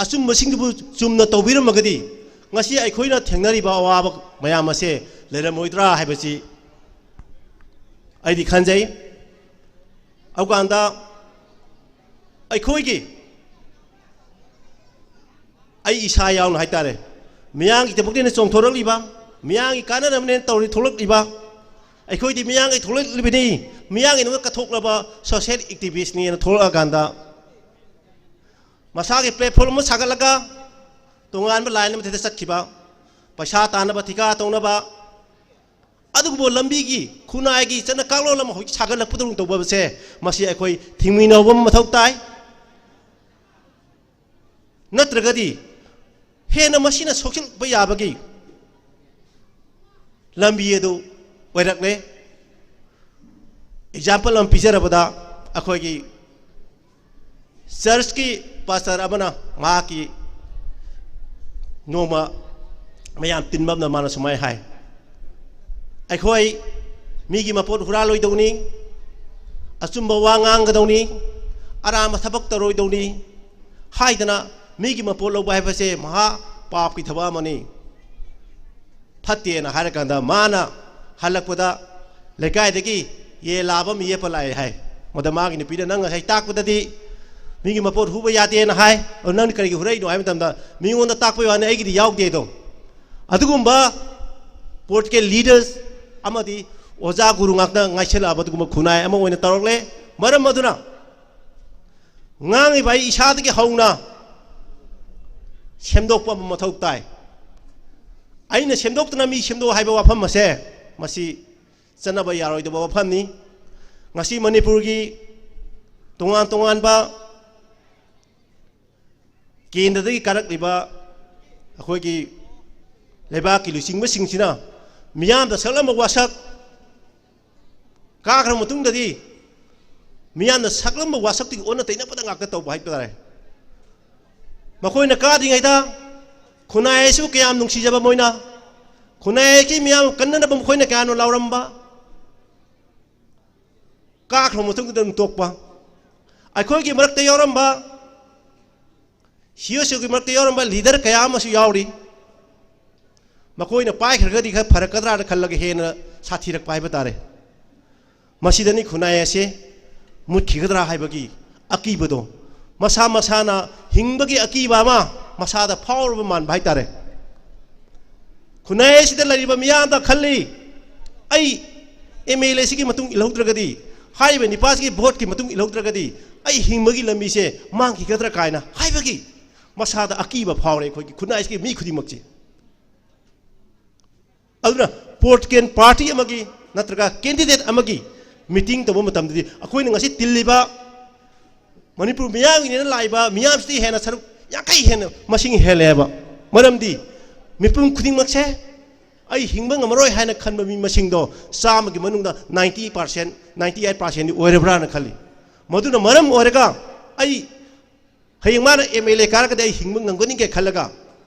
ꯑꯆꯨꯝꯕꯁꯤꯡꯗꯨꯕꯨ ꯆꯨꯝꯅ ꯇꯧꯕꯤꯔꯝꯃꯒꯗꯤ ꯉꯁꯤ ꯑꯩꯈꯣꯏꯅ ꯊꯦꯡꯅꯔꯤꯕ ꯑꯋꯥꯕ ꯃꯌꯥꯝ ꯑꯁꯦ ꯂꯩꯔꯝꯃꯣꯏꯗ꯭ꯔꯥ ꯍꯥꯏꯕꯁꯤ ꯑꯩꯗꯤ ꯈꯟꯖꯩ꯫ ꯑꯗꯨꯀꯥꯟꯗ ꯑꯩꯈꯣꯏꯒꯤ, ꯑꯩ ꯏꯁꯥ ꯌꯥꯎꯅ ꯍꯥꯏꯇꯥꯔꯦ, ꯃꯤꯌꯥꯝꯒꯤꯗꯃꯛꯇ ꯆꯣꯡꯊꯣꯔꯛꯂꯤꯕ, ꯃꯤꯌꯥꯝꯒꯤ ꯀꯥꯟꯅꯅꯕꯅꯦꯅ ꯇꯧꯔꯤ ꯊꯣꯛꯂꯛꯂꯤꯕ, ꯑꯩꯈꯣꯏꯗꯤ ꯃꯤꯌꯥꯝꯒꯤ ꯊꯣꯛꯂꯛꯂꯤꯕꯅꯤ, ꯃꯤꯌꯥꯝꯒꯤꯗꯃꯛꯇ ꯀꯠꯊꯣꯛꯂꯕ ꯁꯣꯁꯤꯌꯦꯜ ꯑꯦꯛꯇꯤꯚꯤꯁꯅꯦꯅ ꯊꯣꯛꯂꯛꯑꯀꯥꯟꯗ ꯃꯁꯥꯒꯤ ꯄ꯭ꯂꯦꯠꯐꯣꯝ ꯑꯃ ꯁꯥꯒꯠꯂꯒ ꯇꯣꯉꯥꯟꯕ ꯂꯥꯏꯟ ꯑꯃꯗ ꯆꯠꯈꯤꯕ, ꯄꯩꯁꯥ ꯇꯥꯟꯅꯕ, ꯊꯤꯀꯥ ꯇꯧꯅꯕ, ꯑꯗꯨꯒꯨꯝꯕ ꯂꯝꯕꯤꯒꯤ ꯈꯨꯟꯅꯥꯏꯒꯤ ꯆꯠꯅ ꯀꯥꯡꯂꯣꯟ ꯑꯃ ꯍꯧꯖꯤꯛ ꯁꯥꯒꯠꯂꯛꯄꯗꯧꯅ ꯇꯧꯕꯁꯦ, ꯃꯁꯤ ꯑꯩꯈꯣꯏ ꯊꯤꯡꯃꯤꯟꯅꯕ ꯑꯃ ꯃꯊꯧ ꯇꯥꯏ꯫ ꯅꯠꯇ꯭ꯔꯒꯗꯤ ꯍꯦꯟꯅ ꯃꯁꯤꯅ ꯁꯣꯛꯆꯤꯜꯂꯛꯄ ꯌꯥꯕꯒꯤ ꯂꯝꯕꯤ ꯑꯗꯨ ꯑꯣꯏꯔꯛꯂꯦ꯫ ꯑꯦꯛꯖꯥꯝꯄꯜ ꯑꯃ ꯄꯤꯖꯔꯕꯗ, ꯑꯩꯈꯣꯏꯒꯤ ꯆꯔꯆꯀꯤ ꯄꯥꯁꯇꯔ ꯑꯃꯅ ꯃꯍꯥꯛꯀꯤ ꯅꯣꯡꯃ ꯃꯌꯥꯝ ꯇꯤꯟꯕ ꯑꯃꯗ ꯃꯥꯅ ꯁꯨꯃꯥꯏꯅ ꯍꯥꯏ, "ꯑꯩꯈꯣꯏ ꯃꯤꯒꯤ ꯃꯄꯣꯠ ꯍꯨꯔꯥꯜꯂꯣꯏꯗꯧꯅꯤ, ꯑꯆꯨꯝꯕ ꯋꯥ ꯉꯥꯡꯒꯗꯧꯅꯤ, ꯑꯔꯥꯟꯕ ꯊꯕꯛ ꯇꯧꯔꯣꯏꯗꯧꯅꯤ" ꯍꯥꯏꯗꯅ ꯃꯤꯒꯤ ꯃꯄꯣꯠ ꯂꯧꯕ ꯍꯥꯏꯕꯁꯦ ꯃꯍꯥ ꯄꯥꯞꯀꯤ ꯊꯕꯛ ꯑꯃꯅꯤ, ꯐꯠꯇꯦꯅ ꯍꯥꯏꯔꯀꯥꯟꯗ ꯃꯥꯅ ꯍꯜꯂꯛꯄꯗ ꯂꯩꯀꯥꯏꯗꯒꯤ ꯌꯦꯟ ꯂꯥꯕ ꯑꯃ ꯌꯦꯞꯄ ꯂꯥꯛꯑꯦ ꯍꯥꯏ꯫ ꯃꯗ ꯃꯥꯒꯤ ꯅꯨꯄꯤꯅ, "ꯅꯪ ꯉꯁꯥꯏ ꯇꯥꯛꯄꯗꯗꯤ ꯃꯤꯒꯤ ꯃꯄꯣꯠ ꯍꯨꯕ ꯌꯥꯗꯦꯅ ꯍꯥꯏ, ꯑꯗꯨ ꯅꯪꯗꯤ ꯀꯔꯤꯒꯤ ꯍꯨꯔꯛꯏꯅꯣ?" ꯍꯥꯏꯕ ꯃꯇꯝꯗ, "ꯃꯤꯉꯣꯟꯗ ꯇꯥꯛꯄꯩ ꯋꯥꯅꯤ, ꯑꯩꯒꯤꯗꯤ ꯌꯥꯎꯗꯦ" ꯑꯗꯣ꯫ ꯑꯗꯨꯒꯨꯝꯕ ꯄꯣꯂꯤꯇꯤꯀꯦꯜ ꯂꯤꯗꯔꯁ ꯑꯃꯗꯤ ꯑꯣꯖꯥ ꯒꯨꯔꯨ ꯉꯥꯛꯇ ꯉꯥꯏꯁꯜꯂꯛꯑꯕ ꯑꯗꯨꯒꯨꯝꯕ ꯈꯨꯟꯅꯥꯏ ꯑꯃ ꯑꯣꯏꯅ ꯇꯧꯔꯛꯂꯦ꯫ ꯃꯔꯝ ꯑꯗꯨꯅ ꯉꯥꯡꯉꯤꯕ ꯑꯩ ꯏꯁꯥꯗꯒꯤ ꯍꯧꯅ ꯁꯦꯝꯗꯣꯛꯄ ꯑꯃ ꯃꯊꯧ ꯇꯥꯏ꯫ ꯑꯩꯅ ꯁꯦꯝꯗꯣꯛꯇꯅ ꯃꯤ ꯁꯦꯝꯗꯣꯛ ꯍꯥꯏꯕ ꯋꯥꯐꯝ ꯑꯁꯦ, ꯃꯁꯤ ꯆꯠꯅꯕ ꯌꯥꯔꯣꯏꯗꯕ ꯋꯥꯐꯝꯅꯤ꯫ ꯉꯁꯤ ꯃꯅꯤꯄꯨꯔꯒꯤ ꯇꯣꯉꯥꯟ ꯇꯣꯉꯥꯟꯕ ꯀꯦꯟꯗ꯭ꯔꯗꯒꯤ ꯀꯥꯔꯛꯂꯤꯕ ꯑꯩꯈꯣꯏꯒꯤ ꯂꯩꯕꯥꯛꯀꯤ ꯂꯨꯆꯤꯡꯕꯁꯤꯡꯁꯤꯅ ꯃꯤꯌꯥꯝꯗ ꯁꯛꯂꯝꯕ ꯋꯥꯁꯛ ꯀꯥꯈ꯭ꯔ ꯃꯇꯨꯡꯗꯗꯤ ꯃꯤꯌꯥꯝꯅ ꯁꯛꯂꯝꯕ ꯋꯥꯁꯛꯇꯨꯒꯤ ꯑꯣꯟꯅ ꯇꯩꯅꯕꯗ ꯉꯥꯛꯇ ꯇꯧꯕ ꯍꯥꯏꯕ ꯇꯥꯔꯦ꯫ ꯃꯈꯣꯏꯅ ꯀꯥꯗ꯭ꯔꯤꯉꯩꯗ ꯈꯨꯟꯅꯥꯏ ꯑꯁꯤꯕꯨ ꯀꯌꯥꯝ ꯅꯨꯡꯁꯤꯖꯕ ꯃꯣꯏꯅ, ꯈꯨꯟꯅꯥꯏ ꯑꯁꯤ ꯃꯤꯌꯥꯝ ꯀꯟꯅꯅꯕ ꯃꯈꯣꯏꯅ ꯀꯌꯥꯅꯣ ꯂꯥꯎꯔꯝꯕ, ꯀꯥꯈ꯭ꯔꯕ ꯃꯇꯨꯡꯗ ꯑꯗꯨꯝ ꯇꯣꯛꯄ꯫ ꯑꯩꯈꯣꯏꯒꯤ ꯃꯔꯛꯇ ꯌꯥꯎꯔꯝꯕ, ꯁꯤ ꯑꯦꯁ ꯌꯨꯒꯤ ꯃꯔꯛꯇ ꯌꯥꯎꯔꯝꯕ ꯂꯤꯗꯔ ꯀꯌꯥ ꯑꯃꯁꯨ ꯌꯥꯎꯔꯤ꯫ ꯃꯈꯣꯏꯅ ꯄꯥꯏꯈ꯭ꯔꯒꯗꯤ ꯈꯔ ꯐꯔꯛꯀꯗ꯭ꯔꯥꯅ ꯈꯜꯂꯒ ꯍꯦꯟꯅ ꯁꯥꯊꯤꯔꯛꯄ ꯍꯥꯏꯕ ꯇꯥꯔꯦ꯫ ꯃꯁꯤꯗꯅꯤ ꯈꯨꯟꯅꯥꯏ ꯑꯁꯦ ꯃꯨꯠꯈꯤꯒꯗ꯭ꯔꯥ ꯍꯥꯏꯕꯒꯤ ꯑꯀꯤꯕꯗꯣ, ꯃꯁꯥ ꯃꯁꯥꯅ ꯍꯤꯡꯕꯒꯤ ꯑꯀꯤꯕ ꯑꯃ ꯃꯁꯥꯗ ꯐꯥꯎꯔꯕ ꯃꯥꯟꯕ ꯍꯥꯏꯇꯥꯔꯦ꯫ ꯈꯨꯟꯅꯥꯏ ꯑꯁꯤꯗ ꯂꯩꯔꯤꯕ ꯃꯤꯌꯥꯝꯗ ꯈꯜꯂꯤ, ꯑꯩ ꯑꯦꯝ ꯑꯦꯜ ꯑꯦꯁꯤꯒꯤ ꯃꯇꯨꯡ ꯏꯜꯍꯧꯗ꯭ꯔꯒꯗꯤ, ꯍꯥꯏꯔꯤꯕ ꯅꯤꯄꯥꯁꯤꯒꯤ ꯚꯣꯠꯀꯤ ꯃꯇꯨꯡ ꯏꯜꯍꯧꯗ꯭ꯔꯒꯗꯤ, ꯑꯩ ꯍꯤꯡꯕꯒꯤ ꯂꯝꯕꯤꯁꯦ ꯃꯥꯡꯈꯤꯒꯗ꯭ꯔꯥ ꯀꯥꯏꯅ ꯍꯥꯏꯕꯒꯤ ꯃꯁꯥꯗ ꯑꯀꯤꯕ ꯐꯥꯎꯔꯦ ꯑꯩꯈꯣꯏꯒꯤ ꯈꯨꯟꯅꯥꯏꯁꯤꯒꯤ ꯃꯤ ꯈꯨꯗꯤꯡꯃꯛꯁꯦ꯫ ꯑꯗꯨꯅ ꯄꯣꯂꯤꯇꯤꯀꯦꯜ ꯄꯥꯔꯇꯤ ꯑꯃꯒꯤ ꯅꯠꯇ꯭ꯔꯒ ꯀꯦꯟꯗꯤꯗꯦꯠ ꯑꯃꯒꯤ ꯃꯤꯇꯤꯡ ꯇꯧꯕ ꯃꯇꯝꯗꯗꯤ ꯑꯩꯈꯣꯏꯅ ꯉꯁꯤ ꯇꯤꯜꯂꯤꯕ ꯃꯅꯤꯄꯨꯔ ꯃꯤꯌꯥꯝꯒꯤꯅꯦꯅ ꯂꯥꯛꯏꯕ ꯃꯤꯌꯥꯝꯁꯤꯗꯤ ꯍꯦꯟꯅ ꯁꯔꯨꯛ ꯌꯥꯡꯈꯩ ꯍꯦꯟꯅ ꯃꯁꯤꯡ ꯍꯦꯜꯂꯦꯕ꯫ ꯃꯔꯝꯗꯤ ꯃꯤꯄꯨꯝ ꯈꯨꯗꯤꯡꯃꯛꯁꯦ ꯑꯩ ꯍꯤꯡꯕ ꯉꯝꯃꯔꯣꯏ ꯍꯥꯏꯅ ꯈꯟꯕ ꯃꯤ ꯃꯁꯤꯡꯗꯣ ꯆꯥꯝꯃꯒꯤ ꯃꯅꯨꯡꯗ ꯅꯥꯏꯟꯇꯤ ꯄꯥꯔꯁꯦꯟ, ꯅꯥꯏꯟꯇꯤ ꯑꯩꯠ ꯄꯥꯔꯁꯦꯟꯗꯤ ꯑꯣꯏꯔꯕ꯭ꯔꯥꯅ ꯈꯜꯂꯤ꯫ ꯃꯗꯨꯅ ꯃꯔꯝ ꯑꯣꯏꯔꯒ ꯑꯩ ꯍꯌꯦꯡ ꯃꯥꯅ ꯑꯦꯝ ꯑꯦꯜ ꯑꯦ ꯀꯥꯔꯒꯗꯤ ꯑꯩ ꯍꯤꯡꯕ ꯉꯝꯒꯅꯤꯒꯦ ꯈꯜꯂꯒ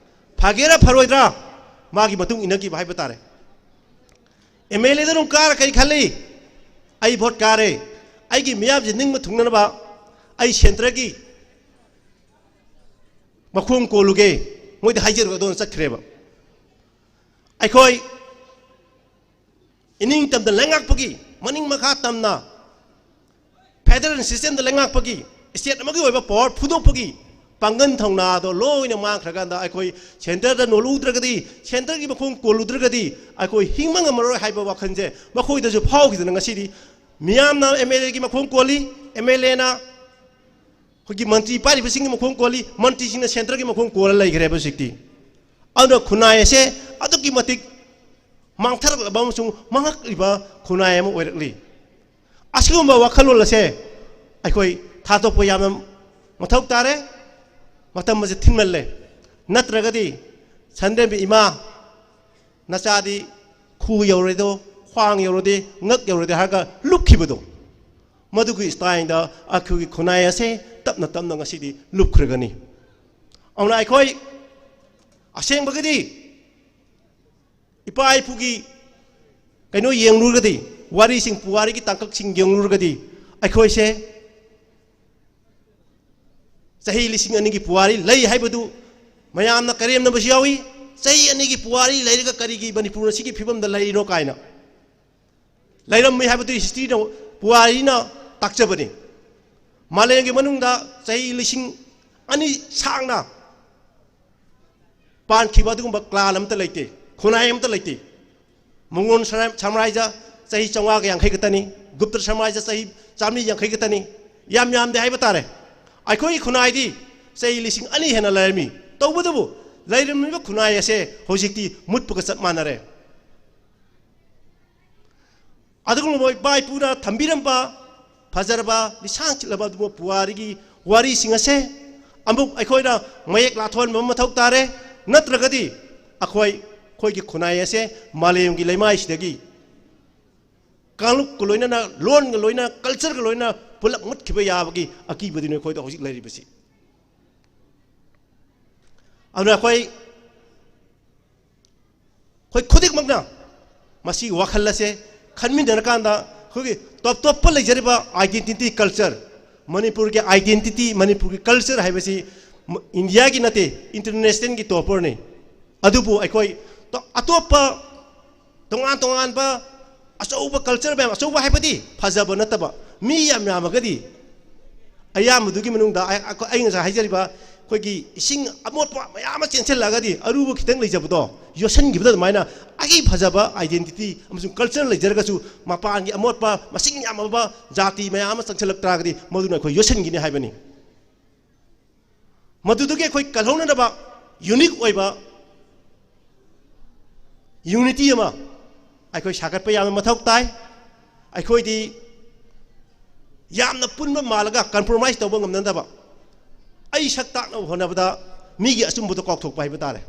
ꯐꯒꯦꯔꯥ ꯐꯔꯣꯏꯗ꯭ꯔꯥ ꯃꯥꯒꯤ ꯃꯇꯨꯡ ꯏꯟꯅꯈꯤꯕ ꯍꯥꯏꯕ ꯇꯥꯔꯦ꯫ ꯑꯦꯝ ꯑꯦꯜ ꯑꯦꯗ ꯑꯗꯨꯝ ꯀꯥꯔ ꯀꯔꯤ ꯈꯜꯂꯤ? ꯑꯩ ꯚꯣꯠ ꯀꯥꯔꯦ, ꯑꯩꯒꯤ ꯃꯤꯌꯥꯝꯁꯦ ꯅꯤꯡꯕ ꯊꯨꯡꯅꯅꯕ ꯑꯩ ꯁꯦꯟꯇꯔꯒꯤ ꯃꯈꯣꯡ ꯀꯣꯜꯂꯨꯒꯦ, ꯃꯣꯏꯗ ꯍꯥꯏꯖꯔꯨꯒꯦ, ꯑꯗꯨꯅ ꯆꯠꯈ꯭ꯔꯦꯕ꯫ ꯑꯩꯈꯣꯏ ꯏꯅꯤꯡ ꯇꯝꯗ ꯂꯩꯉꯥꯛꯄꯒꯤ ꯃꯅꯤꯡ ꯃꯈꯥ ꯇꯝꯅ ꯐꯦꯗꯔꯦꯜ ꯁꯤꯁꯇꯦꯝꯗ ꯂꯩꯉꯥꯛꯄꯒꯤ ꯁ꯭ꯇꯦꯠ ꯑꯃꯒꯤ ꯑꯣꯏꯕ ꯄꯋꯥꯔ ꯐꯨꯗꯣꯛꯄꯒꯤ ꯄꯥꯡꯒꯜ ꯊꯧꯅꯥꯗꯣ ꯂꯣꯏꯅ ꯃꯥꯡꯈ꯭ꯔꯀꯥꯟꯗ ꯑꯩꯈꯣꯏ ꯁꯦꯟꯇꯔꯗ ꯅꯣꯜꯂꯨꯗ꯭ꯔꯒꯗꯤ, ꯁꯦꯟꯇꯔꯒꯤ ꯃꯈꯣꯡ ꯀꯣꯜꯂꯨꯗ꯭ꯔꯒꯗꯤ ꯑꯩꯈꯣꯏ ꯍꯤꯡꯕ ꯉꯝꯃꯔꯣꯏ ꯍꯥꯏꯕ ꯋꯥꯈꯜꯁꯦ ꯃꯈꯣꯏꯗꯁꯨ ꯐꯥꯎꯈꯤꯗꯅ ꯉꯁꯤꯗꯤ ꯃꯤꯌꯥꯝꯅ ꯑꯦꯝ ꯑꯦꯜ ꯑꯦꯒꯤ ꯃꯈꯣꯡ ꯀꯣꯜꯂꯤ, ꯑꯦꯝ ꯑꯦꯜ ꯑꯦꯅ ꯑꯩꯈꯣꯏꯒꯤ ꯃꯟꯇ꯭ꯔꯤ ꯄꯥꯏꯔꯤꯕꯁꯤꯡꯒꯤ ꯃꯈꯣꯡ ꯀꯣꯜꯂꯤ, ꯃꯟꯇ꯭ꯔꯤꯁꯤꯡꯅ ꯁꯦꯟꯇꯔꯒꯤ ꯃꯈꯣꯡ ꯀꯣꯜꯂ ꯂꯩꯈ꯭ꯔꯦꯕ ꯍꯧꯖꯤꯛꯇꯤ꯫ ꯑꯗꯨꯅ ꯈꯨꯟꯅꯥꯏ ꯑꯁꯦ ꯑꯗꯨꯛꯀꯤ ꯃꯇꯤꯛ ꯃꯥꯡꯊꯔꯛꯂꯕ ꯑꯃꯁꯨꯡ ꯃꯥꯡꯉꯛꯂꯤꯕ ꯈꯨꯟꯅꯥꯏ ꯑꯃ ꯑꯣꯏꯔꯛꯂꯤ꯫ ꯑꯁꯤꯒꯨꯝꯕ ꯋꯥꯈꯜꯂꯣꯟ ꯑꯁꯦ ꯑꯩꯈꯣꯏ ꯊꯥꯗꯣꯛꯄ ꯌꯥꯝꯅ ꯃꯊꯧ ꯇꯥꯔꯦ꯫ ꯃꯇꯝ ꯑꯁꯤ ꯊꯤꯟꯃꯜꯂꯦ꯫ ꯅꯠꯇ꯭ꯔꯒꯗꯤ ꯁꯟꯗ꯭ꯔꯦꯝꯕꯤ ꯏꯃꯥ, ꯅꯆꯥꯗꯤ ꯈꯨ ꯌꯧꯔꯦꯗꯣ, ꯈ꯭ꯋꯥꯡ ꯌꯧꯔꯗꯤ, ꯉꯛ ꯌꯧꯔꯗꯤ ꯍꯥꯏꯔꯒ ꯂꯨꯞꯈꯤꯕꯗꯣ, ꯃꯗꯨꯒꯤ ꯁ꯭ꯇꯥꯏꯜꯗ ꯑꯩꯈꯣꯏꯒꯤ ꯈꯨꯟꯅꯥꯏ ꯑꯁꯦ ꯇꯞꯅ ꯇꯞꯅ ꯉꯁꯤꯗꯤ ꯂꯨꯞꯈ꯭ꯔꯒꯅꯤ꯫ ꯑꯗꯨꯅ ꯑꯩꯈꯣꯏ ꯑꯁꯦꯡꯕꯒꯤꯗꯤ ꯏꯄꯥ ꯏꯄꯨꯒꯤ ꯀꯩꯅꯣ ꯌꯦꯡꯂꯨꯔꯒꯗꯤ, ꯋꯥꯔꯤꯁꯤꯡ, ꯄꯨꯋꯥꯔꯤꯒꯤ ꯇꯥꯡꯀꯛꯁꯤꯡ ꯌꯦꯡꯂꯨꯔꯒꯗꯤ, ꯑꯩꯈꯣꯏꯁꯦ ꯆꯍꯤ ꯂꯤꯁꯤꯡ ꯑꯅꯤꯒꯤ ꯄꯨꯋꯥꯔꯤ ꯂꯩ ꯍꯥꯏꯕꯗꯨ ꯃꯌꯥꯝꯅ ꯀꯔꯦꯝꯅꯕꯁꯨ ꯌꯥꯎꯏ꯫ ꯆꯍꯤ ꯑꯅꯤꯒꯤ ꯄꯨꯋꯥꯔꯤ ꯂꯩꯔꯒ ꯀꯔꯤꯒꯤ ꯃꯅꯤꯄꯨꯔ ꯑꯁꯤꯒꯤ ꯐꯤꯕꯝꯗ ꯂꯩꯔꯤꯅꯣ ꯀꯥꯏꯅ꯫ ꯂꯩꯔꯝꯃꯤ ꯍꯥꯏꯕꯗꯨ historyꯅ, ꯄꯨꯋꯥꯔꯤꯅ ꯇꯥꯛꯆꯕꯅꯤ꯫ ꯃꯥꯂꯦꯝꯒꯤ ꯃꯅꯨꯡꯗ ꯆꯍꯤ ꯂꯤꯁꯤꯡ ꯑꯅꯤ ꯁꯥꯡꯅ ꯄꯥꯟꯈꯤꯕ ꯑꯗꯨꯒꯨꯝꯕ clan ꯑꯃꯠꯇ ꯂꯩꯇꯦ, ꯈꯨꯟꯅꯥꯏ ꯑꯃꯠꯇ ꯂꯩꯇꯦ꯫ ꯃꯣꯡꯒꯣꯜ ꯁꯔꯥ-, ꯁꯥꯝꯔꯥꯖ꯭ꯌ ꯆꯍꯤ ꯆꯥꯝꯃꯉꯥꯒ ꯌꯥꯡꯈꯩ ꯈꯛꯇꯅꯤ, ꯒꯨꯞꯇ ꯁꯥꯝꯔꯥꯖ꯭ꯌ ꯆꯍꯤ ꯆꯥꯝꯃꯔꯤ ꯌꯥꯡꯈꯩ ꯈꯛꯇꯅꯤ, ꯌꯥꯝ ꯌꯥꯝꯗꯦ ꯍꯥꯏꯕ ꯇꯥꯔꯦ꯫ ꯑꯩꯈꯣꯏꯒꯤ ꯈꯨꯟꯅꯥꯏꯗꯤ ꯆꯍꯤ ꯂꯤꯁꯤꯡ ꯑꯅꯤ ꯍꯦꯟꯅ ꯂꯩꯔꯝꯃꯤ, ꯇꯧꯕꯇꯕꯨ ꯂꯩꯔꯝꯃꯤꯕ ꯈꯨꯟꯅꯥꯏ ꯑꯁꯦ ꯍꯧꯖꯤꯛꯇꯤ ꯃꯨꯠꯄꯒ ꯆꯞ ꯃꯥꯟꯅꯔꯦ꯫ ꯑꯗꯨꯒꯨꯝꯂꯕ ꯏꯄꯥ ꯏꯄꯨꯅ ꯊꯝꯕꯤꯔꯝꯕ ꯐꯖꯔꯕ ꯂꯤꯁꯥꯡ ꯆꯤꯠꯂꯕ ꯑꯗꯨꯒꯨꯝꯕ ꯄꯨꯋꯥꯔꯤꯒꯤ ꯋꯥꯔꯤꯁꯤꯡ ꯑꯁꯦ ꯑꯃꯨꯛ ꯑꯩꯈꯣꯏꯅ ꯃꯌꯦꯛ ꯂꯥꯊꯣꯛꯍꯟꯕ ꯑꯃ ꯃꯊꯧ ꯇꯥꯔꯦ꯫ ꯅꯠꯇ꯭ꯔꯒꯗꯤ ꯑꯩꯈꯣꯏ, ꯑꯩꯈꯣꯏꯒꯤ ꯈꯨꯟꯅꯥꯏ ꯑꯁꯦ ꯃꯥꯂꯦꯝꯒꯤ ꯂꯩꯃꯥꯏꯁꯤꯗꯒꯤ ꯀꯥꯡꯂꯨꯞꯀ ꯂꯣꯏꯅꯅ, ꯂꯣꯟꯒ ꯂꯣꯏꯅ, cultureꯒ ꯂꯣꯏꯅ ꯄꯨꯂꯞ ꯃꯨꯠꯈꯤꯕ ꯌꯥꯕꯒꯤ ꯑꯀꯤꯕꯗꯨꯅꯤ ꯑꯩꯈꯣꯏꯗ ꯍꯧꯖꯤꯛ ꯂꯩꯔꯤꯕꯁꯤ꯫ ꯑꯗꯨꯅ ꯑꯩꯈꯣꯏ, ꯑꯩꯈꯣꯏ ꯈꯨꯗꯤꯡꯃꯛꯅ ꯃꯁꯤꯒꯤ ꯋꯥꯈꯜ ꯑꯁꯦ ꯈꯟꯃꯤꯟꯅꯔꯀꯥꯟꯗ ꯑꯩꯈꯣꯏꯒꯤ ꯇꯣꯞ ꯇꯣꯞꯄ ꯂꯩꯖꯔꯤꯕ identity, culture, ꯃꯅꯤꯄꯨꯔꯒꯤ identity, ꯃꯅꯤꯄꯨꯔꯒꯤ culture ꯍꯥꯏꯕꯁꯤ ꯏꯟꯗꯤꯌꯥꯒꯤ ꯅꯠꯇꯦ, internationalꯒꯤ topperꯅꯤ꯫ ꯑꯗꯨꯕꯨ ꯑꯩꯈꯣꯏ ꯇꯣ-, ꯑꯇꯣꯞꯄ ꯇꯣꯉꯥꯟ ꯇꯣꯉꯥꯟꯕ ꯑꯆꯧꯕ culture ꯃꯌꯥꯝ, ꯑꯆꯧꯕ ꯍꯥꯏꯕꯗꯤ ꯐꯖꯕ ꯅꯠꯇꯕ, ꯃꯤ ꯌꯥꯝ ꯌꯥꯝꯃꯒꯗꯤ, ꯑꯌꯥꯝꯕꯗꯨꯒꯤ ꯃꯅꯨꯡꯗ ꯑꯩ, ꯑꯩ ꯉꯁꯥꯏ ꯍꯥꯏꯖꯔꯤꯕ ꯑꯩꯈꯣꯏꯒꯤ ꯏꯁꯤꯡ ꯑꯃꯣꯠꯄ ꯃꯌꯥꯝ ꯑꯃ ꯆꯦꯟꯁꯤꯜꯂꯛꯑꯒꯗꯤ ꯑꯔꯨꯕ ꯈꯤꯇꯪ ꯂꯩꯖꯕꯗꯣ ꯌꯣꯠꯁꯤꯟꯈꯤꯕꯗ, ꯑꯗꯨꯃꯥꯏꯅ ꯑꯩꯒꯤ ꯐꯖꯕ identity ꯑꯃꯁꯨꯡ culture ꯂꯩꯖꯔꯒꯁꯨ ꯃꯄꯥꯟꯒꯤ ꯑꯃꯣꯠꯄ ꯃꯁꯤꯡ ꯌꯥꯝꯂꯕ ꯖꯥꯇꯤ ꯃꯌꯥꯝ ꯑꯃ ꯆꯪꯁꯤꯜꯂꯛ ꯇꯥꯔꯒꯗꯤ ꯃꯗꯨꯅ ꯑꯩꯈꯣꯏ ꯌꯣꯠꯁꯤꯟꯈꯤꯅꯤ ꯍꯥꯏꯕꯅꯤ꯫ ꯃꯗꯨꯗꯒꯤ ꯑꯩꯈꯣꯏ ꯀꯜꯍꯧꯅꯅꯕ unique ꯑꯣꯏꯕ unity ꯑꯃ ꯑꯩꯈꯣꯏ ꯁꯥꯒꯠꯄ ꯌꯥꯝꯅ ꯃꯊꯧ ꯇꯥꯏ꯫ ꯑꯩꯈꯣꯏꯗꯤ ꯌꯥꯝꯅ ꯄꯨꯟꯕ ꯃꯥꯜꯂꯒ compromise ꯇꯧꯕ ꯉꯝꯅꯗꯕ, ꯑꯩ ꯁꯛ ꯇꯥꯛꯅꯕ ꯍꯣꯠꯅꯕꯗ ꯃꯤꯒꯤ ꯑꯆꯨꯝꯕꯗꯣ ꯀꯥꯎꯊꯣꯛꯄ ꯍꯥꯏꯕ ꯇꯥꯔꯦ꯫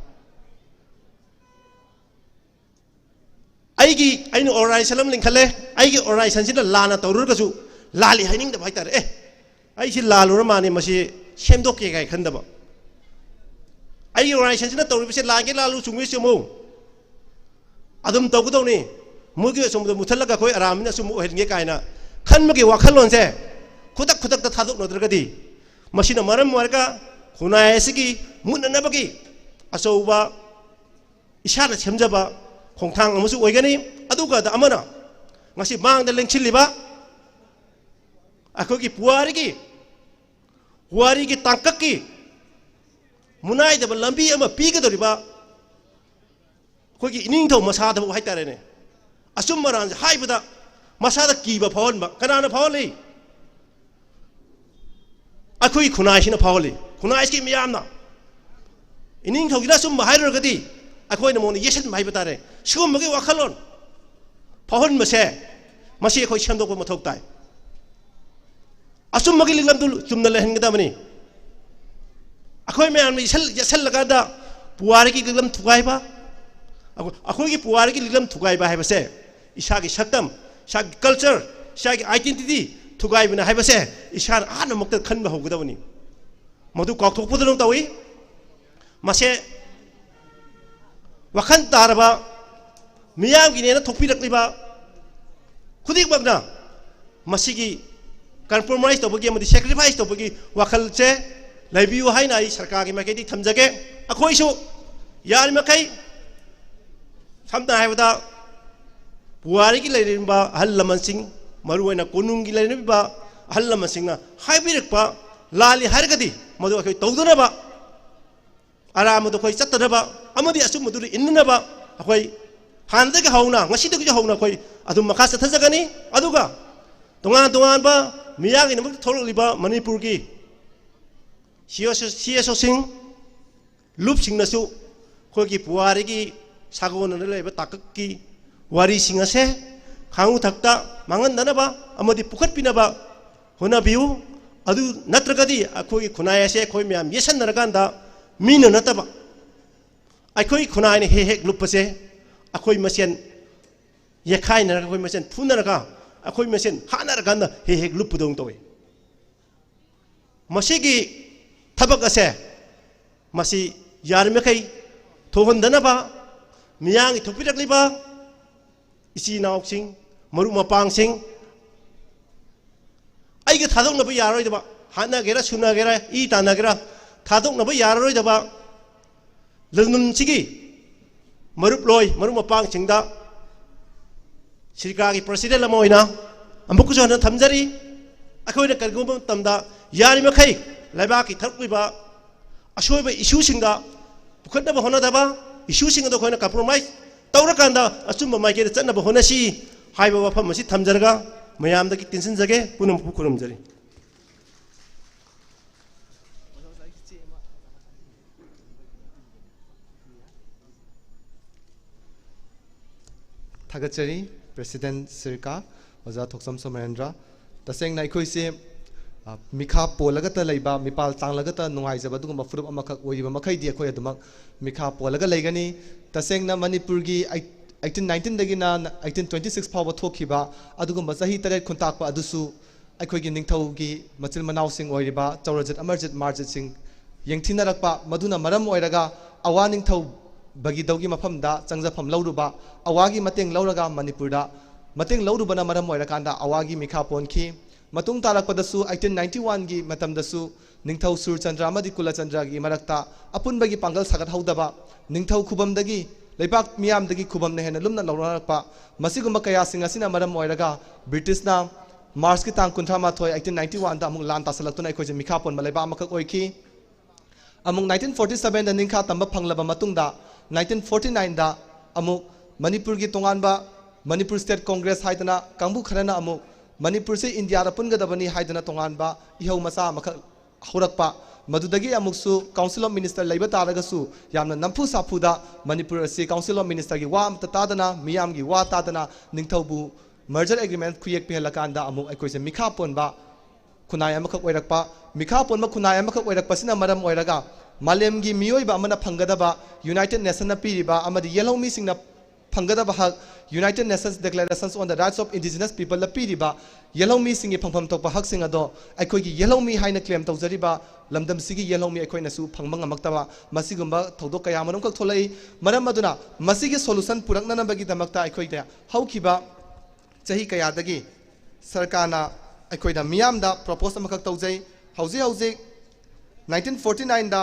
ꯑꯩꯒꯤ, ꯑꯩꯅ organization ꯑꯃ ꯂꯤꯡꯈꯠꯂꯦ, ꯑꯩꯒꯤ organizationꯁꯤꯅ ꯂꯥꯟꯅ ꯇꯧꯔꯨꯔꯒꯁꯨ ꯂꯥꯜꯂꯤ ꯍꯥꯏꯅꯤꯡꯗꯕ ꯍꯥꯏꯇꯥꯔꯦ꯫ ꯑꯦ, ꯑꯩꯁꯤ ꯂꯥꯜꯂꯨꯔ ꯃꯥꯜꯂꯦ, ꯃꯁꯤ ꯁꯦꯝꯗꯣꯛꯀꯦ ꯀꯥꯏ ꯈꯟꯗꯕ꯫ ꯑꯩꯒꯤ organizationꯁꯤꯅ ꯇꯧꯔꯤꯕꯁꯦ ꯂꯥꯟꯒꯦ ꯂꯥꯜꯂꯨ, ꯆꯨꯝꯒꯦ ꯆꯨꯝꯃꯨ, ꯑꯗꯨꯝ ꯇꯧꯒꯗꯧꯅꯤ꯫ ꯃꯣꯏꯒꯤ ꯑꯆꯨꯝꯕꯗꯣ ꯃꯨꯊꯠꯂꯒ ꯑꯩꯈꯣꯏ ꯑꯔꯥꯟꯕꯅ ꯑꯆꯨꯝꯕ ꯑꯣꯏꯍꯟꯒꯦ ꯀꯥꯏꯅ ꯈꯟꯕꯒꯤ ꯋꯥꯈꯜꯂꯣꯟꯁꯦ ꯈꯨꯗꯛ ꯈꯨꯗꯛꯇ ꯊꯥꯗꯣꯛꯅꯗ꯭ꯔꯒꯗꯤ ꯃꯁꯤꯅ ꯃꯔꯝ ꯑꯣꯏꯔꯒ ꯈꯨꯟꯅꯥꯏ ꯑꯁꯤꯒꯤ ꯃꯨꯠꯅꯅꯕꯒꯤ ꯑꯆꯧꯕ ꯏꯁꯥꯅ ꯁꯦꯝꯖꯕ ꯈꯣꯡꯊꯥꯡ ꯑꯃꯁꯨ ꯑꯣꯏꯒꯅꯤ꯫ ꯑꯗꯨꯒ ꯑꯃꯅ, ꯉꯁꯤ ꯃꯥꯡꯗ ꯂꯦꯡꯁꯤꯜꯂꯤꯕ ꯑꯩꯈꯣꯏꯒꯤ ꯄꯨꯋꯥꯔꯤꯒꯤ, ꯄꯨꯋꯥꯔꯤꯒꯤ ꯇꯥꯡꯀꯛꯀꯤ ꯃꯨꯅꯥꯏꯗꯕ ꯂꯝꯕꯤ ꯑꯃ ꯄꯤꯒꯗꯧꯔꯤꯕ ꯑꯩꯈꯣꯏꯒꯤ ꯏꯅꯤꯡꯊꯧ ꯃꯁꯥꯗꯕꯨ ꯍꯥꯏꯇꯥꯔꯦꯅꯦ, ꯑꯆꯨꯝ ꯑꯔꯥꯟꯁꯦ ꯍꯥꯏꯕꯗ ꯃꯁꯥꯗ ꯀꯤꯕ ꯐꯥꯎꯍꯟꯕ꯫ ꯀꯅꯥꯅ ꯐꯥꯎꯍꯜꯂꯤ? ꯑꯩꯈꯣꯏꯒꯤ ꯈꯨꯟꯅꯥꯏꯁꯤꯅ ꯐꯥꯎꯍꯜꯂꯤ꯫ ꯈꯨꯟꯅꯥꯏꯁꯤꯒꯤ ꯃꯤꯌꯥꯝꯅ, ꯏꯅꯤꯡꯊꯧꯁꯤꯅ ꯑꯆꯨꯝꯕ ꯍꯥꯏꯔꯨꯔꯒꯗꯤ ꯑꯩꯈꯣꯏꯅ ꯃꯉꯣꯟꯗ ꯌꯦꯠꯁꯤꯟꯕ ꯍꯥꯏꯕ ꯇꯥꯔꯦ꯫ ꯁꯤꯒꯨꯝꯕꯒꯤ ꯋꯥꯈꯜꯂꯣꯟ ꯐꯥꯎꯍꯟꯕꯁꯦ, ꯃꯁꯤ ꯑꯩꯈꯣꯏ ꯁꯦꯝꯗꯣꯛꯄ ꯃꯊꯧ ꯇꯥꯏ꯫ ꯑꯆꯨꯝꯕꯒꯤ ꯂꯤꯛꯂꯝꯗꯨ ꯆꯨꯝꯅ ꯂꯩꯍꯟꯒꯗꯕꯅꯤ꯫ ꯑꯩꯈꯣꯏ ꯃꯌꯥꯝꯅ ꯏꯁꯜ-, ꯌꯦꯠꯁꯜꯂꯀꯥꯟꯗ ꯄꯨꯋꯥꯔꯤꯒꯤ ꯂꯤꯛꯂꯝ ꯊꯨꯒꯥꯏꯕ, ꯑꯩꯈꯣꯏ-, ꯑꯩꯈꯣꯏꯒꯤ ꯄꯨꯋꯥꯔꯤꯒꯤ ꯂꯤꯛꯂꯝ ꯊꯨꯒꯥꯏꯕ ꯍꯥꯏꯕꯁꯦ ꯏꯁꯥꯒꯤ ꯁꯛꯇꯝ, ꯏꯁꯥꯒꯤ culture, ꯏꯁꯥꯒꯤ identity ꯊꯨꯒꯥꯏꯕꯅ ꯍꯥꯏꯕꯁꯦ ꯏꯁꯥꯅ ꯑꯍꯥꯟꯕꯃꯛꯇ ꯈꯟꯕ ꯍꯧꯒꯗꯕꯅꯤ꯫ ꯃꯗꯨ ꯀꯥꯎꯊꯣꯛꯄꯗꯧꯅ ꯇꯧꯏ꯫ ꯃꯁꯦ ꯋꯥꯈꯜ ꯇꯥꯔꯕ ꯃꯤꯌꯥꯝꯒꯤꯅꯦꯅ ꯊꯣꯛꯄꯤꯔꯛꯂꯤꯕ ꯈꯨꯗꯤꯡꯃꯛꯅ ꯃꯁꯤꯒꯤ compromise ꯇꯧꯕꯒꯤ ꯑꯃꯗꯤ sacrifice ꯇꯧꯕꯒꯤ ꯋꯥꯈꯜꯁꯦ ꯂꯩꯕꯤꯌꯨ ꯍꯥꯏꯅ ꯑꯩ ꯁꯔꯀꯥꯔꯒꯤ ꯃꯥꯏꯀꯩꯗꯒꯤ ꯊꯝꯖꯒꯦ꯫ ꯑꯩꯈꯣꯏꯁꯨ ꯌꯥꯔꯤꯃꯈꯩ, ꯁꯝꯅ ꯍꯥꯏꯔꯕꯗ, ꯄꯨꯋꯥꯔꯤꯒꯤ ꯂꯩꯔꯝꯕ ꯑꯍꯜ ꯂꯃꯟꯁꯤꯡ, ꯃꯔꯨꯑꯣꯏꯅ ꯀꯣꯅꯨꯡꯒꯤ ꯂꯩꯔꯝꯃꯤꯕ ꯑꯍꯜ ꯂꯃꯟꯁꯤꯡꯅ ꯍꯥꯏꯕꯤꯔꯛꯄ ꯂꯥꯜꯂꯤ ꯍꯥꯏꯔꯒꯗꯤ ꯃꯗꯨ ꯑꯩꯈꯣꯏ ꯇꯧꯗꯅꯕ, ꯑꯔꯥꯟꯕꯗ ꯑꯩꯈꯣꯏ ꯆꯠꯇꯅꯕ ꯑꯃꯗꯤ ꯑꯆꯨꯝꯕꯗꯨꯗ ꯏꯟꯅꯅꯕ ꯑꯩꯈꯣꯏ ꯍꯥꯟꯅꯗꯒꯤ ꯍꯧꯅ, ꯉꯁꯤꯗꯒꯤ ꯍꯧꯅ ꯑꯩꯈꯣꯏ ꯑꯗꯨꯝ ꯃꯈꯥ ꯆꯠꯊꯖꯒꯅꯤ꯫ ꯑꯗꯨꯒ ꯇꯣꯉꯥꯟ ꯇꯣꯉꯥꯟꯕ ꯃꯤꯌꯥꯝꯒꯤꯗꯃꯛꯇ ꯊꯣꯛꯂꯛꯂꯤꯕ ꯃꯅꯤꯄꯨꯔꯒꯤ ꯁꯤ ꯑꯦꯁ ꯑꯣ, ꯁꯤ ꯑꯦꯁ ꯑꯣꯁꯤꯡ, ꯂꯨꯞꯁꯤꯡꯅꯁꯨ ꯑꯩꯈꯣꯏꯒꯤ ꯄꯨꯋꯥꯔꯤꯒꯤ ꯁꯥꯒꯣꯟꯅꯅ ꯂꯩꯕ ꯇꯥꯡꯀꯛꯀꯤ ꯋꯥꯔꯤꯁꯤꯡ ꯑꯁꯦ ꯈꯥꯉꯨ ꯊꯛꯇ ꯃꯥꯡꯍꯟꯗꯅꯕ ꯑꯃꯗꯤ ꯄꯨꯈꯠꯄꯤꯅꯕ ꯍꯣꯠꯅꯕꯤꯌꯨ꯫ ꯑꯗꯨ ꯅꯠꯇ꯭ꯔꯒꯗꯤ ꯑꯩꯈꯣꯏꯒꯤ ꯈꯨꯟꯅꯥꯏ ꯑꯁꯦ ꯑꯩꯈꯣꯏ ꯃꯌꯥꯝ ꯌꯦꯠꯁꯟꯅꯔꯀꯥꯟꯗ ꯃꯤꯅ ꯅꯠꯇꯕ ꯑꯩꯈꯣꯏ ꯈꯨꯟꯅꯥꯏꯅ ꯍꯦꯛ ꯍꯦꯛ ꯂꯨꯞꯄꯁꯦ ꯑꯩꯈꯣꯏ ꯃꯁꯦꯟ ꯌꯦꯠꯈꯥꯏꯅꯔꯒ, ꯑꯩꯈꯣꯏ ꯃꯁꯦꯟ ꯐꯨꯅꯔꯒ, ꯑꯩꯈꯣꯏ ꯃꯁꯦꯟ ꯍꯥꯠꯅꯔꯀꯥꯟꯗ ꯍꯦꯛ ꯍꯦꯛ ꯂꯨꯞꯄꯗꯧꯅ ꯇꯧꯏ꯫ ꯃꯁꯤꯒꯤ ꯊꯕꯛ ꯑꯁꯦ, ꯃꯁꯤ ꯌꯥꯔꯤꯃꯈꯩ ꯊꯣꯛꯍꯟꯗꯅꯕ ꯃꯤꯌꯥꯝꯒꯤ ꯊꯣꯛꯄꯤꯔꯛꯂꯤꯕ ꯏꯆꯤꯜ ꯏꯅꯥꯎꯁꯤꯡ, ꯃꯔꯨꯞ ꯃꯄꯥꯡꯁꯤꯡ, ꯑꯩꯒ ꯊꯥꯗꯣꯛꯅꯕ ꯌꯥꯔꯣꯏꯗꯕ ꯍꯥꯠꯅꯒꯦꯔꯥ, ꯁꯨꯅꯒꯦꯔꯥ, ꯏ ꯇꯥꯟꯅꯒꯦꯔꯥ, ꯊꯥꯗꯣꯛꯅꯕ ꯌꯥꯔꯔꯣꯏꯗꯕ ꯂꯝꯗꯝꯁꯤꯒꯤ ꯃꯔꯨꯞꯂꯣꯏ, ꯃꯔꯨꯞ ꯃꯄꯥꯡꯁꯤꯡꯗ ꯁꯤꯔꯀꯥꯒꯤ president ꯑꯃ ꯑꯣꯏꯅ ꯑꯃꯨꯛꯀꯁꯨ ꯍꯟꯅ ꯊꯝꯖꯔꯤ꯫ ꯑꯩꯈꯣꯏꯅ ꯀꯔꯤꯒꯨꯝꯕ ꯃꯇꯝꯗ ꯌꯥꯔꯤꯃꯈꯩ ꯂꯩꯕꯥꯛꯀꯤ ꯊꯣꯛꯂꯤꯕ ꯑꯁꯣꯏꯕ issueꯁꯤꯡꯗ ꯄꯨꯈꯠꯅꯕ ꯍꯣꯠꯅꯗꯕ, issueꯁꯤꯡ ꯑꯗꯨ ꯑꯩꯈꯣꯏꯅ compromise ꯇꯧꯔꯀꯥꯟꯗ ꯑꯆꯨꯝꯕ ꯃꯥꯏꯀꯩꯗ ꯆꯠꯅꯕ ꯍꯣꯠꯅꯁꯤ ꯍꯥꯏꯕ ꯋꯥꯐꯝ ꯑꯁꯤ ꯊꯝꯖꯔꯒ ꯃꯌꯥꯝꯗꯒꯤ ꯇꯦꯟꯁꯤꯟꯖꯒꯦ꯫ ꯄꯨꯝꯅꯃꯛꯄꯨ ꯈꯨꯔꯨꯝꯖꯔꯤ꯫ ꯊꯥꯒꯠꯆꯔꯤ President ꯁꯤꯔꯀꯥ, ꯑꯣꯖꯥ ꯊꯣꯛꯆꯝ ꯁꯣꯃꯦꯟꯗ꯭ꯔ꯫ ꯇꯁꯦꯡꯅ ꯑꯩꯈꯣꯏꯁꯦ, ꯑ, ꯃꯤꯈꯥ ꯄꯣꯜꯂꯒꯇ ꯂꯩꯕ, ꯃꯤꯄꯥꯜ ꯇꯥꯡꯂꯒꯇ ꯅꯨꯡꯉꯥꯏꯖꯕ ꯑꯗꯨꯒꯨꯝꯕ ꯐꯨꯔꯨꯞ ꯑꯃꯈꯛ ꯑꯣꯏꯔꯤꯕ ꯃꯈꯩꯗꯤ ꯑꯩꯈꯣꯏ ꯑꯗꯨꯃꯛ ꯃꯤꯈꯥ ꯄꯣꯜꯂꯒ ꯂꯩꯒꯅꯤ꯫ ꯇꯁꯦꯡꯅ ꯃꯅꯤꯄꯨꯔꯒꯤ eight-, eighteen nineteenꯗꯒꯤꯅ eighteen twenty six ꯐꯥꯎꯕ ꯊꯣꯛꯈꯤꯕ ꯑꯗꯨꯒꯨꯝꯕ ꯆꯍꯤ ꯇꯔꯦꯠ ꯈꯨꯟꯇꯥꯛꯄ ꯑꯗꯨꯁꯨ ꯑꯩꯈꯣꯏꯒꯤ ꯅꯤꯡꯊꯧꯒꯤ ꯃꯆꯤꯟ ꯃꯅꯥꯎꯁꯤꯡ ꯑꯣꯏꯔꯤꯕ ꯆꯧꯔꯖꯤꯠ, ꯑꯃꯔꯖꯤꯠ, ꯃꯥꯔꯖꯤꯠꯁꯤꯡ ꯌꯦꯡꯊꯤꯅꯔꯛꯄ, ꯃꯗꯨꯅ ꯃꯔꯝ ꯑꯣꯏꯔꯒ ꯑꯋꯥ ꯅꯤꯡꯊꯧ ꯕꯒꯤꯗꯧꯒꯤ ꯃꯐꯝꯗ ꯆꯪꯖꯐꯝ ꯂꯧꯔꯨꯕ, ꯑꯋꯥꯒꯤ ꯃꯇꯦꯡ ꯂꯧꯔꯒ ꯃꯅꯤꯄꯨꯔꯗ ꯃꯇꯦꯡ ꯂꯧꯔꯨꯕꯅ ꯃꯔꯝ ꯑꯣꯏꯔꯀꯥꯟꯗ ꯑꯋꯥꯒꯤ ꯃꯤꯈꯥ ꯄꯣꯟꯈꯤ꯫ ꯃꯇꯨꯡ ꯇꯥꯔꯛꯄꯗꯁꯨ eighteen ninety oneꯒꯤ ꯃꯇꯝꯗꯁꯨ ꯅꯤꯡꯊꯧ ꯁꯨꯔꯆꯟꯗ꯭ꯔ ꯑꯃꯗꯤ ꯀꯨꯂꯆꯟꯗ꯭ꯔꯒꯤ ꯃꯔꯛꯇ ꯑꯄꯨꯟꯕꯒꯤ ꯄꯥꯡꯒꯜ ꯁꯥꯒꯠꯍꯧꯗꯕ, ꯅꯤꯡꯊꯧ ꯈꯨꯕꯝꯗꯒꯤ ꯂꯩꯕꯥꯛ ꯃꯤꯌꯥꯝꯗꯒꯤ ꯈꯨꯕꯝꯅ ꯍꯦꯟꯅ ꯂꯨꯝꯅ ꯂꯧꯅꯔꯛꯄ, ꯃꯁꯤꯒꯨꯝꯕ ꯀꯌꯥꯁꯤꯡ ꯑꯁꯤꯅ ꯃꯔꯝ ꯑꯣꯏꯔꯒ ꯕ꯭ꯔꯤꯇꯤꯁꯅ ꯃꯥꯔꯆꯀꯤ ꯇꯥꯡ ꯀꯨꯟꯊ꯭ꯔꯥ ꯃꯥꯊꯣꯏ eighteen ninety oneꯗ ꯑꯃꯨꯛ ꯂꯥꯟ ꯇꯥꯁꯜꯂꯛꯇꯨꯅ ꯑꯩꯈꯣꯏꯁꯦ ꯃꯤꯈꯥ ꯄꯣꯟꯕ ꯂꯩꯕꯥꯛ ꯑꯃꯈꯛ ꯑꯣꯏꯈꯤ꯫ ꯑꯃꯨꯛ nineteen forty sevenꯗ ꯅꯤꯡꯈꯥ ꯇꯝꯕ ꯐꯪꯂꯕ ꯃꯇꯨꯡꯗ nineteen forty nineꯗ ꯑꯃꯨꯛ ꯃꯅꯤꯄꯨꯔꯒꯤ ꯇꯣꯉꯥꯟꯕ Manipur State Congress ꯍꯥꯏꯗꯅ ꯀꯥꯡꯕꯨ ꯈꯔꯅ ꯑꯃꯨꯛ ꯃꯅꯤꯄꯨꯔꯁꯦ ꯏꯟꯗꯤꯌꯥꯗ ꯄꯨꯟꯒꯗꯕꯅꯤ ꯍꯥꯏꯗꯅ ꯇꯣꯉꯥꯟꯕ ꯏꯍꯧ ꯃꯆꯥ ꯑꯃꯈꯛ ꯍꯧꯔꯛꯄ꯫ ꯃꯗꯨꯗꯒꯤ ꯑꯃꯨꯛꯁꯨ Council of Minister ꯂꯩꯕ ꯇꯥꯔꯒꯁꯨ ꯌꯥꯝꯅ ꯅꯝꯐꯨ ꯁꯥꯐꯨꯗ ꯃꯅꯤꯄꯨꯔ ꯑꯁꯤ Council of Ministerꯒꯤ ꯋꯥ ꯑꯃꯠꯇ ꯇꯥꯗꯅ, ꯃꯤꯌꯥꯝꯒꯤ ꯋꯥ ꯇꯥꯗꯅ ꯅꯤꯡꯊꯧꯕꯨ merger agreement ꯈꯨꯌꯦꯛ ꯄꯤꯍꯜꯂꯀꯥꯟꯗ ꯑꯃꯨꯛ ꯑꯩꯈꯣꯏꯁꯦ ꯃꯤꯈꯥ ꯄꯣꯟꯕ ꯈꯨꯟꯅꯥꯏ ꯑꯃꯈꯛ ꯑꯣꯏꯔꯛꯄ꯫ ꯃꯤꯈꯥ ꯄꯣꯟꯕ ꯈꯨꯟꯅꯥꯏ ꯑꯃꯈꯛ ꯑꯣꯏꯔꯛꯄꯁꯤꯅ ꯃꯔꯝ ꯑꯣꯏꯔꯒ ꯃꯥꯂꯦꯝꯒꯤ ꯃꯤꯑꯣꯏꯕ ꯑꯃꯅ ꯐꯪꯒꯗꯕ United Nationꯅ ꯄꯤꯔꯤꯕ ꯑꯃꯗꯤ ꯌꯦꯜꯍꯧꯃꯤꯁꯤꯡꯅ ꯐꯪꯒꯗꯕ ꯍꯛ, United Nations Declarations on the Rights of Indigenous Peopleꯗ ꯄꯤꯔꯤꯕ ꯌꯦꯜꯍꯧꯃꯤꯁꯤꯡꯒꯤ ꯐꯪꯐꯝ ꯊꯣꯛꯄ ꯍꯛꯁꯤꯡ ꯑꯗꯣ ꯑꯩꯈꯣꯏꯒꯤ ꯌꯦꯜꯍꯧꯃꯤ ꯍꯥꯏꯅ claim ꯇꯧꯖꯔꯤꯕ ꯂꯝꯗꯝꯁꯤꯒꯤ ꯌꯦꯜꯍꯧꯃꯤ ꯑꯩꯈꯣꯏꯅꯁꯨ ꯐꯪꯕ ꯉꯝꯃꯛꯇꯕ, ꯃꯁꯤꯒꯨꯝꯕ ꯊꯧꯗꯣꯛ ꯀꯌꯥ ꯃꯔꯨꯝꯈꯛ ꯊꯣꯛꯂꯛꯏ꯫ ꯃꯔꯝ ꯑꯗꯨꯅ ꯃꯁꯤꯒꯤ solution ꯄꯨꯔꯛꯅꯅꯕꯒꯤꯗꯃꯛꯇ ꯑꯩꯈꯣꯏꯗ ꯍꯧꯈꯤꯕ ꯆꯍꯤ ꯀꯌꯥꯗꯒꯤ ꯁꯔꯀꯥꯔꯅ ꯑꯩꯈꯣꯏꯗ ꯃꯤꯌꯥꯝꯗ propose ꯑꯃꯈꯛ ꯇꯧꯖꯩ꯫ ꯍꯧꯖꯤꯛ ꯍꯧꯖꯤꯛ ꯅꯥꯏꯟꯇꯤꯟ ꯐꯣꯔꯇꯤ ꯅꯥꯏꯟꯗ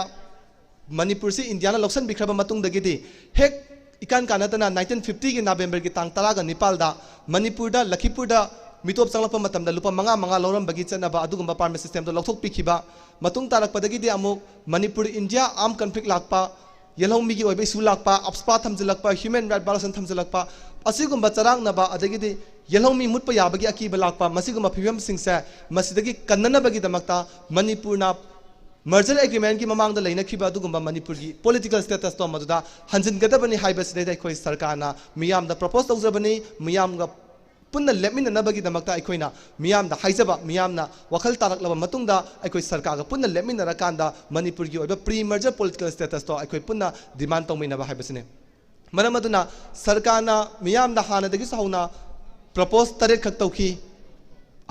ꯃꯅꯤꯄꯨꯔꯁꯤ ꯏꯟꯗꯤꯌꯥꯅ ꯂꯧꯁꯤꯟꯕꯤꯈ꯭ꯔꯕ ꯃꯇꯨꯡꯗꯒꯤꯗꯤ, ꯍꯦꯛ ꯏꯀꯥꯟ ꯀꯥꯟꯅꯗꯅ ꯅꯥꯏꯟꯇꯤꯟ ꯐꯤꯐꯇꯤꯒꯤ ꯅꯕꯦꯝꯕꯔꯒꯤ ꯇꯥꯡ ꯇꯔꯥꯒ ꯅꯤꯄꯥꯜꯗ ꯃꯅꯤꯄꯨꯔꯗ, ꯂꯈꯤꯄꯨꯔꯗ ꯃꯤꯇꯣꯞ ꯆꯪꯂꯛꯄ ꯃꯇꯝꯗ ꯂꯨꯄꯥ ꯃꯉꯥ ꯃꯉꯥ ꯂꯧꯔꯝꯕꯒꯤ ꯆꯠꯅꯕ ꯑꯗꯨꯒꯨꯝꯕ permit systemꯗꯣ ꯂꯧꯊꯣꯛꯄꯤꯈꯤꯕ꯫ ꯃꯇꯨꯡ ꯇꯥꯔꯛꯄꯗꯒꯤꯗꯤ ꯑꯃꯨꯛ ꯃꯅꯤꯄꯨꯔ ꯏꯟꯗꯤꯌꯥ armed conflict ꯂꯥꯛꯄ, ꯌꯦꯜꯍꯧꯃꯤꯒꯤ ꯑꯣꯏꯕ issue ꯂꯥꯛꯄ, AFSPA ꯊꯝꯖꯤꯜꯂꯛꯄ, human right violation ꯊꯝꯖꯤꯜꯂꯛꯄ, ꯑꯁꯤꯒꯨꯝꯕ ꯆꯔꯥꯡꯅꯕ, ꯑꯗꯒꯤꯗꯤ ꯌꯦꯜꯍꯧꯃꯤ ꯃꯨꯠꯄ ꯌꯥꯕꯒꯤ ꯑꯀꯤꯕ ꯂꯥꯛꯄ, ꯃꯁꯤꯒꯨꯝꯕ ꯐꯤꯕꯝꯁꯤꯡꯁꯦ ꯃꯁꯤꯗꯒꯤ ꯀꯟꯅꯅꯕꯒꯤꯗꯃꯛꯇ ꯃꯅꯤꯄꯨꯔꯅ merger agreementꯀꯤ ꯃꯃꯥꯡꯗ ꯂꯩꯅꯈꯤꯕ ꯑꯗꯨꯒꯨꯝꯕ ꯃꯅꯤꯄꯨꯔꯒꯤ political statusꯇꯣ ꯃꯗꯨꯗ ꯍꯟꯖꯤꯟꯒꯗꯕꯅꯤ ꯍꯥꯏꯕꯁꯤꯗꯩꯗ ꯑꯩꯈꯣꯏ ꯁꯔꯀꯥꯔꯅ ꯃꯤꯌꯥꯝꯗ propose ꯇꯧꯖꯕꯅꯤ꯫ ꯃꯤꯌꯥꯝꯒ ꯄꯨꯟꯅ ꯂꯦꯞꯃꯤꯟꯅꯅꯕꯒꯤꯗꯃꯛꯇ ꯑꯩꯈꯣꯏꯅ ꯃꯤꯌꯥꯝꯗ ꯍꯥꯏꯖꯕ, ꯃꯤꯌꯥꯝꯅ ꯋꯥꯈꯜ ꯇꯥꯔꯛꯂꯕ ꯃꯇꯨꯡꯗ ꯑꯩꯈꯣꯏ ꯁꯔꯀꯥꯔꯒ ꯄꯨꯟꯅ ꯂꯦꯞꯃꯤꯟꯅꯔꯀꯥꯟꯗ ꯃꯅꯤꯄꯨꯔꯒꯤ ꯑꯣꯏꯕ pre merger political statusꯇꯣ ꯑꯩꯈꯣꯏ ꯄꯨꯟꯅ demand ꯇꯧꯃꯤꯟꯅꯕ ꯍꯥꯏꯕꯁꯤꯅꯤ꯫ ꯃꯔꯝ ꯑꯗꯨꯅ ꯁꯔꯀꯥꯔꯅ ꯃꯤꯌꯥꯝꯗ ꯍꯥꯟꯅꯗꯒꯤꯁꯨ ꯍꯧꯅ propose ꯇꯔꯦꯠꯈꯛ ꯇꯧꯈꯤ꯫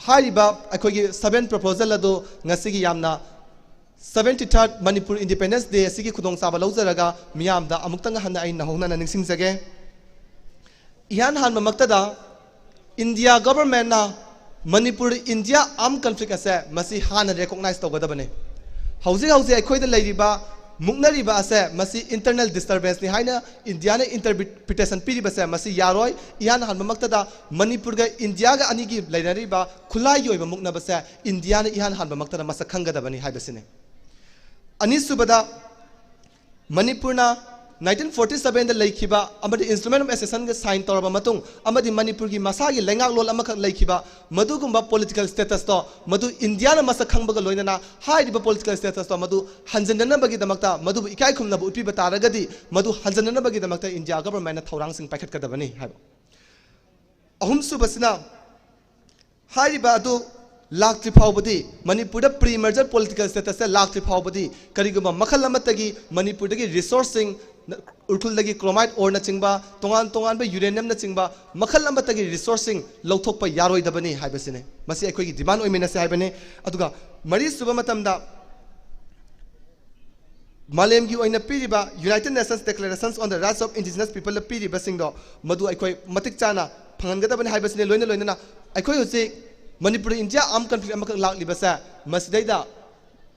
ꯍꯥꯏꯔꯤꯕ ꯑꯩꯈꯣꯏꯒꯤ seven proposal ꯑꯗꯨ ꯉꯁꯤꯒꯤ ꯌꯥꯝꯅ seventy third Manipur Independence Day ꯑꯁꯤꯒꯤ ꯈꯨꯗꯣꯡꯆꯥꯕ ꯂꯧꯖꯔꯒ ꯃꯤꯌꯥꯝꯗ ꯑꯃꯨꯛꯇꯪ ꯍꯟꯅ ꯑꯩ ꯅꯧꯍꯧꯅꯅ ꯅꯤꯡꯁꯤꯡꯖꯒꯦ꯫ ꯏꯍꯥꯟ ꯍꯥꯟꯕꯃꯛꯇꯗ ꯏꯟꯗꯤꯌꯥ governmentꯅ ꯃꯅꯤꯄꯨꯔ ꯏꯟꯗꯤꯌꯥ armed conflict ꯑꯁꯦ ꯃꯁꯤ ꯍꯥꯟꯅ recognize ꯇꯧꯒꯗꯕꯅꯤ꯫ ꯍꯧꯖꯤꯛ ꯍꯧꯖꯤꯛ ꯑꯩꯈꯣꯏꯗ ꯂꯩꯔꯤꯕ ꯃꯨꯛꯅꯔꯤꯕ ꯑꯁꯦ ꯃꯁꯤ internal disturbanceꯅꯤ ꯍꯥꯏꯅ ꯏꯟꯗꯤꯌꯥꯅ interpretation ꯄꯤꯔꯤꯕꯁꯦ ꯃꯁꯤ ꯌꯥꯔꯣꯏ꯫ ꯏꯍꯥꯟ ꯍꯥꯟꯕꯃꯛꯇꯗ ꯃꯅꯤꯄꯨꯔꯒ ꯏꯟꯗꯤꯌꯥꯒ ꯑꯅꯤꯒꯤ ꯂꯩꯅꯔꯤꯕ ꯈꯨꯠꯂꯥꯏꯒꯤ ꯑꯣꯏꯕ ꯃꯨꯛꯅꯕꯁꯦ ꯏꯟꯗꯤꯌꯥꯅ ꯏꯍꯥꯟ ꯍꯥꯟꯕꯃꯛꯇꯗ ꯃꯁꯛ ꯈꯪꯒꯗꯕꯅꯤ ꯍꯥꯏꯕꯁꯤꯅꯤ꯫ ꯑꯅꯤꯁꯨꯕꯗ, ꯃꯅꯤꯄꯨꯔꯅ nineteen forty sevenꯗ ꯂꯩꯈꯤꯕ ꯑꯃꯗꯤ Instrument of Accessionꯒ sign ꯇꯧꯔꯕ ꯃꯇꯨꯡ ꯑꯃꯗꯤ ꯃꯅꯤꯄꯨꯔꯒꯤ ꯃꯁꯥꯒꯤ ꯂꯩꯉꯥꯛꯂꯣꯟ ꯑꯃꯈꯛ ꯂꯩꯈꯤꯕ ꯃꯗꯨꯒꯨꯝꯕ political statusꯇꯣ ꯃꯗꯨ ꯏꯟꯗꯤꯌꯥꯅ ꯃꯁꯛ ꯈꯪꯕꯒ ꯂꯣꯏꯅꯅ ꯍꯥꯏꯔꯤꯕ political statusꯇꯣ ꯃꯗꯨ ꯍꯟꯖꯤꯟꯅꯅꯕꯒꯤꯗꯃꯛꯇ ꯃꯗꯨꯕꯨ ꯏꯀꯥꯏ ꯈꯨꯝꯅꯕ ꯎꯠꯄꯤꯕ ꯇꯥꯔꯒꯗꯤ ꯃꯗꯨ ꯍꯟꯖꯤꯟꯅꯅꯕꯒꯤꯗꯃꯛꯇ ꯏꯟꯗꯤꯌꯥ governmentꯅ ꯊꯧꯔꯥꯡꯁꯤꯡ ꯄꯥꯏꯈꯠꯀꯗꯕꯅꯤ ꯍꯥꯏꯕ꯫ ꯑꯍꯨꯝꯁꯨꯕꯁꯤꯅ ꯍꯥꯏꯔꯤꯕ ꯑꯗꯨ ꯂꯥꯛꯇ꯭ꯔꯤ ꯐꯥꯎꯕꯗꯤ, ꯃꯅꯤꯄꯨꯔꯗ pre merger political statusꯁꯦ ꯂꯥꯛꯇ꯭ꯔꯤ ꯐꯥꯎꯕꯗꯤ ꯀꯔꯤꯒꯨꯝꯕ ꯃꯈꯜ ꯑꯃꯠꯇꯒꯤ ꯃꯅꯤꯄꯨꯔꯗꯒꯤ resourceꯁꯤꯡ, ꯎꯔꯈꯨꯜꯗꯒꯤ chromite oreꯅꯆꯤꯡꯕ, ꯇꯣꯉꯥꯟ ꯇꯣꯉꯥꯟꯕ uraniumꯅꯆꯤꯡꯕ ꯃꯈꯜ ꯑꯃꯠꯇꯒꯤ resourceꯁꯤꯡ ꯂꯧꯊꯣꯛꯄ ꯌꯥꯔꯣꯏꯗꯕꯅꯤ ꯍꯥꯏꯕꯁꯤꯅꯤ꯫ ꯃꯁꯤ ꯑꯩꯈꯣꯏꯒꯤ demand ꯑꯣꯏꯃꯤꯟꯅꯁꯤ ꯍꯥꯏꯕꯅꯤ꯫ ꯑꯗꯨꯒ ꯃꯔꯤꯁꯨꯕ ꯃꯇꯝꯗ, ꯃꯥꯂꯦꯝꯒꯤ ꯑꯣꯏꯅ ꯄꯤꯔꯤꯕ United Nations Declarations on the Rights of Indigenous Peopleꯗ ꯄꯤꯔꯤꯕꯁꯤꯡꯗꯣ ꯃꯗꯨ ꯑꯩꯈꯣꯏ ꯃꯇꯤꯛ ꯆꯥꯅ ꯐꯪꯍꯟꯒꯗꯕꯅꯤ ꯍꯥꯏꯕꯁꯤꯅꯤ꯫ ꯂꯣꯏꯅ ꯂꯣꯏꯅꯅ ꯑꯩꯈꯣꯏ ꯍꯧꯖꯤꯛ ꯃꯅꯤꯄꯨꯔꯗ ꯏꯟꯗꯤꯌꯥ ꯑꯥꯔꯝ ꯀꯟꯐ꯭ꯂꯤꯛ ꯑꯃꯈꯛ ꯂꯥꯛꯂꯤꯕꯁꯦ, ꯃꯁꯤꯗꯩꯗ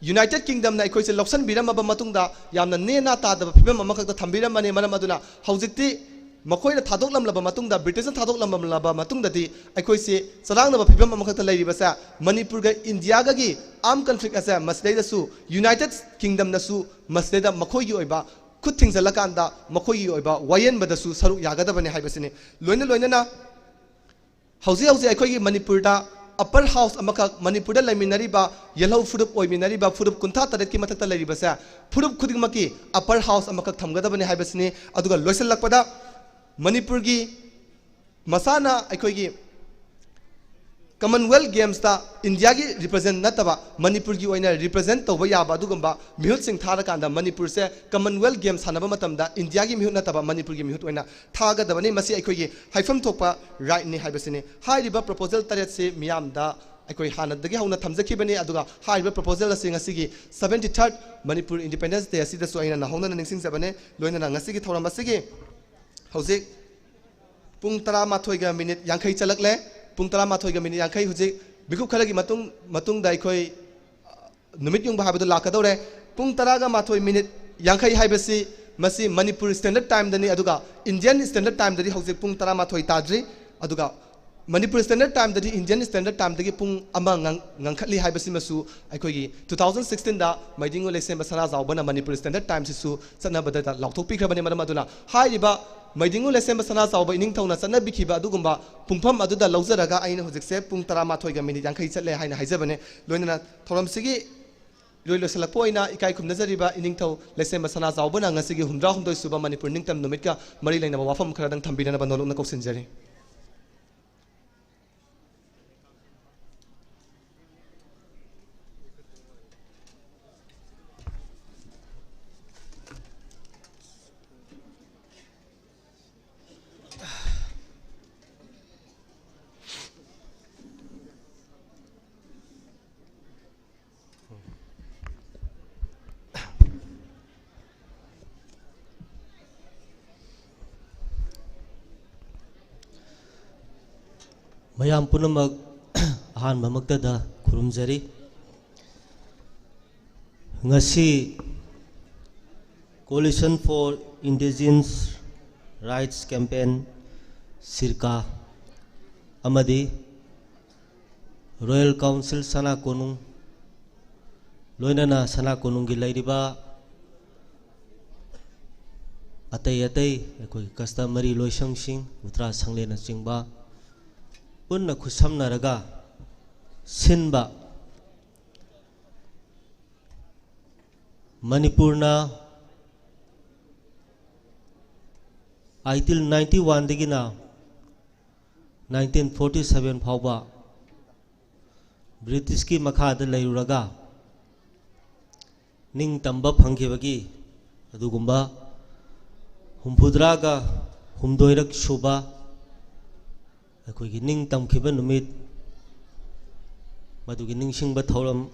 ꯌꯨꯅꯥꯏꯇꯦꯗ ꯀꯤꯡꯗꯝꯅ ꯑꯩꯈꯣꯏꯁꯦ ꯂꯧꯁꯤꯟꯕꯤꯔꯝꯃꯕ ꯃꯇꯨꯡꯗ, ꯌꯥꯝꯅ ꯅꯦꯅꯥ ꯇꯥꯗꯕ ꯐꯤꯕꯝ ꯑꯃꯈꯛꯇ ꯊꯝꯕꯤꯔꯝꯕꯅꯤ꯫ ꯃꯔꯝ ꯑꯗꯨꯅ ꯍꯧꯖꯤꯛꯇꯤ ꯃꯈꯣꯏꯅ ꯊꯥꯗꯣꯛꯂꯝꯂꯕ ꯃꯇꯨꯡꯗ, ꯕ꯭ꯔꯤꯇꯤꯁꯅ ꯊꯥꯗꯣꯛꯂꯝꯂꯕ ꯃꯇꯨꯡꯗꯗꯤ, ꯑꯩꯈꯣꯏꯁꯤ ꯆꯔꯥꯡꯅꯕ ꯐꯤꯕꯝ ꯑꯃꯈꯛꯇ ꯂꯩꯔꯤꯕꯁꯦ, ꯃꯅꯤꯄꯨꯔꯒ ꯏꯟꯗꯤꯌꯥꯒꯒꯤ ꯑꯥꯔꯝ ꯀꯟꯐ꯭ꯂꯤꯛ ꯑꯁꯦ ꯃꯁꯤꯗꯩꯗꯁꯨ ꯌꯨꯅꯥꯏꯇꯦꯗ ꯀꯤꯡꯗꯝꯅꯁꯨ ꯃꯁꯤꯗꯩꯗ ꯃꯈꯣꯏꯒꯤ ꯑꯣꯏꯕ ꯈꯨꯠ ꯊꯤꯡꯖꯤꯜꯂꯀꯥꯟꯗ ꯃꯈꯣꯏꯒꯤ ꯑꯣꯏꯕ ꯋꯥꯌꯦꯟꯕꯗꯁꯨ ꯁꯔꯨꯛ ꯌꯥꯒꯗꯕꯅꯤ ꯍꯥꯏꯕꯁꯤꯅꯤ꯫ ꯂꯣꯏꯅ ꯂꯣꯏꯅꯅ ꯍꯧꯖꯤꯛ ꯍꯧꯖꯤꯛ ꯑꯩꯈꯣꯏꯒꯤ ꯃꯅꯤꯄꯨꯔꯗ ꯑꯄꯔ ꯍꯥꯎꯁ ꯑꯃꯈꯛ, ꯃꯅꯤꯄꯨꯔꯗ ꯂꯩꯃꯤꯟꯅꯔꯤꯕ ꯌꯦꯜꯍꯧ ꯐꯨꯔꯨꯞ ꯑꯣꯏꯃꯤꯟꯅꯔꯤꯕ ꯐꯨꯔꯨꯞ ꯀꯨꯟꯊ꯭ꯔꯥ ꯇꯔꯦꯠꯀꯤ ꯃꯊꯛꯇ ꯂꯩꯔꯤꯕꯁꯦ, ꯐꯨꯔꯨꯞ ꯈꯨꯗꯤꯡꯃꯛꯀꯤ ꯑꯄꯔ ꯍꯥꯎꯁ ꯑꯃꯈꯛ ꯊꯝꯒꯗꯕꯅꯤ ꯍꯥꯏꯕꯁꯤꯅꯤ꯫ ꯑꯗꯨꯒ ꯂꯣꯏꯁꯤꯜꯂꯛꯄꯗ, ꯃꯅꯤꯄꯨꯔꯒꯤ ꯃꯁꯥꯅ ꯑꯩꯈꯣꯏꯒꯤ ꯀꯃꯟꯋꯦꯜꯊ ꯒꯦꯝꯁꯇ ꯏꯟꯗꯤꯌꯥꯒꯤ ꯔꯤꯄ꯭ꯔꯖꯦꯟ ꯅꯠꯇꯕ, ꯃꯅꯤꯄꯨꯔꯒꯤ ꯑꯣꯏꯅ ꯔꯤꯄ꯭ꯔꯖꯦꯟ ꯇꯧꯕ ꯌꯥꯕ ꯑꯗꯨꯒꯨꯝꯕ ꯃꯤꯍꯨꯠꯁꯤꯡ ꯊꯥꯔꯀꯥꯟꯗ, ꯃꯅꯤꯄꯨꯔꯁꯦ ꯀꯃꯟꯋꯦꯜꯊ ꯒꯦꯝ ꯁꯥꯟꯅꯕ ꯃꯇꯝꯗ ꯏꯟꯗꯤꯌꯥꯒꯤ ꯃꯤꯍꯨꯠ ꯅꯠꯇꯕ ꯃꯅꯤꯄꯨꯔꯒꯤ ꯃꯤꯍꯨꯠ ꯑꯣꯏꯅ ꯊꯥꯒꯗꯕꯅꯤ꯫ ꯃꯁꯤ ꯑꯩꯈꯣꯏꯒꯤ ꯍꯥꯏꯐꯝ ꯊꯣꯛꯄ ꯔꯥꯏꯠꯅꯤ ꯍꯥꯏꯕꯁꯤꯅꯤ꯫ ꯍꯥꯏꯔꯤꯕ ꯄ꯭ꯔꯣꯄꯣꯖꯦꯜ ꯇꯔꯦꯠꯁꯤ ꯃꯤꯌꯥꯝꯗ ꯑꯩꯈꯣꯏ ꯍꯥꯟꯅꯗꯒꯤ ꯍꯧꯅ ꯊꯝꯖꯈꯤꯕꯅꯤ꯫ ꯑꯗꯨꯒ ꯍꯥꯏꯔꯤꯕ ꯄ꯭ꯔꯣꯄꯣꯖꯦꯜ ꯑꯁꯤ ꯉꯁꯤꯒꯤ ꯁꯕꯦꯟꯇꯤ ꯊꯥꯔꯠ ꯃꯅꯤꯄꯨꯔ ꯏꯟꯗꯤꯄꯦꯟꯗꯦꯟꯁ ꯗꯦ ꯑꯁꯤꯗꯁꯨ ꯑꯩꯅ ꯅꯧꯍꯧꯅꯅ ꯅꯤꯡꯁꯤꯡꯖꯕꯅꯤ꯫ ꯂꯣꯏꯅꯅ ꯉꯁꯤꯒꯤ ꯊꯧꯔꯝ ꯑꯁꯤꯒꯤ ꯍꯧꯖꯤꯛ ꯄꯨꯡ ꯇꯔꯥꯃꯥꯊꯣꯏꯒ ꯃꯤꯅꯤꯠ ꯌꯥꯡꯈꯩ ꯆꯠꯂꯛꯂꯦ꯫ ꯄꯨꯡ ꯇꯔꯥꯃꯥꯊꯣꯏꯒ ꯃꯤꯅꯤꯠ ꯌꯥꯡꯈꯩ, ꯍꯧꯖꯤꯛ ꯃꯤꯀꯨꯞ ꯈꯔꯒꯤ ꯃꯇꯨꯡ, ꯃꯇꯨꯡꯗ ꯑꯩꯈꯣꯏ, ꯑ, ꯅꯨꯃꯤꯠ ꯌꯨꯡꯕ ꯍꯥꯏꯕꯗꯨ ꯂꯥꯛꯀꯗꯧꯔꯦ꯫ ꯄꯨꯡ ꯇꯔꯥꯒ ꯃꯥꯊꯣꯏ ꯃꯤꯅꯤꯠ ꯌꯥꯡꯈꯩ ꯍꯥꯏꯕꯁꯤ, ꯃꯁꯤ ꯃꯅꯤꯄꯨꯔ ꯁ꯭ꯇꯦꯟꯗꯔꯗ ꯇꯥꯏꯝꯗꯅꯤ, ꯑꯗꯨꯒ ꯏꯟꯗꯤꯌꯟ ꯁ꯭ꯇꯦꯟꯗꯔꯗ ꯇꯥꯏꯝꯗꯗꯤ ꯍꯧꯖꯤꯛ ꯄꯨꯡ ꯇꯔꯥꯃꯥꯊꯣꯏ ꯇꯥꯗ꯭ꯔꯤ꯫ ꯑꯗꯨꯒ ꯃꯅꯤꯄꯨꯔ ꯁ꯭ꯇꯦꯟꯗꯔꯗ ꯇꯥꯏꯝꯗꯗꯤ, ꯏꯟꯗꯤꯌꯟ ꯁ꯭ꯇꯦꯟꯗꯔꯗ ꯇꯥꯏꯝꯗꯒꯤ ꯄꯨꯡ ꯑꯃ ꯉꯟ-, ꯉꯟꯈꯠꯂꯤ ꯍꯥꯏꯕꯁꯤꯃꯁꯨ ꯑꯩꯈꯣꯏꯒꯤ ꯇꯨ ꯊꯥꯎꯖꯟ ꯁꯤꯛꯁꯇꯤꯟꯗ ꯃꯩꯗꯤꯡꯉꯨ ꯂꯩꯁꯦꯝꯕ ꯁꯅꯥꯖꯥꯎꯕꯅ ꯃꯅꯤꯄꯨꯔ ꯁ꯭ꯇꯦꯟꯗꯔꯗ ꯇꯥꯏꯝꯁꯤꯁꯨ ꯆꯠꯅꯕꯗ ꯂꯥꯎꯊꯣꯛꯄꯤꯈ꯭ꯔꯕꯅꯤ꯫ ꯃꯔꯝ ꯑꯗꯨꯅ ꯍꯥꯏꯔꯤꯕ ꯃꯩꯗꯤꯡꯉꯨ ꯂꯩꯁꯦꯝꯕ ꯁꯅꯥꯖꯥꯎꯕ ꯏꯅꯤꯡꯊꯧꯅ ꯆꯠꯅꯕꯤꯈꯤꯕ ꯑꯗꯨꯒꯨꯝꯕ ꯄꯨꯡꯐꯝ ꯑꯗꯨꯗ ꯂꯧꯖꯔꯒ ꯑꯩꯅ ꯍꯧꯖꯤꯛꯁꯦ ꯄꯨꯡ ꯇꯔꯥꯃꯥꯊꯣꯏꯒ ꯃꯤꯅꯤꯠ ꯌꯥꯡꯈꯩ ꯆꯠꯂꯦ ꯍꯥꯏꯅ ꯍꯥꯏꯖꯕꯅꯦ꯫ ꯂꯣꯏꯅꯅ ꯊꯧꯔꯝꯁꯤꯒꯤ ꯏꯂꯣꯏ ꯂꯣꯏꯁꯤꯜꯂꯛꯄ ꯑꯣꯏꯅ ꯏꯀꯥꯏ ꯈꯨꯝꯅꯖꯔꯤꯕ ꯏꯅꯤꯡꯊꯧ ꯂꯩꯁꯦꯝꯕ ꯁꯅꯥꯖꯥꯎꯕꯅ ꯉꯁꯤꯒꯤ ꯍꯨꯝꯗ꯭ꯔꯥ ꯍꯨꯝꯗꯣꯏ ꯁꯨꯕ ꯃꯅꯤꯄꯨꯔ ꯅꯤꯡꯇꯝ ꯅꯨꯃꯤꯠꯀ ꯃꯔꯤ ꯂꯩꯅꯕ ꯋꯥꯐꯝ ꯈꯔꯗꯪ ꯊꯝꯕꯤꯅꯅꯕ ꯅꯣꯂꯨꯛꯅ ꯀꯧꯁꯤꯟꯖꯔꯤ꯫ ꯃꯌꯥꯝ ꯄꯨꯝꯅꯃꯛ ꯑꯍꯥꯟꯕꯃꯛꯇꯗ ꯈꯨꯔꯨꯝꯖꯔꯤ꯫ ꯉꯁꯤ Coalition for Indigenous Rights Campaign, ꯁꯤꯔꯀꯥ, ꯑꯃꯗꯤ Royal Council ꯁꯅꯥ ꯀꯣꯅꯨꯡ, ꯂꯣꯏꯅꯅ ꯁꯅꯥ ꯀꯣꯅꯨꯡꯒꯤ ꯂꯩꯔꯤꯕ ꯑꯇꯩ ꯑꯇꯩ ꯑꯩꯈꯣꯏꯒꯤ customary ꯂꯣꯏꯁꯪꯁꯤꯡ, ꯎꯇ꯭ꯔꯥ ꯁꯪꯂꯦꯟꯅꯆꯤꯡꯕ ꯄꯨꯟꯅ ꯈꯨꯠꯁꯝꯅꯔꯒ ꯁꯤꯟꯕ ꯃꯅꯤꯄꯨꯔꯅ ꯑꯥꯏꯇꯤꯜ ꯅꯥꯏꯟꯇꯤ ꯋꯥꯟꯗꯒꯤꯅ ꯅꯥꯏꯟꯇꯤꯟ ꯐꯣꯔꯇꯤ ꯁꯚꯦꯟ ꯐꯥꯎꯕ ꯕ꯭ꯔꯤꯇꯤꯁꯀꯤ ꯃꯈꯥꯗ ꯂꯩꯔꯨꯔꯒ ꯅꯤꯡꯇꯝꯕ ꯐꯪꯈꯤꯕꯒꯤ ꯑꯗꯨꯒꯨꯝꯕ ꯍꯨꯝꯐꯨꯇꯔꯥꯒ ꯍꯨꯝꯗꯣꯏꯔꯛ ꯁꯨꯕ ꯑꯩꯈꯣꯏꯒꯤ ꯅꯤꯡꯇꯝꯈꯤꯕ ꯅꯨꯃꯤꯠ, ꯃꯗꯨꯒꯤ ꯅꯤꯡꯁꯤꯡꯕ ꯊꯧꯔꯝ,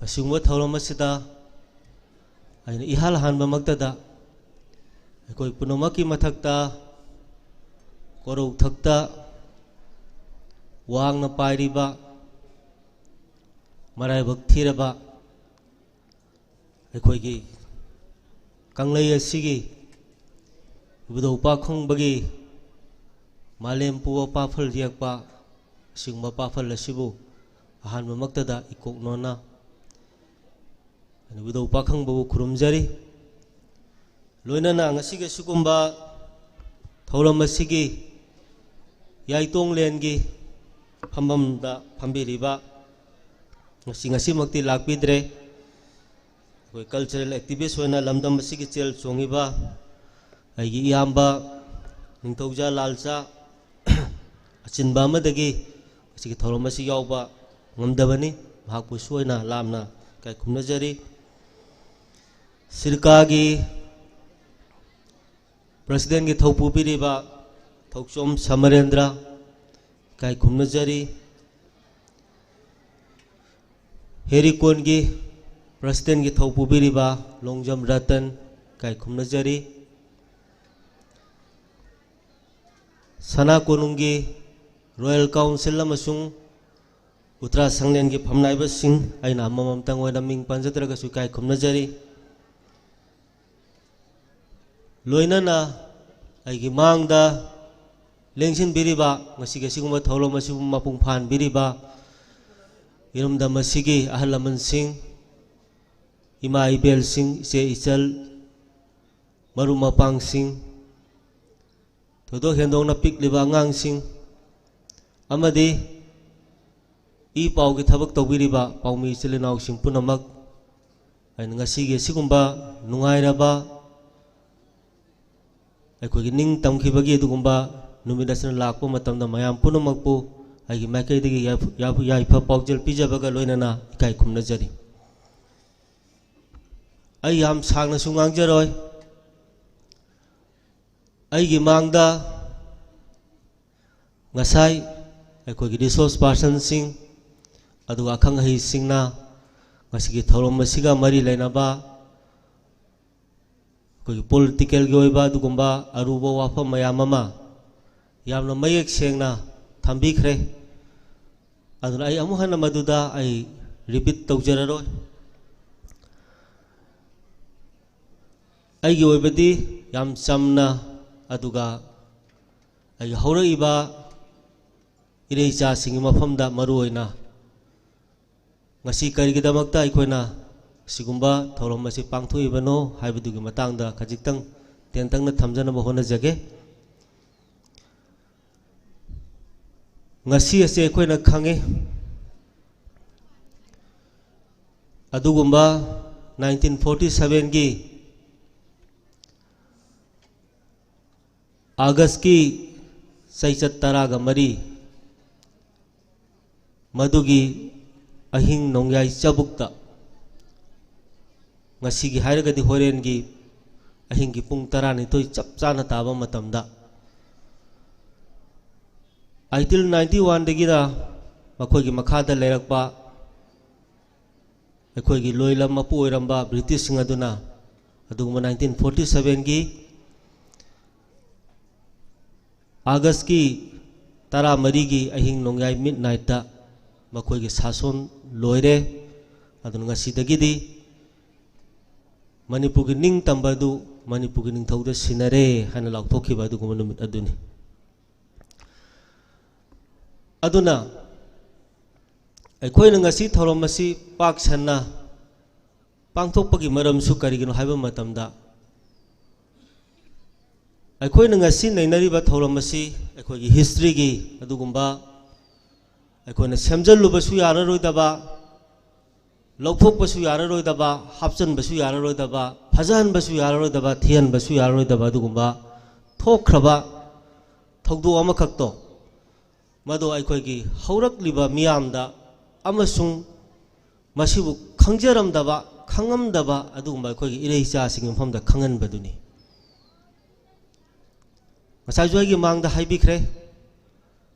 ꯑꯁꯤꯒꯨꯝꯕ ꯊꯧꯔꯝ ꯑꯁꯤꯗ ꯑꯩꯅ ꯏꯍꯥꯟ ꯍꯥꯟꯕꯃꯛꯇꯗ ꯑꯩꯈꯣꯏ ꯄꯨꯝꯅꯃꯛꯀꯤ ꯃꯊꯛꯇ ꯀꯣꯔꯧꯊꯛꯇ ꯋꯥꯡꯅ ꯄꯥꯏꯔꯤꯕ, ꯃꯔꯥꯏꯕꯛ ꯊꯤꯔꯕ ꯑꯩꯈꯣꯏꯒꯤ ꯀꯪꯂꯩ ꯑꯁꯤꯒꯤ ꯏꯕꯨꯙꯧ ꯄꯥꯈꯪꯕꯒꯤ ꯃꯥꯂꯦꯝ ꯄꯨꯕ ꯄꯥꯐꯜ ꯌꯦꯛꯄ ꯑꯁꯤꯒꯨꯝꯕ ꯄꯥꯐꯜ ꯑꯁꯤꯕꯨ ꯑꯍꯥꯟꯕꯃꯛꯇꯗ ꯏꯀꯣꯛ ꯅꯣꯟꯅ ꯏꯕꯨꯙꯧ ꯄꯥꯈꯪꯕꯕꯨ ꯈꯨꯔꯨꯝꯖꯔꯤ꯫ ꯂꯣꯏꯅꯅ ꯉꯁꯤꯒꯤ ꯑꯁꯤꯒꯨꯝꯕ ꯊꯧꯔꯝ ꯑꯁꯤꯒꯤ ꯌꯥꯏꯇꯣꯡꯂꯦꯟꯒꯤ ꯐꯝꯐꯝꯗ ꯐꯝꯕꯤꯔꯤꯕ, ꯉꯁꯤ ꯉꯁꯤꯃꯛꯇꯤ ꯂꯥꯛꯄꯤꯗ꯭ꯔꯦ, ꯑꯩꯈꯣꯏ cultural activist ꯑꯣꯏꯅ ꯂꯝꯗꯝ ꯑꯁꯤꯒꯤ ꯆꯦꯜ ꯆꯣꯡꯉꯤꯕ ꯑꯩꯒꯤ ꯏꯌꯥꯝꯕ ꯅꯤꯡꯊꯧꯖꯥ ꯂꯥꯜꯆꯥ ꯑꯆꯤꯟꯕ ꯑꯃꯗꯒꯤ ꯉꯁꯤꯒꯤ ꯊꯧꯔꯝ ꯑꯁꯤ ꯌꯥꯎꯕ ꯉꯝꯗꯕꯅꯤ꯫ ꯃꯍꯥꯛꯄꯨꯁꯨ ꯑꯩꯅ ꯂꯥꯝꯅ ꯏꯀꯥꯏ ꯈꯨꯝꯅꯖꯔꯤ꯫ ꯁꯤꯔꯀꯥꯒꯤ presidentꯀꯤ ꯊꯧ ꯄꯨꯕꯤꯔꯤꯕ ꯊꯧꯆꯣꯝ ꯁꯃꯔꯦꯟꯗ꯭ꯔ ꯏꯀꯥꯏ ꯈꯨꯝꯅꯖꯔꯤ꯫ ꯍꯦꯔꯤꯀꯣꯟꯒꯤ presidentꯀꯤ ꯊꯧ ꯄꯨꯕꯤꯔꯤꯕ ꯂꯣꯡꯖꯝ ꯔꯇꯟ ꯏꯀꯥꯏ ꯈꯨꯝꯅꯖꯔꯤ꯫ ꯁꯅꯥ ꯀꯣꯅꯨꯡꯒꯤ ꯔꯣꯌꯦꯜ ꯀꯥꯎꯟꯁꯤꯜ ꯑꯃꯁꯨꯡ ꯎꯇ꯭ꯔꯥ ꯁꯪꯂꯦꯟꯒꯤ ꯐꯝꯅꯥꯏꯕꯁꯤꯡ, ꯑꯩꯅ ꯑꯃꯃꯝꯇꯪ ꯑꯣꯏꯅ ꯃꯤꯡ ꯄꯟꯖꯗ꯭ꯔꯒꯁꯨ ꯏꯀꯥꯏ ꯈꯨꯝꯅꯖꯔꯤ꯫ ꯂꯣꯏꯅꯅ ꯑꯩꯒꯤ ꯃꯥꯡꯗ ꯂꯦꯡꯁꯤꯟꯕꯤꯔꯤꯕ, ꯉꯁꯤꯒꯤ ꯑꯁꯤꯒꯨꯝꯕ ꯊꯧꯔꯝ ꯑꯁꯤꯕꯨ ꯃꯄꯨꯡ ꯐꯥꯍꯟꯕꯤꯔꯤꯕ ꯏꯔꯝꯗꯝ ꯑꯁꯤꯒꯤ ꯑꯍꯜ ꯂꯃꯟꯁꯤꯡ, ꯏꯃꯥ ꯏꯕꯦꯜꯁꯤꯡ, ꯏꯆꯦ ꯏꯆꯜ, ꯃꯔꯨꯞ ꯃꯄꯥꯡꯁꯤꯡ, ꯊꯣꯏꯗꯣꯛ ꯍꯦꯟꯗꯣꯛꯅ ꯄꯤꯛꯂꯤꯕ ꯑꯉꯥꯡꯁꯤꯡ ꯑꯃꯗꯤ ꯏ ꯄꯥꯎꯒꯤ ꯊꯕꯛ ꯇꯧꯕꯤꯔꯤꯕ ꯄꯥꯎꯃꯤ ꯏꯆꯤꯜ ꯏꯅꯥꯎꯁꯤꯡ ꯄꯨꯝꯅꯃꯛ, ꯑꯩꯅ ꯉꯁꯤꯒꯤ ꯑꯁꯤꯒꯨꯝꯕ ꯅꯨꯡꯉꯥꯏꯔꯕ ꯑꯩꯈꯣꯏꯒꯤ ꯅꯤꯡ ꯇꯝꯈꯤꯕꯒꯤ ꯑꯗꯨꯒꯨꯝꯕ ꯅꯨꯃꯤꯠ ꯑꯁꯤꯅ ꯂꯥꯛꯄ ꯃꯇꯝꯗ ꯃꯌꯥꯝ ꯄꯨꯝꯅꯃꯛꯄꯨ ꯑꯩꯒꯤ ꯃꯥꯏꯀꯩꯗꯒꯤ ꯌꯥꯏꯐ-, ꯌꯥꯏꯐ-, ꯌꯥꯏꯐ ꯄꯥꯎꯖꯦꯜ ꯄꯤꯖꯕꯒ ꯂꯣꯏꯅꯅ ꯏꯀꯥꯏ ꯈꯨꯝꯅꯖꯔꯤ꯫ ꯑꯩ ꯌꯥꯝ ꯁꯥꯡꯅꯁꯨ ꯉꯥꯡꯖꯔꯣꯏ꯫ ꯑꯩꯒꯤ ꯃꯥꯡꯗ ꯉꯁꯥꯏ ꯑꯩꯈꯣꯏꯒꯤ ꯔꯤꯁꯣꯔꯁ ꯄꯥꯔꯁꯟꯁꯤꯡ, ꯑꯗꯨꯒ ꯑꯈꯪ ꯑꯍꯩꯁꯤꯡꯅ ꯉꯁꯤꯒꯤ ꯊꯧꯔꯝ ꯑꯁꯤꯒ ꯃꯔꯤ ꯂꯩꯅꯕ ꯑꯩꯈꯣꯏꯒꯤ ꯄꯣꯂꯤꯇꯤꯀꯦꯜꯒꯤ ꯑꯣꯏꯕ ꯑꯗꯨꯒꯨꯝꯕ ꯑꯔꯨꯕ ꯋꯥꯐꯝ ꯃꯌꯥꯝ ꯑꯃ ꯌꯥꯝꯅ ꯃꯌꯦꯛ ꯁꯦꯡꯅ ꯊꯝꯕꯤꯈ꯭ꯔꯦ꯫ ꯑꯗꯨꯅ ꯑꯩ ꯑꯃꯨꯛ ꯍꯟꯅ ꯃꯗꯨꯗ ꯑꯩ ꯔꯤꯄꯤꯠ ꯇꯧꯖꯔꯔꯣꯏ꯫ ꯑꯩꯒꯤ ꯑꯣꯏꯕꯗꯤ ꯌꯥꯝ ꯆꯝꯅ, ꯑꯗꯨꯒ ꯑꯩꯒꯤ ꯍꯧꯔꯛꯏꯕ ꯏꯔꯩ ꯏꯆꯥꯁꯤꯡꯒꯤ ꯃꯐꯝꯗ ꯃꯔꯨ ꯑꯣꯏꯅ ꯉꯁꯤ ꯀꯔꯤꯒꯤꯗꯃꯛꯇ ꯑꯩꯈꯣꯏꯅ ꯑꯁꯤꯒꯨꯝꯕ ꯊꯧꯔꯝ ꯑꯁꯤ ꯄꯥꯡꯊꯣꯛꯏꯕꯅꯣ ꯍꯥꯏꯕꯗꯨꯒꯤ ꯃꯇꯥꯡꯗ ꯈꯖꯤꯛꯇꯪ ꯇꯦꯟꯇꯛꯅ ꯊꯝꯖꯅꯕ ꯍꯣꯠꯅꯖꯒꯦ꯫ ꯉꯁꯤ ꯑꯁꯤ ꯑꯩꯈꯣꯏꯅ ꯈꯪꯉꯤ, ꯑꯗꯨꯒꯨꯝꯕ ꯅꯥꯏꯟꯇꯤꯟ ꯐꯣꯔꯇꯤ ꯁꯚꯦꯟꯒꯤ ꯑꯥꯒꯁꯀꯤ ꯆꯩꯆꯠ ꯇꯔꯥꯒ ꯃꯔꯤ, ꯃꯗꯨꯒꯤ ꯑꯍꯤꯡ ꯅꯣꯡꯌꯥꯏ ꯆꯕꯨꯛꯇ, ꯉꯁꯤꯒꯤ ꯍꯥꯏꯔꯒꯗꯤ ꯍꯣꯔꯦꯟꯒꯤ ꯑꯍꯤꯡꯒꯤ ꯄꯨꯡ ꯇꯔꯥꯅꯤꯊꯣꯏ ꯆꯞ ꯆꯥꯅ ꯇꯥꯕ ꯃꯇꯝꯗ, ꯑꯥꯏꯇꯤꯜ ꯅꯥꯏꯟꯇꯤ ꯋꯥꯟꯗꯒꯤꯅ ꯃꯈꯣꯏꯒꯤ ꯃꯈꯥꯗ ꯂꯩꯔꯛꯄ ꯑꯩꯈꯣꯏꯒꯤ ꯂꯣꯏꯂꯝ ꯃꯄꯨ ꯑꯣꯏꯔꯝꯕ ꯕ꯭ꯔꯤꯇꯤꯁꯁꯤꯡ ꯑꯗꯨꯅ ꯑꯗꯨꯒꯨꯝꯕ ꯅꯥꯏꯟꯇꯤꯟ ꯐꯣꯔꯇꯤ ꯁꯚꯦꯟꯒꯤ ꯑꯥꯒꯁꯀꯤ ꯇꯔꯥꯃꯔꯤꯒꯤ ꯑꯍꯤꯡ ꯅꯣꯡꯌꯥꯏ ꯃꯤꯠ ꯅꯥꯏꯠꯇ ꯃꯈꯣꯏꯒꯤ ꯁꯥꯁꯣꯟ ꯂꯣꯏꯔꯦ꯫ ꯑꯗꯨꯅ ꯉꯁꯤꯗꯒꯤꯗꯤ ꯃꯅꯤꯄꯨꯔꯒꯤ ꯅꯤꯡꯇꯝꯕ ꯑꯗꯨ ꯃꯅꯤꯄꯨꯔꯒꯤ ꯅꯤꯡꯊꯧꯗ ꯁꯤꯟꯅꯔꯦ ꯍꯥꯏꯅ ꯂꯥꯎꯊꯣꯛꯈꯤꯕ ꯑꯗꯨꯒꯨꯝꯕ ꯅꯨꯃꯤꯠ ꯑꯗꯨꯅꯤ꯫ ꯑꯗꯨꯅ ꯑꯩꯈꯣꯏꯅ ꯉꯁꯤ ꯊꯧꯔꯝ ꯑꯁꯤ ꯄꯥꯛ ꯁꯟꯅ ꯄꯥꯡꯊꯣꯛꯄꯒꯤ ꯃꯔꯝꯁꯨ ꯀꯔꯤꯒꯤꯅꯣ ꯍꯥꯏꯕ ꯃꯇꯝꯗ, ꯑꯩꯈꯣꯏꯅ ꯉꯁꯤ ꯅꯩꯅꯔꯤꯕ ꯊꯧꯔꯝ ꯑꯁꯤ ꯑꯩꯈꯣꯏꯒꯤ ꯍꯤꯁꯇ꯭ꯔꯤꯒꯤ ꯑꯗꯨꯒꯨꯝꯕ, ꯑꯩꯈꯣꯏꯅ ꯁꯦꯝꯖꯤꯜꯂꯨꯕꯁꯨ ꯌꯥꯔꯔꯣꯏꯗꯕ, ꯂꯧꯊꯣꯛꯄꯁꯨ ꯌꯥꯔꯔꯣꯏꯗꯕ, ꯍꯥꯞꯆꯤꯟꯕꯁꯨ ꯌꯥꯔꯔꯣꯏꯗꯕ, ꯐꯖꯍꯟꯕꯁꯨ ꯌꯥꯔꯔꯣꯏꯗꯕ, ꯊꯤꯍꯟꯕꯁꯨ ꯌꯥꯔꯔꯣꯏꯗꯕ ꯑꯗꯨꯒꯨꯝꯕ ꯊꯣꯛꯈ꯭ꯔꯕ ꯊꯧꯗꯣꯛ ꯑꯃꯈꯛꯇꯣ, ꯃꯗꯨ ꯑꯩꯈꯣꯏꯒꯤ ꯍꯧꯔꯛꯂꯤꯕ ꯃꯤꯌꯥꯝꯗ ꯑꯃꯁꯨꯡ ꯃꯁꯤꯕꯨ ꯈꯪꯖꯔꯝꯗꯕ, ꯈꯪꯉꯝꯗꯕ ꯑꯗꯨꯒꯨꯝꯕ ꯑꯩꯈꯣꯏꯒꯤ ꯏꯔꯩ ꯏꯆꯥꯁꯤꯡꯒꯤ ꯃꯐꯝꯗ ꯈꯪꯍꯟꯕꯗꯨꯅꯤ꯫ ꯉꯁꯥꯏꯁꯨ ꯑꯩꯒꯤ ꯃꯥꯡꯗ ꯍꯥꯏꯕꯤꯈ꯭ꯔꯦ,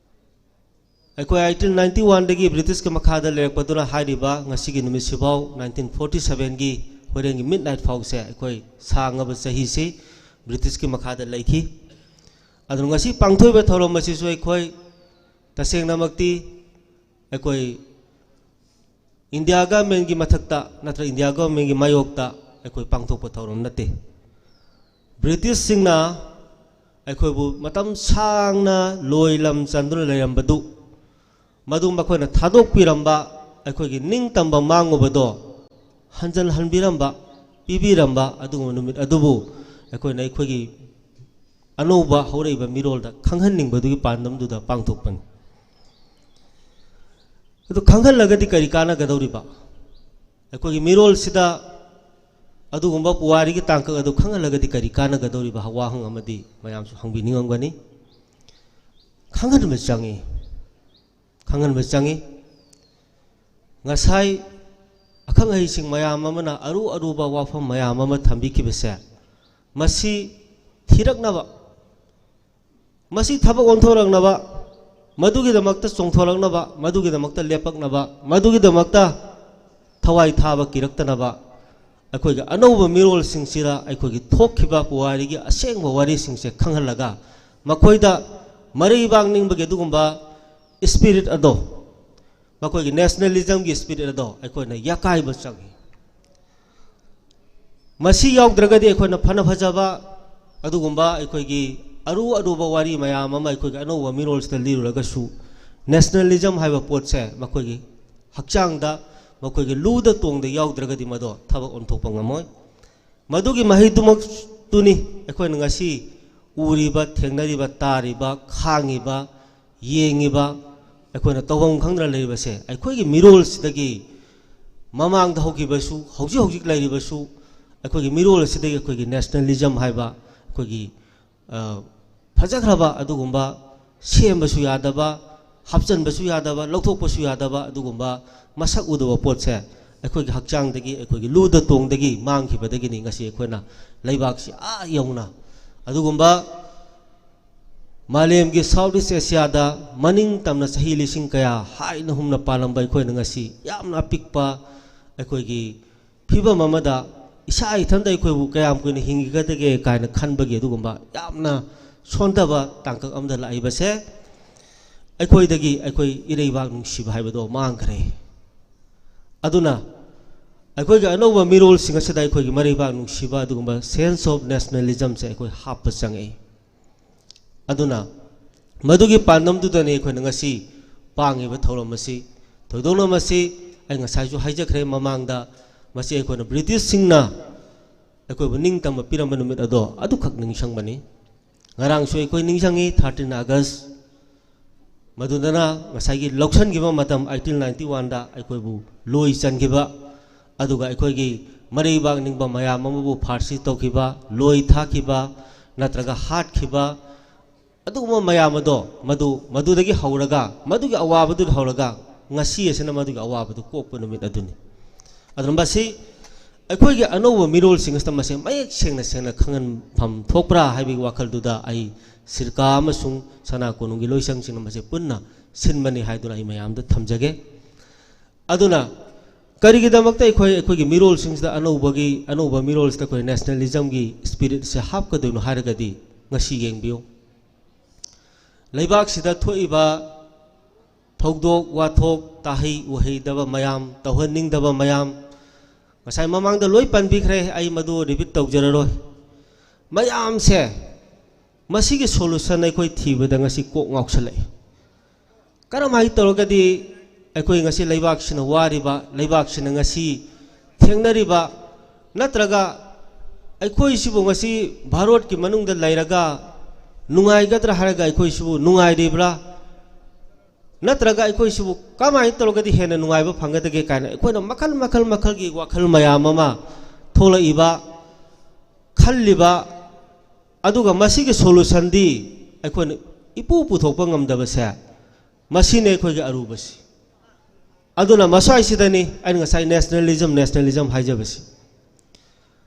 ꯑꯩꯈꯣꯏ ꯑꯩꯠꯇꯤꯟ ꯅꯥꯏꯟꯇꯤ ꯋꯥꯟꯗꯒꯤ ꯕ꯭ꯔꯤꯇꯤꯁꯀꯤ ꯃꯈꯥꯗ ꯂꯩꯔꯛꯄꯗꯨꯅ ꯍꯥꯏꯔꯤꯕ ꯉꯁꯤꯒꯤ ꯅꯨꯃꯤꯠꯁꯤꯐꯥꯎ, ꯅꯥꯏꯟꯇꯤꯟ ꯐꯣꯔꯇꯤ ꯁꯚꯦꯟꯒꯤ ꯍꯣꯔꯦꯟꯒꯤ ꯃꯤꯠ ꯅꯥꯏꯠ ꯐꯥꯎꯁꯦ ꯑꯩꯈꯣꯏ ꯁꯥꯡꯉꯕ ꯆꯍꯤꯁꯤ ꯕ꯭ꯔꯤꯇꯤꯁꯀꯤ ꯃꯈꯥꯗ ꯂꯩꯈꯤ꯫ ꯑꯗꯨꯅ ꯉꯁꯤ ꯄꯥꯡꯊꯣꯛꯏꯕ ꯊꯧꯔꯝ ꯑꯁꯤꯁꯨ ꯑꯩꯈꯣꯏ ꯇꯁꯦꯡꯅꯃꯛꯇꯤ ꯑꯩꯈꯣꯏ ꯏꯟꯗꯤꯌꯥ ꯒꯚꯔꯟꯃꯦꯟꯒꯤ ꯃꯊꯛꯇ ꯅꯠꯇ꯭ꯔꯒ ꯏꯟꯗꯤꯌꯥ ꯒꯚꯔꯟꯃꯦꯟꯒꯤ ꯃꯥꯌꯣꯛꯇ ꯑꯩꯈꯣꯏ ꯄꯥꯡꯊꯣꯛꯄ ꯊꯧꯔꯝ ꯅꯠꯇꯦ꯫ ꯕ꯭ꯔꯤꯇꯤꯁꯁꯤꯡꯅ ꯑꯩꯈꯣꯏꯕꯨ ꯃꯇꯝ ꯁꯥꯡꯅ ꯂꯣꯏ ꯂꯝ ꯆꯟꯗꯨꯅ ꯂꯩꯔꯝꯕꯗꯨ, ꯃꯗꯨ ꯃꯈꯣꯏꯅ ꯊꯥꯗꯣꯛꯄꯤꯔꯝꯕ, ꯑꯩꯈꯣꯏꯒꯤ ꯅꯤꯡꯇꯝꯕ ꯃꯥꯡꯉꯨꯕꯗꯣ ꯍꯟꯖꯤꯜꯍꯟꯕꯤꯔꯝꯕ, ꯄꯤꯕꯤꯔꯝꯕ ꯑꯗꯨꯒꯨꯝꯕ ꯅꯨꯃꯤꯠ ꯑꯗꯨꯕꯨ ꯑꯩꯈꯣꯏꯅ ꯑꯩꯈꯣꯏꯒꯤ ꯑꯅꯧꯕ ꯍꯧꯔꯛꯏꯕ ꯃꯤꯔꯣꯜꯗ ꯈꯪꯍꯟꯅꯤꯡꯕꯗꯨꯒꯤ ꯄꯥꯟꯗꯝꯗꯨꯗ ꯄꯥꯡꯊꯣꯛꯄꯅꯤ꯫ ꯑꯗꯨ ꯈꯪꯍꯜꯂꯒꯗꯤ ꯀꯔꯤ ꯀꯥꯟꯅꯒꯗꯧꯔꯤꯕ? ꯑꯩꯈꯣꯏꯒꯤ ꯃꯤꯔꯣꯜꯁꯤꯗ ꯑꯗꯨꯒꯨꯝꯕ ꯄꯨꯋꯥꯔꯤꯒꯤ ꯇꯥꯡꯀꯛ ꯑꯗꯨ ꯈꯪꯍꯜꯂꯒꯗꯤ ꯀꯔꯤ ꯀꯥꯟꯅꯒꯗꯧꯔꯤꯕ ꯋꯥꯍꯪ ꯑꯃꯗꯤ ꯃꯌꯥꯝꯁꯨ ꯍꯪꯕꯤꯅꯤꯡꯉꯝꯒꯅꯤ꯫ ꯈꯪꯍꯟꯕ ꯆꯪꯉꯤ, ꯈꯪꯍꯟꯕ ꯆꯪꯉꯤ꯫ ꯉꯁꯥꯏ ꯑꯈꯪ ꯑꯍꯩꯁꯤꯡ ꯃꯌꯥꯝ ꯑꯃꯅ ꯑꯔꯨ ꯑꯔꯨꯕ ꯋꯥꯐꯝ ꯃꯌꯥꯝ ꯑꯃ ꯊꯝꯕꯤꯈꯤꯕꯁꯦ, ꯃꯁꯤ ꯊꯤꯔꯛꯅꯕ, ꯃꯁꯤ ꯊꯕꯛ ꯑꯣꯟꯊꯣꯔꯛꯅꯕ, ꯃꯗꯨꯒꯤꯗꯃꯛꯇ ꯆꯣꯡꯊꯣꯔꯛꯅꯕ, ꯃꯗꯨꯒꯤꯗꯃꯛꯇ ꯂꯦꯞꯄꯛꯅꯕ, ꯃꯗꯨꯒꯤꯗꯃꯛꯇ ꯊꯋꯥꯏ ꯊꯥꯕ ꯀꯤꯔꯛꯇꯅꯕ, ꯑꯩꯈꯣꯏꯒꯤ ꯑꯅꯧꯕ ꯃꯤꯔꯣꯜꯁꯤꯡꯁꯤꯗ ꯑꯩꯈꯣꯏꯒꯤ ꯊꯣꯛꯈꯤꯕ ꯄꯨꯋꯥꯔꯤꯒꯤ ꯑꯁꯦꯡꯕ ꯋꯥꯔꯤꯁꯤꯡꯁꯦ ꯈꯪꯍꯜꯂꯒ, ꯃꯈꯣꯏꯗ ꯃꯔꯩꯕꯥꯛ ꯅꯤꯡꯕꯒꯤ ꯑꯗꯨꯒꯨꯝꯕ spirit ꯑꯗꯣ, ꯃꯈꯣꯏꯒꯤ nationalismꯒꯤ spirit ꯑꯗꯣ ꯑꯩꯈꯣꯏꯅ ꯌꯥꯀꯥꯏꯕ ꯆꯪꯏ꯫ ꯃꯁꯤ ꯌꯥꯎꯗ꯭ꯔꯒꯗꯤ ꯑꯩꯈꯣꯏꯅ ꯐꯅ ꯐꯖꯕ ꯑꯗꯨꯒꯨꯝꯕ ꯑꯩꯈꯣꯏꯒꯤ ꯑꯔꯨ ꯑꯔꯨꯕ ꯋꯥꯔꯤ ꯃꯌꯥꯝ ꯑꯃ ꯑꯩꯈꯣꯏꯒꯤ ꯑꯅꯧꯕ ꯃꯤꯔꯣꯜꯁꯤꯗ ꯂꯤꯔꯨꯔꯒꯁꯨ, nationalism ꯍꯥꯏꯕ ꯄꯣꯠꯁꯦ ꯃꯈꯣꯏꯒꯤ ꯍꯛꯆꯥꯡꯗ, ꯃꯈꯣꯏꯒꯤ ꯂꯨꯗ ꯇꯣꯡꯗ ꯌꯥꯎꯗ꯭ꯔꯒꯗꯤ ꯃꯗꯣ ꯊꯕꯛ ꯑꯣꯟꯊꯣꯛꯄ ꯉꯝꯃꯣꯏ꯫ ꯃꯗꯨꯒꯤ ꯃꯍꯩꯗꯨꯃꯛꯇꯨꯅꯤ ꯑꯩꯈꯣꯏꯅ ꯉꯁꯤ ꯎꯔꯤꯕ, ꯊꯦꯡꯅꯔꯤꯕ, ꯇꯥꯔꯤꯕ, ꯈꯥꯡꯉꯤꯕ, ꯌꯦꯡꯉꯤꯕ, ꯑꯩꯈꯣꯏꯅ ꯇꯧꯐꯝ ꯈꯪꯗꯅ ꯂꯩꯔꯤꯕꯁꯦ꯫ ꯑꯩꯈꯣꯏꯒꯤ ꯃꯤꯔꯣꯜꯁꯤꯗꯒꯤ, ꯃꯃꯥꯡꯗ ꯍꯧꯈꯤꯕꯁꯨ, ꯍꯧꯖꯤꯛ ꯍꯧꯖꯤꯛ ꯂꯩꯔꯤꯕꯁꯨ, ꯑꯩꯈꯣꯏꯒꯤ ꯃꯤꯔꯣꯜ ꯑꯁꯤꯗꯒꯤ ꯑꯩꯈꯣꯏꯒꯤ nationalism ꯍꯥꯏꯕ ꯑꯩꯈꯣꯏꯒꯤ, ꯑ, ꯐꯖꯈ꯭ꯔꯕ ꯑꯗꯨꯒꯨꯝꯕ, ꯁꯦꯝꯕꯁꯨ ꯌꯥꯗꯕ, ꯍꯥꯞꯆꯤꯟꯕꯁꯨ ꯌꯥꯗꯕ, ꯂꯧꯊꯣꯛꯄꯁꯨ ꯌꯥꯗꯕ ꯑꯗꯨꯒꯨꯝꯕ ꯃꯁꯛ ꯎꯗꯕ ꯄꯣꯠꯁꯦ ꯑꯩꯈꯣꯏꯒꯤ ꯍꯛꯆꯥꯡꯗꯒꯤ, ꯑꯩꯈꯣꯏꯒꯤ ꯂꯨꯗ ꯇꯣꯡꯗꯒꯤ ꯃꯥꯡꯈꯤꯕꯗꯒꯤꯅꯤ ꯉꯁꯤ ꯑꯩꯈꯣꯏꯅ ꯂꯩꯕꯥꯛꯁꯤ ꯑꯥ ꯌꯧꯅ ꯑꯗꯨꯒꯨꯝꯕ ꯃꯥꯂꯦꯝꯒꯤ South East Asiaꯗ ꯃꯅꯤꯡ ꯇꯝꯅ ꯆꯍꯤ ꯂꯤꯁꯤꯡ ꯀꯌꯥ ꯍꯥꯏꯅ ꯍꯨꯝꯅ ꯄꯥꯜꯂꯝꯕ ꯑꯩꯈꯣꯏꯅ ꯉꯁꯤ ꯌꯥꯝꯅ ꯑꯄꯤꯛꯄ ꯑꯩꯈꯣꯏꯒꯤ ꯐꯤꯕꯝ ꯑꯃꯗ ꯏꯁꯥ ꯏꯊꯟꯇ ꯑꯩꯈꯣꯏꯕꯨ ꯀꯌꯥꯝ ꯀꯨꯏꯅ ꯍꯤꯡꯈꯤꯒꯗꯒꯦ ꯀꯥꯏꯅ ꯈꯟꯕꯒꯤ ꯑꯗꯨꯒꯨꯝꯕ ꯌꯥꯝꯅ ꯁꯣꯟꯊꯕ ꯇꯥꯡꯀꯛ ꯑꯃꯗ ꯂꯥꯛꯏꯕꯁꯦ, ꯑꯩꯈꯣꯏꯗꯒꯤ ꯑꯩꯈꯣꯏ ꯏꯔꯩꯕꯥꯛ ꯅꯨꯡꯁꯤꯕ ꯍꯥꯏꯕꯗꯣ ꯃꯥꯡꯈ꯭ꯔꯦ꯫ ꯑꯗꯨꯅ ꯑꯩꯈꯣꯏꯒꯤ ꯑꯅꯧꯕ ꯃꯤꯔꯣꯜꯁꯤꯡ ꯑꯁꯤꯗ ꯑꯩꯈꯣꯏꯒꯤ ꯃꯔꯩꯕꯥꯛ ꯅꯨꯡꯁꯤꯕ ꯑꯗꯨꯒꯨꯝꯕ sense of nationalismꯁꯦ ꯑꯩꯈꯣꯏ ꯍꯥꯞꯄ ꯆꯪꯉꯛꯏ꯫ ꯑꯗꯨꯅ ꯃꯗꯨꯒꯤ ꯄꯥꯟꯗꯝꯗꯨꯗꯅꯤ ꯑꯩꯈꯣꯏꯅ ꯉꯁꯤ ꯄꯥꯡꯉꯤꯕ ꯊꯧꯔꯝ ꯑꯁꯤ꯫ ꯊꯣꯏꯗꯣꯛꯅ ꯃꯁꯤ ꯑꯩ ꯉꯁꯥꯏꯁꯨ ꯍꯥꯏꯖꯈ꯭ꯔꯦ ꯃꯃꯥꯡꯗ, ꯃꯁꯤ ꯑꯩꯈꯣꯏꯅ Britishꯁꯤꯡꯅ ꯑꯩꯈꯣꯏꯕꯨ ꯅꯤꯡꯇꯝꯕ ꯄꯤꯔꯝꯕ ꯅꯨꯃꯤꯠ ꯑꯗꯣ ꯑꯗꯨꯈꯛ ꯅꯤꯡꯁꯤꯡꯕꯅꯤ꯫ ꯉꯔꯥꯡꯁꯨ ꯑꯩꯈꯣꯏ ꯅꯤꯡꯁꯤꯡꯉꯤ, thirteen August꯫ ꯃꯗꯨꯗꯅ ꯉꯁꯥꯏꯒꯤ ꯂꯧꯁꯤꯟꯈꯤꯕ ꯃꯇꯝ eighteen ninety oneꯗ ꯑꯩꯈꯣꯏꯕꯨ ꯂꯣꯏ ꯆꯟꯈꯤꯕ, ꯑꯗꯨꯒ ꯑꯩꯈꯣꯏꯒꯤ ꯃꯔꯩꯕꯥꯛ ꯅꯤꯡꯕ ꯃꯌꯥꯝ ꯑꯃꯕꯨ ꯐꯥꯔꯁꯤ ꯇꯧꯈꯤꯕ, ꯂꯣꯏ ꯊꯥꯈꯤꯕ, ꯅꯠꯇ꯭ꯔꯒ ꯍꯥꯠꯈꯤꯕ, ꯑꯗꯨꯒꯨꯝꯕ ꯃꯌꯥꯝ ꯑꯗꯣ, ꯃꯗꯨ, ꯃꯗꯨꯗꯒꯤ ꯍꯧꯔꯒ, ꯃꯗꯨꯒꯤ ꯑꯋꯥꯕꯗꯨꯗ ꯍꯧꯔꯒ ꯉꯁꯤ ꯑꯁꯤꯅ ꯃꯗꯨꯒꯤ ꯑꯋꯥꯕꯗꯨ ꯀꯣꯛꯄ ꯅꯨꯃꯤꯠ ꯑꯗꯨꯅꯤ꯫ ꯑꯗꯨꯅ ꯃꯁꯤ ꯑꯩꯈꯣꯏꯒꯤ ꯑꯅꯧꯕ ꯃꯤꯔꯣꯜꯁꯤꯡ ꯑꯁꯤꯗ ꯃꯁꯤ ꯃꯌꯦꯛ ꯁꯦꯡꯅ ꯁꯦꯡꯅ ꯈꯪꯍꯟꯐꯝ ꯊꯣꯛꯄ꯭ꯔꯥ ꯍꯥꯏꯕꯒꯤ ꯋꯥꯈꯜꯗꯨꯗ ꯑꯩ ꯁꯤꯔꯀꯥ ꯑꯃꯁꯨꯡ ꯁꯅꯥ ꯀꯣꯅꯨꯡꯒꯤ ꯂꯣꯏꯁꯪꯁꯤꯡꯅ ꯃꯁꯤ ꯄꯨꯟꯅ ꯁꯤꯟꯕꯅꯤ ꯍꯥꯏꯗꯨꯅ ꯑꯩ ꯃꯌꯥꯝꯗ ꯊꯝꯖꯒꯦ꯫ ꯑꯗꯨꯅ ꯀꯔꯤꯒꯤꯗꯃꯛꯇ ꯑꯩꯈꯣꯏ, ꯑꯩꯈꯣꯏꯒꯤ ꯃꯤꯔꯣꯜꯁꯤꯡꯁꯤꯗ ꯑꯅꯧꯕꯒꯤ, ꯑꯅꯧꯕ ꯃꯤꯔꯣꯜꯁꯤꯗ ꯑꯩꯈꯣꯏ nationalismꯒꯤ spiritꯁꯦ ꯍꯥꯞꯀꯗꯣꯏꯅꯣ ꯍꯥꯏꯔꯒꯗꯤ, ꯉꯁꯤ ꯌꯦꯡꯕꯤꯌꯨ꯫ ꯂꯩꯕꯥꯛꯁꯤꯗ ꯊꯣꯛꯏꯕ ꯊꯧꯗꯣꯛ ꯋꯥꯊꯣꯛ, ꯇꯥꯍꯩ ꯎꯍꯩꯗꯕ ꯃꯌꯥꯝ, ꯇꯧꯍꯟꯅꯤꯡꯗꯕ ꯃꯌꯥꯝ, ꯉꯁꯥꯏ ꯃꯃꯥꯡꯗ ꯂꯣꯏ ꯄꯟꯕꯤꯈ꯭ꯔꯦ, ꯑꯩ ꯃꯗꯨ ꯔꯤꯄꯤꯠ ꯇꯧꯖꯔꯔꯣꯏ꯫ ꯃꯌꯥꯝꯁꯦ, ꯃꯁꯤꯒꯤ ꯁꯣꯂꯨꯁꯟ ꯑꯩꯈꯣꯏ ꯊꯤꯕꯗ ꯉꯁꯤ ꯀꯣꯛ ꯉꯥꯎꯁꯜꯂꯛꯏ꯫ ꯀꯔꯝꯍꯥꯏꯅ ꯇꯧꯔꯒꯗꯤ ꯑꯩꯈꯣꯏ ꯉꯁꯤ ꯂꯩꯕꯥꯛꯁꯤꯅ ꯋꯥꯔꯤꯕ, ꯂꯩꯕꯥꯛꯁꯤꯅ ꯉꯁꯤ ꯊꯦꯡꯅꯔꯤꯕ, ꯅꯠꯇ꯭ꯔꯒ ꯑꯩꯈꯣꯏꯁꯤꯕꯨ ꯉꯁꯤ ꯚꯥꯔꯣꯠꯀꯤ ꯃꯅꯨꯡꯗ ꯂꯩꯔꯒ ꯅꯨꯡꯉꯥꯏꯒꯗ꯭ꯔꯥ ꯍꯥꯏꯔꯒ ꯑꯩꯈꯣꯏꯁꯤꯕꯨ ꯅꯨꯡꯉꯥꯏꯔꯤꯕ꯭ꯔꯥ? ꯅꯠꯇ꯭ꯔꯒ ꯑꯩꯈꯣꯏꯁꯤꯕꯨ ꯀꯃꯥꯏꯅ ꯇꯧꯔꯒꯗꯤ ꯍꯦꯟꯅ ꯅꯨꯡꯉꯥꯏꯕ ꯐꯪꯒꯗꯒꯦ ꯀꯥꯏꯅ ꯑꯩꯈꯣꯏꯅ ꯃꯈꯜ, ꯃꯈꯜ, ꯃꯈꯜꯒꯤ ꯋꯥꯈꯜ ꯃꯌꯥꯝ ꯑꯃ ꯊꯣꯛꯂꯛꯏꯕ, ꯈꯜꯂꯤꯕ, ꯑꯗꯨꯒ ꯃꯁꯤꯒꯤ ꯁꯣꯂꯨꯁꯟꯗꯤ ꯑꯩꯈꯣꯏꯅ ꯏꯄꯨ ꯄꯨꯊꯣꯛꯄ ꯉꯝꯗꯕꯁꯦ, ꯃꯁꯤꯅꯤ ꯑꯩꯈꯣꯏꯒꯤ ꯑꯔꯨꯕꯁꯤ꯫ ꯑꯗꯨꯅ ꯃꯁ꯭ꯋꯥꯏꯁꯤꯗꯅꯤ ꯑꯩꯅ ꯉꯁꯥꯏ nationalism, nationalism ꯍꯥꯏꯖꯕꯁꯤ꯫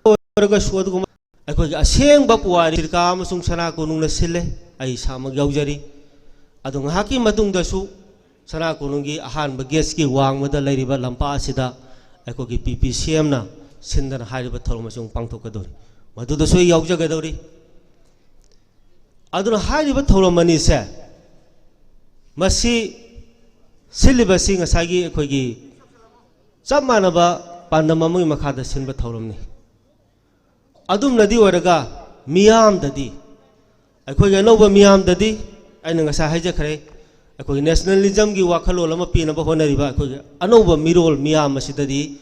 ꯑꯣꯏꯔꯒꯁꯨ ꯑꯗꯨꯒꯨꯝꯕ ꯑꯩꯈꯣꯏꯒꯤ ꯑꯁꯦꯡꯕ ꯄꯨꯋꯥꯔꯤ ꯁꯤꯔꯀꯥ ꯑꯃꯁꯨꯡ ꯁꯅꯥ ꯀꯣꯅꯨꯡꯅ ꯁꯤꯜꯂꯦ, ꯑꯩ ꯏꯁꯥꯃꯛ ꯌꯥꯎꯖꯔꯤ꯫ ꯑꯗꯨ ꯉꯥꯏꯍꯥꯛꯀꯤ ꯃꯇꯨꯡꯗꯁꯨ ꯁꯅꯥ ꯀꯣꯅꯨꯡꯒꯤ ꯑꯍꯥꯟꯕ ꯒꯦꯠꯀꯤ ꯋꯥꯡꯃꯗ ꯂꯩꯔꯤꯕ ꯂꯝꯄꯥꯛ ꯑꯁꯤꯗ ꯑꯩꯈꯣꯏꯒꯤ P P C M ꯅ ꯁꯤꯟꯗꯅ ꯍꯥꯏꯔꯤꯕ ꯊꯧꯔꯝ ꯑꯁꯤ ꯑꯃꯨꯛ ꯄꯥꯡꯊꯣꯛꯀꯗꯧꯔꯤ, ꯃꯗꯨꯗꯁꯨ ꯑꯩ ꯌꯥꯎꯖꯒꯗꯧꯔꯤ꯫ ꯑꯗꯨꯅ ꯍꯥꯏꯔꯤꯕ ꯊꯧꯔꯝ ꯑꯅꯤꯁꯦ, ꯃꯁꯤ ꯁꯤꯜꯂꯤꯕꯁꯤ ꯉꯁꯥꯏꯒꯤ ꯑꯩꯈꯣꯏꯒꯤ ꯆꯞ ꯃꯥꯟꯅꯕ ꯄꯥꯟꯗꯝ ꯑꯃꯒꯤ ꯃꯈꯥꯗ ꯁꯤꯟꯕ ꯊꯧꯔꯝꯅꯤ꯫ ꯑꯗꯨꯝꯅꯗꯤ ꯑꯣꯏꯔꯒ ꯃꯤꯌꯥꯝꯗꯗꯤ, ꯑꯩꯈꯣꯏꯒꯤ ꯑꯅꯧꯕ ꯃꯤꯌꯥꯝꯗꯗꯤ ꯑꯩꯅ ꯉꯁꯥꯏ ꯍꯥꯏꯖꯈ꯭ꯔꯦ, ꯑꯩꯈꯣꯏꯒꯤ nationalism ꯒꯤ ꯋꯥꯈꯜꯂꯣꯟ ꯑꯃ ꯄꯤꯅꯕ ꯍꯣꯠꯅꯔꯤꯕ ꯑꯩꯈꯣꯏꯒꯤ ꯑꯅꯧꯕ ꯃꯤꯔꯣꯜ ꯃꯤꯌꯥꯝ ꯑꯁꯤꯗꯗꯤ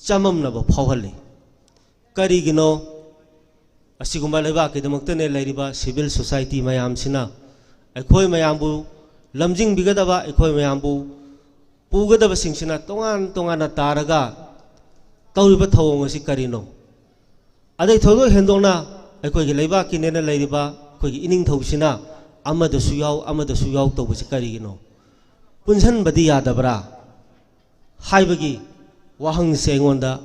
ꯆꯃꯝꯅꯕ ꯐꯥꯎꯍꯜꯂꯤ꯫ ꯀꯔꯤꯒꯤꯅꯣ? ꯑꯁꯤꯒꯨꯝꯕ ꯂꯩꯕꯥꯛꯀꯤꯗꯃꯛꯇꯅꯦ ꯂꯩꯔꯤꯕ civil society ꯃꯌꯥꯝꯁꯤꯅ ꯑꯩꯈꯣꯏ ꯃꯌꯥꯝꯕꯨ ꯂꯝꯖꯤꯡꯕꯤꯒꯗꯕ, ꯑꯩꯈꯣꯏ ꯃꯌꯥꯝꯕꯨ ꯄꯨꯒꯗꯕꯁꯤꯡꯁꯤꯅ ꯇꯣꯉꯥꯟ ꯇꯣꯉꯥꯟꯅ ꯇꯥꯔꯒ ꯇꯧꯔꯤꯕ ꯊꯧꯑꯣꯡ ꯑꯁꯤ ꯀꯔꯤꯅꯣ? ꯑꯗꯩ ꯊꯣꯏꯗꯣꯛ ꯍꯦꯟꯗꯣꯛꯅ ꯑꯩꯈꯣꯏꯒꯤ ꯂꯩꯕꯥꯛꯀꯤꯅꯦꯅ ꯂꯩꯔꯤꯕ ꯑꯩꯈꯣꯏꯒꯤ ꯏꯅꯤꯡꯊꯧꯁꯤꯅ ꯑꯃꯗꯁꯨ ꯌꯥꯎ, ꯑꯃꯗꯁꯨ ꯌꯥꯎ ꯇꯧꯕꯁꯤ ꯀꯔꯤꯒꯤꯅꯣ? ꯄꯨꯟꯁꯤꯟꯕꯗꯤ ꯌꯥꯗꯕ꯭ꯔꯥ ꯍꯥꯏꯕꯒꯤ ꯋꯥꯍꯪꯁꯦ ꯑꯩꯉꯣꯟꯗ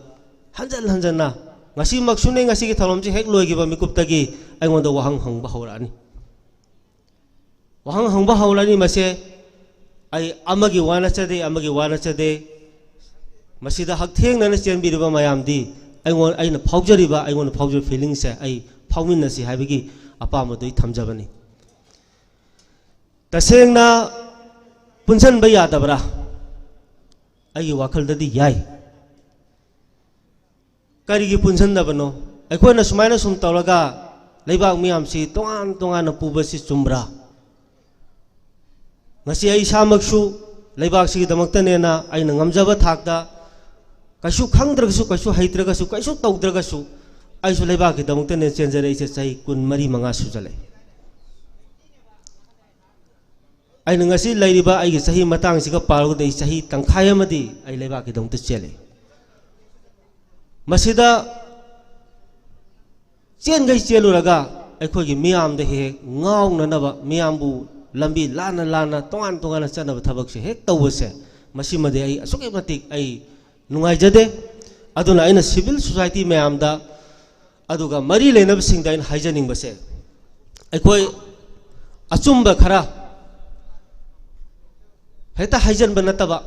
ꯍꯟꯖꯟ ꯍꯟꯖꯟꯅ, ꯉꯁꯤꯃꯛꯁꯨꯅꯦ, ꯉꯁꯤꯒꯤ ꯊꯧꯔꯝꯁꯦ ꯍꯦꯛ ꯂꯣꯏꯈꯤꯕ ꯃꯤꯀꯨꯞꯇꯒꯤ ꯑꯩꯉꯣꯟꯗ ꯋꯥꯍꯪ ꯍꯪꯕ ꯍꯧꯔꯛꯑꯅꯤ꯫ ꯋꯥꯍꯪ ꯍꯪꯕ ꯍꯧꯔꯅꯤ꯫ ꯃꯁꯦ ꯑꯩ ꯑꯃꯒꯤ ꯋꯥ ꯅꯠꯆꯗꯦ, ꯑꯃꯒꯤ ꯋꯥ ꯅꯠꯆꯗꯦ꯫ ꯃꯁꯤꯗ ꯍꯛꯊꯦꯡꯅꯅ ꯆꯦꯟꯕꯤꯔꯤꯕ ꯃꯌꯥꯝꯗꯤ ꯑꯩꯉꯣꯟ-, ꯑꯩꯅ ꯐꯥꯎꯖꯔꯤꯕ, ꯑꯩꯉꯣꯟꯗ ꯐꯥꯎꯖꯔꯤꯕ feeling ꯁꯦ ꯑꯩ ꯐꯥꯎꯃꯤꯟꯅꯁꯤ ꯍꯥꯏꯕꯒꯤ ꯑꯄꯥꯝꯕꯗꯨ ꯑꯩ ꯊꯝꯖꯕꯅꯤ꯫ ꯇꯁꯦꯡꯅ ꯄꯨꯟꯁꯤꯟꯕ ꯌꯥꯗꯕ꯭ꯔꯥ? ꯑꯩꯒꯤ ꯋꯥꯈꯜꯗꯗꯤ ꯌꯥꯏ꯫ ꯀꯔꯤꯒꯤ ꯄꯨꯟꯁꯤꯟꯗꯕꯅꯣ? ꯑꯩꯈꯣꯏꯅ ꯁꯨꯃꯥꯏꯅ ꯁꯨꯝ ꯇꯧꯔꯒ ꯂꯩꯕꯥꯛ ꯃꯤꯌꯥꯝꯁꯤ ꯇꯣꯉꯥꯟ ꯇꯣꯉꯥꯟꯅ ꯄꯨꯕꯁꯤ ꯆꯨꯝꯕ꯭ꯔꯥ? ꯉꯁꯤ ꯑꯩ ꯏꯁꯥꯃꯛꯁꯨ ꯂꯩꯕꯥꯛꯁꯤꯒꯤꯗꯃꯛꯇꯅꯦꯅ ꯑꯩꯅ ꯉꯝꯖꯕ ꯊꯥꯛꯇ ꯀꯩꯁꯨ ꯈꯪꯗ꯭ꯔꯒꯁꯨ, ꯀꯩꯁꯨ ꯍꯩꯇ꯭ꯔꯒꯁꯨ, ꯀꯩꯁꯨ ꯇꯧꯗ꯭ꯔꯒꯁꯨ ꯑꯩꯁꯨ ꯂꯩꯕꯥꯛꯀꯤꯗꯃꯛꯇꯅꯦ ꯆꯦꯟꯖꯔꯛꯏꯁꯦ꯫ ꯆꯍꯤ ꯀꯨꯟ ꯃꯔꯤ ꯃꯉꯥ ꯁꯨꯖꯜꯂꯛꯑꯦ꯫ ꯑꯩꯅ ꯉꯁꯤ ꯂꯩꯔꯤꯕ ꯑꯩꯒꯤ ꯆꯍꯤ ꯃꯇꯥꯡꯁꯤꯒ ꯄꯥꯔꯨꯔꯒꯗꯤ ꯑꯩ ꯆꯍꯤ ꯇꯪꯈꯥꯏ ꯑꯃꯗꯤ ꯑꯩ ꯂꯩꯕꯥꯛꯀꯤꯗꯃꯛꯇ ꯆꯦꯜꯂꯤ꯫ ꯃꯁꯤꯗ ꯆꯦꯟꯈꯩ ꯆꯦꯜꯂꯨꯔꯒ ꯑꯩꯈꯣꯏꯒꯤ ꯃꯤꯌꯥꯝꯗ ꯍꯦꯛ ꯍꯦꯛ ꯉꯥꯎꯅꯅꯕ, ꯃꯤꯌꯥꯝꯕꯨ ꯂꯝꯕꯤ ꯂꯥꯟꯅ ꯂꯥꯟꯅ ꯇꯣꯉꯥꯟ ꯇꯣꯉꯥꯟꯅ ꯆꯠꯅꯕ ꯊꯕꯛꯁꯦ ꯍꯦꯛ ꯇꯧꯕꯁꯦ, ꯃꯁꯤꯃꯗꯤ ꯑꯩ ꯑꯁꯨꯛꯀꯤ ꯃꯇꯤꯛ ꯑꯩ ꯅꯨꯡꯉꯥꯏꯖꯗꯦ꯫ ꯑꯗꯨꯅ ꯑꯩꯅ civil society ꯃꯌꯥꯝꯗ, ꯑꯗꯨꯒ ꯃꯔꯤ ꯂꯩꯅꯕꯁꯤꯡꯗ ꯑꯩꯅ ꯍꯥꯏꯖꯅꯤꯡꯕꯁꯦ, ꯑꯩꯈꯣꯏ ꯑꯆꯨꯝꯕ ꯈꯔ ꯍꯦꯛꯇ ꯍꯥꯏꯖꯟꯕ ꯅꯠꯇꯕ,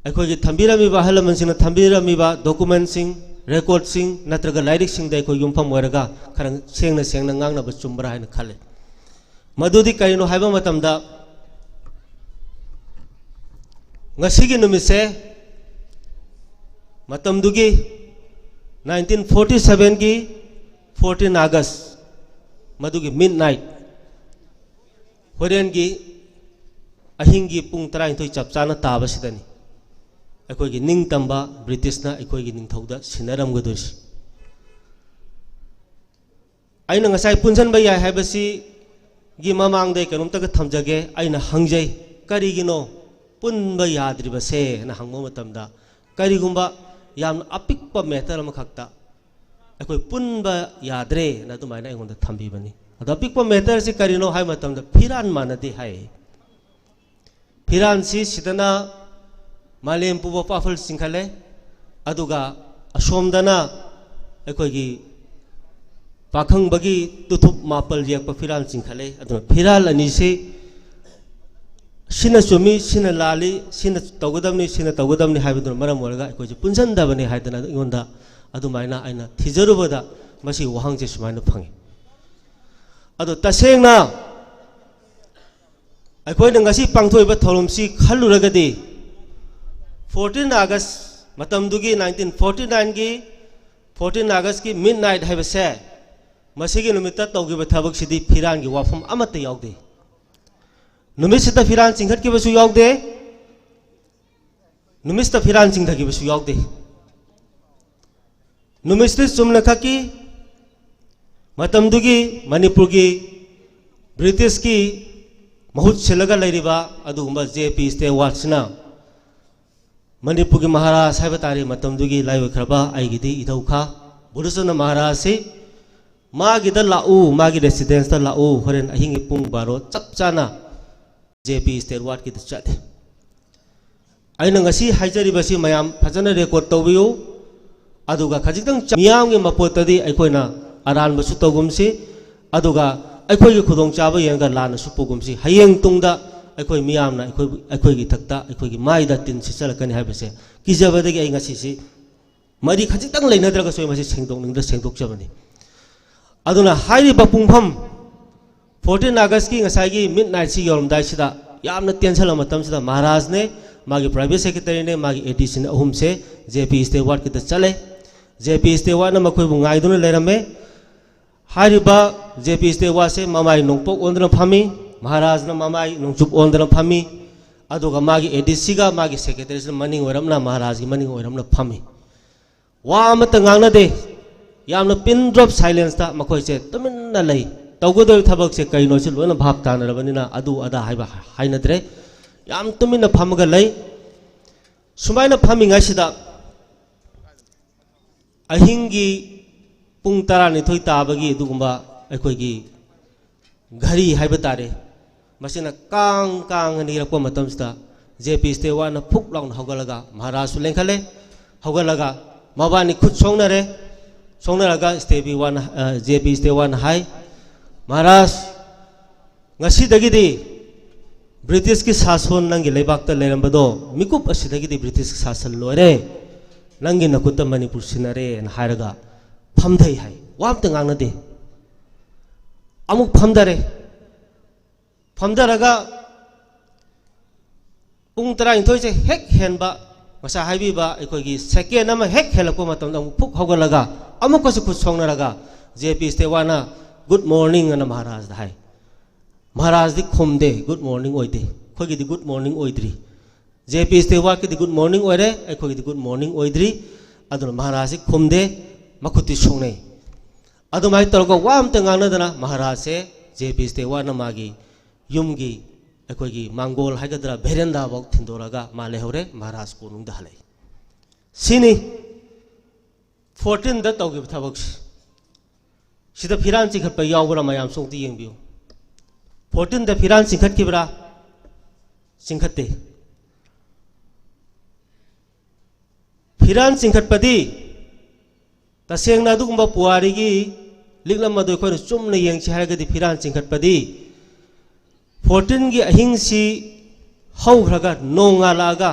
ꯑꯩꯈꯣꯏꯒꯤ ꯊꯝꯕꯤꯔꯝꯃꯤꯕ ꯑꯍꯜ ꯂꯃꯟꯁꯤꯡꯅ ꯊꯝꯕꯤꯔꯝꯃꯤꯕ documentꯁꯤꯡ, recordꯁꯤꯡ ꯅꯠꯇ꯭ꯔꯒ ꯂꯥꯏꯔꯤꯛꯁꯤꯡꯗ ꯑꯩꯈꯣꯏ ꯌꯨꯝꯐꯝ ꯑꯣꯏꯔꯒ ꯈꯔ ꯁꯦꯡꯅ ꯁꯦꯡꯅ ꯉꯥꯡꯅꯕ ꯆꯨꯝꯕ꯭ꯔꯥ ꯍꯥꯏꯅ ꯈꯜꯂꯤ꯫ ꯃꯗꯨꯗꯤ ꯀꯔꯤꯅꯣ ꯍꯥꯏꯕ ꯃꯇꯝꯗ, ꯉꯁꯤꯒꯤ ꯅꯨꯃꯤꯠꯁꯦ ꯃꯇꯝꯗꯨꯒꯤ nineteen forty sevenꯒꯤ fourteen August, ꯃꯗꯨꯒꯤ midnight, ꯍꯣꯔꯦꯟꯒꯤ ꯑꯍꯤꯡꯒꯤ ꯄꯨꯡ ꯇꯔꯥꯅꯤꯊꯣꯏ ꯆꯞ ꯆꯥꯅ ꯇꯥꯕꯁꯤꯗꯅꯤ ꯑꯩꯈꯣꯏꯒꯤ ꯅꯤꯡꯇꯝꯕ ꯕ꯭ꯔꯤꯇꯤꯁꯅ ꯑꯩꯈꯣꯏꯒꯤ ꯅꯤꯡꯊꯧꯗ ꯁꯤꯟꯅꯔꯝꯒꯗꯣꯏꯁꯤ꯫ ꯑꯩꯅ ꯉꯁꯥꯏ ꯄꯨꯟꯁꯤꯟꯕ ꯌꯥꯏ ꯍꯥꯏꯕꯁꯤꯒꯤ ꯃꯃꯥꯡꯗ ꯑꯩ ꯀꯩꯅꯣꯝꯇꯒ ꯊꯝꯖꯒꯦ꯫ ꯑꯩꯅ ꯍꯪꯖꯩ, ꯀꯔꯤꯒꯤꯅꯣ ꯄꯨꯟꯕ ꯌꯥꯗ꯭ꯔꯤꯕꯁꯦ ꯍꯥꯏꯅ ꯍꯪꯕ ꯃꯇꯝꯗ, ꯀꯔꯤꯒꯨꯝꯕ ꯌꯥꯝꯅ ꯑꯄꯤꯛꯄ matter ꯑꯃꯈꯛꯇ ꯑꯩꯈꯣꯏ ꯄꯨꯟꯕ ꯌꯥꯗ꯭ꯔꯦꯅ ꯑꯗꯨꯃꯥꯏꯅ ꯑꯩꯉꯣꯟꯗ ꯊꯝꯕꯤꯕꯅꯤ꯫ ꯑꯗꯣ ꯑꯄꯤꯛꯄ matterꯁꯤ ꯀꯔꯤꯅꯣ ꯍꯥꯏꯕ ꯃꯇꯝꯗ, ꯐꯤꯔꯥꯟ ꯃꯥꯟꯅꯗꯦ ꯍꯥꯏ꯫ ꯐꯤꯔꯥꯟꯁꯤ ꯁꯤꯗꯅ ꯃꯥꯂꯦꯝ ꯄꯨꯝꯕ ꯄꯥꯐꯜ ꯆꯤꯡꯈꯠꯂꯦ, ꯑꯗꯨꯒ ꯑꯁꯣꯝꯗꯅ ꯑꯩꯈꯣꯏꯒꯤ ꯄꯥꯈꯪꯕꯒꯤ ꯇꯨꯊꯨꯞ ꯃꯥꯄꯜ ꯌꯦꯛꯄ ꯐꯤꯔꯥꯜ ꯆꯤꯡꯈꯠꯂꯦ꯫ ꯑꯗꯨꯅ ꯐꯤꯔꯥꯜ ꯑꯅꯤꯁꯤ ꯁꯤꯅ ꯆꯨꯝꯃꯤ, ꯁꯤꯅ ꯂꯥꯜꯂꯤ, ꯁꯤꯅ ꯇꯧꯒꯗꯕꯅꯤ, ꯁꯤꯅ ꯇꯧꯒꯗꯕꯅꯤ ꯍꯥꯏꯕꯗꯨꯅ ꯃꯔꯝ ꯑꯣꯏꯔꯒ ꯑꯩꯈꯣꯏꯁꯦ ꯄꯨꯟꯁꯤꯟꯗꯕꯅꯤ ꯍꯥꯏꯗꯅ ꯑꯩꯉꯣꯟꯗ ꯑꯗꯨꯃꯥꯏꯅ ꯑꯩꯅ ꯊꯤꯖꯔꯨꯕꯗ ꯃꯁꯤꯒꯤ ꯋꯥꯍꯪꯁꯦ ꯁꯨꯃꯥꯏꯅ ꯐꯪꯉꯤ꯫ ꯑꯗꯣ ꯇꯁꯦꯡꯅ ꯑꯩꯈꯣꯏꯅ ꯉꯁꯤ ꯄꯥꯡꯊꯣꯛꯏꯕ ꯊꯧꯔꯝꯁꯤ ꯈꯜꯂꯨꯔꯒꯗꯤ, ꯐꯣꯔꯇꯤꯟ ꯑꯥꯒꯁ, ꯃꯇꯝꯗꯨꯒꯤ ꯅꯥꯏꯟꯇꯤꯟ ꯐꯣꯔꯇꯤ ꯅꯥꯏꯟꯒꯤ ꯐꯣꯔꯇꯤꯟ ꯑꯥꯒꯁꯀꯤ ꯃꯤꯠ ꯅꯥꯏꯠ ꯍꯥꯏꯕꯁꯦ, ꯃꯁꯤꯒꯤ ꯅꯨꯃꯤꯠꯇ ꯇꯧꯈꯤꯕ ꯊꯕꯛꯁꯤꯗꯤ ꯐꯤꯔꯥꯟꯒꯤ ꯋꯥꯐꯝ ꯑꯃꯠꯇ ꯌꯥꯎꯗꯦ꯫ ꯅꯨꯃꯤꯠꯁꯤꯗ ꯐꯤꯔꯥꯟ ꯆꯤꯡꯈꯠꯈꯤꯕꯁꯨ ꯌꯥꯎꯗꯦ, ꯅꯨꯃꯤꯠꯁꯤꯗ ꯐꯤꯔꯥꯟ ꯆꯤꯡꯊꯈꯤꯕꯁꯨ ꯌꯥꯎꯗꯦ꯫ ꯅꯨꯃꯤꯠꯁꯤꯗ ꯆꯨꯝꯅꯈꯛꯀꯤ ꯃꯇꯝꯗꯨꯒꯤ ꯃꯅꯤꯄꯨꯔꯒꯤ ꯕ꯭ꯔꯤꯇꯤꯁꯀꯤ ꯃꯍꯨꯠ ꯁꯤꯜꯂꯒ ꯂꯩꯔꯤꯕ ꯑꯗꯨꯒꯨꯝꯕ ꯖꯦ ꯄꯤ ꯁ꯭ꯇꯦꯋꯥꯔꯠꯁꯤꯅ ꯃꯅꯤꯄꯨꯔꯒꯤ ꯃꯍꯥꯔꯥꯖ ꯍꯥꯏꯕ ꯇꯥꯔꯦ, ꯃꯇꯝꯗꯨꯒꯤ ꯂꯥꯏ ꯑꯣꯏꯈ꯭ꯔꯕ ꯑꯩꯒꯤꯗꯤ ꯏꯙꯧ ꯈꯥ ꯕꯨꯙꯆꯟꯗ꯭ꯔ ꯃꯍꯥꯔꯥꯖꯁꯤ ꯃꯥꯒꯤꯗ ꯂꯥꯛꯎ, ꯃꯥꯒꯤ ꯔꯦꯁꯤꯗꯦꯟꯁꯇ ꯂꯥꯛꯎ, ꯍꯣꯔꯦꯟ ꯑꯍꯤꯡꯒꯤ ꯄꯨꯡ ꯕꯥꯔꯣ ꯆꯞ ꯆꯥꯅ ꯖꯦ ꯄꯤ ꯁ꯭ꯇꯦꯋꯥꯔꯠꯀꯤꯗ ꯆꯠꯂꯤ꯫ ꯑꯩꯅ ꯉꯁꯤ ꯍꯥꯏꯖꯔꯤꯕꯁꯤ ꯃꯌꯥꯝ ꯐꯖꯅ ꯔꯦꯀꯣꯔꯠ ꯇꯧꯕꯤꯌꯨ꯫ ꯑꯗꯨꯒ ꯈꯖꯤꯛꯇꯪ ꯆ-, ꯃꯤꯌꯥꯝꯒꯤ ꯃꯄꯣꯠꯇꯗꯤ ꯑꯩꯈꯣꯏꯅ ꯑꯔꯥꯟꯕꯁꯨ ꯇꯧꯒꯨꯝꯁꯤ, ꯑꯗꯨꯒ ꯑꯩꯈꯣꯏꯒꯤ ꯈꯨꯗꯣꯡꯆꯥꯕ ꯌꯦꯡꯉꯒ ꯂꯥꯟꯅꯁꯨ ꯄꯨꯒꯨꯝꯁꯤ꯫ ꯍꯌꯦꯡ ꯇꯨꯡꯗ ꯑꯩꯈꯣꯏ ꯃꯤꯌꯥꯝꯅ ꯑꯩꯈꯣꯏꯕꯨ, ꯑꯩꯈꯣꯏꯒꯤ ꯏꯊꯛꯇ, ꯑꯩꯈꯣꯏꯒꯤ ꯃꯥꯏꯗ ꯇꯤꯟ ꯁꯤꯠꯆꯜꯂꯛꯀꯅꯤ ꯍꯥꯏꯕꯁꯦ ꯀꯤꯖꯕꯗꯒꯤ ꯑꯩ ꯉꯁꯤꯁꯤ ꯃꯔꯤ ꯈꯖꯤꯛꯇꯪ ꯂꯩꯅꯗ꯭ꯔꯒꯁꯨ ꯑꯩ ꯃꯁꯤ ꯁꯦꯡꯗꯣꯛꯅꯤꯡꯗ ꯁꯦꯡꯗꯣꯛꯆꯕꯅꯤ꯫ ꯑꯗꯨꯅ ꯍꯥꯏꯔꯤꯕ ꯄꯨꯡꯐꯝ ꯐꯣꯔꯇꯤꯟ ꯑꯥꯒꯁꯀꯤ ꯉꯁꯥꯏꯒꯤ ꯃꯤꯠ ꯅꯥꯏꯠꯁꯤ ꯌꯧꯔꯝꯗꯥꯏꯁꯤꯗ ꯌꯥꯝꯅ ꯇꯦꯟꯁꯜꯂꯕ ꯃꯇꯝꯁꯤꯗ ꯃꯍꯥꯔꯥꯖꯅꯦ, ꯃꯥꯒꯤ ꯄ꯭ꯔꯥꯏꯚꯦꯠ ꯁꯦꯀ꯭ꯔꯦꯇꯔꯤꯅꯦ, ꯃꯥꯒꯤ ꯑꯦ ꯗꯤ ꯁꯤꯅꯦ, ꯑꯍꯨꯝꯁꯦ ꯖꯦ ꯄꯤ ꯁ꯭ꯇꯦꯋꯥꯔꯠꯀꯤꯗ ꯆꯠꯂꯦ꯫ ꯖꯦ ꯄꯤ ꯁ꯭ꯇꯦꯋꯥꯔꯠꯅ ꯃꯈꯣꯏꯕꯨ ꯉꯥꯏꯗꯨꯅ ꯂꯩꯔꯝꯃꯦ꯫ ꯍꯥꯏꯔꯤꯕ ꯖꯦ ꯄꯤ ꯁ꯭ꯇꯦꯋꯥꯔꯠꯁꯦ ꯃꯃꯥꯏ ꯅꯣꯡꯄꯣꯛ ꯑꯣꯟꯗꯨꯅ ꯐꯝꯃꯤ, ꯃꯍꯥꯔꯥꯖꯅ ꯃꯃꯥꯏ ꯅꯣꯡꯆꯨꯞ ꯑꯣꯟꯗꯨꯅ ꯐꯝꯃꯤ, ꯑꯗꯨꯒ ꯃꯥꯒꯤ ꯑꯦ ꯗꯤ ꯁꯤꯒ ꯃꯥꯒꯤ ꯁꯦꯀ꯭ꯔꯦꯇꯔꯤꯁꯤꯅ ꯃꯅꯤꯡ ꯑꯣꯏꯔꯞꯅ, ꯃꯍꯥꯔꯥꯖꯒꯤ ꯃꯅꯤꯡ ꯑꯣꯏꯔꯞꯅ ꯐꯝꯃꯤ꯫ ꯋꯥ ꯑꯃꯠꯇ ꯉꯥꯡꯅꯗꯦ꯫ ꯌꯥꯝꯅ pin drop silence ꯇ ꯃꯈꯣꯏꯁꯦ ꯇꯨꯃꯤꯟꯅ ꯂꯩ꯫ ꯇꯧꯒꯗꯧꯔꯤꯕ ꯊꯕꯛꯁꯦ ꯀꯩꯅꯣꯁꯤ ꯂꯣꯏꯅ ꯚꯥꯞ ꯇꯥꯅꯔꯕꯅꯤꯅ ꯑꯗꯨ ꯑꯗꯥ ꯍꯥꯏꯕ ꯍꯥꯏꯅꯗ꯭ꯔꯦ꯫ ꯌꯥꯝ ꯇꯨꯃꯤꯟꯅ ꯐꯝꯃꯒ ꯂꯩ꯫ ꯁꯨꯃꯥꯏꯅ ꯐꯝꯃꯤꯉꯩꯁꯤꯗ ꯑꯍꯤꯡꯒꯤ ꯄꯨꯡ ꯇꯔꯥꯅꯤꯊꯣꯏ ꯇꯥꯕꯒꯤ ꯑꯗꯨꯒꯨꯝꯕ ꯑꯩꯈꯣꯏꯒꯤ ꯘꯔꯤ ꯍꯥꯏꯕ ꯇꯥꯔꯦ, ꯃꯁꯤꯅ ꯀꯥꯡ ꯀꯥꯡ ꯑꯅ ꯏꯔꯛꯄ ꯃꯇꯝꯁꯤꯗ ꯖꯦ ꯄꯤ ꯁ꯭ꯇꯦꯋꯥꯔꯠꯅ ꯐꯨꯛ ꯂꯥꯎꯅ ꯍꯧꯒꯠꯂꯒ ꯃꯍꯥꯔꯥꯖꯁꯨ ꯂꯦꯡꯈꯠꯂꯦ꯫ ꯍꯧꯒꯠꯂꯒ ꯃꯕꯥꯅꯤ ꯈꯨꯠ ꯁꯣꯛꯅꯔꯦ꯫ ꯁꯣꯛꯅꯔꯒ ꯁ꯭ꯇꯦꯕꯤ ꯋꯥꯟ, ꯑ, ꯖꯦ ꯄꯤ ꯁ꯭ꯇꯦꯋꯥꯔꯠꯅ ꯍꯥꯏ, "ꯃꯍꯥꯔꯥꯖ, ꯉꯁꯤꯗꯒꯤꯗꯤ ꯕ꯭ꯔꯤꯇꯤꯁꯀꯤ ꯁꯥꯁꯣꯟ ꯅꯪꯒꯤ ꯂꯩꯕꯥꯛꯇ ꯂꯩꯔꯝꯕꯗꯣ ꯃꯤꯀꯨꯞ ꯑꯁꯤꯗꯒꯤꯗꯤ ꯕ꯭ꯔꯤꯇꯤꯁꯀꯤ ꯁꯥꯁꯟ ꯂꯣꯏꯔꯦ, ꯅꯪꯒꯤ ꯅꯈꯨꯠꯇ ꯃꯅꯤꯄꯨꯔ ꯁꯤꯟꯅꯔꯦꯅ" ꯍꯥꯏꯔꯒ ꯐꯝꯊꯩ ꯍꯥꯏ꯫ ꯋꯥ ꯑꯝꯇ ꯉꯥꯡꯅꯗꯦ꯫ ꯑꯃꯨꯛ ꯐꯝꯊꯔꯦ꯫ ꯐꯝꯊꯔꯒ ꯄꯨꯡ ꯇꯔꯥꯅꯤꯊꯣꯏꯁꯦ ꯍꯦꯛ ꯍꯦꯟꯕ, ꯉꯁꯥꯏ ꯍꯥꯏꯕꯤꯕ ꯑꯩꯈꯣꯏꯒꯤ ꯁꯦꯀꯦꯟ ꯑꯃ ꯍꯦꯛ ꯍꯦꯜꯂꯛꯄ ꯃꯇꯝꯗ ꯑꯃꯨꯛ ꯐꯨꯛ ꯍꯧꯒꯠꯂꯒ ꯑꯃꯨꯛꯀꯁꯨ ꯈꯨꯠ ꯁꯣꯛꯅꯔꯒ ꯖꯦ ꯄꯤ ꯁ꯭ꯇꯦꯋꯥꯅ "Good morning" ꯑꯅ ꯃꯍꯥꯔꯥꯖꯗ ꯍꯥꯏ꯫ ꯃꯍꯥꯔꯥꯖꯗꯤ ꯈꯨꯝꯗꯦ, "Good morning" ꯑꯣꯏꯗꯦ꯫ ꯑꯩꯈꯣꯏꯒꯤꯗꯤ good morning ꯑꯣꯏꯗ꯭ꯔꯤ꯫ ꯖꯦ ꯄꯤ ꯁ꯭ꯇꯦꯋꯥꯀꯤꯗꯤ good morning ꯑꯣꯏꯔꯦ, ꯑꯩꯈꯣꯏꯒꯤꯗꯤ good morning ꯑꯣꯏꯗ꯭ꯔꯤ꯫ ꯑꯗꯨꯅ ꯃꯍꯥꯔꯥꯖꯁꯤ ꯈꯨꯝꯗꯦ, ꯃꯈꯨꯠꯇꯤ ꯁꯣꯛꯅꯩ꯫ ꯑꯗꯨꯃꯥꯏꯅ ꯇꯧꯔꯒ ꯋꯥ ꯑꯝꯇ ꯉꯥꯡꯅꯗꯅ ꯃꯍꯥꯔꯥꯖꯁꯦ ꯖꯦ ꯄꯤ ꯁ꯭ꯇꯦꯋꯥꯅ ꯃꯥꯒꯤ ꯌꯨꯝꯒꯤ, ꯑꯩꯈꯣꯏꯒꯤ ꯃꯥꯡꯒꯣꯜ ꯍꯥꯏꯒꯗ꯭ꯔꯥ, ꯚꯦꯔꯦꯟꯗꯥꯐꯥꯎ ꯊꯤꯟꯗꯣꯔꯒ ꯃꯥ ꯂꯩꯍꯧꯔꯦ꯫ ꯃꯍꯥꯔꯥꯖ ꯀꯣꯅꯨꯡꯗ ꯍꯜꯂꯛꯏ꯫ ꯁꯤꯅꯤ ꯐꯣꯔꯇꯤꯟꯗ ꯇꯧꯈꯤꯕ ꯊꯕꯛꯁꯤ꯫ ꯁꯤꯗ ꯐꯤꯔꯥꯟ ꯆꯤꯡꯈꯠꯄ ꯌꯥꯎꯕ꯭ꯔꯥ ꯃꯌꯥꯝꯁꯨ ꯑꯃꯨꯛꯇ ꯌꯦꯡꯕꯤꯌꯨ꯫ ꯐꯣꯔꯇꯤꯟꯗ ꯐꯤꯔꯥꯟ ꯆꯤꯡꯈꯠꯈꯤꯕ꯭ꯔꯥ? ꯆꯤꯡꯈꯠꯇꯦ꯫ ꯐꯤꯔꯥꯟ ꯆꯤꯡꯈꯠꯄꯗꯤ ꯇꯁꯦꯡꯅ ꯑꯗꯨꯒꯨꯝꯕ ꯄꯨꯋꯥꯔꯤꯒꯤ ꯂꯤꯛꯂꯝ ꯑꯗꯨ ꯑꯩꯈꯣꯏꯅ ꯆꯨꯝꯅ ꯌꯦꯡꯁꯤ ꯍꯥꯏꯔꯒꯗꯤ ꯐꯤꯔꯥꯟ ꯆꯤꯡꯈꯠꯄꯗꯤ ꯐꯣꯔꯇꯤꯟꯒꯤ ꯑꯍꯤꯡꯁꯤ ꯍꯧꯈ꯭ꯔꯒ ꯅꯣꯡꯉꯥꯜꯂꯛꯑꯒ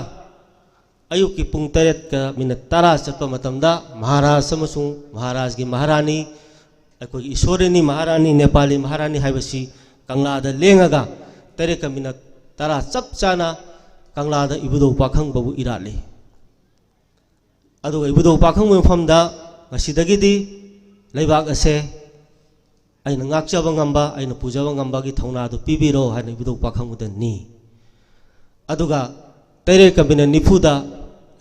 ꯑꯌꯨꯛꯀꯤ ꯄꯨꯡ ꯇꯔꯦꯠꯀ ꯃꯤꯅꯠ ꯇꯔꯥ ꯆꯠꯄ ꯃꯇꯝꯗ ꯃꯍꯥꯔꯥꯖ ꯑꯃꯁꯨꯡ ꯃꯍꯥꯔꯥꯖꯒꯤ ꯃꯍꯥꯔꯥꯅꯤ, ꯑꯩꯈꯣꯏꯒꯤ ꯏꯁꯣꯔꯤꯅꯤ ꯃꯍꯥꯔꯥꯅꯤ, ꯅꯦꯄꯥꯂꯤ ꯃꯍꯥꯔꯥꯅꯤ ꯍꯥꯏꯕꯁꯤ ꯀꯪꯂꯥꯗ ꯂꯦꯡꯉꯒ ꯇꯔꯦꯠꯀ ꯃꯤꯅꯠ ꯇꯔꯥ ꯆꯞ ꯆꯥꯅ ꯀꯪꯂꯥꯗ ꯏꯕꯨꯙꯧ ꯄꯥꯈꯪꯕꯕꯨ ꯏꯔꯥꯠꯂꯤ꯫ ꯑꯗꯨꯒ ꯏꯕꯨꯙꯧ ꯄꯥꯈꯪꯕꯒꯤ ꯃꯐꯝꯗ ꯉꯁꯤꯗꯒꯤꯗꯤ ꯂꯩꯕꯥꯛ ꯑꯁꯦ ꯑꯩꯅ ꯉꯥꯛꯆꯕ ꯉꯝꯕ, ꯑꯩꯅ ꯄꯨꯖꯕ ꯉꯝꯕꯒꯤ ꯊꯧꯅꯥꯗꯨ ꯄꯤꯕꯤꯔꯣ ꯍꯥꯏꯅ ꯏꯕꯨꯙꯧ ꯄꯥꯈꯪꯕꯗ ꯅꯤ꯫ ꯑꯗꯨꯒ ꯇꯔꯦꯠꯀ ꯃꯤꯅꯠ ꯅꯤꯐꯨꯗ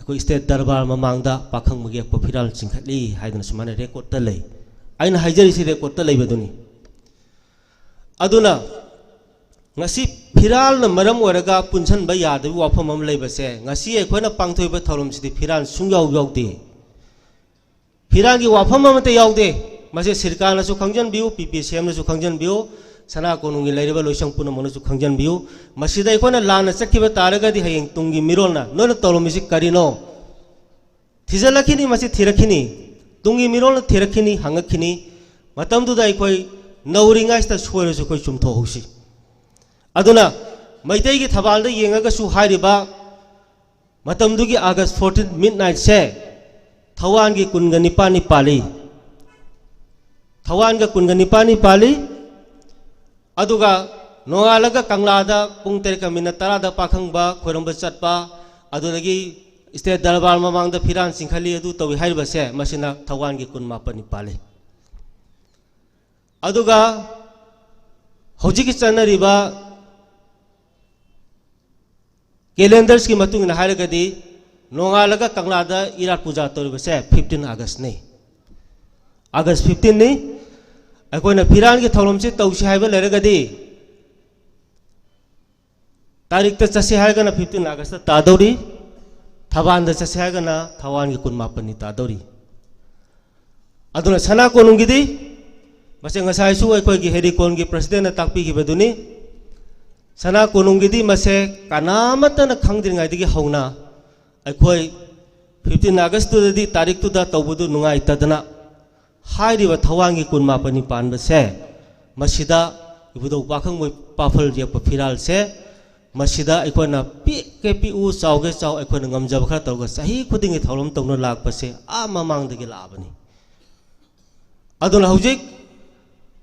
ꯑꯩꯈꯣꯏ ꯁ꯭ꯇꯦꯠ ꯗꯔꯕꯥꯔ ꯃꯃꯥꯡꯗ ꯄꯥꯈꯪꯕꯒꯤ ꯌꯦꯛꯄ ꯐꯤꯔꯥꯜ ꯆꯤꯡꯈꯠꯂꯤ ꯍꯥꯏꯗꯅ ꯁꯨꯃꯥꯏꯅ ꯔꯦꯀꯣꯔꯠꯇ ꯂꯩ꯫ ꯑꯩꯅ ꯍꯥꯏꯖꯔꯤꯁꯤ ꯔꯦꯀꯣꯔꯠꯇ ꯂꯩꯕꯗꯨꯅꯤ꯫ ꯑꯗꯨꯅ ꯉꯁꯤ ꯐꯤꯔꯥꯜꯅ ꯃꯔꯝ ꯑꯣꯏꯔꯒ ꯄꯨꯟꯁꯤꯟꯕ ꯌꯥꯗꯕ ꯋꯥꯐꯝ ꯑꯃ ꯂꯩꯕꯁꯦ, ꯉꯁꯤ ꯑꯩꯈꯣꯏꯅ ꯄꯥꯡꯊꯣꯛꯏꯕ ꯊꯧꯔꯝꯁꯤꯗꯤ ꯐꯤꯔꯥꯜ ꯁꯨꯡꯌꯥꯎ ꯌꯥꯎꯗꯦ꯫ ꯐꯤꯔꯥꯜꯒꯤ ꯋꯥꯐꯝ ꯑꯃꯠꯇ ꯌꯥꯎꯗꯦ꯫ ꯃꯁꯤ ꯁꯤꯔꯀꯥꯔꯅꯁꯨ ꯈꯪꯖꯟꯕꯤꯌꯨ, ꯄꯤ ꯄꯤ ꯁꯤ ꯑꯦꯝꯅꯁꯨ ꯈꯪꯖꯟꯕꯤꯌꯨ, ꯁꯅꯥ ꯀꯣꯅꯨꯡꯒꯤ ꯂꯩꯔꯤꯕ ꯂꯣꯏꯁꯪ ꯄꯨꯝꯅꯃꯛꯅꯁꯨ ꯈꯪꯖꯟꯕꯤꯌꯨ꯫ ꯃꯁꯤꯗ ꯑꯩꯈꯣꯏꯅ ꯂꯥꯟꯅ ꯆꯠꯈꯤꯕ ꯇꯥꯔꯒꯗꯤ ꯍꯌꯦꯡ ꯇꯨꯡꯒꯤ ꯃꯤꯔꯣꯜꯅ "ꯅꯣꯏꯅ ꯇꯧꯔꯝꯃꯤꯁꯤ ꯀꯔꯤꯅꯣ?" ꯊꯤꯖꯤꯜꯂꯛꯈꯤꯅꯤ, ꯃꯁꯤ ꯊꯤꯔꯛꯈꯤꯅꯤ꯫ ꯇꯨꯡꯒꯤ ꯃꯤꯔꯣꯜꯅ ꯊꯤꯔꯛꯈꯤꯅꯤ, ꯍꯪꯉꯛꯈꯤꯅꯤ꯫ ꯃꯇꯝꯗꯨꯗ ꯑꯩꯈꯣꯏ ꯅꯧꯔꯤꯉꯩꯁꯤꯗ ꯁꯣꯏꯔꯁꯨ ꯑꯩꯈꯣꯏ ꯆꯨꯝꯊꯣꯛꯍꯧꯁꯤ꯫ ꯑꯗꯨꯅ ꯃꯩꯇꯩꯒꯤ ꯊꯕꯥꯜꯗ ꯌꯦꯡꯉꯒꯁꯨ ꯍꯥꯏꯔꯤꯕ ꯃꯇꯝꯗꯨꯒꯤ August fourteen midnightꯁꯦ ꯊꯋꯥꯟꯒꯤ ꯀꯨꯟꯒ ꯅꯤꯄꯥꯜꯅꯤ ꯄꯥꯜꯂꯤ꯫ ꯊꯋꯥꯟꯒ ꯀꯨꯟꯒ ꯅꯤꯄꯥꯜꯅꯤ ꯄꯥꯜꯂꯤ꯫ ꯑꯗꯨꯒ ꯅꯣꯡꯉꯥꯜꯂꯒ ꯀꯪꯂꯥꯗ ꯄꯨꯡ ꯇꯔꯦꯠꯀ ꯃꯤꯅꯠ ꯇꯔꯥꯗ ꯄꯥꯈꯪꯕ ꯈꯣꯏꯔꯝꯕ ꯆꯠꯄ, ꯑꯗꯨꯗꯒꯤ ꯁ꯭ꯇꯦꯠ ꯗꯔꯕꯥꯔ ꯃꯃꯥꯡꯗ ꯐꯤꯔꯥꯟ ꯆꯤꯡꯈꯠꯂꯤ, ꯑꯗꯨ ꯇꯧꯏ ꯍꯥꯏꯔꯤꯕꯁꯦ, ꯃꯁꯤꯅ ꯊꯧꯋꯥꯟꯒꯤ ꯀꯨꯟ ꯃꯥꯄꯟꯅꯤ ꯄꯥꯜꯂꯤ꯫ ꯑꯗꯨꯒ ꯍꯧꯖꯤꯛꯀꯤ ꯆꯠꯅꯔꯤꯕ ꯀꯦꯂꯦꯟꯗꯔꯁꯀꯤ ꯃꯇꯨꯡ ꯏꯟꯅ ꯍꯥꯏꯔꯒꯗꯤ, ꯅꯣꯡꯉꯥꯜꯂꯒ ꯀꯪꯂꯥꯗ ꯏꯔꯥꯠ ꯄꯨꯖꯥ ꯇꯧꯔꯤꯕꯁꯦ ꯐꯤꯐꯇꯤꯟ ꯑꯥꯒꯁꯅꯤ꯫ ꯑꯥꯒꯁ ꯐꯤꯐꯇꯤꯟꯅꯤ꯫ ꯑꯩꯈꯣꯏꯅ ꯐꯤꯔꯥꯟꯒꯤ ꯊꯧꯔꯝꯁꯤ ꯇꯧꯁꯤ ꯍꯥꯏꯕ ꯂꯩꯔꯒꯗꯤ, ꯇꯥꯔꯤꯛꯇ ꯆꯠꯁꯤ ꯍꯥꯏꯔꯒꯅ ꯐꯤꯐꯇꯤꯟ ꯑꯥꯒꯁꯇ ꯇꯥꯗꯧꯔꯤ, ꯊꯕꯥꯟꯗ ꯆꯠꯁꯤ ꯍꯥꯏꯔꯒꯅ ꯊꯧꯋꯥꯟꯒꯤ ꯀꯨꯟ ꯃꯥꯄꯟꯅꯤ ꯇꯥꯗꯧꯔꯤ꯫ ꯑꯗꯨꯅ ꯁꯅꯥ ꯀꯣꯅꯨꯡꯒꯤꯗꯤ, ꯃꯁꯤ ꯉꯁꯥꯏꯁꯨ ꯑꯩꯈꯣꯏꯒꯤ ꯍꯦꯔꯤꯀꯣꯟꯒꯤ ꯄ꯭ꯔꯁꯤꯗꯦꯟꯅ ꯇꯥꯛꯄꯤꯈꯤꯕꯗꯨꯅꯤ, ꯁꯅꯥ ꯀꯣꯅꯨꯡꯒꯤꯗꯤ ꯃꯁꯦ ꯀꯅꯥꯃꯠꯇꯅ ꯈꯪꯗ꯭ꯔꯤꯉꯩꯗꯒꯤ ꯍꯧꯅ ꯑꯩꯈꯣꯏ ꯐꯤꯐꯇꯤꯟ ꯑꯥꯒꯁꯇꯨꯗꯗꯤ ꯇꯥꯔꯤꯛꯇꯨꯗ ꯇꯧꯕꯗꯨ ꯅꯨꯡꯉꯥꯏꯇꯗꯅ, ꯍꯥꯏꯔꯤꯕ ꯊꯧꯋꯥꯟꯒꯤ ꯀꯨꯟ ꯃꯥꯄꯟꯅꯤ ꯄꯥꯟꯕꯁꯦ, ꯃꯁꯤꯗ ꯏꯕꯨꯙꯧ ꯄꯥꯈꯪꯕ ꯄꯥꯐꯜ ꯌꯦꯛꯄ ꯐꯤꯔꯥꯜꯁꯦ, ꯃꯁꯤꯗ ꯑꯩꯈꯣꯏꯅ ꯄꯤꯛꯀꯦ ꯄꯤꯛꯎ, ꯆꯥꯎꯒꯦ ꯆꯥꯎ, ꯑꯩꯈꯣꯏꯅ ꯉꯝꯖꯕ ꯈꯔ ꯇꯧꯔꯒ ꯆꯍꯤ ꯈꯨꯗꯤꯡꯒꯤ ꯊꯧꯔꯝ ꯇꯧꯅ ꯂꯥꯛꯄꯁꯦ ꯑꯥ ꯃꯃꯥꯡꯗꯒꯤ ꯂꯥꯛꯑꯕꯅꯤ꯫ ꯑꯗꯨꯅ ꯍꯧꯖꯤꯛ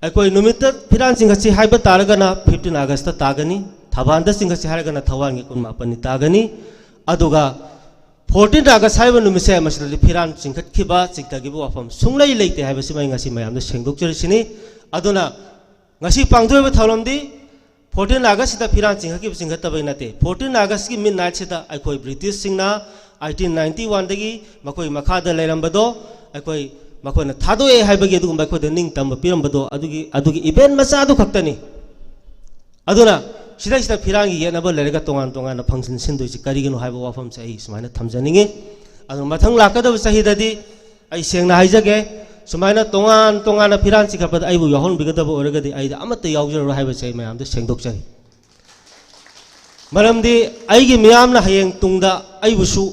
ꯑꯩꯈꯣꯏ ꯅꯨꯃꯤꯠꯇ ꯐꯤꯔꯥꯟ ꯆꯤꯡꯈꯠꯁꯤ ꯍꯥꯏꯕ ꯇꯥꯔꯒꯅ ꯐꯤꯐꯇꯤꯟ ꯑꯥꯒꯁꯇ ꯇꯥꯒꯅꯤ, ꯊꯕꯥꯟꯗ ꯆꯤꯡꯈꯠꯁꯤ ꯍꯥꯏꯔꯒꯅ ꯊꯧꯋꯥꯟꯒꯤ ꯀꯨꯟ ꯃꯥꯄꯟꯅꯤ ꯇꯥꯒꯅꯤ꯫ ꯑꯗꯨꯒ ꯐꯣꯔꯇꯤꯟ ꯑꯥꯒꯁ ꯍꯥꯏꯕ ꯅꯨꯃꯤꯠꯁꯦ, ꯃꯁꯤꯗꯗꯤ ꯐꯤꯔꯥꯟ ꯆꯤꯡꯈꯠꯈꯤꯕ, ꯆꯤꯡꯊꯈꯤꯕ ꯋꯥꯐꯝ ꯁꯨꯡꯂꯩ ꯂꯩꯇꯦ ꯍꯥꯏꯕꯁꯤꯃ ꯑꯩ ꯉꯁꯤ ꯃꯌꯥꯝꯗ ꯁꯦꯡꯗꯣꯛꯆꯔꯤꯁꯤꯅꯤ꯫ ꯑꯗꯨꯅ ꯉꯁꯤ ꯄꯥꯡꯊꯣꯛꯏꯕ ꯊꯧꯔꯝꯗꯤ ꯐꯣꯔꯇꯤꯟ ꯑꯥꯒꯁꯁꯤꯗ ꯐꯤꯔꯥꯟ ꯆꯤꯡꯈꯠꯈꯤꯕ ꯆꯤꯡꯈꯠꯇꯕꯩ ꯅꯠꯇꯦ꯫ ꯐꯣꯔꯇꯤꯟ ꯑꯥꯒꯁꯀꯤ ꯃꯤꯠ ꯅꯥꯏꯠꯁꯤꯗ ꯑꯩꯈꯣꯏ ꯕ꯭ꯔꯤꯇꯤꯁꯁꯤꯡꯅ ꯑꯩꯇꯤꯟ ꯅꯥꯏꯟꯇꯤ ꯋꯥꯟꯗꯒꯤ ꯃꯈꯣꯏ ꯃꯈꯥꯗ ꯂꯩꯔꯝꯕꯗꯣ, ꯑꯩꯈꯣꯏ ꯃꯈꯣꯏꯅ ꯊꯥꯗꯣꯛꯑꯦ ꯍꯥꯏꯕꯒꯤ ꯑꯗꯨꯒꯨꯝꯕ ꯑꯩꯈꯣꯏꯗ ꯅꯤꯡꯇꯝꯕ ꯄꯤꯔꯝꯕꯗꯣ, ꯑꯗꯨꯒꯤ, ꯑꯗꯨꯒꯤ ꯏꯚꯦꯟ ꯃꯆꯥꯗꯨ ꯈꯛꯇꯅꯤ꯫ ꯑꯗꯨꯅ ꯁꯤꯗꯩꯁꯤꯗ ꯐꯤꯔꯥꯟꯒꯤ ꯌꯦꯠꯅꯕ ꯂꯩꯔꯒ ꯇꯣꯉꯥꯟ ꯇꯣꯉꯥꯟꯅ ꯐꯪꯁꯟ ꯁꯤꯟꯗꯣꯏꯁꯤ ꯀꯔꯤꯒꯤꯅꯣ ꯍꯥꯏꯕ ꯋꯥꯐꯝꯁꯦ ꯑꯩ ꯁꯨꯃꯥꯏꯅ ꯊꯝꯖꯅꯤꯡꯉꯤ꯫ ꯑꯗꯨ ꯃꯊꯪ ꯂꯥꯛꯀꯗꯕ ꯆꯍꯤꯗꯗꯤ ꯑꯩ ꯁꯦꯡꯅ ꯍꯥꯏꯖꯒꯦ, ꯁꯨꯃꯥꯏꯅ ꯇꯣꯉꯥꯟ ꯇꯣꯉꯥꯟꯅ ꯐꯤꯔꯥꯟ ꯆꯤꯡꯈꯠꯄꯗ ꯑꯩꯕꯨ ꯌꯥꯎꯍꯟꯕꯤꯒꯗꯕ ꯑꯣꯏꯔꯒꯗꯤ ꯑꯩꯗꯤ ꯑꯃꯠꯇ ꯌꯥꯎꯖꯔꯔꯣꯏ ꯍꯥꯏꯕꯁꯦ ꯑꯩ ꯃꯌꯥꯝꯗ ꯁꯦꯡꯗꯣꯛꯆꯔꯤ꯫ ꯃꯔꯝꯗꯤ ꯑꯩꯒꯤ ꯃꯤꯌꯥꯝꯅ ꯍꯌꯦꯡ ꯇꯨꯡꯗ ꯑꯩꯕꯨꯁꯨ,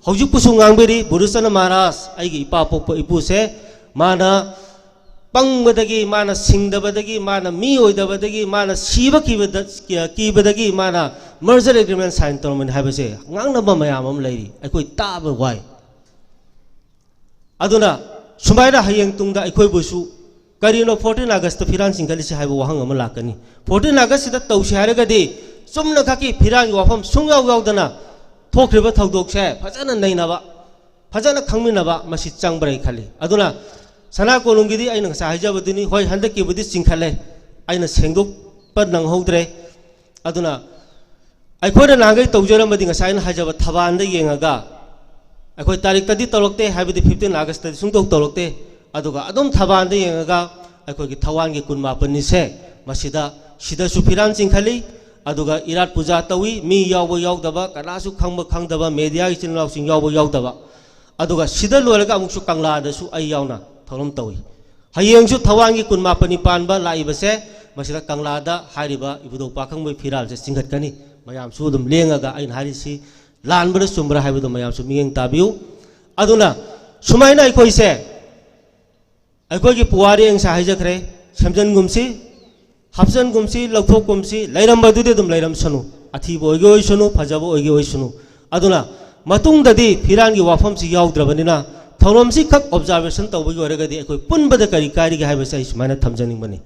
ꯍꯧꯖꯤꯛꯄꯨꯁꯨ ꯉꯥꯡꯕꯤꯔꯤ, ꯕꯨꯙꯆꯟꯗ꯭ꯔ ꯃꯍꯥꯔꯥꯖ, ꯑꯩꯒꯤ ꯏꯄꯥ ꯄꯣꯛꯄ ꯏꯄꯨꯁꯦ, ꯃꯥꯅ ꯄꯪꯕꯗꯒꯤ, ꯃꯥꯅ ꯁꯤꯡꯗꯕꯗꯒꯤ, ꯃꯥꯅ ꯃꯤ ꯑꯣꯏꯗꯕꯗꯒꯤ, ꯃꯥꯅ ꯁꯤꯕ ꯀꯤꯕꯗ-, ꯀꯤꯕꯗꯒꯤ ꯃꯥꯅ merger agreement sign ꯇꯧꯔꯝꯕꯅꯤ ꯍꯥꯏꯕꯁꯦ ꯉꯥꯡꯅꯕ ꯃꯌꯥꯝ ꯑꯃ ꯂꯩꯔꯤ꯫ ꯑꯩꯈꯣꯏ ꯇꯥꯕ ꯋꯥꯏ꯫ ꯑꯗꯨꯅ ꯁꯨꯃꯥꯏꯅ ꯍꯌꯦꯡ ꯇꯨꯡꯗ ꯑꯩꯈꯣꯏꯕꯨꯁꯨ ꯀꯔꯤꯅꯣ ꯐꯣꯔꯇꯤꯟ ꯑꯥꯒꯁꯇ ꯐꯤꯔꯥꯟ ꯆꯤꯡꯈꯠꯂꯤꯁꯤ ꯍꯥꯏꯕ ꯋꯥꯍꯪ ꯑꯃ ꯂꯥꯛꯀꯅꯤ꯫ ꯐꯣꯔꯇꯤꯟ ꯑꯥꯒꯁꯁꯤꯗ ꯇꯧꯁꯤ ꯍꯥꯏꯔꯒꯗꯤ ꯆꯨꯝꯅꯈꯛꯀꯤ ꯐꯤꯔꯥꯟꯒꯤ ꯋꯥꯐꯝ ꯁꯨꯡꯌꯥꯎ ꯌꯥꯎꯗꯅ ꯊꯣꯛꯈ꯭ꯔꯤꯕ ꯊꯧꯗꯣꯛꯁꯦ ꯐꯖꯅ ꯅꯩꯅꯕ, ꯐꯖꯅ ꯈꯪꯃꯤꯟꯅꯕ ꯃꯁꯤ ꯆꯪꯕ꯭ꯔꯥ ꯍꯥꯏꯅ ꯈꯜꯂꯤ꯫ ꯑꯗꯨꯅ ꯁꯅꯥ ꯀꯣꯅꯨꯡꯒꯤꯗꯤ ꯑꯩꯅ ꯉꯁꯥꯏ ꯍꯥꯏꯖꯕꯗꯨꯅꯤ, ꯍꯣꯏ, ꯍꯟꯗꯛꯀꯤꯕꯨꯗꯤ ꯆꯤꯡꯈꯠꯂꯦ, ꯑꯩꯅ ꯁꯦꯡꯗꯣꯛꯄ ꯅꯪꯍꯧꯗ꯭ꯔꯦ꯫ ꯑꯗꯨꯅ ꯑꯩꯈꯣꯏꯅ ꯅꯍꯥꯟꯈꯩ ꯇꯧꯖꯔꯝꯕꯗꯤ ꯉꯁꯥꯏ ꯑꯩꯅ ꯍꯥꯏꯖꯕ ꯊꯕꯥꯟꯗ ꯌꯦꯡꯉꯒ, ꯑꯩꯈꯣꯏ ꯇꯥꯔꯤꯛꯇꯗꯤ ꯇꯧꯔꯛꯇꯦ, ꯍꯥꯏꯕꯗꯤ ꯐꯤꯐꯇꯤꯟ ꯑꯥꯒꯁꯇꯗꯤ ꯁꯨꯡꯇꯧ ꯇꯧꯔꯛꯇꯦ꯫ ꯑꯗꯨꯒ ꯑꯗꯨꯝ ꯊꯕꯥꯟꯗ ꯌꯦꯡꯉꯒ ꯑꯩꯈꯣꯏꯒꯤ ꯊꯧꯋꯥꯟꯒꯤ ꯀꯨꯟ ꯃꯥꯄꯟꯅꯤꯁꯦ ꯃꯁꯤꯗ, ꯁꯤꯗꯁꯨ ꯐꯤꯔꯥꯟ ꯆꯤꯡꯈꯠꯂꯤ, ꯑꯗꯨꯒ ꯏꯔꯥꯠ ꯄꯨꯖꯥ ꯇꯧꯏ, ꯃꯤ ꯌꯥꯎꯕ ꯌꯥꯎꯗꯕ, ꯀꯅꯥꯁꯨ ꯈꯪꯕ ꯈꯪꯗꯕ, ꯃꯦꯗꯤꯌꯥꯒꯤ ꯏꯆꯤꯟ ꯏꯅꯥꯎꯁꯤꯡ ꯌꯥꯎꯕ ꯌꯥꯎꯗꯕ, ꯑꯗꯨꯒ ꯁꯤꯗ ꯂꯣꯏꯔꯒ ꯑꯃꯨꯛꯁꯨ ꯀꯪꯂꯥꯗꯁꯨ ꯑꯩ ꯌꯥꯎꯅ ꯊꯧꯔꯝ ꯇꯧꯏ꯫ ꯍꯌꯦꯡꯁꯨ ꯊꯧꯋꯥꯟꯒꯤ ꯀꯨꯟ ꯃꯥꯄꯟꯅꯤ ꯄꯥꯟꯕ ꯂꯥꯛꯏꯕꯁꯦ, ꯃꯁꯤꯗ ꯀꯪꯂꯥꯗ ꯍꯥꯏꯔꯤꯕ ꯏꯕꯨꯙꯧ ꯄꯥꯈꯪꯕꯒꯤ ꯐꯤꯔꯥꯜꯁꯦ ꯆꯤꯡꯈꯠꯀꯅꯤ꯫ ꯃꯌꯥꯝꯁꯨ ꯑꯗꯨꯝ ꯂꯦꯡꯉꯒ ꯑꯩꯅ ꯍꯥꯏꯔꯤꯁꯤ ꯂꯥꯟꯕ꯭ꯔꯥ ꯆꯨꯝꯕ꯭ꯔꯥ ꯍꯥꯏꯕꯗꯣ ꯃꯌꯥꯝꯁꯨ ꯃꯤꯠꯌꯦꯡ ꯇꯥꯕꯤꯌꯨ꯫ ꯑꯗꯨꯅ ꯁꯨꯃꯥꯏꯅ ꯑꯩꯈꯣꯏꯁꯦ, ꯑꯩꯈꯣꯏꯒꯤ ꯄꯨꯋꯥꯔꯤ ꯑꯩ ꯉꯁꯥꯏ ꯍꯥꯏꯖꯈ꯭ꯔꯦ, ꯁꯦꯝꯖꯤꯟꯒꯨꯝꯁꯤ, ꯍꯥꯞꯆꯤꯟꯒꯨꯝꯁꯤ, ꯂꯧꯊꯣꯛꯀꯨꯝꯁꯤ, ꯂꯩꯔꯝꯕꯗꯨꯗꯤ ꯑꯗꯨꯝ ꯂꯩꯔꯝꯁꯅꯨ, ꯑꯊꯤꯕ ꯑꯣꯏꯒꯦ ꯑꯣꯏꯁꯅꯨ, ꯐꯖꯕ ꯑꯣꯏꯒꯦ ꯑꯣꯏꯁꯅꯨ꯫ ꯑꯗꯨꯅ ꯃꯇꯨꯡꯗꯗꯤ ꯐꯤꯔꯥꯟꯒꯤ ꯋꯥꯐꯝꯁꯤ ꯌꯥꯎꯗ꯭ꯔꯕꯅꯤꯅ, ꯊꯧꯔꯝꯁꯤ ꯈꯛ ꯑꯣꯕꯖꯥꯔꯕꯦꯁꯟ ꯇꯧꯕꯒꯤ ꯑꯣꯏꯔꯒꯗꯤ ꯑꯩꯈꯣꯏ ꯄꯨꯟꯕꯗ ꯀꯔꯤ ꯀꯥꯏꯔꯤꯒꯦ ꯍꯥꯏꯕꯁꯦ ꯑꯩ ꯁꯨꯃꯥꯏꯅ ꯊꯝꯖꯅꯤꯡꯕꯅꯤ꯫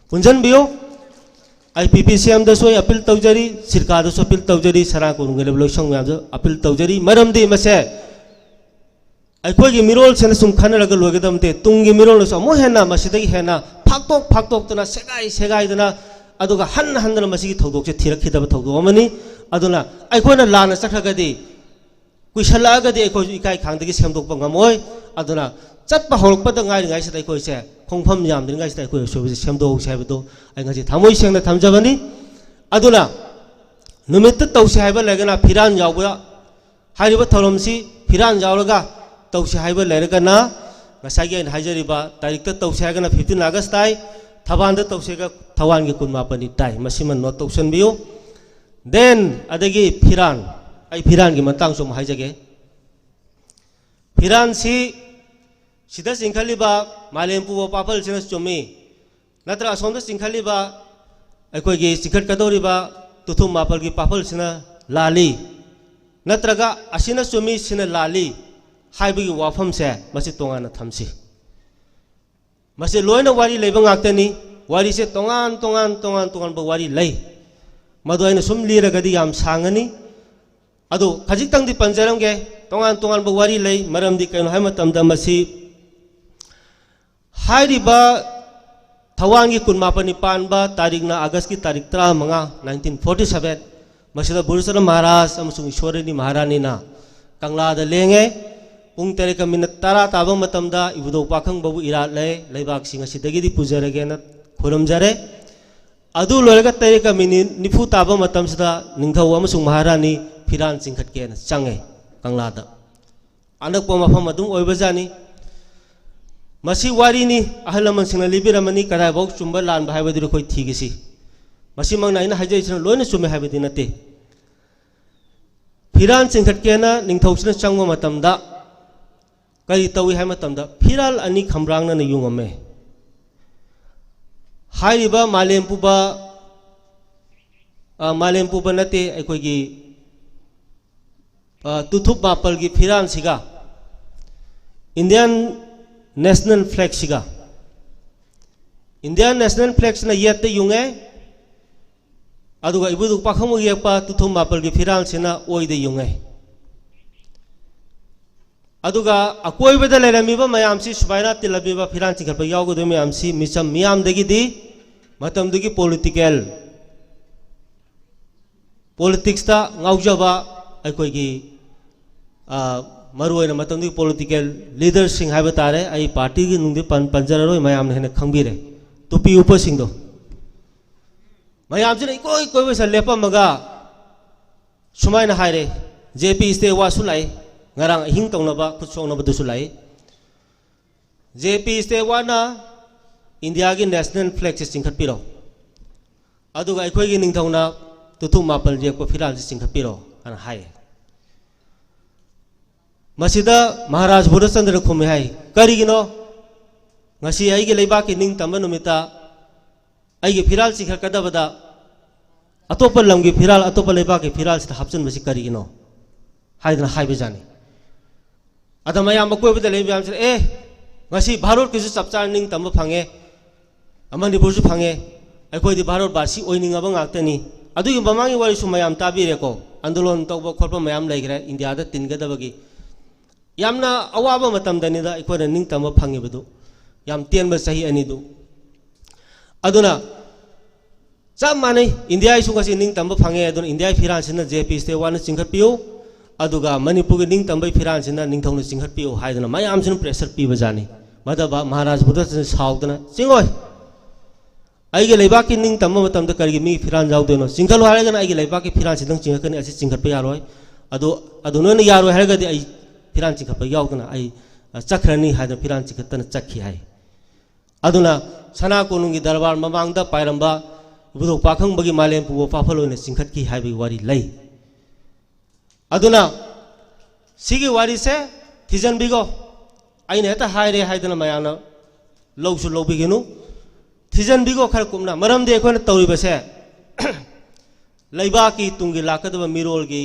ꯄꯨꯟꯁꯤꯟꯕꯤꯌꯨ꯫ ꯑꯩ ꯄꯤ ꯄꯤ ꯁꯤ ꯑꯦꯝꯗꯁꯨ ꯑꯩ ꯑꯄꯤꯜ ꯇꯧꯖꯔꯤ, ꯁꯤꯔꯀꯥꯗꯁꯨ ꯑꯄꯤꯜ ꯇꯧꯖꯔꯤ, ꯁꯅꯥ ꯀꯣꯅꯨꯡꯒꯤ ꯂꯩꯕ ꯂꯣꯏꯁꯪ ꯃꯌꯥꯝꯗ ꯑꯄꯤꯜ ꯇꯧꯖꯔꯤ꯫ ꯃꯔꯝꯗꯤ ꯃꯁꯦ ꯑꯩꯈꯣꯏꯒꯤ ꯃꯤꯔꯣꯜꯁꯤꯅ ꯁꯨꯝ ꯈꯟꯅꯔꯒ ꯂꯣꯏꯒꯗꯕ ꯅꯠꯇꯦ꯫ ꯇꯨꯡꯒꯤ ꯃꯤꯔꯣꯜꯅꯁꯨ ꯑꯃꯨꯛ ꯍꯦꯟꯅ ꯃꯁꯤꯗꯒꯤ ꯍꯦꯟꯅ ꯐꯥꯛꯇꯣꯛ ꯐꯥꯛꯇꯣꯛꯇꯅ, ꯁꯦꯒꯥꯏ ꯁꯦꯒꯥꯏꯗꯅ, ꯑꯗꯨꯒ ꯍꯟꯅ ꯍꯟꯗꯅ ꯃꯁꯤꯒꯤ ꯊꯧꯗꯣꯛꯁꯦ ꯊꯤꯔꯛꯈꯤꯗꯕ ꯊꯧꯗꯣꯛ ꯑꯃꯅꯤ꯫ ꯑꯗꯨꯅ ꯑꯩꯈꯣꯏꯅ ꯂꯥꯟꯅ ꯆꯠꯈ꯭ꯔꯒꯗꯤ, ꯀꯨꯏꯁꯜꯂꯛꯑꯒꯗꯤ ꯑꯩꯈꯣꯏꯁꯨ ꯏꯀꯥꯏ ꯈꯥꯡꯗꯒꯤ ꯁꯦꯝꯗꯣꯛꯄ ꯉꯝꯃꯣꯏ꯫ ꯑꯗꯨꯅ ꯆꯠꯄ ꯍꯧꯔꯛꯄꯗ ꯉꯥꯏꯔꯤꯉꯩꯁꯤꯗ ꯑꯩꯈꯣꯏꯁꯦ ꯈꯣꯡꯐꯝ ꯌꯥꯝꯗ꯭ꯔꯤꯉꯩꯁꯤꯗ ꯑꯩꯈꯣꯏ ꯑꯁꯣꯏꯕꯁꯦ ꯁꯦꯝꯗꯣꯛꯍꯧꯁꯦ ꯍꯥꯏꯕꯗꯨ ꯑꯩ ꯉꯁꯤ ꯊꯃꯣꯏ ꯁꯦꯡꯅ ꯊꯝꯖꯕꯅꯤ꯫ ꯑꯗꯨꯅ ꯅꯨꯃꯤꯠꯇ ꯇꯧꯁꯦ ꯍꯥꯏꯕ ꯂꯩꯔꯒꯅ ꯐꯤꯔꯥꯟ ꯌꯥꯎꯕ, ꯍꯥꯏꯔꯤꯕ ꯊꯧꯔꯝꯁꯤ ꯐꯤꯔꯥꯟ ꯌꯥꯎꯔꯒ ꯇꯧꯁꯦ ꯍꯥꯏꯕ ꯂꯩꯔꯒꯅ, ꯉꯁꯥꯏꯒꯤ ꯑꯩꯅ ꯍꯥꯏꯖꯔꯤꯕ ꯇꯥꯔꯤꯛꯇ ꯇꯧꯁꯦ ꯍꯥꯏꯔꯒꯅ ꯐꯤꯐꯇꯤꯟ ꯑꯥꯒꯁ ꯇꯥꯏ, ꯊꯕꯥꯟꯗ ꯇꯧꯁꯦꯒ ꯊꯧꯋꯥꯟꯒꯤ ꯀꯨꯟ ꯃꯥꯄꯟꯅꯤ ꯇꯥꯏ꯫ ꯃꯁꯤꯃ ꯅꯣꯠ ꯇꯧꯁꯟꯕꯤꯌꯨ꯫ ꯗꯦꯟ, ꯑꯗꯒꯤ ꯐꯤꯔꯥꯟ, ꯑꯩ ꯐꯤꯔꯥꯟꯒꯤ ꯃꯇꯥꯡꯁꯨ ꯑꯃꯨꯛ ꯍꯥꯏꯖꯒꯦ꯫ ꯐꯤꯔꯥꯟꯁꯤ ꯁꯤꯗ ꯆꯤꯡꯈꯠꯂꯤꯕ ꯃꯥꯂꯦꯝ ꯄꯨꯕ ꯄꯥꯐꯜꯁꯤꯅ ꯆꯨꯝꯃꯤ, ꯅꯠꯇ꯭ꯔ ꯑꯁꯣꯝꯗ ꯆꯤꯡꯈꯠꯂꯤꯕ ꯑꯩꯈꯣꯏꯒꯤ ꯆꯤꯡꯈꯠꯀꯗꯧꯔꯤꯕ ꯇꯨꯊꯨꯝ ꯃꯥꯄꯜꯒꯤ ꯄꯥꯐꯜꯁꯤꯅ ꯂꯥꯜꯂꯤ, ꯅꯠꯇ꯭ꯔꯒ ꯑꯁꯤꯅ ꯆꯨꯝꯃꯤ, ꯁꯤꯅ ꯂꯥꯜꯂꯤ ꯍꯥꯏꯕꯒꯤ ꯋꯥꯐꯝꯁꯦ ꯃꯁꯤ ꯇꯣꯉꯥꯟꯅ ꯊꯝꯁꯤ꯫ ꯃꯁꯤ ꯂꯣꯏꯅ ꯋꯥꯔꯤ ꯂꯩꯕ ꯉꯥꯛꯇꯅꯤ꯫ ꯋꯥꯔꯤꯁꯦ ꯇꯣꯉꯥꯟ ꯇꯣꯉꯥꯟ ꯇꯣꯉꯥꯟ ꯇꯣꯉꯥꯟꯕ ꯋꯥꯔꯤ ꯂꯩ꯫ ꯃꯗꯨ ꯑꯩꯅ ꯁꯨꯝ ꯂꯤꯔꯒꯗꯤ ꯌꯥꯝ ꯁꯥꯡꯉꯅꯤ꯫ ꯑꯗꯨ ꯈꯖꯤꯛꯇꯪꯗꯤ ꯄꯟꯖꯔꯝꯒꯦ꯫ ꯇꯣꯉꯥꯟ ꯇꯣꯉꯥꯟꯕ ꯋꯥꯔꯤ ꯂꯩ꯫ ꯃꯔꯝꯗꯤ ꯀꯩꯅꯣ ꯍꯥꯏꯕ ꯃꯇꯝꯗ ꯃꯁꯤ ꯍꯥꯏꯔꯤꯕ ꯊꯧꯋꯥꯟꯒꯤ ꯀꯨꯟꯃꯥꯄꯟꯅꯤ ꯄꯥꯟꯕ ꯇꯥꯔꯤꯛꯅ ꯑꯥꯒꯁꯀꯤ ꯇꯥꯔꯤꯛ ꯇꯔꯥꯃꯉꯥ, nineteen forty seven꯫ ꯃꯁꯤꯗ ꯕꯨꯙꯆꯟꯗ꯭ꯔ ꯃꯍꯥꯔꯥꯖ ꯑꯃꯁꯨꯡ ꯏꯁꯣꯔꯅꯤ ꯃꯍꯥꯔꯥꯅꯤꯅ ꯀꯪꯂꯥꯗ ꯂꯦꯡꯉꯦ꯫ ꯄꯨꯡ ꯇꯔꯦꯠꯀ ꯃꯤꯅꯠ ꯇꯔꯥ ꯇꯥꯕ ꯃꯇꯝꯗ ꯏꯕꯨꯙꯧ ꯄꯥꯈꯪꯕꯕꯨ ꯏꯔꯥꯠꯂꯦ, ꯂꯩꯕꯥꯛꯁꯤꯡ ꯑꯁꯤꯗꯒꯤꯗꯤ ꯄꯨꯖꯔꯒꯦꯅ ꯈꯨꯔꯨꯝꯖꯔꯦ꯫ ꯑꯗꯨ ꯂꯣꯏꯔꯒ ꯇꯔꯦꯠꯀ ꯃꯤꯅꯤꯠ ꯅꯤꯐꯨ ꯇꯥꯕ ꯃꯇꯝꯁꯤꯗ ꯅꯤꯡꯊꯧ ꯑꯃꯁꯨꯡ ꯃꯍꯥꯔꯥꯅꯤ ꯐꯤꯔꯥꯟ ꯆꯤꯡꯈꯠꯀꯦꯅ ꯆꯪꯉꯦ ꯀꯪꯂꯥꯗ꯫ ꯑꯅꯛꯄ ꯃꯐꯝ ꯑꯗꯨꯝ ꯑꯣꯏꯕꯖꯥꯠꯅꯤ꯫ ꯃꯁꯤ ꯋꯥꯔꯤꯅꯤ, ꯑꯍꯜ ꯂꯃꯟꯁꯤꯡꯅ ꯂꯤꯕꯤꯔꯝꯃꯅꯤ, ꯀꯗꯥꯏꯐꯥꯎ ꯆꯨꯝꯕ ꯂꯥꯟꯕ ꯍꯥꯏꯕꯗꯨ ꯑꯩꯈꯣꯏ ꯊꯤꯒꯁꯤ꯫ ꯃꯁꯤꯃꯛꯅ ꯑꯩꯅ ꯍꯥꯏꯖꯔꯤꯁꯤꯅ ꯂꯣꯏꯅ ꯆꯨꯝꯃꯦ ꯍꯥꯏꯕꯗꯤ ꯅꯠꯇꯦ꯫ ꯐꯤꯔꯥꯟ ꯆꯤꯡꯈꯠꯀꯦꯅ ꯅꯤꯡꯊꯧꯁꯤꯅ ꯆꯪꯕ ꯃꯇꯝꯗ ꯀꯔꯤ ꯇꯧꯏ ꯍꯥꯏꯕ ꯃꯇꯝꯗ ꯐꯤꯔꯥꯜ ꯑꯅꯤ ꯈꯝꯕ꯭ꯔꯥꯡꯅꯅ ꯌꯨꯡꯉꯝꯃꯦ꯫ ꯍꯥꯏꯔꯤꯕ ꯃꯥꯂꯦꯝ ꯄꯨꯕ, ꯑ, ꯃꯥꯂꯦꯝ ꯄꯨꯕ ꯅꯠꯇꯦ, ꯑꯩꯈꯣꯏꯒꯤ, ꯑ, ꯇꯨꯊꯨꯞ ꯃꯥꯄꯜꯒꯤ ꯐꯤꯔꯥꯜꯁꯤꯒ Indian national flagꯁꯤꯒ, Indian national flagꯁꯤꯅ ꯌꯦꯠꯇ ꯌꯨꯡꯉꯦ, ꯑꯗꯨꯒ ꯏꯕꯨꯙꯧ ꯄꯥꯈꯪꯕ ꯌꯦꯛꯄ ꯇꯨꯊꯨꯞ ꯃꯥꯄꯜꯒꯤ ꯐꯤꯔꯥꯜꯁꯤꯅ ꯑꯣꯏꯗ ꯌꯨꯡꯉꯦ꯫ ꯑꯗꯨꯒ ꯑꯀꯣꯏꯕꯗ ꯂꯩꯔꯝꯃꯤꯕ ꯃꯌꯥꯝꯁꯤ, ꯁꯨꯃꯥꯏꯅ ꯇꯤꯜꯂꯝꯃꯤꯕ ꯐꯤꯔꯥꯜ ꯆꯤꯡꯈꯠꯄ ꯌꯥꯎꯒꯗꯣꯏ ꯃꯌꯥꯝꯁꯤ ꯃꯤꯆꯝ ꯃꯤꯌꯥꯝꯗꯒꯤꯗꯤ ꯃꯇꯝꯗꯨꯒꯤ political, politicsꯇ ꯉꯥꯎꯖꯕ ꯑꯩꯈꯣꯏꯒꯤ, ꯑ, ꯃꯔꯨꯑꯣꯏꯅ ꯃꯇꯝꯗꯨꯒꯤ political leaderꯁꯤꯡ ꯍꯥꯏꯕ ꯇꯥꯔꯦ, ꯑꯩ partyꯒꯤ ꯅꯨꯡꯗꯤ ꯄꯟ-, ꯄꯟꯖꯔꯔꯣꯏ, ꯃꯌꯥꯝꯅ ꯍꯦꯟꯅ ꯈꯪꯕꯤꯔꯦ, ꯇꯨꯄꯤ ꯎꯞꯄꯁꯤꯡꯗꯣ꯫ ꯃꯌꯥꯝꯁꯤꯅ ꯏꯀꯣꯏ ꯀꯣꯏꯕꯁꯤꯗ ꯂꯦꯞꯄꯝꯃꯒ ꯁꯨꯃꯥꯏꯅ ꯍꯥꯏꯔꯦ, J P Stewart ꯁꯨ ꯂꯥꯛꯏ, ꯉꯔꯥꯡ ꯑꯍꯤꯡ ꯇꯧꯅꯕ, ꯈꯨꯠ ꯁꯣꯛꯅꯕꯗꯨꯁꯨ ꯂꯥꯛꯏ꯫ J P Stewartꯅ Indiaꯒꯤ national flagꯁꯦ ꯆꯤꯡꯈꯠꯄꯤꯔꯣ, ꯑꯗꯨꯒ ꯑꯩꯈꯣꯏꯒꯤ ꯅꯤꯡꯊꯧꯅ ꯇꯨꯊꯨꯞ ꯃꯥꯄꯜ ꯌꯦꯛꯄ ꯐꯤꯔꯥꯜꯁꯦ ꯆꯤꯡꯈꯠꯄꯤꯔꯣ ꯍꯥꯏꯅ ꯍꯥꯏꯌꯦ꯫ ꯃꯁꯤꯗ ꯃꯍꯥꯔꯥꯖ ꯕꯨꯙꯆꯟꯗ꯭ꯔꯅ ꯈꯨꯝꯃꯤ ꯍꯥꯏ, "ꯀꯔꯤꯒꯤꯅꯣ ꯉꯁꯤ ꯑꯩꯒꯤ ꯂꯩꯕꯥꯛꯀꯤ ꯅꯤꯡꯇꯝꯕ ꯅꯨꯃꯤꯠꯇ ꯑꯩꯒꯤ ꯐꯤꯔꯥꯜ ꯆꯤꯡꯈꯠꯀꯗꯕꯗ ꯑꯇꯣꯞꯄ ꯂꯝꯒꯤ ꯐꯤꯔꯥꯜ, ꯑꯇꯣꯞꯄ ꯂꯩꯕꯥꯛꯀꯤ ꯐꯤꯔꯥꯜꯁꯤꯗ ꯍꯥꯞꯆꯤꯟꯕꯁꯤ ꯀꯔꯤꯒꯤꯅꯣ?" ꯍꯥꯏꯗꯅ ꯍꯥꯏꯕꯖꯥꯠꯅꯤ꯫ ꯑꯗ ꯃꯌꯥꯝ ꯑꯀꯣꯏꯕꯗ ꯂꯩꯕ ꯃꯌꯥꯝꯁꯤꯅ, "ꯑꯦ, ꯃꯁꯤ ꯚꯥꯔꯠꯀꯤꯁꯨ ꯆꯞ ꯆꯥꯅ ꯅꯤꯡꯇꯝꯕ ꯐꯪꯉꯦ, ꯃꯅꯤꯄꯨꯔꯁꯨ ꯐꯪꯉꯦ꯫ ꯑꯩꯈꯣꯏꯗꯤ ꯚꯥꯔꯠ ꯕꯥꯁꯤ ꯑꯣꯏꯅꯤꯡꯉꯕ ꯉꯥꯛꯇꯅꯤ꯫ ꯑꯗꯨꯒꯤ ꯃꯃꯥꯡꯒꯤ ꯋꯥꯔꯤꯁꯨ ꯃꯌꯥꯝ ꯇꯥꯕꯤꯔꯦꯀꯣ, ꯑꯟꯗꯣꯂꯟ ꯇꯧꯕ ꯈꯣꯠꯄ ꯃꯌꯥꯝ ꯂꯩꯈ꯭ꯔꯦ ꯏꯟꯗꯤꯌꯥꯗ ꯇꯤꯟꯒꯗꯕꯒꯤ꯫ ꯌꯥꯝꯅ ꯑꯋꯥꯕ ꯃꯇꯝꯗꯅꯤꯗ ꯑꯩꯈꯣꯏꯅ ꯅꯤꯡꯇꯝꯕ ꯐꯪꯉꯤꯕꯗꯨ, ꯌꯥꯝ ꯇꯦꯟꯕ ꯆꯍꯤ ꯑꯅꯤꯗꯨ꯫ ꯑꯗꯨꯅ ꯆꯞ ꯃꯥꯟꯅꯩ, ꯏꯟꯗꯤꯌꯥꯒꯤꯁꯨ ꯉꯁꯤ ꯅꯤꯡꯇꯝꯕ ꯐꯪꯉꯦ, ꯑꯗꯨꯅ ꯏꯟꯗꯤꯌꯥꯒꯤ ꯐꯤꯔꯥꯟꯁꯤꯅ ꯖꯦ ꯄꯤ ꯏꯁꯇꯦꯋꯥꯔꯅ ꯆꯤꯡꯈꯠꯄꯤꯌꯨ, ꯑꯗꯨꯒ ꯃꯅꯤꯄꯨꯔꯒꯤ ꯅꯤꯡꯇꯝꯕꯒꯤ ꯐꯤꯔꯥꯟꯁꯤꯅ ꯅꯤꯡꯊꯧꯅ ꯆꯤꯡꯈꯠꯄꯤꯌꯨ ꯍꯥꯏꯗꯅ ꯃꯌꯥꯝꯁꯤꯅ ꯄ꯭ꯔꯦꯁꯔ ꯄꯤꯕꯖꯥꯠꯅꯤ꯫ ꯃꯗꯕ ꯃꯍꯥꯔꯥꯖ ꯕꯨꯙꯆꯟꯗ꯭ꯔ ꯁꯥꯎꯗꯅ, "ꯆꯤꯡꯉꯣꯏ, ꯑꯩꯒꯤ ꯂꯩꯕꯥꯛꯀꯤ ꯅꯤꯡꯇꯝꯕ ꯃꯇꯝꯗ ꯀꯔꯤꯒꯤ ꯃꯤ ꯐꯤꯔꯥꯟ ꯌꯥꯎꯗꯣꯏꯅꯣ? ꯆꯤꯡꯈꯠꯂꯨ ꯍꯥꯏꯔꯒꯅ ꯑꯩꯒꯤ ꯂꯩꯕꯥꯛꯀꯤ ꯐꯤꯔꯥꯟꯁꯤꯗꯪ ꯆꯤꯡꯈꯠꯀꯅꯤ, ꯑꯁꯤ ꯆꯤꯡꯈꯠꯄ ꯌꯥꯔꯣꯏ, ꯑꯗꯨ, ꯑꯗꯨ ꯅꯣꯏꯅ ꯌꯥꯔꯣꯏ ꯍꯥꯏꯔꯒꯗꯤ ꯑꯩ ꯐꯤꯔꯥꯟ ꯆꯤꯡꯈꯠꯄ ꯌꯥꯎꯗꯅ ꯑꯩ, ꯑ, ꯆꯠꯈ꯭ꯔꯅꯤ" ꯍꯥꯏꯗꯅ ꯐꯤꯔꯥꯟ ꯆꯤꯡꯈꯠꯇꯅ ꯆꯠꯈꯤ ꯍꯥꯏ꯫ ꯑꯗꯨꯅ ꯁꯅꯥ ꯀꯣꯅꯨꯡꯒꯤ ꯗꯔꯕꯥꯔ ꯃꯃꯥꯡꯗ ꯄꯥꯏꯔꯝꯕ ꯏꯕꯨꯙꯧ ꯄꯥꯈꯪꯕꯒꯤ ꯃꯥꯂꯦꯝ ꯄꯨꯕ ꯄꯥꯐꯜ ꯑꯣꯏꯅ ꯆꯤꯡꯈꯠꯈꯤ ꯍꯥꯏꯕꯒꯤ ꯋꯥꯔꯤ ꯂꯩ꯫ ꯑꯗꯨꯅ ꯁꯤꯒꯤ ꯋꯥꯔꯤꯁꯦ ꯊꯤꯖꯤꯟꯕꯤꯈꯣ꯫ ꯑꯩꯅ ꯍꯦꯛꯇ ꯍꯥꯏꯔꯦ ꯍꯥꯏꯗꯅ ꯃꯌꯥꯝꯅ ꯂꯧꯁꯨ ꯂꯧꯕꯤꯒꯅꯨ꯫ ꯊꯤꯖꯤꯟꯕꯤꯈꯣ ꯈꯔ ꯀꯨꯞꯅ꯫ ꯃꯔꯝꯗꯤ ꯑꯩꯈꯣꯏꯅ ꯇꯧꯔꯤꯕꯁꯦ ꯂꯩꯕꯥꯛꯀꯤ ꯇꯨꯡꯒꯤ ꯂꯥꯛꯀꯗꯕ ꯃꯤꯔꯣꯜꯒꯤ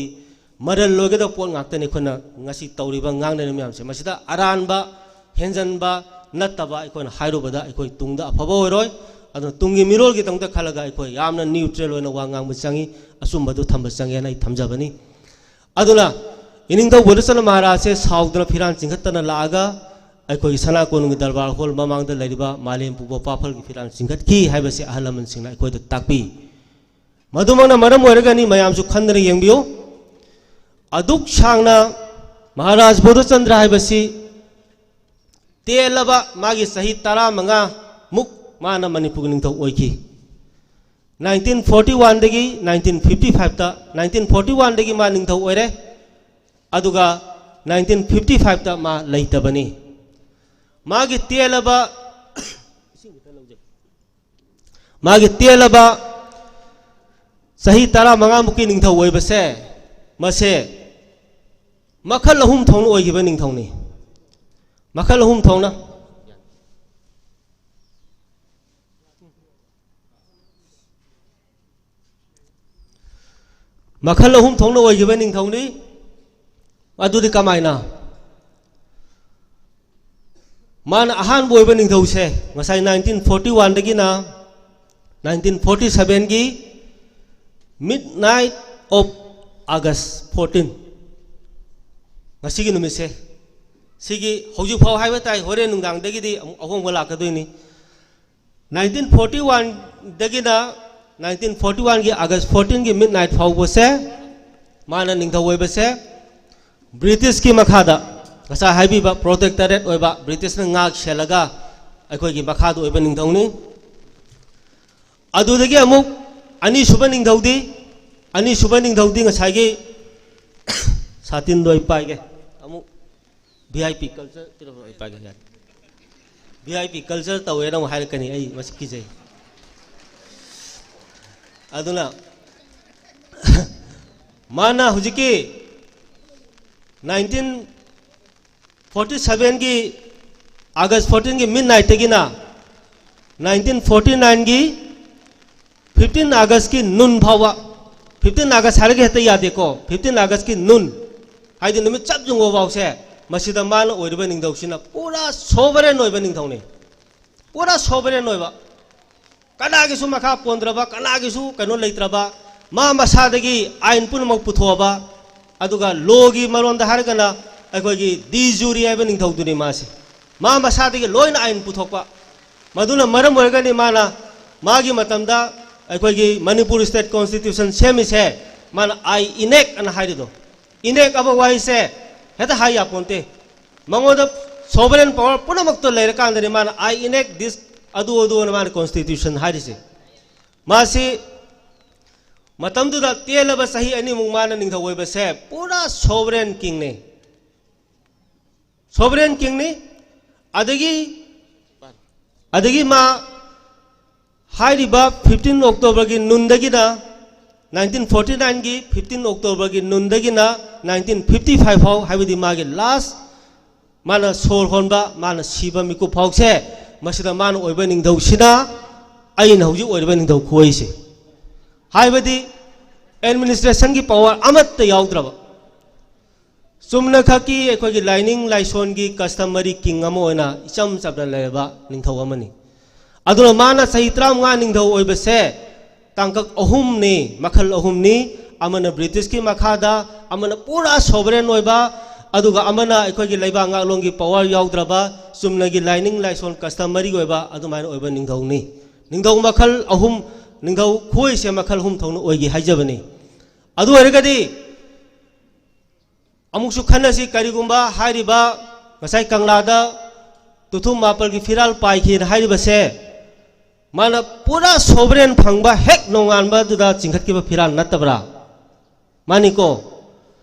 ꯃꯔꯜ ꯂꯣꯏꯒꯗꯕ ꯄꯣꯠ ꯉꯥꯛꯇꯅꯤ ꯑꯩꯈꯣꯏꯅ ꯉꯁꯤ ꯇꯧꯔꯤꯕ, ꯉꯥꯡꯅꯔꯤꯕ ꯃꯌꯥꯝꯁꯦ꯫ ꯃꯁꯤꯗ ꯑꯔꯥꯟꯕ, ꯍꯦꯟꯖꯟꯕ ꯅꯠꯇꯕ ꯑꯩꯈꯣꯏꯅ ꯍꯥꯏꯔꯨꯕꯗ ꯑꯩꯈꯣꯏ ꯇꯨꯡꯗ ꯑꯐꯕ ꯑꯣꯏꯔꯣꯏ꯫ ꯑꯗꯨꯅ ꯇꯨꯡꯒꯤ ꯃꯤꯔꯣꯜꯒꯤꯗꯃꯛꯇ ꯈꯜꯂꯒ ꯑꯩꯈꯣꯏ ꯌꯥꯝꯅ ꯅ꯭ꯌꯨꯇ꯭ꯔꯦꯜ ꯑꯣꯏꯅ ꯋꯥ ꯉꯥꯡꯕ ꯆꯪꯉꯤ, ꯑꯆꯨꯝꯕꯗꯨ ꯊꯝꯕ ꯆꯪꯉꯦꯅ ꯑꯩ ꯊꯝꯖꯕꯅꯤ꯫ ꯑꯗꯨꯅ ꯏꯅꯤꯡꯊꯧ ꯕꯣꯙꯆꯟꯗ꯭ꯔ ꯃꯍꯥꯔꯥꯖꯁꯦ ꯁꯥꯎꯗꯅ ꯐꯤꯔꯥꯟ ꯆꯤꯡꯈꯠꯇꯅ ꯂꯥꯛꯑꯒ ꯑꯩꯈꯣꯏꯒꯤ ꯁꯅꯥ ꯀꯣꯅꯨꯡꯒꯤ ꯗꯔꯕꯥꯔ ꯍꯣꯜ ꯃꯃꯥꯡꯗ ꯂꯩꯔꯤꯕ ꯃꯥꯂꯦꯝ ꯄꯨꯕ ꯄꯥꯐꯜꯒꯤ ꯐꯤꯔꯥꯟ ꯆꯤꯡꯈꯠꯈꯤ ꯍꯥꯏꯕꯁꯤ ꯑꯍꯜ ꯂꯃꯟꯁꯤꯡꯅ ꯑꯩꯈꯣꯏꯗ ꯇꯥꯛꯄꯤ꯫ ꯃꯗꯨꯃꯛꯅ ꯃꯔꯝ ꯑꯣꯏꯔꯒꯅꯤ, ꯃꯌꯥꯝꯁꯨ ꯈꯟꯗꯅ ꯌꯦꯡꯕꯤꯌꯨ꯫ ꯑꯗꯨꯛ ꯁꯥꯡꯅ ꯃꯍꯥꯔꯥꯖ ꯕꯣꯙꯆꯟꯗ꯭ꯔ ꯍꯥꯏꯕꯁꯤ ꯇꯦꯜꯂꯕ ꯃꯥꯒꯤ ꯆꯍꯤ ꯇꯔꯥꯃꯉꯥ ꯃꯨꯛ ꯃꯥꯅ ꯃꯅꯤꯄꯨꯔꯒꯤ ꯅꯤꯡꯊꯧ ꯑꯣꯏꯈꯤ꯫ ꯅꯥꯏꯟꯇꯤꯟ ꯐꯣꯔꯇꯤ ꯋꯥꯟꯗꯒꯤ ꯅꯥꯏꯟꯇꯤꯟ ꯐꯤꯐꯇꯤ ꯐꯥꯏꯚꯇ, ꯅꯥꯏꯟꯇꯤꯟ ꯐꯣꯔꯇꯤ ꯋꯥꯟꯗꯒꯤ ꯃꯥ ꯅꯤꯡꯊꯧ ꯑꯣꯏꯔꯦ, ꯑꯗꯨꯒ ꯅꯥꯏꯟꯇꯤꯟ ꯐꯤꯐꯇꯤ ꯐꯥꯏꯚꯇ ꯃꯥ ꯂꯩꯇꯕꯅꯤ꯫ ꯃꯥꯒꯤ ꯇꯦꯜꯂꯕ, ꯃꯥꯒꯤ ꯇꯦꯜꯂꯕ ꯆꯍꯤ ꯇꯔꯥꯃꯉꯥꯃꯨꯛꯀꯤ ꯅꯤꯡꯊꯧ ꯑꯣꯏꯕꯁꯦ, ꯃꯁꯦ ꯃꯈꯜ ꯑꯍꯨꯝ ꯊꯣꯛꯅ ꯑꯣꯏꯈꯤꯕ ꯅꯤꯡꯊꯧꯅꯤ꯫ ꯃꯈꯜ ꯑꯍꯨꯝ ꯊꯣꯛꯅ꯫ ꯃꯈꯜ ꯑꯍꯨꯝ ꯊꯣꯛꯅ ꯑꯣꯏꯈꯤꯕ ꯅꯤꯡꯊꯧꯅꯤ꯫ ꯑꯗꯨꯗꯤ ꯀꯃꯥꯏꯅ? ꯃꯥꯅ ꯑꯍꯥꯟꯕ ꯑꯣꯏꯕ ꯅꯤꯡꯊꯧꯁꯦ ꯉꯁꯥꯏ nineteen forty one ꯗꯒꯤꯅ nineteen forty seven ꯒꯤ midnight of August fourteen, ꯉꯁꯤꯒꯤ ꯅꯨꯃꯤꯠꯁꯦ, ꯁꯤꯒꯤ ꯍꯧꯖꯤꯛ ꯐꯥꯎ ꯍꯥꯏꯕ ꯇꯥꯏ, ꯍꯣꯔꯦꯟ ꯅꯨꯡꯗꯥꯡꯗꯒꯤꯗꯤ ꯑꯃꯨꯛ ꯑꯍꯣꯡꯕ ꯂꯥꯛꯀꯗꯣꯏꯅꯤ꯫ nineteen forty one ꯗꯒꯤꯅ nineteen forty one ꯒꯤ August fourteen ꯒꯤ midnight ꯐꯥꯎꯕꯁꯦ ꯃꯥꯅ ꯅꯤꯡꯊꯧ ꯑꯣꯏꯕꯁꯦ ꯕ꯭ꯔꯤꯇꯤꯁꯀꯤ ꯃꯈꯥꯗ, ꯉꯁꯥꯏ ꯍꯥꯏꯕꯤꯕ protectorate ꯑꯣꯏꯕ, ꯕ꯭ꯔꯤꯇꯤꯁꯅ ꯉꯥꯛ ꯁꯦꯜꯂꯒ ꯑꯩꯈꯣꯏꯒꯤ ꯃꯈꯥꯗ ꯑꯣꯏꯕ ꯅꯤꯡꯊꯧꯅꯤ꯫ ꯑꯗꯨꯗꯒꯤ ꯑꯃꯨꯛ ꯑꯅꯤꯁꯨꯕ ꯅꯤꯡꯊꯧꯗꯤ, ꯑꯅꯤꯁꯨꯕ ꯅꯤꯡꯊꯧꯗꯤ ꯉꯁꯥꯏꯒꯤ ꯁꯥꯇꯤꯟꯗꯣ ꯑꯩ ꯄꯥꯏꯒꯦ꯫ ꯑꯃꯨꯛ V I P culture, V I P culture ꯇꯧꯋꯦꯅ ꯑꯃꯨꯛ ꯍꯥꯏꯔꯛꯀꯅꯤ, ꯑꯩ ꯃꯁꯤ ꯀꯤꯖꯩ꯫ ꯑꯗꯨꯅ ꯃꯥꯅ ꯍꯧꯖꯤꯛꯀꯤ nineteen forty seven ꯒꯤ August fourteen ꯒꯤ midnight ꯇꯒꯤꯅ nineteen forty nine ꯒꯤ fifteen August ꯀꯤ noon ꯐꯥꯎꯕ, fifteen August ꯍꯥꯏꯔꯒ ꯍꯦꯛꯇ ꯌꯥꯗꯦꯀꯣ, fifteen August ꯀꯤ noon, ꯍꯥꯏꯗꯤ ꯅꯨꯃꯤꯠ ꯆꯞ ꯌꯨꯡꯕ ꯐꯥꯎꯁꯦ, ꯃꯁꯤꯗ ꯃꯥꯅ ꯑꯣꯏꯔꯤꯕ ꯅꯤꯡꯊꯧꯁꯤꯅ ꯄꯨꯔꯥ sovereign ꯑꯣꯏꯕ ꯅꯤꯡꯊꯧꯅꯤ, ꯄꯨꯔꯥ sovereign ꯑꯣꯏꯕ, ꯀꯅꯥꯒꯤꯁꯨ ꯃꯈꯥ ꯄꯣꯟꯗ꯭ꯔꯕ, ꯀꯅꯥꯒꯤꯁꯨ ꯀꯩꯅꯣ ꯂꯩꯇ꯭ꯔꯕ, ꯃꯥ ꯃꯁꯥꯗꯒꯤ ꯑꯥꯏꯟ ꯄꯨꯝꯅꯃꯛ ꯄꯨꯊꯣꯛꯑꯕ, ꯑꯗꯨꯒ ꯂꯣꯒꯤ ꯃꯔꯣꯟꯗ ꯍꯥꯏꯔꯒꯅ ꯑꯩꯈꯣꯏꯒꯤ ꯗꯤ ꯖꯨꯔꯤ ꯍꯥꯏꯕ ꯅꯤꯡꯊꯧꯗꯨꯅꯤ ꯃꯥꯁꯦ꯫ ꯃꯥ ꯃꯁꯥꯗꯒꯤ ꯂꯣꯏꯅ ꯑꯥꯏꯟ ꯄꯨꯊꯣꯛꯄ꯫ ꯃꯗꯨꯅ ꯃꯔꯝ ꯑꯣꯏꯔꯒꯅꯤ ꯃꯥꯅ ꯃꯥꯒꯤ ꯃꯇꯝꯗ ꯑꯩꯈꯣꯏꯒꯤ ꯃꯅꯤꯄꯨꯔ state constitution ꯁꯦꯝꯃꯤꯁꯦ, ꯃꯥꯅ "I enact" ꯑꯅ ꯍꯥꯏꯔꯤꯗꯣ꯫ Enact ꯍꯥꯏꯕ ꯋꯥꯍꯩꯁꯦ ꯍꯦꯛꯇ ꯍꯥꯏ ꯌꯥꯄꯣꯟꯇꯦ꯫ ꯃꯉꯣꯟꯗ sovereign power ꯄꯨꯝꯅꯃꯛꯇꯣ ꯂꯩꯔꯀꯥꯟꯗꯅꯤ ꯃꯥꯅ "I enact this" ꯑꯗꯨ ꯑꯗꯨ ꯑꯅ ꯃꯥꯅ constitution ꯍꯥꯏꯔꯤꯁꯦ꯫ ꯃꯥꯁꯤ ꯃꯇꯝꯗꯨꯗ ꯇꯦꯜꯂꯕ ꯆꯍꯤ ꯑꯅꯤꯃꯨꯛ ꯃꯥꯅ ꯅꯤꯡꯊꯧ ꯑꯣꯏꯕꯁꯦ ꯄꯨꯔꯥ sovereign king ꯅꯤ꯫ Sovereign king ꯅꯤ꯫ ꯑꯗꯒꯤ, ꯑꯗꯒꯤ ꯃꯥ ꯍꯥꯏꯔꯤꯕ fifteen October ꯒꯤ noon ꯗꯒꯤꯅ, nineteen forty nine ꯒꯤ fifteen October ꯒꯤ noon ꯗꯒꯤꯅ nineteen fifty five ꯐꯥꯎ, ꯍꯥꯏꯕꯗꯤ ꯃꯥꯒꯤ last, ꯃꯥꯅ ꯁꯣꯔ ꯍꯣꯟꯕ, ꯃꯥꯅ ꯁꯤꯕ ꯃꯤꯀꯨꯞ ꯐꯥꯎꯁꯦ, ꯃꯁꯤꯗ ꯃꯥꯅ ꯑꯣꯏꯕ ꯅꯤꯡꯊꯧꯁꯤꯅ ꯑꯩꯅ ꯍꯧꯖꯤꯛ ꯑꯣꯏꯔꯤꯕ ꯅꯤꯡꯊꯧ ꯈꯨꯑꯣꯏꯁꯦ꯫ ꯍꯥꯏꯕꯗꯤ administration ꯒꯤ power ꯑꯃꯠꯇ ꯌꯥꯎꯗ꯭ꯔꯕ, ꯆꯨꯝꯅꯈꯛꯀꯤ ꯑꯩꯈꯣꯏꯒꯤ ꯂꯥꯏꯅꯤꯡ ꯂꯥꯏꯁꯣꯟꯒꯤ customary king ꯑꯃ ꯑꯣꯏꯅ ꯏꯆꯝ ꯆꯝꯅ ꯂꯩꯔꯕ ꯅꯤꯡꯊꯧ ꯑꯃꯅꯤ꯫ ꯑꯗꯨꯅ ꯃꯥꯅ ꯆꯍꯤ ꯇꯔꯥꯃꯉꯥ ꯅꯤꯡꯊꯧ ꯑꯣꯏꯕꯁꯦ ꯇꯥꯡꯀꯛ ꯑꯍꯨꯝꯅꯤ, ꯃꯈꯜ ꯑꯍꯨꯝꯅꯤ꯫ ꯑꯃꯅ ꯕ꯭ꯔꯤꯇꯤꯁꯀꯤ ꯃꯈꯥꯗ, ꯑꯃꯅ ꯄꯨꯔꯥ sovereign ꯑꯣꯏꯕ, ꯑꯗꯨꯒ ꯑꯃꯅ ꯑꯩꯈꯣꯏꯒꯤ ꯂꯩꯕꯥꯛ ꯉꯥꯛꯂꯣꯟꯒꯤ power ꯌꯥꯎꯗ꯭ꯔꯕ, ꯆꯨꯝꯅꯒꯤ ꯂꯥꯏꯅꯤꯡ ꯂꯥꯏꯁꯣꯟ customary ꯑꯣꯏꯕ ꯑꯗꯨꯃꯥꯏꯅ ꯑꯣꯏꯕ ꯅꯤꯡꯊꯧꯅꯤ꯫ ꯅꯤꯡꯊꯧ ꯃꯈꯜ ꯑꯍꯨꯝ, ꯅꯤꯡꯊꯧ ꯈꯨꯑꯣꯏꯁꯦ ꯃꯈꯜ ꯑꯍꯨꯝ ꯊꯣꯛꯅ ꯑꯣꯏꯒꯦ ꯍꯥꯏꯖꯕꯅꯤ꯫ ꯑꯗꯨ ꯑꯣꯏꯔꯒꯗꯤ ꯑꯃꯨꯛꯁꯨ ꯈꯟꯅꯁꯤ, ꯀꯔꯤꯒꯨꯝꯕ ꯍꯥꯏꯔꯤꯕ ꯉꯁꯥꯏ ꯀꯪꯂꯥꯗ ꯇꯨꯊꯨꯝ ꯃꯥꯄꯜꯒꯤ ꯐꯤꯔꯥꯜ ꯄꯥꯏꯈꯤꯅ ꯍꯥꯏꯔꯤꯕꯁꯦ, ꯃꯥꯅ ꯄꯨꯔꯥ sovereign ꯐꯪꯕ ꯍꯦꯛ ꯅꯣꯡꯉꯥꯟꯕꯗꯨꯗ ꯆꯤꯡꯈꯠꯈꯤꯕ ꯐꯤꯔꯥꯜ ꯅꯠꯇꯕ꯭ꯔꯥ? ꯃꯥꯅꯤꯀꯣ꯫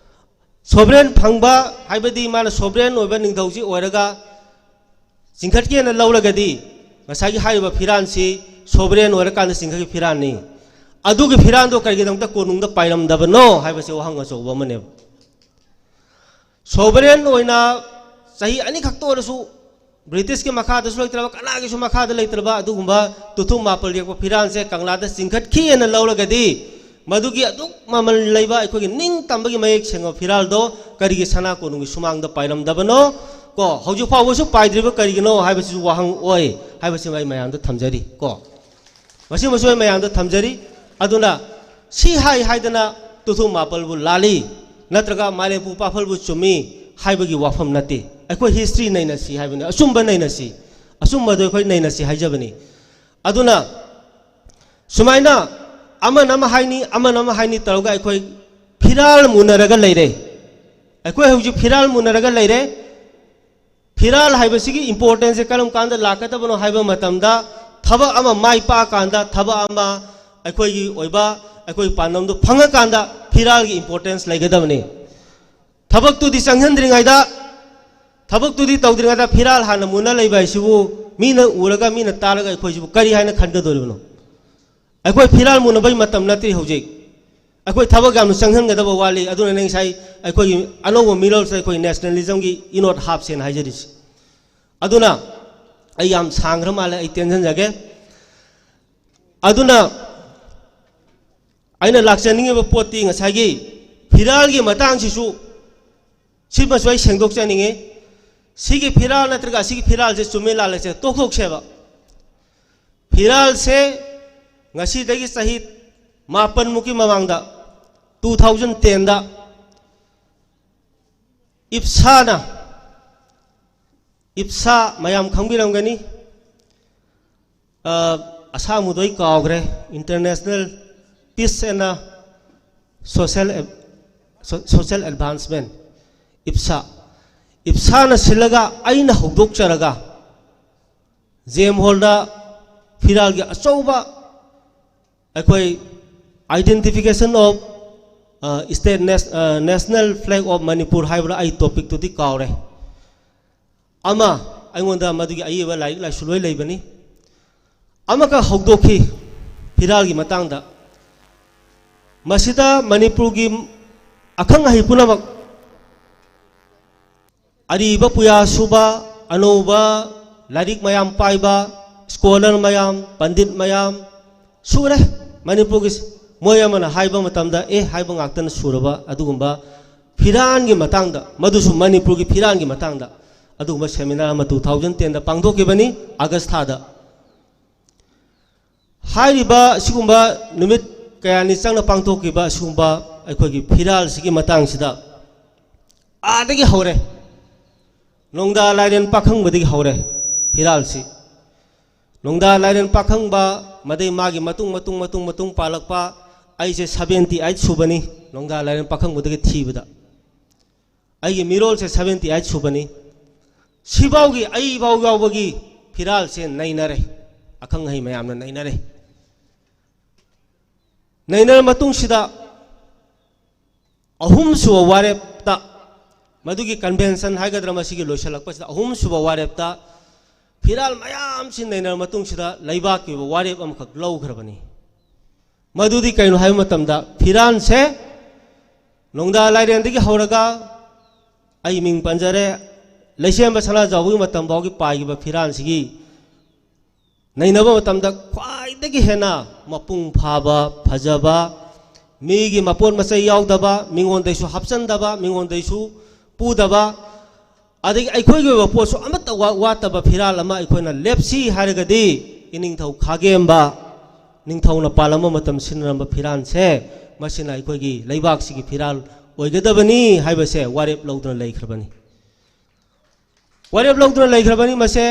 Sovereign ꯐꯪꯕ ꯍꯥꯏꯕꯗꯤ ꯃꯥꯅ sovereign ꯑꯣꯏꯕ ꯅꯤꯡꯊꯧꯁꯤ ꯑꯣꯏꯔꯒ ꯆꯤꯡꯈꯠꯀꯦꯅ ꯂꯧꯔꯒꯗꯤ ꯉꯁꯥꯏꯒꯤ ꯍꯥꯏꯔꯤꯕ ꯐꯤꯔꯥꯜꯁꯤ sovereign ꯑꯣꯏꯔꯀꯥꯟꯗ ꯆꯤꯡꯈꯠꯈꯤꯕ ꯐꯤꯔꯥꯜꯅꯤ꯫ ꯑꯗꯨꯒꯤ ꯐꯤꯔꯥꯜꯗꯣ ꯀꯔꯤꯒꯤꯗꯃꯛꯇ ꯀꯣꯅꯨꯡꯗ ꯄꯥꯏꯔꯝꯗꯕꯅꯣ ꯍꯥꯏꯕꯁꯤ ꯋꯥꯍꯪ ꯑꯆꯧꯕ ꯑꯃꯅꯦꯕ꯫ Sovereign ꯑꯣꯏꯅ ꯆꯍꯤ ꯑꯅꯤꯈꯛꯇ ꯑꯣꯏꯔꯁꯨ ꯕ꯭ꯔꯤꯇꯤꯁꯀꯤ ꯃꯈꯥꯗꯁꯨ ꯂꯩꯇ꯭ꯔꯕ, ꯀꯅꯥꯒꯤꯁꯨ ꯃꯈꯥꯗ ꯂꯩꯇ꯭ꯔꯕ ꯑꯗꯨꯒꯨꯝꯕ ꯇꯨꯊꯨꯝ ꯃꯥꯄꯜ ꯌꯦꯛꯄ ꯐꯤꯔꯥꯜꯁꯦ ꯀꯪꯂꯥꯗ ꯆꯤꯡꯈꯠꯈꯤꯑꯅ ꯂꯧꯔꯒꯗꯤ ꯃꯗꯨꯒꯤ ꯑꯗꯨꯛ ꯃꯃꯜ ꯂꯩꯕ ꯑꯩꯈꯣꯏꯒꯤ ꯅꯤꯡꯇꯝꯕꯒꯤ ꯃꯌꯦꯛ ꯁꯦꯡꯕ ꯐꯤꯔꯥꯜꯗꯣ ꯀꯔꯤꯒꯤ ꯁꯅꯥ ꯀꯣꯅꯨꯡꯒꯤ ꯁꯨꯃꯥꯡꯗ ꯄꯥꯏꯔꯝꯗꯕꯅꯣ? ꯀꯣ, ꯍꯧꯖꯤꯛ ꯐꯥꯎꯕꯁꯨ ꯄꯥꯏꯗ꯭ꯔꯤꯕ ꯀꯔꯤꯒꯤꯅꯣ ꯍꯥꯏꯕꯁꯤꯁꯨ ꯋꯥꯍꯪ ꯑꯣꯏ ꯍꯥꯏꯕꯁꯤꯃ ꯑꯩ ꯃꯌꯥꯝꯗ ꯊꯝꯖꯔꯤ꯫ ꯀꯣ, ꯃꯁꯤꯃꯁꯨ ꯑꯩ ꯃꯌꯥꯝꯗ ꯊꯝꯖꯔꯤ꯫ ꯑꯗꯨꯅ ꯁꯤ ꯍꯥꯏ ꯍꯥꯏꯗꯅ ꯇꯨꯊꯨꯝ ꯃꯥꯄꯜꯕꯨ ꯂꯥꯜꯂꯤ ꯅꯠꯇ꯭ꯔꯒ ꯃꯥꯂꯦꯝꯄꯨ ꯄꯥꯐꯜꯕꯨ ꯆꯨꯝꯃꯤ ꯍꯥꯏꯕꯒꯤ ꯋꯥꯐꯝ ꯅꯠꯇꯦ꯫ ꯑꯩꯈꯣꯏ history ꯅꯩꯅꯁꯤ ꯍꯥꯏꯕꯅꯤ, ꯑꯆꯨꯝꯕ ꯅꯩꯅꯁꯤ, ꯑꯆꯨꯝꯕꯗꯣ ꯑꯩꯈꯣꯏ ꯅꯩꯅꯁꯤ ꯍꯥꯏꯖꯕꯅꯤ꯫ ꯑꯗꯨꯅ ꯁꯨꯃꯥꯏꯅ ꯑꯃꯅ ꯑꯃ ꯍꯥꯏꯅꯤ, ꯑꯃꯅ ꯑꯃ ꯍꯥꯏꯅꯤ ꯇꯧꯔꯒ ꯑꯩꯈꯣꯏ ꯐꯤꯔꯥꯜ ꯃꯨꯟꯅꯔꯒ ꯂꯩꯔꯦ꯫ ꯑꯩꯈꯣꯏ ꯍꯧꯖꯤꯛ ꯐꯤꯔꯥꯜ ꯃꯨꯟꯅꯔꯒ ꯂꯩꯔꯦ꯫ ꯐꯤꯔꯥꯜ ꯍꯥꯏꯕꯁꯤꯒꯤ importanceꯁꯦ ꯀꯔꯝ ꯀꯥꯟꯗ ꯂꯥꯛꯀꯗꯕꯅꯣ ꯍꯥꯏꯕ ꯃꯇꯝꯗ, ꯊꯕꯛ ꯑꯃ ꯃꯥꯏ ꯄꯥꯛꯑꯀꯥꯟꯗ, ꯊꯕꯛ ꯑꯃ ꯑꯩꯈꯣꯏꯒꯤ ꯑꯣꯏꯕ, ꯑꯩꯈꯣꯏ ꯄꯥꯟꯗꯝꯗꯨ ꯐꯪꯉꯀꯥꯟꯗ ꯐꯤꯔꯥꯜꯒꯤ importance ꯂꯩꯒꯗꯕꯅꯤ꯫ ꯊꯕꯛꯇꯨꯗꯤ ꯆꯪꯍꯟꯗ꯭ꯔꯤꯉꯩꯗ, ꯊꯕꯛꯇꯨꯗꯤ ꯇꯧꯗ꯭ꯔꯤꯉꯩꯗ ꯐꯤꯔꯥꯜ ꯍꯥꯟꯅ ꯃꯨꯟꯅ ꯂꯩꯕ ꯍꯥꯏꯁꯤꯕꯨ ꯃꯤꯅ ꯎꯔꯒ, ꯃꯤꯅ ꯇꯥꯔꯒ ꯑꯩꯈꯣꯏꯁꯤꯕꯨ ꯀꯔꯤ ꯍꯥꯏꯅ ꯈꯟꯒꯗꯧꯔꯤꯕꯅꯣ? ꯑꯩꯈꯣꯏ ꯐꯤꯔꯥꯜ ꯃꯨꯟꯅꯕꯒꯤ ꯃꯇꯝ ꯅꯠꯇ꯭ꯔꯤ ꯍꯧꯖꯤꯛ꯫ ꯑꯩꯈꯣꯏ ꯊꯕꯛ ꯌꯥꯝꯅ ꯆꯪꯍꯟꯒꯗꯕ ꯋꯥꯠꯂꯤ꯫ ꯑꯗꯨꯅꯅꯦ ꯉꯁꯥꯏ ꯑꯩꯈꯣꯏꯒꯤ ꯑꯅꯧꯕ ꯃꯤꯔꯣꯜꯁꯤꯗ ꯑꯩꯈꯣꯏ nationalismꯒꯤ ꯏꯅꯣꯠ ꯍꯥꯞꯁꯦꯅ ꯍꯥꯏꯖꯔꯤꯁꯤ꯫ ꯑꯗꯨꯅ ꯑꯩ ꯌꯥꯝ ꯁꯥꯡꯈ꯭ꯔ ꯃꯥꯜꯂꯦ, ꯑꯩ ꯇꯦꯟꯁꯤꯟꯖꯒꯦ꯫ ꯑꯗꯨꯅ ꯑꯩꯅ ꯂꯥꯛꯆꯅꯤꯡꯉꯤꯕ ꯄꯣꯠꯇꯤ ꯉꯁꯥꯏꯒꯤ ꯐꯤꯔꯥꯜꯒꯤ ꯃꯇꯥꯡꯁꯤꯁꯨ ꯁꯤꯃꯁꯨ ꯑꯩ ꯁꯦꯡꯗꯣꯛꯆꯅꯤꯡꯉꯤ꯫ ꯁꯤꯒꯤ ꯐꯤꯔꯥꯜ ꯅꯠꯇ꯭ꯔꯒ ꯑꯁꯤꯒꯤ ꯐꯤꯔꯥꯜꯁꯦ ꯆꯨꯝꯃꯤ ꯂꯥꯜꯂꯦꯁꯦ ꯇꯣꯛꯊꯣꯛꯁꯦꯕ꯫ ꯐꯤꯔꯥꯜꯁꯦ ꯉꯁꯤꯗꯒꯤ ꯆꯍꯤ ꯃꯥꯄꯟꯃꯨꯛꯀꯤ ꯃꯃꯥꯡꯗ, two thousand ten ꯗ ꯏꯞꯁꯥꯅ, ꯏꯞꯁꯥ ꯃꯌꯥꯝ ꯈꯪꯕꯤꯔꯝꯒꯅꯤ, ꯑ, ꯑꯁꯥꯡꯕꯗꯣ ꯑꯩ ꯀꯥꯎꯈ꯭ꯔꯦ, International Peace and Social, Social Advancement, ꯏꯞꯁꯥ, ꯏꯞꯁꯥꯅ ꯁꯤꯜꯂꯒ ꯑꯩꯅ ꯍꯧꯗꯣꯛꯆꯔꯒ ꯖꯦꯝ ꯍꯣꯜꯗ ꯐꯤꯔꯥꯜꯒꯤ ꯑꯆꯧꯕ ꯑꯩꯈꯣꯏ Identification of, ꯑ, State Nas-, ꯑ, National Flag of Manipur ꯍꯥꯏꯕ꯭ꯔꯥ, ꯑꯩ ꯇꯣꯄꯤꯛꯇꯨꯗꯤ ꯀꯥꯎꯔꯦ꯫ ꯑꯃ, ꯑꯩꯉꯣꯟꯗ ꯃꯗꯨꯒꯤ ꯑꯏꯕ ꯂꯥꯏꯔꯤꯛ ꯂꯥꯏꯁꯨ ꯂꯣꯏ ꯂꯩꯕꯅꯤ꯫ ꯑꯃꯈꯛ ꯍꯧꯗꯣꯛꯈꯤ ꯐꯤꯔꯥꯜꯒꯤ ꯃꯇꯥꯡꯗ꯫ ꯃꯁꯤꯗ ꯃꯅꯤꯄꯨꯔꯒꯤ ꯑꯈꯪ ꯑꯍꯩ ꯄꯨꯝꯅꯃꯛ, ꯑꯔꯤꯕ ꯄꯨꯌꯥ ꯁꯨꯕ, ꯑꯅꯧꯕ ꯂꯥꯏꯔꯤꯛ ꯃꯌꯥꯝ ꯄꯥꯏꯕ, ꯁ꯭ꯀꯣꯂꯔ ꯃꯌꯥꯝ, ꯄꯟꯗꯤꯠ ꯃꯌꯥꯝ ꯁꯨꯔꯦ ꯃꯅꯤꯄꯨꯔꯒꯤ꯫ ꯃꯣꯏ ꯑꯃꯅ ꯍꯥꯏꯕ ꯃꯇꯝꯗ ꯑꯦ ꯍꯥꯏꯕ ꯉꯥꯛꯇꯅ ꯁꯨꯔꯕ ꯑꯗꯨꯒꯨꯝꯕ ꯐꯤꯔꯥꯟꯒꯤ ꯃꯇꯥꯡꯗ, ꯃꯗꯨꯁꯨ ꯃꯅꯤꯄꯨꯔꯒꯤ ꯐꯤꯔꯥꯟꯒꯤ ꯃꯇꯥꯡꯗ ꯑꯗꯨꯒꯨꯝꯕ ꯁꯦꯃꯤꯅꯥꯔ ꯑꯃ two thousand ten ꯗ ꯄꯥꯡꯊꯣꯛꯈꯤꯕꯅꯤ, ꯑꯥꯒꯁ ꯊꯥꯗ꯫ ꯍꯥꯏꯔꯤꯕ ꯁꯤꯒꯨꯝꯕ ꯅꯨꯃꯤꯠ ꯀꯌꯥꯅꯤ ꯆꯪꯅ ꯄꯥꯡꯊꯣꯛꯈꯤꯕ ꯑꯁꯤꯒꯨꯝꯕ ꯑꯩꯈꯣꯏꯒꯤ ꯐꯤꯔꯥꯜꯁꯤꯒꯤ ꯃꯇꯥꯡꯁꯤꯗ ꯑꯥꯗꯒꯤ ꯍꯧꯔꯦ, ꯅꯣꯡꯗꯥ ꯂꯥꯏꯔꯦꯟ ꯄꯥꯈꯪꯕꯗꯒꯤ ꯍꯧꯔꯦ ꯐꯤꯔꯥꯜꯁꯤ꯫ ꯅꯣꯡꯗꯥ ꯂꯥꯏꯔꯦꯟ ꯄꯥꯈꯪꯕ, ꯃꯗꯩ ꯃꯥꯒꯤ ꯃꯇꯨꯡ, ꯃꯇꯨꯡ, ꯃꯇꯨꯡ, ꯃꯇꯨꯡ ꯄꯥꯜꯂꯛꯄ, ꯑꯩꯁꯦ seventy eight ꯁꯨꯕꯅꯤ ꯅꯣꯡꯗꯥ ꯂꯥꯏꯔꯦꯟ ꯄꯥꯈꯪꯕꯗꯒꯤ ꯊꯤꯕꯗ꯫ ꯑꯩꯒꯤ ꯃꯤꯔꯣꯜꯁꯦ seventy eight ꯁꯨꯕꯅꯤ꯫ ꯁꯤꯐꯥꯎꯒꯤ ꯑꯩꯐꯥꯎ ꯌꯥꯎꯕꯒꯤ ꯐꯤꯔꯥꯜꯁꯦ ꯅꯩꯅꯔꯦ, ꯑꯈꯪ ꯑꯍꯩ ꯃꯌꯥꯝꯅ ꯅꯩꯅꯔꯦ꯫ ꯅꯩꯅꯔ ꯃꯇꯨꯡꯁꯤꯗ ꯑꯍꯨꯝꯁꯨꯕ ꯋꯥꯔꯦꯞꯇ, ꯃꯗꯨꯒꯤ convention ꯍꯥꯏꯒꯗ꯭ꯔꯥ, ꯃꯁꯤꯒꯤ ꯂꯣꯏꯁꯤꯜꯂꯛꯄꯁꯤꯗ ꯑꯍꯨꯝꯁꯨꯕ ꯋꯥꯔꯦꯞꯇ ꯐꯤꯔꯥꯜ ꯃꯌꯥꯝꯁꯤ ꯅꯩꯅꯔ ꯃꯇꯨꯡꯁꯤꯗ ꯂꯩꯕꯥꯛꯀꯤ ꯑꯣꯏꯕ ꯋꯥꯔꯦꯞ ꯑꯃꯈꯛ ꯂꯧꯈ꯭ꯔꯕꯅꯤ꯫ ꯃꯗꯨꯗꯤ ꯀꯩꯅꯣ ꯍꯥꯏꯕ ꯃꯇꯝꯗ, ꯐꯤꯔꯥꯟꯁꯦ ꯅꯣꯡꯗꯥ ꯂꯥꯏꯔꯦꯟꯗꯒꯤ ꯍꯧꯔꯒ ꯑꯩ ꯃꯤꯡ ꯄꯟꯖꯔꯦ, ꯂꯩꯁꯦꯝꯕ ꯁꯅꯥꯖꯥꯎꯕꯒꯤ ꯃꯇꯝ ꯐꯥꯎꯒꯤ ꯄꯥꯏꯈꯤꯕ ꯐꯤꯔꯥꯟꯁꯤꯒꯤ ꯅꯩꯅꯕ ꯃꯇꯝꯗ ꯈ꯭ꯋꯥꯏꯗꯒꯤ ꯍꯦꯟꯅ ꯃꯄꯨꯡ ꯐꯥꯕ, ꯐꯖꯕ, ꯃꯤꯒꯤ ꯃꯄꯣꯠ ꯃꯆꯩ ꯌꯥꯎꯗꯕ, ꯃꯤꯉꯣꯟꯗꯩꯁꯨ ꯍꯥꯞꯆꯟꯗꯕ, ꯃꯤꯉꯣꯟꯗꯩꯁꯨ ꯄꯨꯗꯕ, ꯑꯗꯒꯤ ꯑꯩꯈꯣꯏꯒꯤ ꯑꯣꯏꯕ ꯄꯣꯠꯁꯨ ꯑꯃꯠꯇ ꯋꯥ-, ꯋꯥꯠꯇꯕ ꯐꯤꯔꯥꯜ ꯑꯃ ꯑꯩꯈꯣꯏꯅ ꯂꯦꯞꯁꯤ ꯍꯥꯏꯔꯒꯗꯤ, ꯏꯅꯤꯡꯊꯧ ꯈꯥꯒꯦꯝꯕ ꯅꯤꯡꯊꯧꯅ ꯄꯥꯜꯂꯝꯕ ꯃꯇꯝ ꯁꯤꯖꯤꯟꯅꯔꯝꯕ ꯐꯤꯔꯥꯜꯁꯦ, ꯃꯁꯤꯅ ꯑꯩꯈꯣꯏꯒꯤ ꯂꯩꯕꯥꯛꯁꯤꯒꯤ ꯐꯤꯔꯥꯜ ꯑꯣꯏꯒꯗꯕꯅꯤ ꯍꯥꯏꯕꯁꯦ ꯋꯥꯔꯦꯞ ꯂꯧꯗꯨꯅ ꯂꯩꯈ꯭ꯔꯕꯅꯤ꯫ ꯋꯥꯔꯦꯞ ꯂꯧꯗꯨꯅ ꯂꯩꯈ꯭ꯔꯕꯅꯤ꯫ ꯃꯁꯦ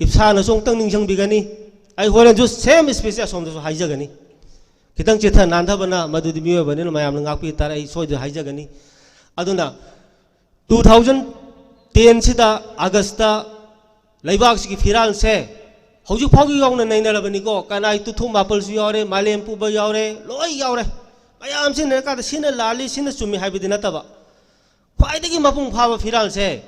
ꯏꯞꯁꯥꯅꯁꯨ ꯑꯃꯨꯛꯇꯪ ꯅꯤꯡꯁꯤꯡꯕꯤꯒꯅꯤ꯫ ꯑꯩ ꯍꯣꯔꯦꯟꯁꯨ same speech ꯑꯁꯣꯝꯗꯁꯨ ꯍꯥꯏꯖꯒꯅꯤ꯫ ꯈꯤꯇꯪ ꯆꯤꯊ ꯅꯥꯟꯊꯕꯅ, ꯃꯗꯨꯗꯤ ꯃꯤꯑꯣꯏꯕꯅꯤꯅ ꯃꯌꯥꯝꯅ ꯉꯥꯛꯄꯤ ꯇꯥꯔꯦ, ꯑꯩ ꯁꯣꯏꯗꯅ ꯍꯥꯏꯖꯒꯅꯤ꯫ ꯑꯗꯨꯅ two thousand ten ꯁꯤꯗ ꯑꯥꯒꯁꯇ ꯂꯩꯕꯥꯛꯁꯤꯒꯤ ꯐꯤꯔꯥꯜꯁꯦ ꯍꯧꯖꯤꯛ ꯐꯥꯎꯒꯤ ꯌꯥꯎꯅ ꯅꯩꯅꯔꯕꯅꯤꯀꯣ꯫ ꯀꯅꯥꯏ ꯇꯨꯊꯨꯝ ꯃꯥꯄꯜꯁꯨ ꯌꯥꯎꯔꯦ, ꯃꯥꯂꯦꯝ ꯄꯨꯝꯕ ꯌꯥꯎꯔꯦ, ꯂꯣꯏ ꯌꯥꯎꯔꯦ꯫ ꯃꯌꯥꯝꯁꯤ ꯅꯩꯅꯔꯀꯥꯟꯗ ꯁꯤꯅ ꯂꯥꯜꯂꯤ, ꯁꯤꯅ ꯆꯨꯝꯃꯤ ꯍꯥꯏꯕꯗꯤ ꯅꯠꯇꯕ, ꯈ꯭ꯋꯥꯏꯗꯒꯤ ꯃꯄꯨꯡ ꯐꯥꯕ ꯐꯤꯔꯥꯜꯁꯦ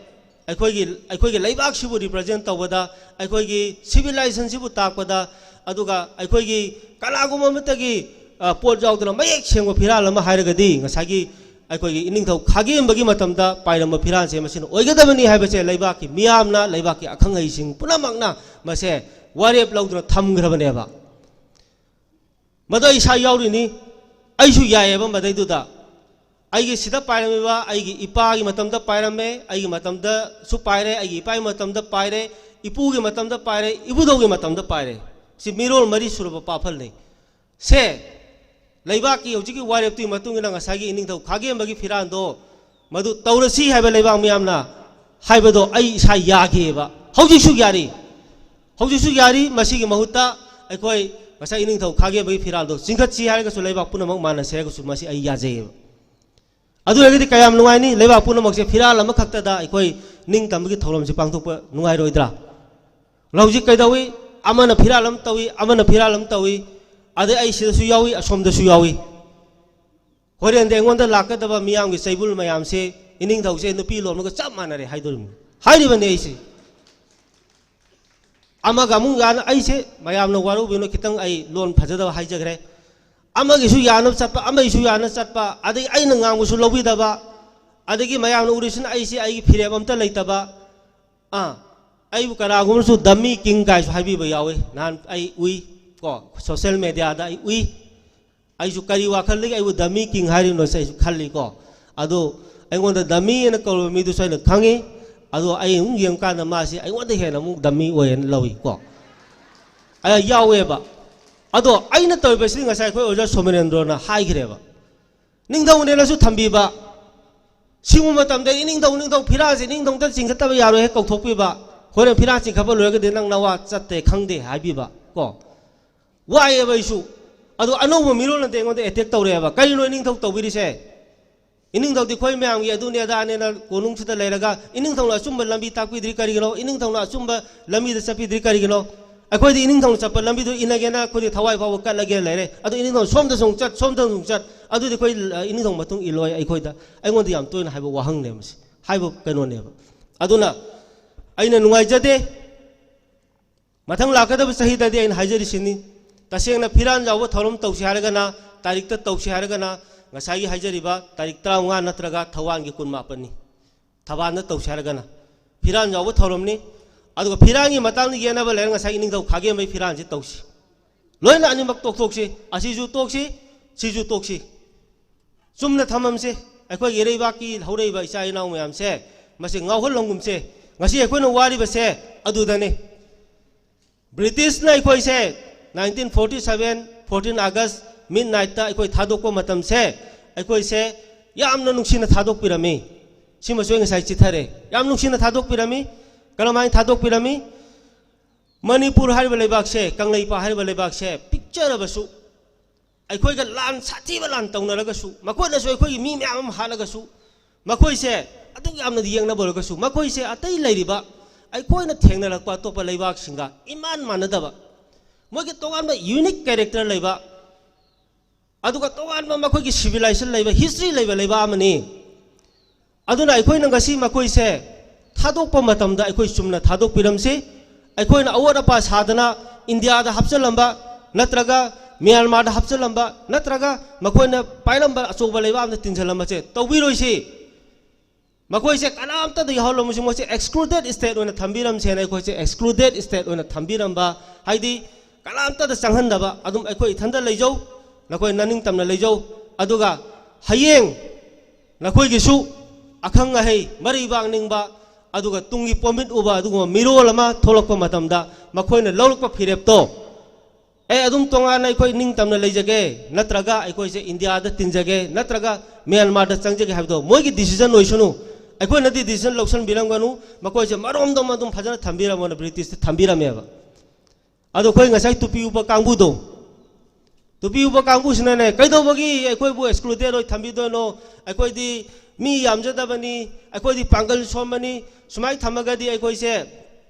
ꯑꯩꯈꯣꯏꯒꯤ, ꯑꯩꯈꯣꯏꯒꯤ ꯂꯩꯕꯥꯛꯁꯤꯕꯨ represent ꯇꯧꯕꯗ, ꯑꯩꯈꯣꯏꯒꯤ civilizationꯁꯤꯕꯨ ꯇꯥꯛꯄꯗ, ꯑꯗꯨꯒ ꯑꯩꯈꯣꯏꯒꯤ ꯀꯅꯥꯒꯨꯝꯕ ꯑꯃꯠꯇꯒꯤ, ꯑ, ꯄꯣꯠ ꯌꯥꯎꯗꯅ ꯃꯌꯦꯛ ꯁꯦꯡꯕ ꯐꯤꯔꯥꯜ ꯑꯃ ꯍꯥꯏꯔꯒꯗꯤ ꯉꯁꯥꯏꯒꯤ ꯑꯩꯈꯣꯏꯒꯤ ꯏꯅꯤꯡꯊꯧ ꯈꯥꯒꯦꯝꯕꯒꯤ ꯃꯇꯝꯗ ꯄꯥꯏꯔꯝꯕ ꯐꯤꯔꯥꯜꯁꯦ ꯃꯁꯤꯅ ꯑꯣꯏꯒꯗꯕꯅꯤ ꯍꯥꯏꯕꯁꯦ ꯂꯩꯕꯥꯛꯀꯤ ꯃꯤꯌꯥꯝꯅ, ꯂꯩꯕꯥꯛꯀꯤ ꯑꯈꯪ ꯑꯍꯩꯁꯤꯡ ꯄꯨꯝꯅꯃꯛꯅ ꯃꯁꯦ ꯋꯥꯔꯦꯞ ꯂꯧꯗꯨꯅ ꯊꯝꯈ꯭ꯔꯕꯅꯦꯕ꯫ ꯃꯗꯨ ꯑꯩ ꯏꯁꯥ ꯌꯥꯎꯔꯤꯅꯤ, ꯑꯩꯁꯨ ꯌꯥꯏꯑꯕ ꯃꯗꯩꯗꯨꯗ꯫ ꯑꯩꯒꯤ ꯁꯤꯗ ꯄꯥꯏꯔꯝꯃꯤꯕ, ꯑꯩꯒꯤ ꯏꯄꯥꯒꯤ ꯃꯇꯝꯗ ꯄꯥꯏꯔꯝꯃꯦ, ꯑꯩꯒꯤ ꯃꯇꯝꯗꯁꯨ ꯄꯥꯏꯔꯦ, ꯑꯩꯒꯤ ꯏꯄꯥꯒꯤ ꯃꯇꯝꯗ ꯄꯥꯏꯔꯦ, ꯏꯄꯨꯒꯤ ꯃꯇꯝꯗ ꯄꯥꯏꯔꯦ, ꯏꯕꯨꯙꯧꯒꯤ ꯃꯇꯝꯗ ꯄꯥꯏꯔꯦ꯫ ꯁꯤ ꯃꯤꯔꯣꯜ ꯃꯔꯤ ꯁꯨꯔꯕ ꯄꯥꯐꯜꯅꯤ꯫ ꯁꯦ, ꯂꯩꯕꯥꯛꯀꯤ ꯍꯧꯖꯤꯛꯀꯤ ꯋꯥꯔꯦꯞꯇꯨꯒꯤ ꯃꯇꯨꯡ ꯏꯟꯅ ꯉꯁꯥꯏꯒꯤ ꯏꯅꯤꯡꯊꯧ ꯈꯥꯒꯦꯝꯕꯒꯤ ꯐꯤꯔꯥꯜꯗꯣ ꯃꯗꯨ ꯇꯧꯔꯁꯤ ꯍꯥꯏꯕ ꯂꯩꯕꯥꯛ ꯃꯤꯌꯥꯝꯅ ꯍꯥꯏꯕꯗꯣ ꯑꯩ ꯏꯁꯥ ꯌꯥꯈꯤꯑꯕ꯫ ꯍꯧꯖꯤꯛꯁꯨ ꯌꯥꯔꯤ꯫ ꯍꯧꯖꯤꯛꯁꯨ ꯌꯥꯔꯤ꯫ ꯃꯁꯤꯒꯤ ꯃꯍꯨꯠꯇ ꯑꯩꯈꯣꯏ ꯉꯁꯥꯏ ꯏꯅꯤꯡꯊꯧ ꯈꯥꯒꯦꯝꯕꯒꯤ ꯐꯤꯔꯥꯜꯗꯣ ꯆꯤꯡꯈꯠꯁꯤ ꯍꯥꯏꯔꯒꯁꯨ, ꯂꯩꯕꯥꯛ ꯄꯨꯝꯅꯃꯛ ꯃꯥꯟꯅꯁꯤ ꯍꯥꯏꯔꯒꯁꯨ, ꯃꯁꯤ ꯑꯩ ꯌꯥꯖꯩꯑꯕ꯫ ꯑꯗꯨ ꯑꯣꯏꯔꯒꯗꯤ ꯀꯌꯥꯝ ꯅꯨꯡꯉꯥꯏꯅꯤ? ꯂꯩꯕꯥꯛ ꯄꯨꯝꯅꯃꯛꯁꯦ ꯐꯤꯔꯥꯜ ꯑꯃꯈꯛꯇꯗ ꯑꯩꯈꯣꯏ ꯅꯤꯡꯇꯝꯕꯒꯤ ꯊꯧꯔꯝꯁꯤ ꯄꯥꯡꯊꯣꯛꯄ ꯅꯨꯡꯉꯥꯏꯔꯣꯏꯗ꯭ꯔꯥ? ꯍꯧꯖꯤꯛ ꯀꯩꯗꯧꯏ? ꯑꯃꯅ ꯐꯤꯔꯥꯜ ꯑꯃ ꯇꯧꯏ, ꯑꯃꯅ ꯐꯤꯔꯥꯜ ꯑꯃ ꯇꯧꯏ, ꯑꯗꯩ ꯑꯩ ꯁꯤꯗꯁꯨ ꯌꯥꯎꯏ, ꯑꯁꯣꯝꯗꯁꯨ ꯌꯥꯎꯏ꯫ ꯍꯣꯔꯦꯟꯗꯤ ꯑꯩꯉꯣꯟꯗ ꯂꯥꯛꯀꯗꯕ ꯃꯤꯌꯥꯝꯒꯤ ꯆꯩꯕꯨꯜ ꯃꯌꯥꯝꯁꯦ, ꯏꯅꯤꯡꯊꯧꯁꯦ ꯅꯨꯄꯤ ꯂꯣꯟꯕꯒ ꯆꯞ ꯃꯥꯟꯅꯔꯦ ꯍꯥꯏꯗꯣꯔꯤꯕꯅꯤ, ꯍꯥꯏꯔꯤꯕꯅꯤ ꯑꯩꯁꯦ꯫ ꯑꯃꯒ ꯑꯃꯨꯛ ꯌꯥꯅ, ꯑꯩꯁꯦ ꯃꯌꯥꯝꯅ ꯋꯥꯔꯧꯕꯤꯅꯨ, ꯈꯤꯇꯪ ꯑꯩ ꯂꯣꯟ ꯐꯖꯗꯕ ꯍꯥꯏꯖꯈ꯭ꯔꯦ꯫ ꯑꯃꯒꯤꯁꯨ ꯌꯥꯅꯕ ꯆꯠꯄ, ꯑꯃꯒꯤꯁꯨ ꯌꯥꯅ ꯆꯠꯄ, ꯑꯗꯒꯤ ꯑꯩꯅ ꯉꯥꯡꯕꯁꯨ ꯂꯧꯕꯤꯗꯕ, ꯑꯗꯒꯤ ꯃꯌꯥꯝꯅ ꯎꯔꯤꯁꯤꯅ ꯑꯩꯁꯦ ꯑꯩꯒꯤ ꯐꯤꯔꯦꯞ ꯑꯝꯇ ꯂꯩꯇꯕ꯫ ꯑꯥ, ꯑꯩꯕꯨ ꯀꯅꯥꯒꯨꯝꯕꯅꯁꯨ dummy king ꯀꯥꯏꯁꯨ ꯍꯥꯏꯕꯤꯕ ꯌꯥꯎꯏ꯫ ꯅꯍꯥꯟ ꯑꯩ ꯎꯏ ꯀꯣ, social mediaꯗ ꯑꯩ ꯎꯏ꯫ ꯑꯩꯁꯨ ꯀꯔꯤ ꯋꯥꯈꯜꯗꯒꯤ ꯑꯩꯕꯨ dummy king ꯍꯥꯏꯔꯤꯅꯣꯁꯦ ꯑꯩꯁꯨ ꯈꯜꯂꯤꯀꯣ꯫ ꯑꯗꯣ ꯑꯩꯉꯣꯟꯗ ꯗꯃꯤ ꯍꯥꯏꯅ ꯀꯧꯔꯤꯕ ꯃꯤꯗꯨꯁꯨ ꯑꯩꯅ ꯈꯪꯉꯤ꯫ ꯑꯗꯣ ꯑꯩ ꯑꯃꯨꯛ ꯌꯦꯡꯀꯥꯟꯗ ꯃꯥꯁꯤ ꯑꯩꯉꯣꯟꯗ ꯍꯦꯟꯅ ꯑꯃꯨꯛ ꯗꯃꯤ ꯑꯣꯏꯌꯦꯅ ꯂꯧꯏꯀꯣ꯫ ꯑ, ꯌꯥꯎꯋꯦꯕ꯫ ꯑꯗꯣ ꯑꯩꯅ ꯇꯧꯔꯤꯕꯁꯤꯗꯤ ꯉꯁꯥꯏ ꯑꯩꯈꯣꯏ ꯑꯣꯖꯥ ꯁꯣꯃꯦꯅꯦꯟꯗ꯭ꯔꯣꯅ ꯍꯥꯏꯈ꯭ꯔꯦꯕ, ꯅꯤꯡꯊꯧꯅꯦꯅꯁꯨ ꯊꯝꯕꯤꯕ, ꯁꯤꯒꯨꯝꯕ ꯃꯇꯝꯗ ꯏꯅꯤꯡꯊꯧ, ꯅꯤꯡꯊꯧ ꯐꯤꯔꯥꯜꯁꯦ ꯅꯤꯡꯊꯧꯗ ꯆꯤꯡꯈꯠꯇꯕ ꯌꯥꯔꯣꯏ ꯍꯦꯛ ꯀꯧꯊꯣꯛꯄꯤꯕ, ꯍꯣꯔꯦꯟ ꯐꯤꯔꯥꯜ ꯆꯤꯡꯈꯠꯄ ꯂꯣꯏꯔꯒꯗꯤ ꯅꯪ ꯅꯋꯥ ꯆꯠꯇꯦ ꯈꯪꯗꯦ ꯍꯥꯏꯕꯤꯕ ꯀꯣ꯫ ꯋꯥꯏꯑꯦꯕ ꯑꯩꯁꯨ꯫ ꯑꯗꯣ ꯑꯅꯧꯕ ꯃꯤꯔꯣꯜꯅꯗꯤ ꯑꯩꯉꯣꯟꯗ ꯑꯦꯇꯦꯛ ꯇꯧꯔꯛꯑꯦꯕ, "ꯀꯔꯤꯅꯣ ꯏꯅꯤꯡꯊꯧ ꯇꯧꯕꯤꯔꯤꯁꯦ? ꯏꯅꯤꯡꯊꯧꯗꯤ ꯑꯩꯈꯣꯏ ꯃꯌꯥꯝꯒꯤ ꯑꯗꯨꯅꯦ ꯑꯗꯥꯅꯦꯅ ꯀꯣꯅꯨꯡꯁꯤꯗ ꯂꯩꯔꯒ ꯏꯅꯤꯡꯊꯧꯅ ꯑꯆꯨꯝꯕ ꯂꯝꯕꯤ ꯇꯥꯛꯄꯤꯗ꯭ꯔꯤ ꯀꯔꯤꯒꯤꯅꯣ? ꯏꯅꯤꯡꯊꯧꯅ ꯑꯆꯨꯝꯕ ꯂꯝꯕꯤꯗ ꯆꯠꯄꯤꯗ꯭ꯔꯤ ꯀꯔꯤꯒꯤꯅꯣ? ꯑꯩꯈꯣꯏꯗꯤ ꯏꯅꯤꯡꯊꯧꯅ ꯆꯠꯄ ꯂꯝꯕꯤꯗꯨ ꯏꯟꯅꯒꯦꯅ ꯑꯩꯈꯣꯏꯗꯤ ꯊꯋꯥꯏ ꯐꯥꯎꯕ ꯀꯠꯂꯒꯦ ꯂꯩꯔꯦ꯫ ꯑꯗꯨ ꯏꯅꯤꯡꯊꯧꯅ ꯁꯣꯝꯗꯁꯨ ꯑꯃꯨꯛ ꯆꯠ, ꯁꯣꯝꯗꯁꯨ ꯑꯃꯨꯛ ꯆꯠ, ꯑꯗꯨꯗꯤ ꯑꯩꯈꯣꯏ, ꯑ, ꯏꯅꯤꯡꯊꯧ ꯃꯇꯨꯡ ꯏꯜꯂꯣꯏ꯫ ꯑꯩꯈꯣꯏꯗ, ꯑꯩꯉꯣꯟꯗ ꯌꯥꯝ ꯇꯣꯏꯅ ꯍꯥꯏꯕ ꯋꯥꯍꯪꯅꯦꯕ ꯃꯁꯤ, ꯍꯥꯏꯕ ꯀꯩꯅꯣꯅꯦꯕ꯫ ꯑꯗꯨꯅ ꯑꯩꯅ ꯅꯨꯡꯉꯥꯏꯖꯗꯦ꯫ ꯃꯊꯪ ꯂꯥꯛꯀꯗꯕ ꯆꯍꯤꯗꯗꯤ ꯑꯩꯅ ꯍꯥꯏꯖꯔꯤꯁꯤꯅꯤ, ꯇꯁꯦꯡꯅ ꯐꯤꯔꯥꯟ ꯌꯥꯎꯕ ꯊꯧꯔꯝ ꯇꯧꯁꯤ ꯍꯥꯏꯔꯒꯅ, ꯇꯥꯔꯤꯛꯇ ꯇꯧꯁꯤ ꯍꯥꯏꯔꯒꯅ, ꯉꯁꯥꯏꯒꯤ ꯍꯥꯏꯖꯔꯤꯕ ꯇꯥꯔꯤꯛ ꯇꯔꯥꯃꯉꯥ ꯅꯠꯇ꯭ꯔꯒ ꯊꯧꯋꯥꯟꯒꯤ ꯀꯨꯟꯃꯥꯄꯟꯅꯤ꯫ ꯊꯧꯕꯥꯜꯗ ꯇꯧꯁꯤ ꯍꯥꯏꯔꯒꯅ ꯐꯤꯔꯥꯟ ꯌꯥꯎꯕ ꯊꯧꯔꯝꯅꯤ꯫ ꯑꯗꯨꯒ ꯐꯤꯔꯥꯟꯒꯤ ꯃꯇꯥꯡꯗ ꯌꯦꯠꯅꯕ ꯂꯩꯔꯒ ꯉꯁꯥꯏꯒꯤ ꯅꯤꯡꯊꯧ ꯈꯥꯒꯦꯝꯕꯩ ꯐꯤꯔꯥꯟꯁꯤ ꯇꯧꯁꯤ꯫ ꯂꯣꯏꯅ ꯑꯅꯤꯃꯛ ꯇꯣꯛꯊꯣꯛꯁꯤ, ꯑꯁꯤꯁꯨ ꯇꯣꯛꯁꯤ, ꯁꯤꯁꯨ ꯇꯣꯛꯁꯤ꯫ ꯆꯨꯝꯅ ꯊꯝꯃꯝꯁꯤ꯫ ꯑꯩꯈꯣꯏꯒꯤ ꯏꯔꯩꯕꯥꯛꯀꯤ ꯍꯧꯔꯛꯏꯕ ꯏꯆꯥ ꯏꯅꯥꯎ ꯃꯌꯥꯝꯁꯦ, ꯃꯁꯤ ꯉꯥꯎꯍꯜꯂꯝꯒꯨꯝꯁꯦ꯫ ꯉꯁꯤ ꯑꯩꯈꯣꯏꯅ ꯋꯥꯔꯤꯕꯁꯦ ꯑꯗꯨꯗꯅꯤ꯫ ꯕ꯭ꯔꯤꯇꯤꯁꯅ ꯑꯩꯈꯣꯏꯁꯦ nineteen forty seven, fourteen August, midnight ꯑꯩꯈꯣꯏ ꯊꯥꯗꯣꯛꯄ ꯃꯇꯝꯁꯦ, ꯑꯩꯈꯣꯏꯁꯦ ꯌꯥꯝꯅ ꯅꯨꯡꯁꯤꯅ ꯊꯥꯗꯣꯛꯄꯤꯔꯝꯃꯤ꯫ ꯁꯤꯃꯁꯨ ꯑꯩ ꯉꯁꯥꯏ ꯆꯤꯊꯔꯦ꯫ ꯌꯥꯝ ꯅꯨꯡꯁꯤꯅ ꯊꯥꯗꯣꯛꯄꯤꯔꯝꯃꯤ꯫ ꯀꯔꯝꯍꯥꯏꯅ ꯊꯥꯗꯣꯛꯄꯤꯔꯝꯃꯤ? ꯃꯅꯤꯄꯨꯔ ꯍꯥꯏꯔꯤꯕ ꯂꯩꯕꯥꯛꯁꯦ, ꯀꯪꯂꯩꯄꯥꯛ ꯍꯥꯏꯔꯤꯕ ꯂꯩꯕꯥꯛꯁꯦ ꯄꯤꯛꯆꯔꯕꯁꯨ, ꯑꯩꯈꯣꯏꯒ ꯂꯥꯟ, ꯁꯥꯊꯤꯕ ꯂꯥꯟ ꯇꯧꯅꯔꯒꯁꯨ, ꯃꯈꯣꯏꯅꯁꯨ ꯑꯩꯈꯣꯏꯒꯤ ꯃꯤ ꯃꯌꯥꯝ ꯑꯃ ꯍꯥꯠꯂꯒꯁꯨ, ꯃꯈꯣꯏꯁꯦ ꯑꯗꯨꯛ ꯌꯥꯝꯅꯗꯤ ꯌꯦꯡꯅꯕ ꯑꯣꯏꯔꯒꯁꯨ, ꯃꯈꯣꯏꯁꯦ ꯑꯇꯩ ꯂꯩꯔꯤꯕ ꯑꯩꯈꯣꯏꯅ ꯊꯦꯡꯅꯔꯛꯄ ꯑꯇꯣꯞꯄ ꯂꯩꯕꯥꯛꯁꯤꯡꯒ ꯏꯃꯥꯟ ꯃꯥꯟꯅꯗꯕ, ꯃꯣꯏꯒꯤ ꯇꯣꯉꯥꯟꯕ unique character ꯂꯩꯕ, ꯑꯗꯨꯒ ꯇꯣꯉꯥꯟꯕ ꯃꯈꯣꯏꯒꯤ civilization ꯂꯩꯕ, history ꯂꯩꯕ ꯂꯩꯕꯥꯛ ꯑꯃꯅꯤ꯫ ꯑꯗꯨꯅ ꯑꯩꯈꯣꯏꯅ ꯉꯁꯤ ꯃꯈꯣꯏꯁꯦ ꯊꯥꯗꯣꯛꯄ ꯃꯇꯝꯗ ꯑꯩꯈꯣꯏ ꯆꯨꯝꯅ ꯊꯥꯗꯣꯛꯄꯤꯔꯝꯁꯤ꯫ ꯑꯩꯈꯣꯏꯅ ꯑꯋꯥꯠ ꯑꯄꯥ ꯁꯥꯗꯅ ꯏꯟꯗꯤꯌꯥꯗ ꯍꯥꯞꯆꯤꯜꯂꯝꯕ ꯅꯠꯇ꯭ꯔꯒ ꯃ꯭ꯌꯥꯟꯃꯥꯔꯗ ꯍꯥꯞꯆꯤꯜꯂꯝꯕ ꯅꯠꯇ꯭ꯔꯒ ꯃꯈꯣꯏꯅ ꯄꯥꯏꯔꯝꯕ ꯑꯆꯧꯕ ꯂꯩꯕꯥꯛ ꯑꯃꯗ ꯇꯤꯟꯁꯤꯜꯂꯝꯕꯁꯦ ꯇꯧꯕꯤꯔꯣꯏꯁꯤ꯫ ꯃꯈꯣꯏꯁꯦ ꯀꯅꯥꯝꯇꯗ ꯌꯥꯎꯍꯜꯂꯝꯃꯁꯤ꯫ ꯃꯣꯏꯁꯦ excluded state ꯑꯣꯏꯅ ꯊꯝꯕꯤꯔꯝꯁꯦꯅ ꯑꯩꯈꯣꯏꯁꯦ excluded state ꯑꯣꯏꯅ ꯊꯝꯕꯤꯔꯝꯕ, ꯍꯥꯏꯗꯤ ꯀꯅꯥꯝꯇꯗ ꯆꯪꯍꯟꯗꯕ, ꯑꯗꯨꯝ ꯑꯩꯈꯣꯏ ꯏꯊꯟꯗ ꯂꯩꯖꯧ, ꯅꯈꯣꯏ ꯅꯅꯤꯡꯇꯝꯅ ꯂꯩꯖꯧ꯫ ꯑꯗꯨꯒ ꯍꯌꯦꯡ ꯅꯈꯣꯏꯒꯤꯁꯨ ꯑꯈꯪ ꯑꯍꯩ, ꯃꯔꯩꯕꯥꯛ ꯅꯤꯡꯕ, ꯑꯗꯨꯒ ꯇꯨꯡꯒꯤ ꯄꯣꯠꯃꯤꯠ ꯎꯕ ꯑꯗꯨꯒꯨꯝꯕ ꯃꯤꯔꯣꯜ ꯑꯃ ꯊꯣꯛꯂꯛꯄ ꯃꯇꯝꯗ ꯃꯈꯣꯏꯅ ꯂꯧꯔꯛꯄ ꯐꯤꯔꯦꯞꯇꯣ, ꯑꯦ, ꯑꯗꯨꯝ ꯇꯣꯉꯥꯟꯅ ꯑꯩꯈꯣꯏ ꯅꯤꯡꯇꯝꯅ ꯂꯩꯖꯒꯦ, ꯅꯠꯇ꯭ꯔꯒ ꯑꯩꯈꯣꯏꯁꯦ ꯏꯟꯗꯤꯌꯥꯗ ꯇꯤꯟꯖꯒꯦ, ꯅꯠꯇ꯭ꯔꯒ ꯃ꯭ꯌꯥꯟꯃꯥꯔꯗ ꯆꯪꯖꯒꯦ ꯍꯥꯏꯕꯗꯣ ꯃꯣꯏꯒꯤ decision ꯑꯣꯏꯁꯅꯨ, ꯑꯩꯈꯣꯏꯅꯗꯤ decision ꯂꯧꯁꯟꯕꯤꯔꯝꯒꯅꯨ, ꯃꯈꯣꯏꯁꯦ ꯃꯔꯣꯝꯗꯣꯝ ꯑꯗꯨꯝ ꯐꯖꯅ ꯊꯝꯕꯤꯔꯝꯃꯣꯅ ꯕ꯭ꯔꯤꯇꯤꯁꯇ ꯊꯝꯕꯤꯔꯝꯃꯦꯕ꯫ ꯑꯗꯣ ꯑꯩꯈꯣꯏ ꯉꯁꯥꯏ ꯇꯨꯄꯤ ꯎꯞꯄ ꯀꯥꯡꯕꯨꯗꯣ, ꯇꯨꯄꯤ ꯎꯞꯄ ꯀꯥꯡꯕꯨꯁꯤꯅꯅꯦ, ꯀꯩꯗꯧꯕꯒꯤ ꯑꯩꯈꯣꯏꯕꯨ excluded ꯑꯣꯏ ꯊꯝꯕꯤꯗꯣꯏꯅꯣ? ꯑꯩꯈꯣꯏꯗꯤ ꯃꯤ ꯌꯥꯝꯖꯗꯕꯅꯤ, ꯑꯩꯈꯣꯏꯗꯤ ꯄꯥꯡꯒꯜ ꯁꯣꯟꯕꯅꯤ, ꯁꯨꯃꯥꯏꯅ ꯊꯝꯃꯒꯗꯤ ꯑꯩꯈꯣꯏꯁꯦ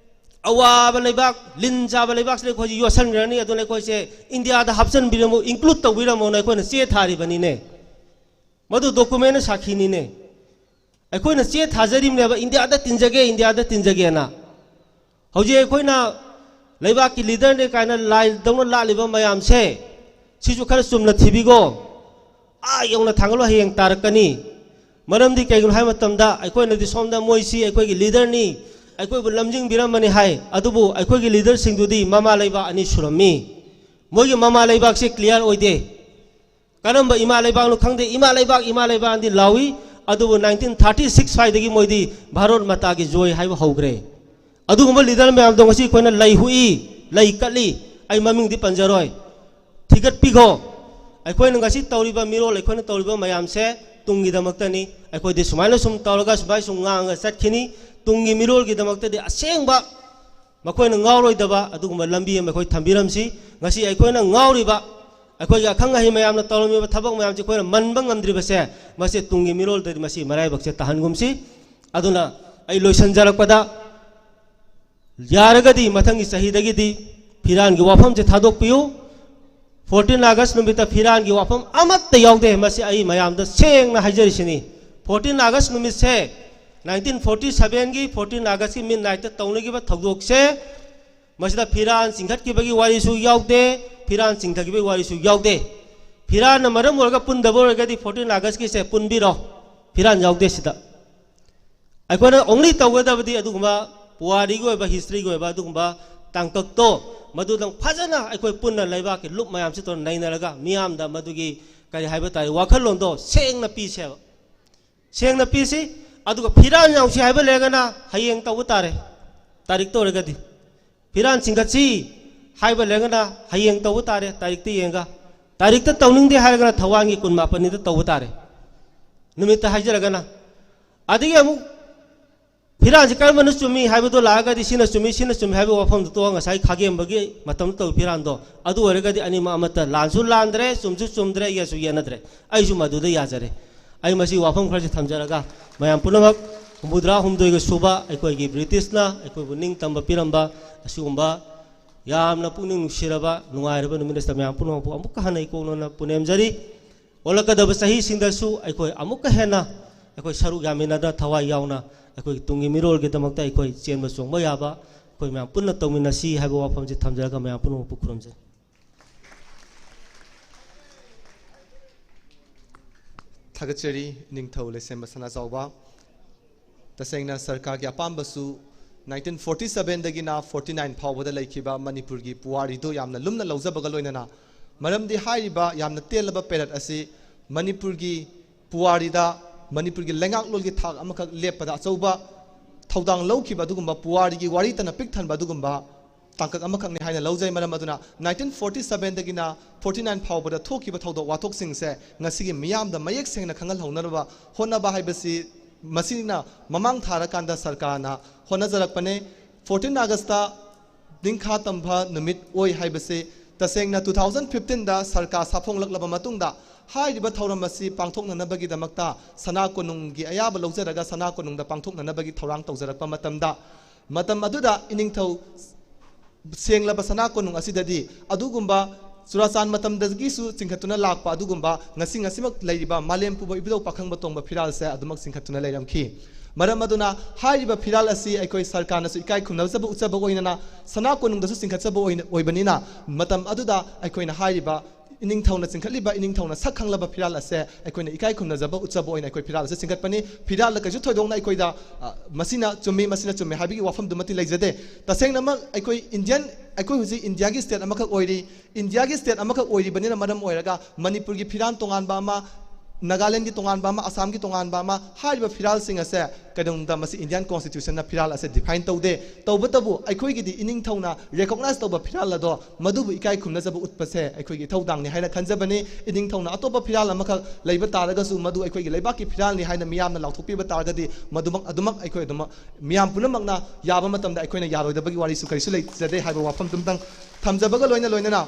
ꯑꯋꯥꯕ ꯂꯩꯕꯥꯛ, ꯂꯤꯟ ꯆꯥꯕ ꯂꯩꯕꯥꯛꯁꯤꯗ ꯑꯩꯈꯣꯏꯁꯦ ꯌꯣꯠꯁꯟꯈ꯭ꯔꯅꯤ, ꯑꯗꯨꯅ ꯑꯩꯈꯣꯏꯁꯦ ꯏꯟꯗꯤꯌꯥꯗ ꯍꯥꯞꯆꯤꯟꯕꯤꯔꯝꯃꯣ, include ꯇꯧꯕꯤꯔꯝꯃꯣꯅ ꯑꯩꯈꯣꯏꯅ ꯆꯦ ꯊꯥꯔꯤꯕꯅꯤꯅꯦ꯫ ꯃꯗꯨ document ꯁꯥꯈꯤꯅꯤꯅꯦ꯫ ꯑꯩꯈꯣꯏꯅ ꯆꯦ ꯊꯥꯖꯔꯤꯕꯅꯦꯕ, ꯏꯟꯗꯤꯌꯥꯗ ꯇꯤꯟꯖꯒꯦ, ꯏꯟꯗꯤꯌꯥꯗ ꯇꯤꯟꯖꯒꯦꯅ꯫ ꯍꯧꯖꯤꯛ ꯑꯩꯈꯣꯏꯅ ꯂꯩꯕꯥꯛꯀꯤ leaderꯅꯦ ꯀꯥꯏꯅ ꯂꯥꯏꯗꯧꯅ ꯂꯥꯠꯂꯤꯕ ꯃꯌꯥꯝꯁꯦ, ꯁꯤꯁꯨ ꯈꯔ ꯆꯨꯝꯅ ꯊꯤꯕꯤꯀꯣ꯫ ꯑꯥ ꯌꯧꯅ ꯊꯥꯡꯒꯠꯂꯣ, ꯍꯌꯦꯡ ꯇꯥꯔꯛꯀꯅꯤ꯫ ꯃꯔꯝꯗꯤ ꯀꯩꯒꯤꯅꯣ ꯍꯥꯏꯕ ꯃꯇꯝꯗ, ꯑꯩꯈꯣꯏꯅꯗꯤ ꯁꯣꯝꯗ ꯃꯣꯏꯁꯤ ꯑꯩꯈꯣꯏꯒꯤ leaderꯅꯤ, ꯑꯩꯈꯣꯏꯕꯨ ꯂꯝꯖꯤꯡꯕꯤꯔꯝꯕꯅꯤ ꯍꯥꯏ, ꯑꯗꯨꯕꯨ ꯑꯩꯈꯣꯏꯒꯤ leaderꯁꯤꯡꯗꯨꯗꯤ ꯃꯃꯥ ꯂꯩꯕꯥꯛ ꯑꯅꯤ ꯁꯨꯔꯝꯃꯤ꯫ ꯃꯣꯏꯒꯤ ꯃꯃꯥ ꯂꯩꯕꯥꯛꯁꯦ clear ꯑꯣꯏꯗꯦ꯫ ꯀꯔꯝꯕ ꯏꯃꯥ ꯂꯩꯕꯥꯛꯅꯣ ꯈꯪꯗꯦ, ꯏꯃꯥ ꯂꯩꯕꯥꯛ, ꯏꯃꯥ ꯂꯩꯕꯥꯛ ꯑꯅꯗꯤ ꯂꯥꯎꯏ꯫ ꯑꯗꯨꯕꯨ nineteen thirty six ꯁ꯭ꯋꯥꯏꯗꯒꯤ ꯃꯣꯏꯗꯤ ꯚꯥꯔꯠ ꯃꯥꯇꯥꯒꯤ ꯖꯣꯏ ꯍꯥꯏꯕ ꯍꯧꯈ꯭ꯔꯦ꯫ ꯑꯗꯨꯒꯨꯝꯕ leader ꯃꯌꯥꯝꯗꯣ ꯉꯁꯤ ꯑꯩꯈꯣꯏꯅ ꯂꯩ ꯍꯨꯏ, ꯂꯩ ꯀꯠꯂꯤ꯫ ꯑꯩ ꯃꯃꯤꯡꯗꯤ ꯄꯟꯖꯔꯣꯏ꯫ ꯊꯤꯒꯠꯄꯤꯈꯣ꯫ ꯑꯩꯈꯣꯏꯅ ꯉꯁꯤ ꯇꯧꯔꯤꯕ ꯃꯤꯔꯣꯜ, ꯑꯩꯈꯣꯏꯅ ꯇꯧꯔꯤꯕ ꯃꯌꯥꯝꯁꯦ ꯇꯨꯡꯒꯤꯗꯃꯛꯇꯅꯤ꯫ ꯑꯩꯈꯣꯏꯗꯤ ꯁꯨꯃꯥꯏꯅ ꯁꯨꯝ ꯇꯧꯔꯒ, ꯁꯨꯃꯥꯏꯅ ꯁꯨꯝ ꯉꯥꯡꯉꯒ ꯆꯠꯈꯤꯅꯤ꯫ ꯇꯨꯡꯒꯤ ꯃꯤꯔꯣꯜꯒꯤꯗꯃꯛꯇꯗꯤ ꯑꯁꯦꯡꯕ ꯃꯈꯣꯏꯅ ꯉꯥꯎꯔꯣꯏꯗꯕ ꯑꯗꯨꯒꯨꯝꯕ ꯂꯝꯕꯤ ꯑꯃ ꯑꯩꯈꯣꯏ ꯊꯝꯕꯤꯔꯝꯁꯤ꯫ ꯉꯁꯤ ꯑꯩꯈꯣꯏꯅ ꯉꯥꯎꯔꯤꯕ, ꯑꯩꯈꯣꯏꯒꯤ ꯑꯈꯪ ꯑꯍꯩ ꯃꯌꯥꯝꯅ ꯇꯧꯔꯝꯃꯤꯕ ꯊꯕꯛ ꯃꯌꯥꯝꯁꯦ ꯑꯩꯈꯣꯏꯅ ꯃꯟꯕ ꯉꯝꯗ꯭ꯔꯤꯕꯁꯦ, ꯃꯁꯤ ꯇꯨꯡꯒꯤ ꯃꯤꯔꯣꯜꯗꯗꯤ ꯃꯁꯤ ꯃꯔꯥꯏꯕꯛꯁꯦ ꯇꯥꯍꯟꯒꯨꯝꯁꯤ꯫ ꯑꯗꯨꯅ ꯑꯩ ꯂꯣꯏꯁꯤꯟꯖꯔꯛꯄꯗ, ꯌꯥꯔꯒꯗꯤ ꯃꯊꯪꯒꯤ ꯆꯍꯤꯗꯒꯤꯗꯤ ꯐꯤꯔꯥꯟꯒꯤ ꯋꯥꯐꯝꯁꯦ ꯊꯥꯗꯣꯛꯄꯤꯌꯨ꯫ Fourteen August ꯅꯨꯃꯤꯠꯇ ꯐꯤꯔꯥꯟꯒꯤ ꯋꯥꯐꯝ ꯑꯃꯠꯇ ꯌꯥꯎꯗꯦ꯫ ꯃꯁꯤ ꯑꯩ ꯃꯌꯥꯝꯗ ꯁꯦꯡꯅ ꯍꯥꯏꯖꯔꯤꯁꯤꯅꯤ꯫ Fourteen August ꯅꯨꯃꯤꯠꯁꯦ, nineteen forty seven ꯒꯤ fourteen August ꯀꯤ midnight ꯇ ꯇꯧꯅꯈꯤꯕ ꯊꯧꯗꯣꯛꯁꯦ, ꯃꯁꯤꯗ ꯐꯤꯔꯥꯟ ꯆꯤꯡꯈꯠꯈꯤꯕꯒꯤ ꯋꯥꯔꯤꯁꯨ ꯌꯥꯎꯗꯦ, ꯐꯤꯔꯥꯟ ꯆꯤꯡꯊꯈꯤꯕꯒꯤ ꯋꯥꯔꯤꯁꯨ ꯌꯥꯎꯗꯦ꯫ ꯐꯤꯔꯥꯟꯅ ꯃꯔꯝ ꯑꯣꯏꯔꯒ ꯄꯨꯟꯗꯕ ꯑꯣꯏꯔꯒꯗꯤ fourteen August ꯀꯤꯁꯦ ꯄꯨꯟꯕꯤꯔꯣ, ꯐꯤꯔꯥꯟ ꯌꯥꯎꯗꯦ ꯁꯤꯗ꯫ ꯑꯩꯈꯣꯏꯅ only ꯇꯧꯒꯗꯕꯗꯤ ꯑꯗꯨꯒꯨꯝꯕ ꯄꯨꯋꯥꯔꯤꯒꯤ ꯑꯣꯏꯕ, history ꯒꯤ ꯑꯣꯏꯕ ꯑꯗꯨꯒꯨꯝꯕ ꯇꯥꯡꯀꯛꯇꯣ, ꯃꯗꯨꯗꯪ ꯐꯖꯅ ꯑꯩꯈꯣꯏ ꯄꯨꯟꯅ ꯂꯩꯕꯥꯛꯀꯤ ꯂꯨꯞ ꯃꯌꯥꯝꯁꯤ ꯇꯧꯔ ꯅꯩꯅꯔꯒ ꯃꯤꯌꯥꯝꯗ ꯃꯗꯨꯒꯤ, ꯀꯔꯤ ꯍꯥꯏꯕ ꯇꯥꯔꯦ, ꯋꯥꯈꯜꯂꯣꯟꯗꯣ ꯁꯦꯡꯅ ꯄꯤꯁꯦꯕ꯫ ꯁꯦꯡꯅ ꯄꯤꯁꯤ꯫ ꯑꯗꯨꯒ ꯐꯤꯔꯥꯟ ꯌꯥꯎꯁꯤ ꯍꯥꯏꯕ ꯂꯩꯔꯒꯅ ꯍꯌꯦꯡ ꯇꯧꯕ ꯇꯥꯔꯦ, ꯇꯥꯔꯤꯛꯇ ꯑꯣꯏꯔꯒꯗꯤ꯫ ꯐꯤꯔꯥꯟ ꯆꯤꯡꯈꯠꯁꯤ ꯍꯥꯏꯕ ꯂꯩꯔꯒꯅ ꯍꯌꯦꯡ ꯇꯧꯕ ꯇꯥꯔꯦ, ꯇꯥꯔꯤꯛꯇ ꯌꯦꯡꯉꯒ꯫ ꯇꯥꯔꯤꯛꯇ ꯇꯧꯅꯤꯡꯗꯦ ꯍꯥꯏꯔꯒꯅ ꯊꯧꯋꯥꯟꯒꯤ ꯀꯨꯟ ꯃꯥꯄꯟꯅꯤꯗ ꯇꯧꯕ ꯇꯥꯔꯦ, ꯅꯨꯃꯤꯠꯇ ꯍꯥꯏꯖꯔꯒꯅ꯫ ꯑꯗꯒꯤ ꯑꯃꯨꯛ ꯐꯤꯔꯥꯟꯁꯤ ꯀꯔꯝꯕꯅ ꯆꯨꯝꯃꯤ ꯍꯥꯏꯕꯗꯣ ꯂꯥꯛꯑꯒꯗꯤ ꯁꯤꯅ ꯆꯨꯝꯃꯤ, ꯁꯤꯅ ꯆꯨꯝꯃꯤ ꯍꯥꯏꯕ ꯋꯥꯐꯝꯗꯨ ꯇꯣꯛꯑꯒ ꯉꯁꯥꯏ ꯈꯥꯒꯦꯝꯕꯒꯤ ꯃꯇꯝꯗ ꯇꯧꯕ ꯐꯤꯔꯥꯟꯗꯣ ꯑꯗꯨ ꯑꯣꯏꯔꯒꯗꯤ ꯑꯅꯤꯃꯛ ꯑꯃꯠꯇ ꯂꯥꯟꯁꯨ ꯂꯥꯟꯗ꯭ꯔꯦ, ꯆꯨꯝꯁꯨ ꯆꯨꯝꯗ꯭ꯔꯦ, ꯌꯦꯠꯁꯨ ꯌꯦꯠꯅꯗ꯭ꯔꯦ꯫ ꯑꯩꯁꯨ ꯃꯗꯨꯗ ꯌꯥꯖꯔꯦ꯫ ꯑꯩ ꯃꯁꯤ ꯋꯥꯐꯝ ꯈꯔꯁꯤ ꯊꯝꯖꯔꯒ ꯃꯌꯥꯝ ꯄꯨꯝꯅꯃꯛ ꯍꯨꯝꯐꯨꯇꯔꯥ ꯍꯨꯝꯗꯣꯏꯒ ꯁꯨꯕ ꯑꯩꯈꯣꯏꯒꯤ ꯕ꯭ꯔꯤꯇꯤꯁꯅ ꯑꯩꯈꯣꯏꯕꯨ ꯅꯤꯡꯇꯝꯕ ꯄꯤꯔꯝꯕ ꯑꯁꯤꯒꯨꯝꯕ ꯌꯥꯝꯅ ꯄꯨꯛꯅꯤꯡ ꯅꯨꯡꯁꯤꯔꯕ ꯅꯨꯡꯉꯥꯏꯔꯕ ꯅꯨꯃꯤꯠ ꯑꯁꯤꯗ ꯃꯌꯥꯝ ꯄꯨꯝꯅꯃꯛꯄꯨ ꯑꯃꯨꯛꯀ ꯍꯟꯅ ꯏꯀꯣꯛꯅꯅ ꯄꯨꯅꯦꯝꯖꯔꯤ꯫ ꯑꯣꯜꯂꯛꯀꯗꯕ ꯆꯍꯤꯁꯤꯡꯗꯁꯨ ꯑꯩꯈꯣꯏ ꯑꯃꯨꯛꯀ ꯍꯦꯟꯅ ꯑꯩꯈꯣꯏ ꯁꯔꯨꯛ ꯌꯥꯃꯤꯟꯅꯗꯨꯅ ꯊꯋꯥꯏ ꯌꯥꯎꯅ ꯑꯩꯈꯣꯏꯒꯤ ꯇꯨꯡꯒꯤ ꯃꯤꯔꯣꯜꯒꯤꯗꯃꯛꯇ ꯑꯩꯈꯣꯏ ꯆꯦꯟꯕ ꯆꯣꯡꯕ ꯌꯥꯕ ꯑꯩꯈꯣꯏ ꯃꯌꯥꯝ ꯄꯨꯟꯅ ꯇꯧꯃꯤꯟꯅꯁꯤ ꯍꯥꯏꯕ ꯋꯥꯐꯝꯁꯤ ꯊꯝꯖꯔꯒ ꯃꯌꯥꯝ ꯄꯨꯝꯅꯃꯛꯄꯨ ꯈꯨꯔꯨꯝꯖꯔꯤ꯫ ꯊꯥꯒꯠꯆꯔꯤ ꯅꯤꯡꯊꯧ ꯂꯩꯁꯦꯝꯕ ꯁꯅꯥꯖꯥꯎꯕ꯫ ꯇꯁꯦꯡꯅ ꯁꯔꯀꯥꯔꯒꯤ ꯑꯄꯥꯝꯕꯁꯨ nineteen forty seven ꯗꯒꯤꯅ forty nine ꯐꯥꯎꯕꯗ ꯂꯩꯈꯤꯕ ꯃꯅꯤꯄꯨꯔꯒꯤ ꯄꯨꯋꯥꯔꯤꯗꯨ ꯌꯥꯝꯅ ꯂꯨꯝꯅ ꯂꯧꯖꯕꯒ ꯂꯣꯏꯅꯅ, ꯃꯔꯝꯗꯤ ꯍꯥꯏꯔꯤꯕ ꯌꯥꯝꯅ ꯇꯦꯜꯂꯕ ꯄꯦꯔꯠ ꯑꯁꯤ ꯃꯅꯤꯄꯨꯔꯒꯤ ꯄꯨꯋꯥꯔꯤꯗ, ꯃꯅꯤꯄꯨꯔꯒꯤ ꯂꯩꯉꯥꯛꯂꯣꯟꯒꯤ ꯊꯥꯛ ꯑꯃꯈꯛ ꯂꯦꯞꯄꯗ ꯑꯆꯧꯕ ꯊꯧꯗꯥꯡ ꯂꯧꯈꯤꯕ ꯑꯗꯨꯒꯨꯝꯕ ꯄꯨꯋꯥꯔꯤꯒꯤ ꯋꯥꯔꯤ ꯇꯅ ꯄꯤꯛ ꯊꯟꯕ ꯑꯗꯨꯒꯨꯝꯕ ꯇꯥꯡꯀꯛ ꯑꯃꯈꯛꯅꯤ ꯍꯥꯏꯅ ꯂꯧꯖꯩ꯫ ꯃꯔꯝ ꯑꯗꯨꯅ nineteen forty seven ꯗꯒꯤꯅ forty nine ꯐꯥꯎꯕꯗ ꯊꯣꯛꯈꯤꯕ ꯊꯧꯗꯣꯛ ꯋꯥꯊꯣꯛꯁꯤꯡꯁꯦ ꯉꯁꯤꯒꯤ ꯃꯤꯌꯥꯝꯗ ꯃꯌꯦꯛ ꯁꯦꯡꯅ ꯈꯪꯍꯜꯍꯧꯅꯅꯕ ꯍꯣꯠꯅꯕ ꯍꯥꯏꯕꯁꯤ ꯃꯁꯤꯅ ꯃꯃꯥꯡ ꯊꯥꯔꯀꯥꯟꯗ ꯁꯔꯀꯥꯔꯅ ꯍꯣꯠꯅꯖꯔꯛꯄꯅꯦ꯫ Fourteen Augustꯇ ꯅꯤꯡꯈꯥ ꯇꯝꯕ ꯅꯨꯃꯤꯠ ꯑꯣꯏ ꯍꯥꯏꯕꯁꯤ ꯇꯁꯦꯡꯅ two thousand fifteenꯗ ꯁꯔꯀꯥꯔ ꯁꯥꯐꯣꯡꯂꯛꯂꯕ ꯃꯇꯨꯡꯗ ꯍꯥꯏꯔꯤꯕ ꯊꯧꯔꯝ ꯑꯁꯤ ꯄꯥꯡꯊꯣꯛꯅꯅꯕꯒꯤꯗꯃꯛꯇ ꯁꯅꯥ ꯀꯣꯅꯨꯡꯒꯤ ꯑꯌꯥꯕ ꯂꯧꯖꯔꯒ ꯁꯅꯥ ꯀꯣꯅꯨꯡꯗ ꯄꯥꯡꯊꯣꯛꯅꯅꯕꯒꯤ ꯊꯧꯔꯥꯡ ꯇꯧꯖꯔꯛꯄ ꯃꯇꯝꯗ, ꯃꯇꯝ ꯑꯗꯨꯗ ꯏꯅꯤꯡꯊꯧ ꯁꯦꯡꯂꯕ ꯁꯅꯥ ꯀꯣꯅꯨꯡ ꯑꯁꯤꯗꯗꯤ ꯑꯗꯨꯒꯨꯝꯕ ꯆꯨꯔꯥꯆꯥꯟ ꯃꯇꯝꯗꯒꯤꯁꯨ ꯆꯤꯡꯈꯠꯇꯨꯅ ꯂꯥꯛꯄ ꯑꯗꯨꯒꯨꯝꯕ ꯉꯁꯤ ꯉꯁꯤꯃꯛ ꯂꯩꯔꯤꯕ ꯃꯥꯂꯦꯝ ꯄꯨꯝꯕ ꯏꯕꯨꯙꯧ ꯄꯥꯈꯪꯕ ꯇꯣꯡꯕ ꯐꯤꯔꯥꯜꯁꯦ ꯑꯗꯨꯃꯛ ꯆꯤꯡꯈꯠꯇꯨꯅ ꯂꯩꯔꯝꯈꯤ꯫ ꯃꯔꯝ ꯑꯗꯨꯅ ꯍꯥꯏꯔꯤꯕ ꯐꯤꯔꯥꯜ ꯑꯁꯤ ꯑꯩꯈꯣꯏ ꯁꯔꯀꯥꯔꯅꯁꯨ ꯏꯀꯥꯏ ꯈꯨꯝꯅꯖꯕ ꯎꯠꯆꯕ ꯑꯣꯏꯅꯅ ꯁꯅꯥ ꯀꯣꯅꯨꯡꯗꯁꯨ ꯆꯤꯡꯈꯠꯆꯕ ꯑꯣꯏꯅ, ꯑꯣꯏꯕꯅꯤꯅ ꯃꯇꯝ ꯑꯗꯨꯗ ꯑꯩꯈꯣꯏꯅ ꯍꯥꯏꯔꯤꯕ ꯏꯅꯤꯡꯊꯧꯅ ꯆꯤꯡꯈꯠꯂꯤꯕ, ꯏꯅꯤꯡꯊꯧꯅ ꯁꯛ ꯈꯪꯂꯕ ꯐꯤꯔꯥꯜ ꯑꯁꯦ ꯑꯩꯈꯣꯏꯅ ꯏꯀꯥꯏ ꯈꯨꯝꯅꯖꯕ ꯎꯠꯆꯕ ꯑꯣꯏꯅ ꯑꯩꯈꯣꯏ ꯐꯤꯔꯥꯜ ꯑꯁꯦ ꯆꯤꯡꯈꯠꯄꯅꯤ꯫ ꯐꯤꯔꯥꯜꯗ ꯀꯩꯁꯨ ꯊꯣꯏꯗꯣꯛꯅ ꯑꯩꯈꯣꯏꯗ, ꯑ, ꯃꯁꯤꯅ ꯆꯨꯝꯃꯤ, ꯃꯁꯤꯅ ꯆꯨꯝꯃꯤ ꯍꯥꯏꯕꯒꯤ ꯋꯥꯐꯝꯗꯨꯃꯠꯇꯤ ꯂꯩꯖꯗꯦ꯫ ꯇꯁꯦꯡꯅꯃꯛ ꯑꯩꯈꯣꯏ ꯏꯟꯗꯤꯌꯟ, ꯑꯩꯈꯣꯏ ꯍꯧꯖꯤꯛ ꯏꯟꯗꯤꯌꯥꯒꯤ state ꯑꯃꯈꯛ ꯑꯣꯏꯔꯤ꯫ ꯏꯟꯗꯤꯌꯥꯒꯤ state ꯑꯃꯈꯛ ꯑꯣꯏꯔꯤꯕꯅꯤꯅ ꯃꯔꯝ ꯑꯣꯏꯔꯒ ꯃꯅꯤꯄꯨꯔꯒꯤ ꯐꯤꯔꯥꯜ ꯇꯣꯉꯥꯟꯕ ꯑꯃ, ꯅꯥꯒꯥꯂꯦꯟꯒꯤ ꯇꯣꯉꯥꯟꯕ ꯑꯃ, ꯑꯁꯥꯝꯒꯤ ꯇꯣꯉꯥꯟꯕ ꯑꯃ, ꯍꯥꯏꯔꯤꯕ ꯐꯤꯔꯥꯜꯁꯤꯡ ꯑꯁꯦ ꯀꯩꯗꯧꯅꯨꯡꯗ ꯃꯁꯤ Indian Constitutionꯅ ꯐꯤꯔꯥꯜ ꯑꯁꯦ define ꯇꯧꯗꯦ꯫ ꯇꯧꯕꯇꯕꯨ ꯑꯩꯈꯣꯏꯒꯤꯗꯤ ꯏꯅꯤꯡꯊꯧꯅ recognize ꯇꯧꯕ ꯐꯤꯔꯥꯜ ꯑꯗꯣ ꯃꯗꯨꯕꯨ ꯏꯀꯥꯏ ꯈꯨꯝꯅꯖꯕ ꯎꯠꯄꯁꯦ ꯑꯩꯈꯣꯏꯒꯤ ꯏꯊꯧꯗꯥꯡꯅꯤ ꯍꯥꯏꯅ ꯈꯟꯖꯕꯅꯤ꯫ ꯏꯅꯤꯡꯊꯧꯅ ꯑꯇꯣꯞꯄ ꯐꯤꯔꯥꯜ ꯑꯃꯈꯛ ꯂꯩꯕ ꯇꯥꯔꯒꯁꯨ ꯃꯗꯨ ꯑꯩꯈꯣꯏꯒꯤ ꯂꯩꯕꯥꯛꯀꯤ ꯐꯤꯔꯥꯜꯅꯤ ꯍꯥꯏꯅ ꯃꯤꯌꯥꯝꯅ ꯂꯥꯎꯊꯣꯛꯄꯤꯕ ꯇꯥꯔꯒꯗꯤ ꯃꯗꯨꯃꯛ ꯑꯗꯨꯃꯛ ꯑꯩꯈꯣꯏ ꯑꯗꯨꯃꯛ ꯃꯤꯌꯥꯝ ꯄꯨꯝꯅꯃꯛꯅ ꯌꯥꯕ ꯃꯇꯝꯗ ꯑꯩꯈꯣꯏꯅ ꯌꯥꯔꯣꯏꯗꯕꯒꯤ ꯋꯥꯔꯤꯁꯨ ꯀꯔꯤꯁꯨ ꯂꯩꯖꯗꯦ ꯍꯥꯏꯕ ꯋꯥꯐꯝꯗꯨꯝꯇꯪ ꯊꯝꯖꯕꯒ ꯂꯣꯏꯅ ꯂꯣꯏꯅꯅ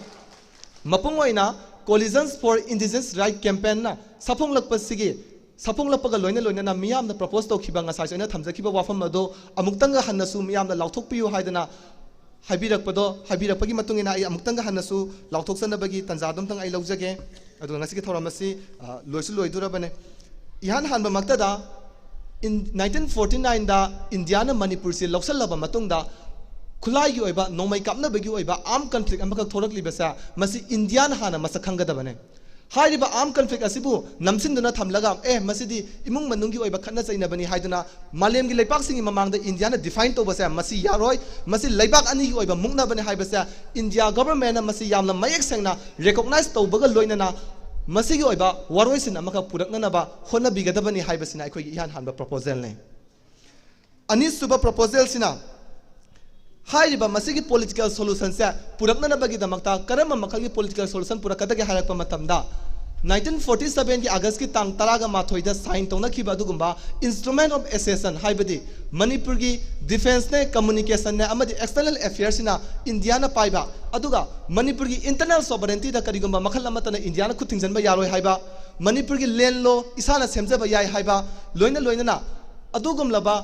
ꯃꯄꯨꯡ ꯑꯣꯏꯅ Coalitions for Indigenous Right Campaignꯅ ꯁꯥꯐꯣꯡꯂꯛꯄꯁꯤꯒꯤ, ꯁꯥꯐꯣꯡꯂꯛꯄꯒ ꯂꯣꯏꯅ ꯂꯣꯏꯅꯅ ꯃꯤꯌꯥꯝꯅ propose ꯇꯧꯈꯤꯕ ꯉꯁꯥꯏꯁꯨ ꯑꯩꯅ ꯊꯝꯖꯈꯤꯕ ꯋꯥꯐꯝ ꯑꯗꯣ ꯑꯃꯨꯛꯇꯪꯒ ꯍꯟꯅꯁꯨ ꯃꯤꯌꯥꯝꯅ ꯂꯥꯎꯊꯣꯛꯄꯤꯌꯨ ꯍꯥꯏꯗꯅ ꯍꯥꯏꯕꯤꯔꯛꯄꯗꯣ, ꯍꯥꯏꯕꯤꯔꯛꯄꯒꯤ ꯃꯇꯨꯡ ꯏꯟꯅ ꯑꯩ ꯑꯃꯨꯛꯇꯪꯒ ꯍꯟꯅꯁꯨ ꯂꯥꯎꯊꯣꯛꯆꯅꯕꯒꯤ ꯇꯥꯟꯖꯥ ꯑꯗꯨꯝꯇꯪ ꯑꯩ ꯂꯧꯖꯒꯦ꯫ ꯑꯗꯨꯒ ꯉꯁꯤꯒꯤ ꯊꯧꯔꯝ ꯑꯁꯤ, ꯑ, ꯂꯣꯏꯁꯨ ꯂꯣꯏꯗꯣꯔꯕꯅꯦ꯫ ꯏꯍꯥꯟ ꯍꯥꯟꯕꯃꯛꯇꯗ ꯏꯟ-, nineteen forty nineꯗ ꯏꯟꯗꯤꯌꯥꯅ ꯃꯅꯤꯄꯨꯔꯁꯤ ꯂꯧꯁꯜꯂꯕ ꯃꯇꯨꯡꯗ ꯈꯨꯠꯂꯥꯏꯒꯤ ꯑꯣꯏꯕ ꯅꯣꯡꯃꯩ ꯀꯥꯞꯅꯕꯒꯤ ꯑꯣꯏꯕ armed conflict ꯑꯃꯈꯛ ꯊꯣꯛꯂꯛꯂꯤꯕꯁꯦ, ꯃꯁꯤ ꯏꯟꯗꯤꯌꯥꯅ ꯍꯥꯟꯅ ꯃꯁꯛ ꯈꯪꯒꯗꯕꯅꯦ꯫ ꯍꯥꯏꯔꯤꯕ armed conflict ꯑꯁꯤꯕꯨ ꯅꯝꯁꯤꯟꯗꯨꯅ ꯊꯝꯂꯒ, "ꯑꯦ, ꯃꯁꯤꯗꯤ ꯏꯃꯨꯡ ꯃꯅꯨꯡꯒꯤ ꯑꯣꯏꯕ ꯈꯠꯅ ꯆꯩꯅꯕꯅꯤ" ꯍꯥꯏꯗꯨꯅ ꯃꯥꯂꯦꯝꯒꯤ ꯂꯩꯄꯥꯛꯁꯤꯡꯒꯤ ꯃꯃꯥꯡꯗ ꯏꯟꯗꯤꯌꯥꯅ define ꯇꯧꯕꯁꯦ, ꯃꯁꯤ ꯌꯥꯔꯣꯏ, ꯃꯁꯤ ꯂꯩꯕꯥꯛ ꯑꯅꯤꯒꯤ ꯑꯣꯏꯕ ꯃꯨꯛꯅꯕꯅꯤ ꯍꯥꯏꯕꯁꯦ ꯏꯟꯗꯤꯌꯥ governmentꯅ ꯃꯁꯤ ꯌꯥꯝꯅ ꯃꯌꯦꯛ ꯁꯦꯡꯅ recognize ꯇꯧꯕꯒ ꯂꯣꯏꯅꯅ ꯃꯁꯤꯒꯤ ꯑꯣꯏꯕ ꯋꯥꯔꯣꯏꯁꯤꯟ ꯑꯃꯈꯛ ꯄꯨꯔꯛꯅꯅꯕ ꯍꯣꯠꯅꯕꯤꯒꯗꯕꯅꯤ ꯍꯥꯏꯕꯁꯤꯅ ꯑꯩꯈꯣꯏꯒꯤ ꯏꯍꯥꯟ ꯍꯥꯟꯕ proposalꯅꯤ꯫ ꯑꯅꯤꯁꯨꯕ proposalꯁꯤꯅ ꯍꯥꯏꯔꯤꯕ ꯃꯁꯤꯒꯤ political solutionꯁꯦ ꯄꯨꯔꯛꯅꯅꯕꯒꯤꯗꯃꯛꯇ ꯀꯔꯝꯕ ꯃꯈꯜꯒꯤ political solution ꯄꯨꯔꯛꯀꯗꯒꯦ ꯍꯥꯏꯔꯛꯄ ꯃꯇꯝꯗ, nineteen forty sevenꯒꯤ Augustꯀꯤ ꯇꯥꯡ ꯇꯔꯥꯒ ꯃꯥꯊꯣꯏꯗ sign ꯇꯧꯅꯈꯤꯕ ꯑꯗꯨꯒꯨꯝꯕ Instrument of Accession, ꯍꯥꯏꯕꯗꯤ ꯃꯅꯤꯄꯨꯔꯒꯤ defenceꯅꯦ, communicationꯅꯦ ꯑꯃꯗꯤ external affairsꯁꯤꯅ ꯏꯟꯗꯤꯌꯥꯅ ꯄꯥꯏꯕ, ꯑꯗꯨꯒ ꯃꯅꯤꯄꯨꯔꯒꯤ internal sovereigntyꯗ ꯀꯔꯤꯒꯨꯝꯕ ꯃꯈꯜ ꯑꯃꯠꯇꯅ ꯏꯟꯗꯤꯌꯥꯅ ꯈꯨꯠ ꯊꯤꯡꯖꯤꯟꯕ ꯌꯥꯔꯣꯏ ꯍꯥꯏꯕ, ꯃꯅꯤꯄꯨꯔꯒꯤ land law ꯏꯁꯥꯅ ꯁꯦꯝꯖꯕ ꯌꯥꯏ ꯍꯥꯏꯕ, ꯂꯣꯏꯅ ꯂꯣꯏꯅꯅ ꯑꯗꯨꯒꯨꯝꯂꯕ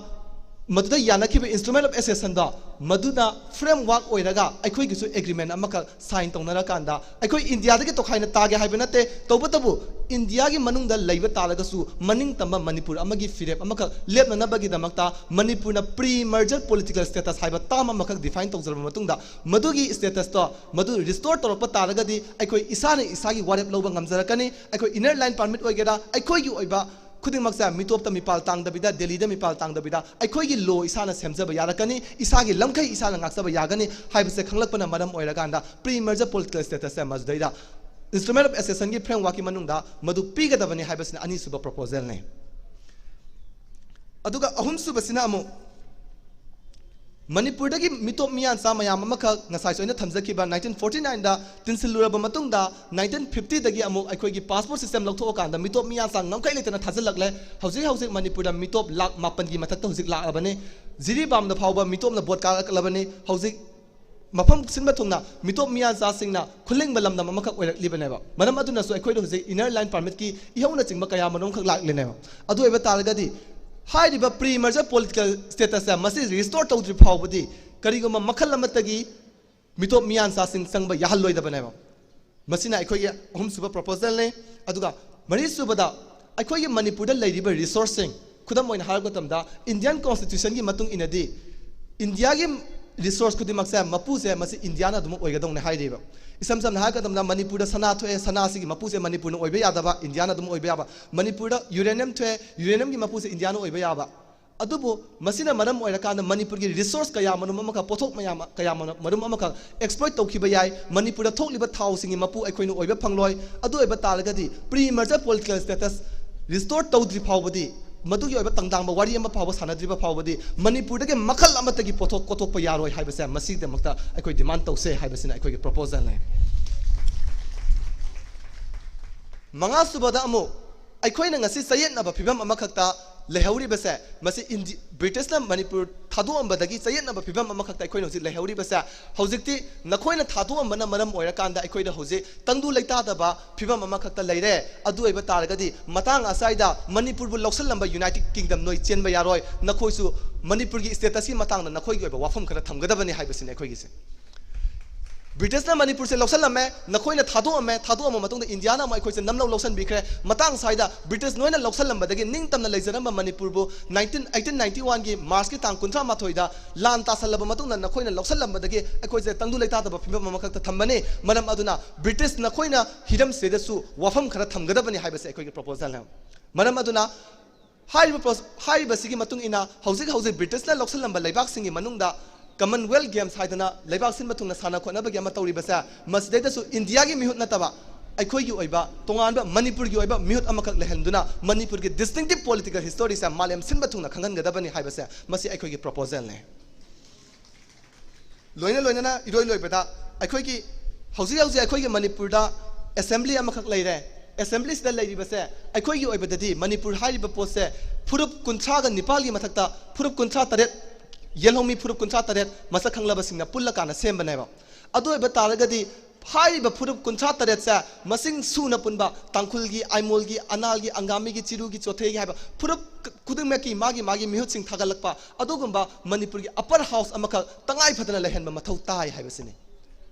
ꯃꯗꯨꯗ ꯌꯥꯅꯈꯤꯕ Instrument of Accessionꯗꯣ ꯃꯗꯨꯅ framework ꯑꯣꯏꯔꯒ ꯑꯩꯈꯣꯏꯒꯤꯁꯨ agreement ꯑꯃꯈꯛ sign ꯇꯧꯅꯔꯀꯥꯟꯗ, ꯑꯩꯈꯣꯏ ꯏꯟꯗꯤꯌꯥꯗꯒꯤ ꯇꯣꯈꯥꯏꯅ ꯇꯥꯒꯦ ꯍꯥꯏꯕ ꯅꯠꯇꯦ, ꯇꯧꯕꯇꯕꯨ ꯏꯟꯗꯤꯌꯥꯒꯤ ꯃꯅꯨꯡꯗ ꯂꯩꯕ ꯇꯥꯔꯒꯁꯨ ꯃꯅꯤꯡ ꯇꯝꯕ ꯃꯅꯤꯄꯨꯔ ꯑꯃꯒꯤ ꯐꯤꯔꯦꯞ ꯑꯃꯈꯛ ꯂꯦꯞꯅꯅꯕꯒꯤꯗꯃꯛꯇ ꯃꯅꯤꯄꯨꯔꯅ pre-merger political status ꯍꯥꯏꯕ term ꯑꯃꯈꯛ define ꯇꯧꯖꯔꯕ ꯃꯇꯨꯡꯗ, ꯃꯗꯨꯒꯤ statusꯇꯣ ꯃꯗꯨ restore ꯇꯧꯔꯛꯄ ꯇꯥꯔꯒꯗꯤ ꯑꯩꯈꯣꯏ ꯏꯁꯥꯅ ꯏꯁꯥꯒꯤ ꯋꯥꯔꯦꯞ ꯂꯧꯕ ꯉꯝꯖꯔꯛꯀꯅꯤ꯫ ꯑꯩꯈꯣꯏ inner line permit ꯑꯣꯏꯒꯦꯔꯥ, ꯑꯩꯈꯣꯏꯒꯤ ꯑꯣꯏꯕ ꯈꯨꯗꯤꯡꯃꯛꯁꯦ ꯃꯤꯇꯣꯞꯇ ꯃꯤꯄꯥꯜ ꯇꯥꯡꯗꯕꯤꯗ, ꯗꯦꯜꯂꯤꯗ ꯃꯤꯄꯥꯜ ꯇꯥꯡꯗꯕꯤꯗ ꯑꯩꯈꯣꯏꯒꯤ law ꯏꯁꯥꯅ ꯁꯦꯝꯖꯕ ꯌꯥꯔꯛꯀꯅꯤ, ꯏꯁꯥꯒꯤ ꯂꯝꯈꯩ ꯏꯁꯥꯅ ꯉꯥꯛꯆꯕ ꯌꯥꯒꯅꯤ ꯍꯥꯏꯕꯁꯦ ꯈꯪꯂꯛꯄꯅ ꯃꯔꯝ ꯑꯣꯏꯔꯀꯥꯟꯗ pre-merger political statusꯁꯦ ꯃꯗꯨꯗꯩꯗ Instrument of Accessionꯒꯤ frameworkꯀꯤ ꯃꯅꯨꯡꯗ ꯃꯗꯨ ꯄꯤꯒꯗꯕꯅꯤ ꯍꯥꯏꯕꯁꯤꯅ ꯑꯅꯤꯁꯨꯕ proposalꯅꯤ꯫ ꯑꯗꯨꯒ ꯑꯍꯨꯝꯁꯨꯕꯁꯤꯅ ꯑꯃꯨꯛ ꯃꯅꯤꯄꯨꯔꯗꯒꯤ ꯃꯤꯇꯣꯞ ꯃꯤꯌꯥꯟꯆꯥ ꯃꯌꯥꯝ ꯑꯃꯈꯛ ꯉꯁꯥꯏꯁꯨ ꯑꯩꯅ ꯊꯝꯖꯈꯤꯕ nineteen forty nineꯗ ꯇꯤꯟꯁꯤꯜꯂꯨꯔꯕ ꯃꯇꯨꯡꯗ nineteen fiftyꯗꯒꯤ ꯑꯃꯨꯛ ꯑꯩꯈꯣꯏꯒꯤ passport system ꯂꯧꯊꯣꯛꯑꯀꯥꯟꯗ ꯃꯤꯇꯣꯞ ꯃꯤꯌꯥꯟꯆꯥ ꯉꯝꯈꯩ ꯂꯩꯇꯅ ꯊꯥꯖꯤꯜꯂꯛꯂꯦ꯫ ꯍꯧꯖꯤꯛ ꯍꯧꯖꯤꯛ ꯃꯅꯤꯄꯨꯔꯗ ꯃꯤꯇꯣꯞ ꯂꯥꯈ ꯃꯥꯄꯟꯒꯤ ꯃꯊꯛꯇ ꯍꯧꯖꯤꯛ ꯂꯥꯛꯂꯕꯅꯤ꯫ ꯖꯤꯔꯤꯕꯥꯝꯗ ꯐꯥꯎꯕ ꯃꯤꯇꯣꯞꯅ ꯕꯣꯠ ꯀꯥꯔꯛꯂꯕꯅꯤ꯫ ꯍꯧꯖꯤꯛ ꯃꯐꯝ ꯁꯤꯟꯕ ꯊꯨꯡꯅ ꯃꯤꯇꯣꯞ ꯃꯤꯌꯥꯟꯆꯥꯁꯤꯡꯅ ꯈꯨꯜꯂꯤꯡꯕ ꯂꯝꯗꯝ ꯑꯃꯈꯛ ꯑꯣꯏꯔꯛꯂꯤꯕꯅꯦꯕ꯫ ꯃꯔꯝ ꯑꯗꯨꯅꯁꯨ ꯑꯩꯈꯣꯏꯗ ꯍꯧꯖꯤꯛ inner line permitꯀꯤ ꯏꯍꯧꯅꯆꯤꯡꯕ ꯀꯌꯥ ꯃꯔꯨꯝꯈꯛ ꯂꯥꯛꯂꯤꯅꯦꯕ꯫ ꯑꯗꯨ ꯑꯣꯏꯕ ꯇꯥꯔꯒꯗꯤ ꯍꯥꯏꯔꯤꯕ pre-merger political statusꯁꯦ ꯃꯁꯤ restore ꯇꯧꯗ꯭ꯔꯤ ꯐꯥꯎꯕꯗꯤ, ꯀꯔꯤꯒꯨꯝꯕ ꯃꯈꯜ ꯑꯃꯠꯇꯒꯤ ꯃꯤꯇꯣꯞ ꯃꯤꯌꯥꯟꯆꯥꯁꯤꯡ ꯆꯪꯕ ꯌꯥꯍꯜꯂꯣꯏꯗꯕꯅꯦꯕ꯫ ꯃꯁꯤꯅ ꯑꯩꯈꯣꯏꯒꯤ ꯑꯍꯨꯝꯁꯨꯕ proposalꯅꯤ꯫ ꯑꯗꯨꯒ ꯃꯔꯤꯁꯨꯕꯗ, ꯑꯩꯈꯣꯏꯒꯤ ꯃꯅꯤꯄꯨꯔꯗ ꯂꯩꯔꯤꯕ resourceꯁꯤꯡ, ꯈꯨꯗꯝ ꯑꯣꯏꯅ ꯍꯥꯏꯔꯕ ꯃꯇꯝꯗ, Indian Constitutionꯒꯤ ꯃꯇꯨꯡ ꯏꯟꯅꯗꯤ Indiaꯒꯤ resource ꯈꯨꯗꯤꯡꯃꯛꯁꯦ ꯃꯄꯨꯁꯦ ꯃꯁꯤ Indiaꯅ ꯑꯗꯨꯝ ꯑꯣꯏꯒꯗꯧꯅꯦ ꯍꯥꯏꯔꯤꯕ꯫ ꯏꯁꯝ ꯁꯝꯅ ꯍꯥꯏꯔꯕ ꯃꯇꯝꯗ, ꯃꯅꯤꯄꯨꯔꯗ ꯁꯅꯥ ꯊꯣꯛꯑꯦ, ꯁꯅꯥꯁꯤꯒꯤ ꯃꯄꯨꯁꯦ ꯃꯅꯤꯄꯨꯔꯅ ꯑꯣꯏꯕ ꯌꯥꯗꯕ, Indiaꯅ ꯑꯗꯨꯝ ꯑꯣꯏꯕ ꯌꯥꯕ꯫ ꯃꯅꯤꯄꯨꯔꯗ uranium ꯊꯣꯛꯑꯦ, uraniumꯒꯤ ꯃꯄꯨꯁꯦ Indiaꯅ ꯑꯣꯏꯕ ꯌꯥꯕ꯫ ꯑꯗꯨꯕꯨ ꯃꯁꯤꯅ ꯃꯔꯝ ꯑꯣꯏꯔꯀꯥꯟꯗ ꯃꯅꯤꯄꯨꯔꯒꯤ resource ꯀꯌꯥ ꯃꯔꯨꯝ ꯑꯃꯈꯛ, ꯄꯣꯠꯊꯣꯛ ꯃꯌꯥꯝ ꯀꯌꯥ ꯃꯔꯨꯝ ꯑꯃꯈꯛ exploit ꯇꯧꯈꯤꯕ ꯌꯥꯏ꯫ ꯃꯅꯤꯄꯨꯔꯗ ꯊꯣꯛꯂꯤꯕ ꯊꯥꯎꯁꯤꯡꯒꯤ ꯃꯄꯨ ꯑꯩꯈꯣꯏꯅ ꯑꯣꯏꯕ ꯐꯪꯂꯣꯏ꯫ ꯑꯗꯨ ꯑꯣꯏꯕ ꯇꯥꯔꯒꯗꯤ pre-merger political status restore ꯇꯧꯗ꯭ꯔꯤ ꯐꯥꯎꯕꯗꯤ, ꯃꯗꯨꯒꯤ ꯑꯣꯏꯕ ꯇꯪꯗꯥꯡꯕ ꯋꯥꯔꯤ ꯑꯃ ꯐꯥꯎꯕ ꯁꯥꯟꯅꯗ꯭ꯔꯤꯕ ꯐꯥꯎꯕꯗꯤ ꯃꯅꯤꯄꯨꯔꯗꯒꯤ ꯃꯈꯜ ꯑꯃꯠꯇꯒꯤ ꯄꯣꯠꯊꯣꯛ ꯀꯣꯠꯊꯣꯛꯄ ꯌꯥꯔꯣꯏ ꯍꯥꯏꯕꯁꯦ ꯃꯁꯤꯒꯤꯗꯃꯛꯇ ꯑꯩꯈꯣꯏ demand ꯇꯧꯁꯦ ꯍꯥꯏꯕꯁꯤꯅ ꯑꯩꯈꯣꯏꯒꯤ proposalꯅꯤ꯫ ꯃꯉꯥꯁꯨꯕꯗ ꯑꯃꯨꯛ ꯑꯩꯈꯣꯏꯅ ꯉꯁꯤ ꯆꯌꯦꯠꯅꯕ ꯐꯤꯕꯝ ꯑꯃꯈꯛꯇ ꯂꯩꯍꯧꯔꯤꯕꯁꯦ, ꯃꯁꯤ ꯏꯟꯗꯤ-, Britishꯅ ꯃꯅꯤꯄꯨꯔ ꯊꯥꯗꯣꯛꯑꯝꯕꯗꯒꯤ ꯆꯌꯦꯠꯅꯕ ꯐꯤꯕꯝ ꯑꯃꯈꯛꯇ ꯑꯩꯈꯣꯏꯅ ꯍꯧꯖꯤꯛ ꯂꯩꯍꯧꯔꯤꯕꯁꯦ, ꯍꯧꯖꯤꯛꯇꯤ ꯅꯈꯣꯏꯅ ꯊꯥꯗꯣꯛꯑꯝꯕꯅ ꯃꯔꯝ ꯑꯣꯏꯔꯀꯥꯟꯗ ꯑꯩꯈꯣꯏꯗ ꯍꯧꯖꯤꯛ ꯇꯪꯗꯨ ꯂꯩꯇꯥꯗꯕ ꯐꯤꯕꯝ ꯑꯃꯈꯛꯇ ꯂꯩꯔꯦ꯫ ꯑꯗꯨ ꯑꯣꯏꯕ ꯇꯥꯔꯒꯗꯤ ꯃꯇꯥꯡ ꯑꯁ꯭ꯋꯥꯏꯗ ꯃꯅꯤꯄꯨꯔꯕꯨ ꯂꯧꯁꯤꯜꯂꯝꯕ United Kingdom ꯅꯣꯏ ꯆꯦꯟꯕ ꯌꯥꯔꯣꯏ, ꯅꯈꯣꯏꯁꯨ ꯃꯅꯤꯄꯨꯔꯒꯤ statusꯀꯤ ꯃꯇꯥꯡꯗ ꯅꯈꯣꯏꯒꯤ ꯑꯣꯏꯕ ꯋꯥꯐꯝ ꯈꯔ ꯊꯝꯒꯗꯕꯅꯤ ꯍꯥꯏꯕꯁꯤꯅꯤ ꯑꯩꯈꯣꯏꯒꯤꯁꯦ꯫ Britishꯅ ꯃꯅꯤꯄꯨꯔꯁꯦ ꯂꯧꯁꯜꯂꯝꯃꯦ, ꯅꯈꯣꯏꯅ ꯊꯥꯗꯣꯛꯑꯝꯃꯦ, ꯊꯥꯗꯣꯛꯑꯝꯕ ꯃꯇꯨꯡꯗ ꯏꯟꯗꯤꯌꯥꯅ ꯑꯃꯨꯛ ꯑꯩꯈꯣꯏꯁꯦ ꯅꯝꯂꯧ ꯂꯧꯁꯟꯕꯤꯈ꯭ꯔꯦ꯫ ꯃꯇꯥꯡ ꯁ꯭ꯋꯥꯏꯗ British ꯅꯣꯏꯅ ꯂꯧꯁꯜꯂꯝꯕꯗꯒꯤ ꯅꯤꯡꯇꯝꯅ ꯂꯩꯖꯔꯝꯕ ꯃꯅꯤꯄꯨꯔꯕꯨ nineteen, eighteen ninety oneꯒꯤ Marchꯀꯤ ꯇꯥꯡ ꯀꯨꯟꯊ꯭ꯔꯥ ꯃꯥꯊꯣꯏꯗ ꯂꯥꯟ ꯇꯥꯁꯜꯂꯕ ꯃꯇꯨꯡꯗ ꯅꯈꯣꯏꯅ ꯂꯧꯁꯜꯂꯝꯕꯗꯒꯤ ꯑꯩꯈꯣꯏꯁꯦ ꯇꯪꯗꯨ ꯂꯩꯇꯥꯗꯕ ꯐꯤꯕꯝ ꯑꯃꯈꯛꯇ ꯊꯝꯕꯅꯤ꯫ ꯃꯔꯝ ꯑꯗꯨꯅ British ꯅꯈꯣꯏꯅ ꯍꯤꯔꯝꯁꯤꯗꯁꯨ ꯋꯥꯐꯝ ꯈꯔ ꯊꯝꯒꯗꯕꯅꯤ ꯍꯥꯏꯕꯁꯦ ꯑꯩꯈꯣꯏꯒꯤ proposalꯅꯤ꯫ ꯃꯔꯝ ꯑꯗꯨꯅ ꯍꯥꯏꯔꯤꯕ ꯄ꯭ꯔꯣ-, ꯍꯥꯏꯔꯤꯕꯁꯤꯒꯤ ꯃꯇꯨꯡ ꯏꯟꯅ ꯍꯧꯖꯤꯛ ꯍꯧꯖꯤꯛ Britishꯅ ꯂꯧꯁꯤꯜꯂꯝꯕ ꯂꯩꯕꯥꯛꯁꯤꯡꯒꯤ ꯃꯅꯨꯡꯗ Commonwealth Games ꯍꯥꯏꯗꯅ ꯂꯩꯕꯥꯛ ꯁꯤꯟꯕ ꯊꯨꯡꯅ ꯁꯥꯟꯅ ꯈꯣꯠꯅꯕꯒꯤ ꯑꯃ ꯇꯧꯔꯤꯕꯁꯦ, ꯃꯁꯤꯗꯩꯗꯁꯨ ꯏꯟꯗꯤꯌꯥꯒꯤ ꯃꯤꯍꯨꯠ ꯅꯠꯇꯕ ꯑꯩꯈꯣꯏꯒꯤ ꯑꯣꯏꯕ ꯇꯣꯉꯥꯟꯕ ꯃꯅꯤꯄꯨꯔꯒꯤ ꯑꯣꯏꯕ ꯃꯤꯍꯨꯠ ꯑꯃꯈꯛ ꯂꯩꯍꯟꯗꯨꯅ ꯃꯅꯤꯄꯨꯔꯒꯤ distinctive political historyꯁꯦ ꯃꯥꯂꯦꯝ ꯁꯤꯟꯕ ꯊꯨꯡꯅ ꯈꯪꯍꯟꯒꯗꯕꯅꯤ ꯍꯥꯏꯕꯁꯦ ꯃꯁꯤ ꯑꯩꯈꯣꯏꯒꯤ proposalꯅꯤ꯫ ꯂꯣꯏꯅ ꯂꯣꯏꯅꯅ ꯏꯔꯣꯏ ꯂꯣꯏꯕꯗ ꯑꯩꯈꯣꯏꯒꯤ ꯍꯧꯖꯤꯛ ꯍꯧꯖꯤꯛ ꯑꯩꯈꯣꯏꯒꯤ ꯃꯅꯤꯄꯨꯔꯗ assembly ꯑꯃꯈꯛ ꯂꯩꯔꯦ꯫ Assemblyꯁꯤꯗ ꯂꯩꯔꯤꯕꯁꯦ ꯑꯩꯈꯣꯏꯒꯤ ꯑꯣꯏꯕꯗꯗꯤ ꯃꯅꯤꯄꯨꯔ ꯍꯥꯏꯔꯤꯕ ꯄꯣꯠꯁꯦ ꯐꯨꯔꯨꯞ ꯀꯨꯟꯊ꯭ꯔꯥꯒ ꯅꯤꯄꯥꯜꯒꯤ ꯃꯊꯛꯇ ꯐꯨꯔꯨꯞ ꯀꯨꯟꯊ꯭ꯔꯥ ꯇꯔꯦꯠ, ꯌꯦꯜꯍꯧꯃꯤ ꯐꯨꯔꯨꯞ ꯀꯨꯟꯊ꯭ꯔꯥ ꯇꯔꯦꯠ ꯃꯁꯛ ꯈꯪꯂꯕꯁꯤꯡꯅ ꯄꯨꯜꯂꯀꯥꯟꯗ ꯁꯦꯝꯕꯅꯦꯕ꯫ ꯑꯗꯨ ꯑꯣꯏꯕ ꯇꯥꯔꯒꯗꯤ ꯍꯥꯏꯔꯤꯕ ꯐꯨꯔꯨꯞ ꯀꯨꯟꯊ꯭ꯔꯥ ꯇꯔꯦꯠꯁꯦ ꯃꯁꯤꯡ ꯁꯨꯅ ꯄꯨꯟꯕ ꯇꯥꯡꯈꯨꯜꯒꯤ, ꯑꯥꯏꯃꯣꯜꯒꯤ, ꯑꯅꯥꯜꯒꯤ, ꯑꯪꯒꯥꯃꯤꯒꯤ, ꯆꯤꯔꯨꯒꯤ, ꯆꯣꯊꯦꯒꯤ ꯍꯥꯏꯕ ꯐꯨꯔꯨꯞ ꯈꯨꯗꯤꯡꯃꯛꯀꯤ ꯃꯥꯒꯤ ꯃꯥꯒꯤ ꯃꯤꯍꯨꯠꯁꯤꯡ ꯊꯥꯒꯠꯂꯛꯄ ꯑꯗꯨꯒꯨꯝꯕ ꯃꯅꯤꯄꯨꯔꯒꯤ upper house ꯑꯃꯈꯛ ꯇꯉꯥꯏ ꯐꯗꯅ ꯂꯩꯍꯟꯕ ꯃꯊꯧ ꯇꯥꯏ ꯍꯥꯏꯕꯁꯤꯅꯤ꯫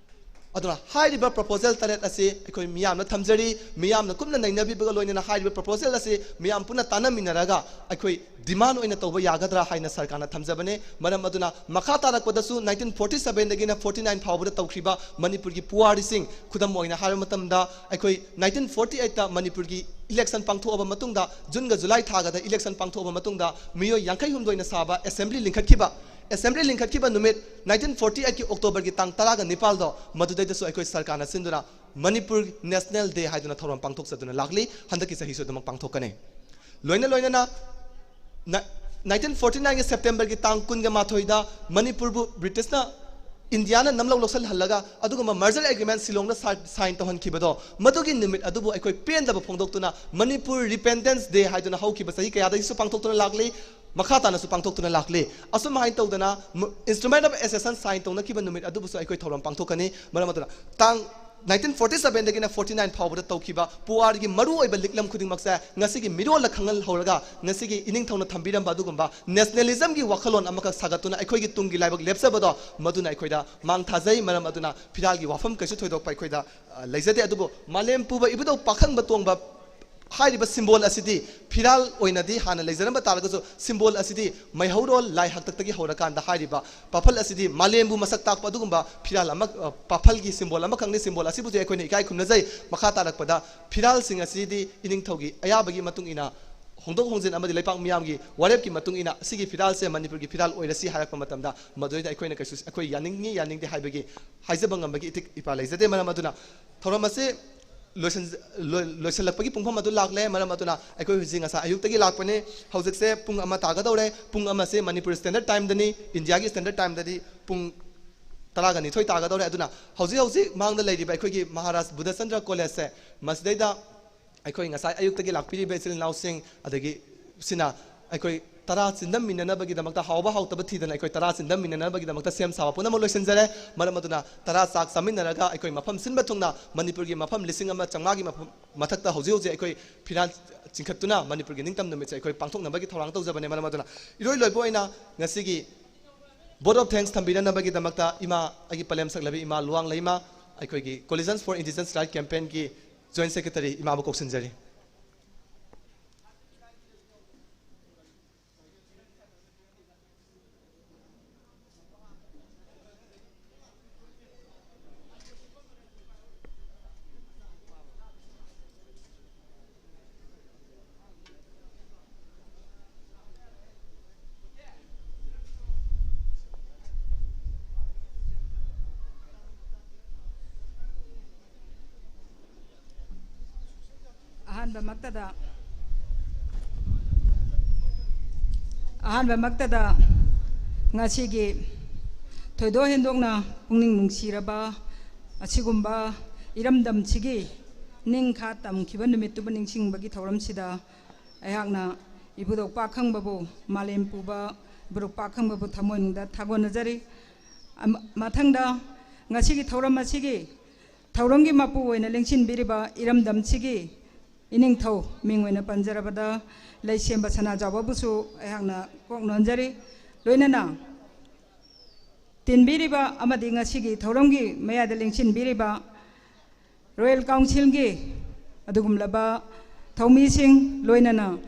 ꯑꯗꯨꯅ ꯍꯥꯏꯔꯤꯕ proposal ꯇꯔꯦꯠ ꯑꯁꯤ ꯑꯩꯈꯣꯏ ꯃꯤꯌꯥꯝꯅ ꯊꯝꯖꯔꯤ꯫ ꯃꯤꯌꯥꯝꯅ ꯀꯨꯞꯅ ꯅꯩꯅꯕꯤꯕꯒ ꯂꯣꯏꯅꯅ ꯍꯥꯏꯔꯤꯕ proposal ꯑꯁꯤ ꯃꯤꯌꯥꯝ ꯄꯨꯟꯅ ꯇꯥꯟꯅꯃꯤꯟꯅꯔꯒ ꯑꯩꯈꯣꯏ demand ꯑꯣꯏꯅ ꯇꯧꯕ ꯌꯥꯒꯗ꯭ꯔꯥ ꯍꯥꯏꯅ ꯁꯔꯀꯥꯔꯅ ꯊꯝꯖꯕꯅꯦ꯫ ꯃꯔꯝ ꯑꯗꯨꯅ ꯃꯈꯥ ꯇꯥꯔꯛꯄꯗꯁꯨ nineteen forty sevenꯗꯒꯤꯅ forty nine ꯐꯥꯎꯕꯗ ꯇꯧꯈꯤꯕ ꯃꯅꯤꯄꯨꯔꯒꯤ ꯄꯨꯋꯥꯔꯤꯁꯤꯡ, ꯈꯨꯗꯝ ꯑꯣꯏꯅ ꯍꯥꯏꯕ ꯃꯇꯝꯗ, ꯑꯩꯈꯣꯏ nineteen forty eightꯇ ꯃꯅꯤꯄꯨꯔꯒꯤ election ꯄꯥꯡꯊꯣꯛꯑꯕ ꯃꯇꯨꯡꯗ, ꯖꯨꯟꯒ ꯖꯨꯂꯥꯏ ꯊꯥꯒꯗ election ꯄꯥꯡꯊꯣꯛꯑꯕ ꯃꯇꯨꯡꯗ ꯃꯤꯑꯣꯏ ꯌꯥꯡꯈꯩ ꯍꯨꯝꯗꯣꯏꯅ ꯁꯥꯕ assembly ꯂꯤꯡꯈꯠꯈꯤꯕ, assembly ꯂꯤꯡꯈꯠꯈꯤꯕ ꯅꯨꯃꯤꯠ nineteen forty eightꯀꯤ Octoberꯒꯤ ꯇꯥꯡ ꯇꯔꯥꯒ ꯅꯤꯄꯥꯜꯗꯣ, ꯃꯗꯨꯗꯩꯗꯁꯨ ꯑꯩꯈꯣꯏ ꯁꯔꯀꯥꯔꯅ ꯁꯤꯟꯗꯨꯅ ꯃꯅꯤꯄꯨꯔ National Day ꯍꯥꯏꯗꯨꯅ ꯊꯧꯔꯝ ꯄꯥꯡꯊꯣꯛꯆꯗꯨꯅ ꯂꯥꯛꯂꯤ꯫ ꯍꯟꯗꯛꯀꯤ ꯆꯍꯤꯁꯨ ꯑꯗꯨꯃꯛ ꯄꯥꯡꯊꯣꯛꯀꯅꯤ꯫ ꯂꯣꯏꯅ ꯂꯣꯏꯅꯅ nineteen forty nineꯒꯤ Septemberꯒꯤ ꯇꯥꯡ ꯀꯨꯟꯒ ꯃꯥꯊꯣꯏꯗ ꯃꯅꯤꯄꯨꯔꯕꯨ ꯕ꯭ꯔꯤꯇꯤꯁꯅ ꯏꯟꯗꯤꯌꯥꯅ ꯅꯝꯂꯧ ꯂꯧꯁꯤꯜꯍꯜꯂꯒ ꯑꯗꯨꯒꯨꯝꯕ merger agreement ꯁꯤꯂꯣꯡꯗ sign ꯇꯧꯍꯟꯈꯤꯕꯗꯣ, ꯃꯗꯨꯒꯤ ꯅꯨꯃꯤꯠ ꯑꯗꯨꯕꯨ ꯑꯩꯈꯣꯏ ꯄꯦꯟꯗꯕ ꯐꯣꯡꯗꯣꯛꯇꯨꯅ ꯃꯅꯤꯄꯨꯔ Repentance Day ꯍꯥꯏꯗꯨꯅ ꯍꯧꯈꯤꯕ ꯆꯍꯤ ꯀꯌꯥꯗꯒꯤꯁꯨ ꯄꯥꯡꯊꯣꯛꯇꯨꯅ ꯂꯥꯛꯂꯤ, ꯃꯈꯥ ꯇꯥꯅꯁꯨ ꯄꯥꯡꯊꯣꯛꯇꯨꯅ ꯂꯥꯛꯂꯤ꯫ ꯑꯁꯨꯝ ꯍꯥꯏꯅ ꯇꯧꯗꯅ instrument of accession sign ꯇꯧꯅꯈꯤꯕ ꯅꯨꯃꯤꯠ ꯑꯗꯨꯕꯨꯁꯨ ꯑꯩꯈꯣꯏ ꯊꯧꯔꯝ ꯄꯥꯡꯊꯣꯛꯀꯅꯤ꯫ ꯃꯔꯝ ꯑꯗꯨꯅ ꯇꯥꯡ nineteen forty sevenꯗꯒꯤꯅ forty nine ꯐꯥꯎꯕꯗ ꯇꯧꯈꯤꯕ ꯄꯨꯋꯥꯔꯤꯒꯤ ꯃꯔꯨꯑꯣꯏꯕ ꯂꯤꯛꯂꯝ ꯈꯨꯗꯤꯡꯃꯛꯁꯦ ꯉꯁꯤꯒꯤ ꯃꯤꯔꯣꯜꯗ ꯈꯪꯍꯜꯍꯧꯔꯒ ꯉꯁꯤꯒꯤ ꯏꯅꯤꯡꯊꯧꯅ ꯊꯝꯕꯤꯔꯝꯕ ꯑꯗꯨꯒꯨꯝꯕ nationalismꯒꯤ ꯋꯥꯈꯜꯂꯣꯟ ꯑꯃꯈꯛ ꯁꯥꯒꯠꯇꯨꯅ ꯑꯩꯈꯣꯏꯒꯤ ꯇꯨꯡꯒꯤ ꯂꯥꯏꯕꯛ ꯂꯦꯞꯆꯕꯗꯣ ꯃꯗꯨꯅ ꯑꯩꯈꯣꯏꯗ ꯃꯥꯡ ꯊꯥꯖꯩ꯫ ꯃꯔꯝ ꯑꯗꯨꯅ ꯐꯤꯔꯥꯜꯒꯤ ꯋꯥꯐꯝ ꯀꯩꯁꯨ ꯊꯣꯏꯗꯣꯛꯄ ꯑꯩꯈꯣꯏꯗ, ꯑ, ꯂꯩꯖꯗꯦ꯫ ꯑꯗꯨꯕꯨ ꯃꯥꯂꯦꯝ ꯄꯨꯕ ꯏꯕꯨꯙꯧ ꯄꯥꯈꯪꯕ ꯇꯣꯡꯕ ꯍꯥꯏꯔꯤꯕ symbol ꯑꯁꯤꯗꯤ ꯐꯤꯔꯥꯜ ꯑꯣꯏꯅꯗꯤ ꯍꯥꯟꯅ ꯂꯩꯖꯔꯝꯕ ꯇꯥꯔꯒꯁꯨ symbol ꯑꯁꯤꯗꯤ ꯃꯩꯍꯧꯔꯣꯜ ꯂꯥꯏ ꯍꯥꯛꯇꯛꯇꯒꯤ ꯍꯧꯔꯀꯥꯟꯗ ꯍꯥꯏꯔꯤꯕ ꯄꯥꯐꯜ ꯑꯁꯤꯗꯤ ꯃꯥꯂꯦꯝꯕꯨ ꯃꯁꯛ ꯇꯥꯛꯄ ꯑꯗꯨꯒꯨꯝꯕ ꯐꯤꯔꯥꯜ ꯑꯃ, ꯑ, ꯄꯥꯐꯜꯒꯤ symbol ꯑꯃꯈꯛꯅꯤ꯫ Symbol ꯑꯁꯤꯕꯨꯗꯤ ꯑꯩꯈꯣꯏꯅ ꯏꯀꯥꯏ ꯈꯨꯝꯅꯖꯩ꯫ ꯃꯈꯥ ꯇꯥꯔꯛꯄꯗ ꯐꯤꯔꯥꯜꯁꯤꯡ ꯑꯁꯤꯗꯤ ꯏꯅꯤꯡꯊꯧꯒꯤ ꯑꯌꯥꯕꯒꯤ ꯃꯇꯨꯡ ꯏꯟꯅ ꯍꯣꯡꯗꯣꯛ ꯍꯣꯡꯖꯤꯟ ꯑꯃꯗꯤ ꯂꯩꯄꯥꯛ ꯃꯤꯌꯥꯝꯒꯤ ꯋꯥꯔꯦꯞꯀꯤ ꯃꯇꯨꯡ ꯏꯟꯅ ꯑꯁꯤꯒꯤ ꯐꯤꯔꯥꯜꯁꯦ ꯃꯅꯤꯄꯨꯔꯒꯤ ꯐꯤꯔꯥꯜ ꯑꯣꯏꯔꯁꯤ ꯍꯥꯏꯔꯛꯄ ꯃꯇꯝꯗ ꯃꯗꯨꯗꯩꯗ ꯑꯩꯈꯣꯏꯅ ꯀꯩꯁꯨ, ꯑꯩꯈꯣꯏ ꯌꯥꯅꯤꯡꯉꯤ ꯌꯥꯅꯤꯡꯗꯦ ꯍꯥꯏꯕꯒꯤ ꯍꯥꯏꯖꯕ ꯉꯝꯕꯒꯤ ꯏꯊꯤꯛ ꯏꯄꯥ ꯂꯩꯖꯗꯦ꯫ ꯃꯔꯝ ꯑꯗꯨꯅ ꯊꯧꯔꯝ ꯑꯁꯤ ꯂꯣꯏꯁꯤꯟ-, ꯂꯣꯏ-, ꯂꯣꯏꯁꯤꯜꯂꯛꯄꯒꯤ ꯄꯨꯡꯐꯝ ꯑꯗꯨ ꯂꯥꯛꯂꯦ꯫ ꯃꯔꯝ ꯑꯗꯨꯅ ꯑꯩꯈꯣꯏ ꯍꯧꯖꯤꯛ ꯉꯁꯥꯏ ꯑꯌꯨꯛꯇꯒꯤ ꯂꯥꯛꯄꯅꯤ꯫ ꯍꯧꯖꯤꯛꯁꯦ ꯄꯨꯡ ꯑꯃ ꯇꯥꯒꯗꯧꯔꯦ꯫ ꯄꯨꯡ ꯑꯃꯁꯦ ꯃꯅꯤꯄꯨꯔ ꯁ꯭ꯇꯦꯟꯗꯔꯠ ꯇꯥꯏꯝꯗꯅꯤ, ꯏꯟꯗꯤꯌꯥꯒꯤ ꯁ꯭ꯇꯦꯟꯗꯔꯠ ꯇꯥꯏꯝꯗꯗꯤ ꯄꯨꯡ ꯇꯔꯥꯒ ꯅꯤꯊꯣꯏ ꯇꯥꯒꯗꯧꯔꯦ꯫ ꯑꯗꯨꯅ ꯍꯧꯖꯤꯛ ꯍꯧꯖꯤꯛ ꯃꯥꯡꯗ ꯂꯩꯔꯤꯕ ꯑꯩꯈꯣꯏꯒꯤ ꯃꯍꯥꯔꯥꯖ ꯕꯨꯙꯆꯟꯗ꯭ꯔ ꯀꯣꯂꯦꯖꯁꯦ, ꯃꯁꯤꯗꯩꯗ ꯑꯩꯈꯣꯏ ꯉꯁꯥꯏ ꯑꯌꯨꯛꯇꯒꯤ ꯂꯥꯛꯄꯤꯔꯤꯕ ꯏꯆꯤꯜ ꯏꯅꯥꯎꯁꯤꯡ, ꯑꯗꯒꯤ ꯁꯤꯅ ꯑꯩꯈꯣꯏ ꯇꯔꯥ ꯆꯤꯟꯗꯝꯃꯤꯟꯅꯅꯕꯒꯤꯗꯃꯛꯇ, ꯍꯥꯎꯕ ꯍꯥꯎꯇꯕ ꯊꯤꯗꯅ ꯑꯩꯈꯣꯏ ꯇꯔꯥ ꯆꯤꯟꯗꯝꯃꯤꯟꯅꯅꯕꯒꯤꯗꯃꯛꯇ ꯁꯦꯝ ꯁꯥꯕ ꯄꯨꯝꯅꯃꯛ ꯂꯣꯏꯁꯤꯟꯖꯔꯦ꯫ ꯃꯔꯝ ꯑꯗꯨꯅ ꯇꯔꯥ ꯆꯥꯛ ꯆꯥꯃꯤꯟꯅꯔꯒ ꯑꯩꯈꯣꯏ ꯃꯐꯝ ꯁꯤꯟꯕ ꯊꯨꯡꯅ ꯃꯅꯤꯄꯨꯔꯒꯤ ꯃꯐꯝ ꯂꯤꯁꯤꯡ ꯑꯃ ꯆꯥꯝꯃꯉꯥꯒꯤ ꯃꯐꯝ ꯃꯊꯛꯇ ꯍꯧꯖꯤꯛ ꯍꯧꯖꯤꯛ ꯑꯩꯈꯣꯏ ꯐꯤꯔꯥꯜ ꯆꯤꯡꯈꯠꯇꯨꯅ ꯃꯅꯤꯄꯨꯔꯒꯤ ꯅꯤꯡꯇꯝ ꯅꯨꯃꯤꯠꯁꯦ ꯑꯩꯈꯣꯏ ꯄꯥꯡꯊꯣꯛꯅꯕꯒꯤ ꯊꯧꯔꯥꯡ ꯇꯧꯖꯕꯅꯦ꯫ ꯃꯔꯝ ꯑꯗꯨꯅ ꯏꯔꯣꯏ ꯂꯣꯏꯕ ꯑꯣꯏꯅ ꯉꯁꯤꯒꯤ vote of thanks ꯊꯝꯕꯤꯅꯅꯕꯒꯤꯗꯃꯛꯇ ꯏꯃꯥ, ꯑꯩꯒꯤ ꯄꯂꯦꯝ ꯁꯛꯂꯕꯤ ꯏꯃꯥ ꯂꯨꯋꯥꯡ ꯂꯩꯃ, ꯑꯩꯈꯣꯏꯒꯤ Coalitions for Indigenous Right Campaignꯒꯤ Joint Secretary ꯏꯃꯥꯕꯨ ꯀꯧꯁꯤꯟꯖꯔꯤ꯫ ꯑꯍꯥꯟꯕꯃꯛꯇꯗ, ꯑꯍꯥꯟꯕꯃꯛꯇꯗ ꯉꯁꯤꯒꯤ ꯊꯣꯏꯗꯣꯛ ꯍꯦꯟꯗꯣꯛꯅ ꯄꯨꯛꯅꯤꯡ ꯅꯨꯡꯁꯤꯔꯕ ꯑꯁꯤꯒꯨꯝꯕ ꯏꯔꯝꯗꯝꯁꯤꯒꯤ ꯅꯤꯡꯈꯥ ꯇꯝꯈꯤꯕ ꯅꯨꯃꯤꯠꯇꯨꯕꯨ ꯅꯤꯡꯁꯤꯡꯕꯒꯤ ꯊꯧꯔꯝꯁꯤꯗ ꯑꯩꯍꯥꯛꯅ ꯏꯕꯨꯙꯧ ꯄꯥꯛꯈꯪꯕꯕꯨ, ꯃꯥꯂꯦꯝ ꯄꯨꯕ ꯏꯕꯨꯙꯧ ꯄꯥꯛꯈꯪꯕꯕꯨ ꯊꯃꯣꯏꯅꯨꯡꯗ ꯊꯥꯒꯣꯟꯅꯖꯔꯤ꯫ ꯑꯃ-, ꯃꯊꯪꯗ ꯉꯁꯤꯒꯤ ꯊꯧꯔꯝ ꯑꯁꯤꯒꯤ ꯊꯧꯔꯝꯒꯤ ꯃꯄꯨ ꯑꯣꯏꯅ ꯂꯦꯡꯁꯤꯟꯕꯤꯔꯤꯕ ꯏꯔꯝꯗꯝꯁꯤꯒꯤ ꯏꯅꯤꯡꯊꯧ, ꯃꯤꯡ ꯑꯣꯏꯅ ꯄꯟꯖꯔꯕꯗ ꯂꯩꯁꯦꯝꯕ ꯁꯅꯥꯖꯥꯎꯕꯕꯨꯁꯨ ꯑꯩꯍꯥꯛꯅ ꯀꯣꯛ ꯅꯣꯟꯖꯔꯤ꯫ ꯂꯣꯏꯅꯅ ꯇꯤꯟꯕꯤꯔꯤꯕ ꯑꯃꯗꯤ ꯉꯁꯤꯒꯤ ꯊꯧꯔꯝꯒꯤ ꯃꯌꯥꯏꯗ ꯂꯦꯡꯁꯤꯟꯕꯤꯔꯤꯕ Royal Councilꯒꯤ ꯑꯗꯨꯒꯨꯝꯂꯕ ꯊꯧꯃꯤꯁꯤꯡ, ꯂꯣꯏꯅꯅ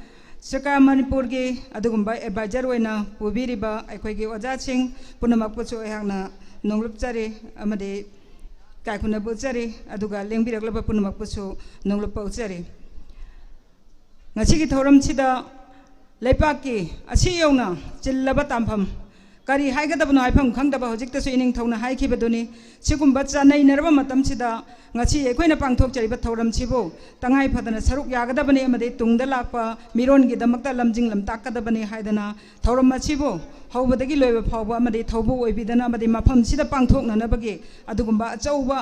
ꯁꯔꯀꯥꯔ ꯃꯅꯤꯄꯨꯔꯒꯤ ꯑꯗꯨꯒꯨꯝꯕ advisor ꯑꯣꯏꯅ ꯄꯨꯕꯤꯔꯤꯕ ꯑꯩꯈꯣꯏꯒꯤ ꯑꯣꯖꯥꯁꯤꯡ ꯄꯨꯝꯅꯃꯛꯄꯨꯁꯨ ꯑꯩꯍꯥꯛꯅ ꯅꯣꯡꯂꯨꯞꯆꯔꯤ ꯑꯃꯗꯤ ꯏꯀꯥꯏ ꯈꯨꯝꯅꯕ ꯎꯠꯆꯔꯤ, ꯑꯗꯨꯒ ꯂꯦꯡꯕꯤꯔꯛꯂꯕ ꯄꯨꯝꯅꯃꯛꯄꯨꯁꯨ ꯅꯣꯡꯂꯨꯞꯄ ꯎꯠꯆꯔꯤ꯫ ꯉꯁꯤꯒꯤ ꯊꯧꯔꯝꯁꯤꯗ ꯂꯩꯄꯥꯛꯀꯤ ꯑꯁꯤ ꯌꯧꯅ ꯆꯤꯜꯂꯕ ꯇꯥꯟꯐꯝ ꯀꯔꯤ ꯍꯥꯏꯒꯗꯕꯅꯣ ꯍꯥꯏꯐꯝ ꯈꯪꯗꯕ ꯍꯧꯖꯤꯛꯇꯁꯨ ꯏꯅꯤꯡꯊꯧꯅ ꯍꯥꯏꯈꯤꯕꯗꯨꯅꯤ꯫ ꯁꯤꯒꯨꯝꯕ ꯆꯥꯅꯩꯅꯔꯕ ꯃꯇꯝꯁꯤꯗ ꯉꯁꯤ ꯑꯩꯈꯣꯏꯅ ꯄꯥꯡꯊꯣꯛꯆꯔꯤꯕ ꯊꯧꯔꯝꯁꯤꯕꯨ ꯇꯉꯥꯏ ꯐꯗꯅ ꯁꯔꯨꯛ ꯌꯥꯒꯗꯕꯅꯤ ꯑꯃꯗꯤ ꯇꯨꯡꯗ ꯂꯥꯛꯄ ꯃꯤꯔꯣꯟꯒꯤꯗꯃꯛꯇ ꯂꯝꯖꯤꯡ ꯂꯝꯇꯥꯛꯀꯗꯕꯅꯤ ꯍꯥꯏꯗꯅ ꯊꯧꯔꯝ ꯑꯁꯤꯕꯨ ꯍꯧꯕꯗꯒꯤ ꯂꯣꯏꯕ ꯐꯥꯎꯕ ꯑꯃꯗꯤ ꯊꯧꯕꯨ ꯑꯣꯏꯕꯤꯗꯅ ꯑꯃꯗꯤ ꯃꯐꯝꯁꯤꯗ ꯄꯥꯡꯊꯣꯛꯅꯅꯕꯒꯤ ꯑꯗꯨꯒꯨꯝꯕ ꯑꯆꯧꯕ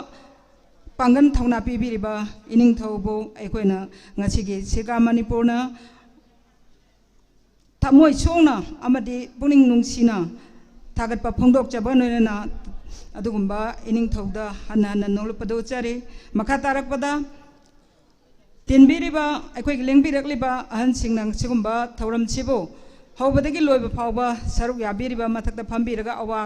ꯄꯥꯡꯒꯜ ꯊꯧꯅꯥ ꯄꯤꯕꯤꯔꯤꯕ ꯏꯅꯤꯡꯊꯧꯕꯨ ꯑꯩꯈꯣꯏꯅ ꯉꯁꯤꯒꯤ ꯁꯤꯒꯥ ꯃꯅꯤꯄꯨꯔꯅ ꯊꯃꯣꯏ ꯁꯣꯛꯅ ꯑꯃꯗꯤ ꯄꯨꯛꯅꯤꯡ ꯅꯨꯡꯁꯤꯅ ꯊꯥꯒꯠꯄ ꯐꯣꯡꯗꯣꯛꯆꯕ ꯂꯣꯏꯅꯅ ꯑꯗꯨꯒꯨꯝꯕ ꯏꯅꯤꯡꯊꯧꯗ ꯍꯟꯅ ꯍꯟꯅ ꯅꯣꯛꯂꯛꯄꯗ ꯎꯠꯆꯔꯤ꯫ ꯃꯈꯥ ꯇꯥꯔꯛꯄꯗ ꯇꯤꯟꯕꯤꯔꯤꯕ, ꯑꯩꯈꯣꯏꯒꯤ ꯂꯦꯡꯕꯤꯔꯛꯂꯤꯕ ꯑꯍꯟꯁꯤꯡꯅ ꯁꯤꯒꯨꯝꯕ ꯊꯧꯔꯝꯁꯤꯕꯨ ꯍꯧꯕꯗꯒꯤ ꯂꯣꯏꯕ ꯐꯥꯎꯕ ꯁꯔꯨꯛ ꯌꯥꯕꯤꯔꯤꯕ, ꯃꯊꯛꯇ ꯐꯝꯕꯤꯔꯒ ꯑꯋꯥ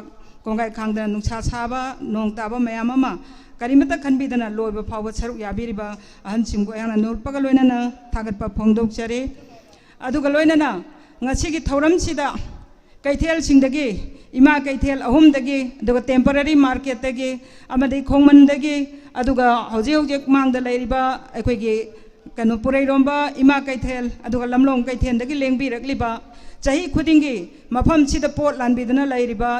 ꯀꯣꯡꯒꯥꯏ ꯈꯥꯡꯗꯅ ꯅꯨꯡꯁꯥ ꯁꯥꯕ, ꯅꯣꯡ ꯇꯥꯕ ꯃꯌꯥꯝ ꯑꯃ ꯀꯔꯤꯃꯠꯇ ꯈꯟꯕꯤꯗꯅ ꯂꯣꯏꯕ ꯐꯥꯎꯕ ꯁꯔꯨꯛ ꯌꯥꯕꯤꯔꯤꯕ ꯑꯍꯟꯁꯤꯡꯕꯨ ꯑꯩꯍꯥꯛꯅ ꯅꯣꯛꯄꯒ ꯂꯣꯏꯅꯅ ꯊꯥꯒꯠꯄ ꯐꯣꯡꯗꯣꯛꯆꯔꯤ꯫ ꯑꯗꯨꯒ ꯂꯣꯏꯅꯅ ꯉꯁꯤꯒꯤ ꯊꯧꯔꯝꯁꯤꯗ ꯀꯩꯊꯦꯜꯁꯤꯡꯗꯒꯤ, ꯏꯃꯥ ꯀꯩꯊꯦꯜ ꯑꯍꯨꯝꯗꯒꯤ, ꯑꯗꯨꯒ temporary marketꯇꯒꯤ, ꯑꯃꯗꯤ ꯈꯣꯡꯃꯟꯗꯒꯤ, ꯑꯗꯨꯒ ꯍꯧꯖꯤꯛ ꯍꯧꯖꯤꯛ ꯃꯥꯡꯗ ꯂꯩꯔꯤꯕ ꯑꯩꯈꯣꯏꯒꯤ ꯀꯩꯅꯣ ꯄꯨꯔꯩꯔꯣꯝꯕ ꯏꯃꯥ ꯀꯩꯊꯦꯜ, ꯑꯗꯨꯒ ꯂꯝꯂꯣꯡ ꯀꯩꯊꯦꯜꯗꯒꯤ ꯂꯦꯡꯕꯤꯔꯛꯂꯤꯕ, ꯆꯍꯤ ꯈꯨꯗꯤꯡꯒꯤ ꯃꯐꯝꯁꯤꯗ ꯄꯣꯠ ꯂꯥꯟꯕꯤꯗꯨꯅ ꯂꯩꯔꯤꯕ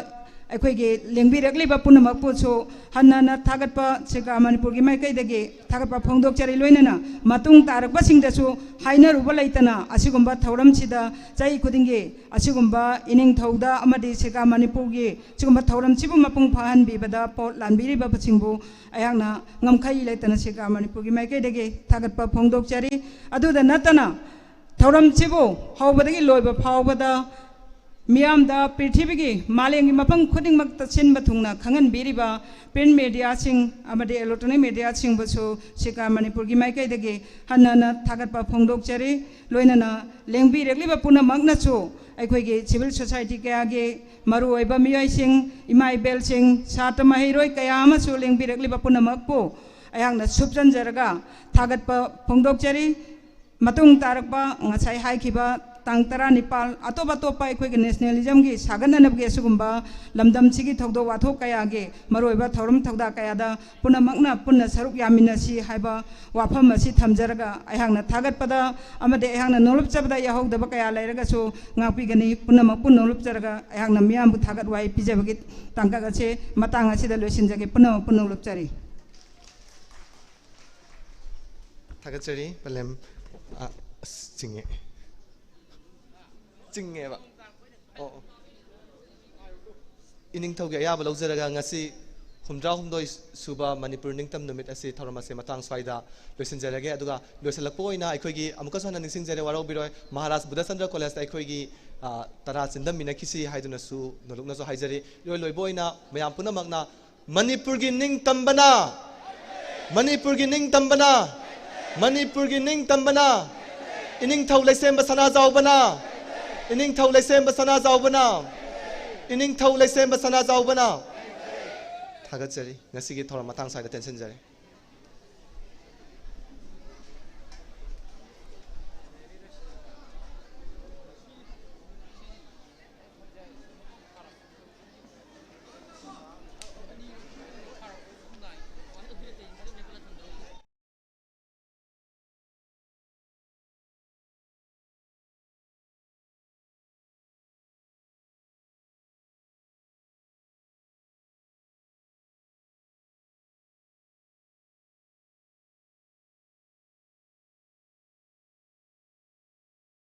ꯑꯩꯈꯣꯏꯒꯤ ꯂꯦꯡꯕꯤꯔꯛꯂꯤꯕ ꯄꯨꯝꯅꯃꯛꯄꯨꯁꯨ ꯍꯟꯅ ꯍꯟꯅ ꯊꯥꯒꯠꯄ ꯁꯤꯒꯥ ꯃꯅꯤꯄꯨꯔꯒꯤ ꯃꯥꯏꯀꯩꯗꯒꯤ ꯊꯥꯒꯠꯄ ꯐꯣꯡꯗꯣꯛꯆꯔꯤ꯫ ꯂꯣꯏꯅꯅ ꯃꯇꯨꯡ ꯇꯥꯔꯛꯄꯁꯤꯡꯗꯁꯨ ꯍꯥꯏꯅꯔꯨꯕ ꯂꯩꯇꯅ ꯑꯁꯤꯒꯨꯝꯕ ꯊꯧꯔꯝꯁꯤꯗ ꯆꯍꯤ ꯈꯨꯗꯤꯡꯒꯤ ꯑꯁꯤꯒꯨꯝꯕ ꯏꯅꯤꯡꯊꯧꯗ ꯑꯃꯗꯤ ꯁꯤꯒꯥ ꯃꯅꯤꯄꯨꯔꯒꯤ ꯁꯤꯒꯨꯝꯕ ꯊꯧꯔꯝꯁꯤꯕꯨ ꯃꯄꯨꯡ ꯐꯥꯍꯟꯕꯤꯕꯗ ꯄꯣꯠ ꯂꯥꯟꯕꯤꯔꯤꯕꯁꯤꯡꯕꯨ ꯑꯩꯍꯥꯛꯅ ꯉꯝꯈꯩ ꯂꯩꯇꯅ ꯁꯤꯒꯥ ꯃꯅꯤꯄꯨꯔꯒꯤ ꯃꯥꯏꯀꯩꯗꯒꯤ ꯊꯥꯒꯠꯄ ꯐꯣꯡꯗꯣꯛꯆꯔꯤ꯫ ꯑꯗꯨꯗ ꯅꯠꯇꯅ ꯊꯧꯔꯝꯁꯤꯕꯨ ꯍꯧꯕꯗꯒꯤ ꯂꯣꯏꯕ ꯐꯥꯎꯕꯗ ꯃꯤꯌꯥꯝꯗ, ꯄ꯭ꯔꯤꯊꯤꯕꯤꯒꯤ ꯃꯥꯂꯦꯝꯒꯤ ꯃꯐꯝ ꯈꯨꯗꯤꯡꯃꯛꯇ ꯁꯤꯟꯕ ꯊꯨꯡꯅ ꯈꯪꯍꯟꯕꯤꯔꯤꯕ print mediaꯁꯤꯡ ꯑꯃꯗꯤ electronic mediaꯁꯤꯡꯕꯨꯁꯨ ꯁꯤꯒꯥ ꯃꯅꯤꯄꯨꯔꯒꯤ ꯃꯥꯏꯀꯩꯗꯒꯤ ꯍꯟꯅ ꯍꯟꯅ ꯊꯥꯒꯠꯄ ꯐꯣꯡꯗꯣꯛꯆꯔꯤ꯫ ꯂꯣꯏꯅꯅ ꯂꯦꯡꯕꯤꯔꯛꯂꯤꯕ ꯄꯨꯝꯅꯃꯛꯅꯁꯨ ꯑꯩꯈꯣꯏꯒꯤ civil society ꯀꯌꯥꯒꯤ, ꯃꯔꯨꯑꯣꯏꯕ ꯃꯤꯑꯣꯏꯁꯤꯡ, ꯏꯃꯥ ꯏꯕꯦꯜꯁꯤꯡ, ꯁꯥꯇ꯭ꯔ ꯃꯍꯩꯔꯣꯏ ꯀꯌꯥ ꯑꯃꯁꯨ ꯂꯦꯡꯕꯤꯔꯛꯂꯤꯕ ꯄꯨꯝꯅꯃꯛꯄꯨ ꯑꯩꯍꯥꯛꯅ ꯁꯨꯞꯆꯟꯖꯔꯒ ꯊꯥꯒꯠꯄ ꯐꯣꯡꯗꯣꯛꯆꯔꯤ꯫ ꯃꯇꯨꯡ ꯇꯥꯔꯛꯄ ꯉꯁꯥꯏ ꯍꯥꯏꯈꯤꯕ ꯇꯥꯡ ꯇꯔꯥꯅꯤꯄꯥꯜ ꯑꯇꯣꯞ ꯑꯇꯣꯞꯄ ꯑꯩꯈꯣꯏꯒꯤ ꯅꯦꯁꯅꯦꯂꯤꯖꯝꯒꯤ ꯁꯥꯒꯠꯅꯅꯕꯒꯤ ꯑꯁꯤꯒꯨꯝꯕ ꯂꯝꯗꯝꯁꯤꯒꯤ ꯊꯧꯗꯣꯛ ꯋꯥꯊꯣꯛ ꯀꯌꯥꯒꯤ ꯃꯔꯨꯑꯣꯏꯕ ꯊꯧꯔꯝ ꯊꯧꯗꯥ ꯀꯌꯥꯗ ꯄꯨꯝꯅꯃꯛꯅ ꯄꯨꯟꯅ ꯁꯔꯨꯛ ꯌꯥꯃꯤꯟꯅꯁꯤ ꯍꯥꯏꯕ ꯋꯥꯐꯝ ꯑꯁꯤ ꯊꯝꯖꯔꯒ, ꯑꯩꯍꯥꯛꯅ ꯊꯥꯒꯠꯄꯗ ꯑꯃꯗꯤ ꯑꯩꯍꯥꯛꯅ ꯅꯣꯂꯨꯞꯆꯕꯗ ꯌꯥꯍꯧꯗꯕ ꯀꯌꯥ ꯂꯩꯔꯒꯁꯨ ꯉꯥꯛꯄꯤꯒꯅꯤ꯫ ꯄꯨꯝꯅꯃꯛꯄꯨ ꯅꯣꯂꯨꯞꯆꯔꯒ ꯑꯩꯍꯥꯛꯅ ꯃꯤꯌꯥꯝꯕꯨ ꯊꯥꯒꯠ ꯋꯥꯍꯩ ꯄꯤꯖꯕꯒꯤ ꯇꯥꯡꯀꯛ ꯑꯁꯤ ꯃꯇꯥꯡ ꯑꯁꯤꯗ ꯂꯣꯏꯁꯤꯟꯖꯒꯦ꯫ ꯄꯨꯝꯅꯃꯛꯄꯨ ꯅꯣꯂꯨꯞꯆꯔꯤ꯫ ꯊꯥꯒꯠꯆꯔꯤ꯫ ꯄꯂꯦꯝ꯫ ꯑ, ꯑꯁ, ꯆꯤꯡꯉꯦ꯫ ꯆꯤꯡꯉꯦꯕ꯫ ꯑꯣ, ꯑꯣ꯫ ꯏꯅꯤꯡꯊꯧꯒꯤ ꯑꯌꯥꯕ ꯂꯧꯖꯔꯒ ꯉꯁꯤ ꯍꯨꯝꯗ꯭ꯔꯥ ꯍꯨꯝꯗꯣꯏ ꯁꯨꯕ ꯃꯅꯤꯄꯨꯔ ꯅꯤꯡꯇꯝ ꯅꯨꯃꯤꯠ ꯑꯁꯤ ꯊꯧꯔꯝ ꯑꯁꯤ ꯃꯇꯥꯡ ꯁ꯭ꯋꯥꯏꯗ ꯂꯣꯏꯁꯤꯟꯖꯔꯒꯦ꯫ ꯑꯗꯨꯒ ꯂꯣꯏꯁꯤꯜꯂꯛꯄ ꯑꯣꯏꯅ ꯑꯩꯈꯣꯏꯒꯤ ꯑꯃꯨꯛꯀꯁꯨ ꯍꯟꯅ ꯅꯤꯡꯁꯤꯡꯖꯔꯤ, ꯋꯥꯔꯧꯕꯤꯔꯣꯏ, ꯃꯍꯥꯔꯥꯖ ꯕꯨꯙꯆꯟꯗ꯭ꯔ ꯀꯣꯂꯦꯖꯇ ꯑꯩꯈꯣꯏꯒꯤ, ꯑ, ꯇꯔꯥ ꯆꯤꯟꯗꯝꯃꯤꯟꯅꯈꯤꯁꯤ ꯍꯥꯏꯗꯨꯅꯁꯨ ꯅꯣꯂꯨꯛꯅꯁꯨ ꯍꯥꯏꯖꯔꯤ꯫ ꯏꯔꯣꯏ ꯂꯣꯏꯕ ꯑꯣꯏꯅ ꯃꯌꯥꯝ ꯄꯨꯝꯅꯃꯛꯅ ꯃꯅꯤꯄꯨꯔꯒꯤ ꯅꯤꯡꯇꯝꯕꯅ, ꯃꯅꯤꯄꯨꯔꯒꯤ ꯅꯤꯡꯇꯝꯕꯅ, ꯃꯅꯤꯄꯨꯔꯒꯤ ꯅꯤꯡꯇꯝꯕꯅ, ꯏꯅꯤꯡꯊꯧ ꯂꯩꯁꯦꯝꯕ ꯁꯅꯥꯖꯥꯎꯕꯅ, ꯏꯅꯤꯡꯊꯧ ꯂꯩꯁꯦꯝꯕ ꯁꯅꯥꯖꯥꯎꯕꯅ, ꯏꯅꯤꯡꯊꯧ ꯂꯩꯁꯦꯝꯕ ꯁꯅꯥꯖꯥꯎꯕꯅ꯫ ꯊꯥꯒꯠꯆꯔꯤ꯫ ꯉꯁꯤꯒꯤ ꯊꯧꯔꯝ ꯃꯇꯥꯡ ꯁ꯭ꯋꯥꯏꯗ ꯇꯦꯟꯁꯤꯟꯖꯔꯦ꯫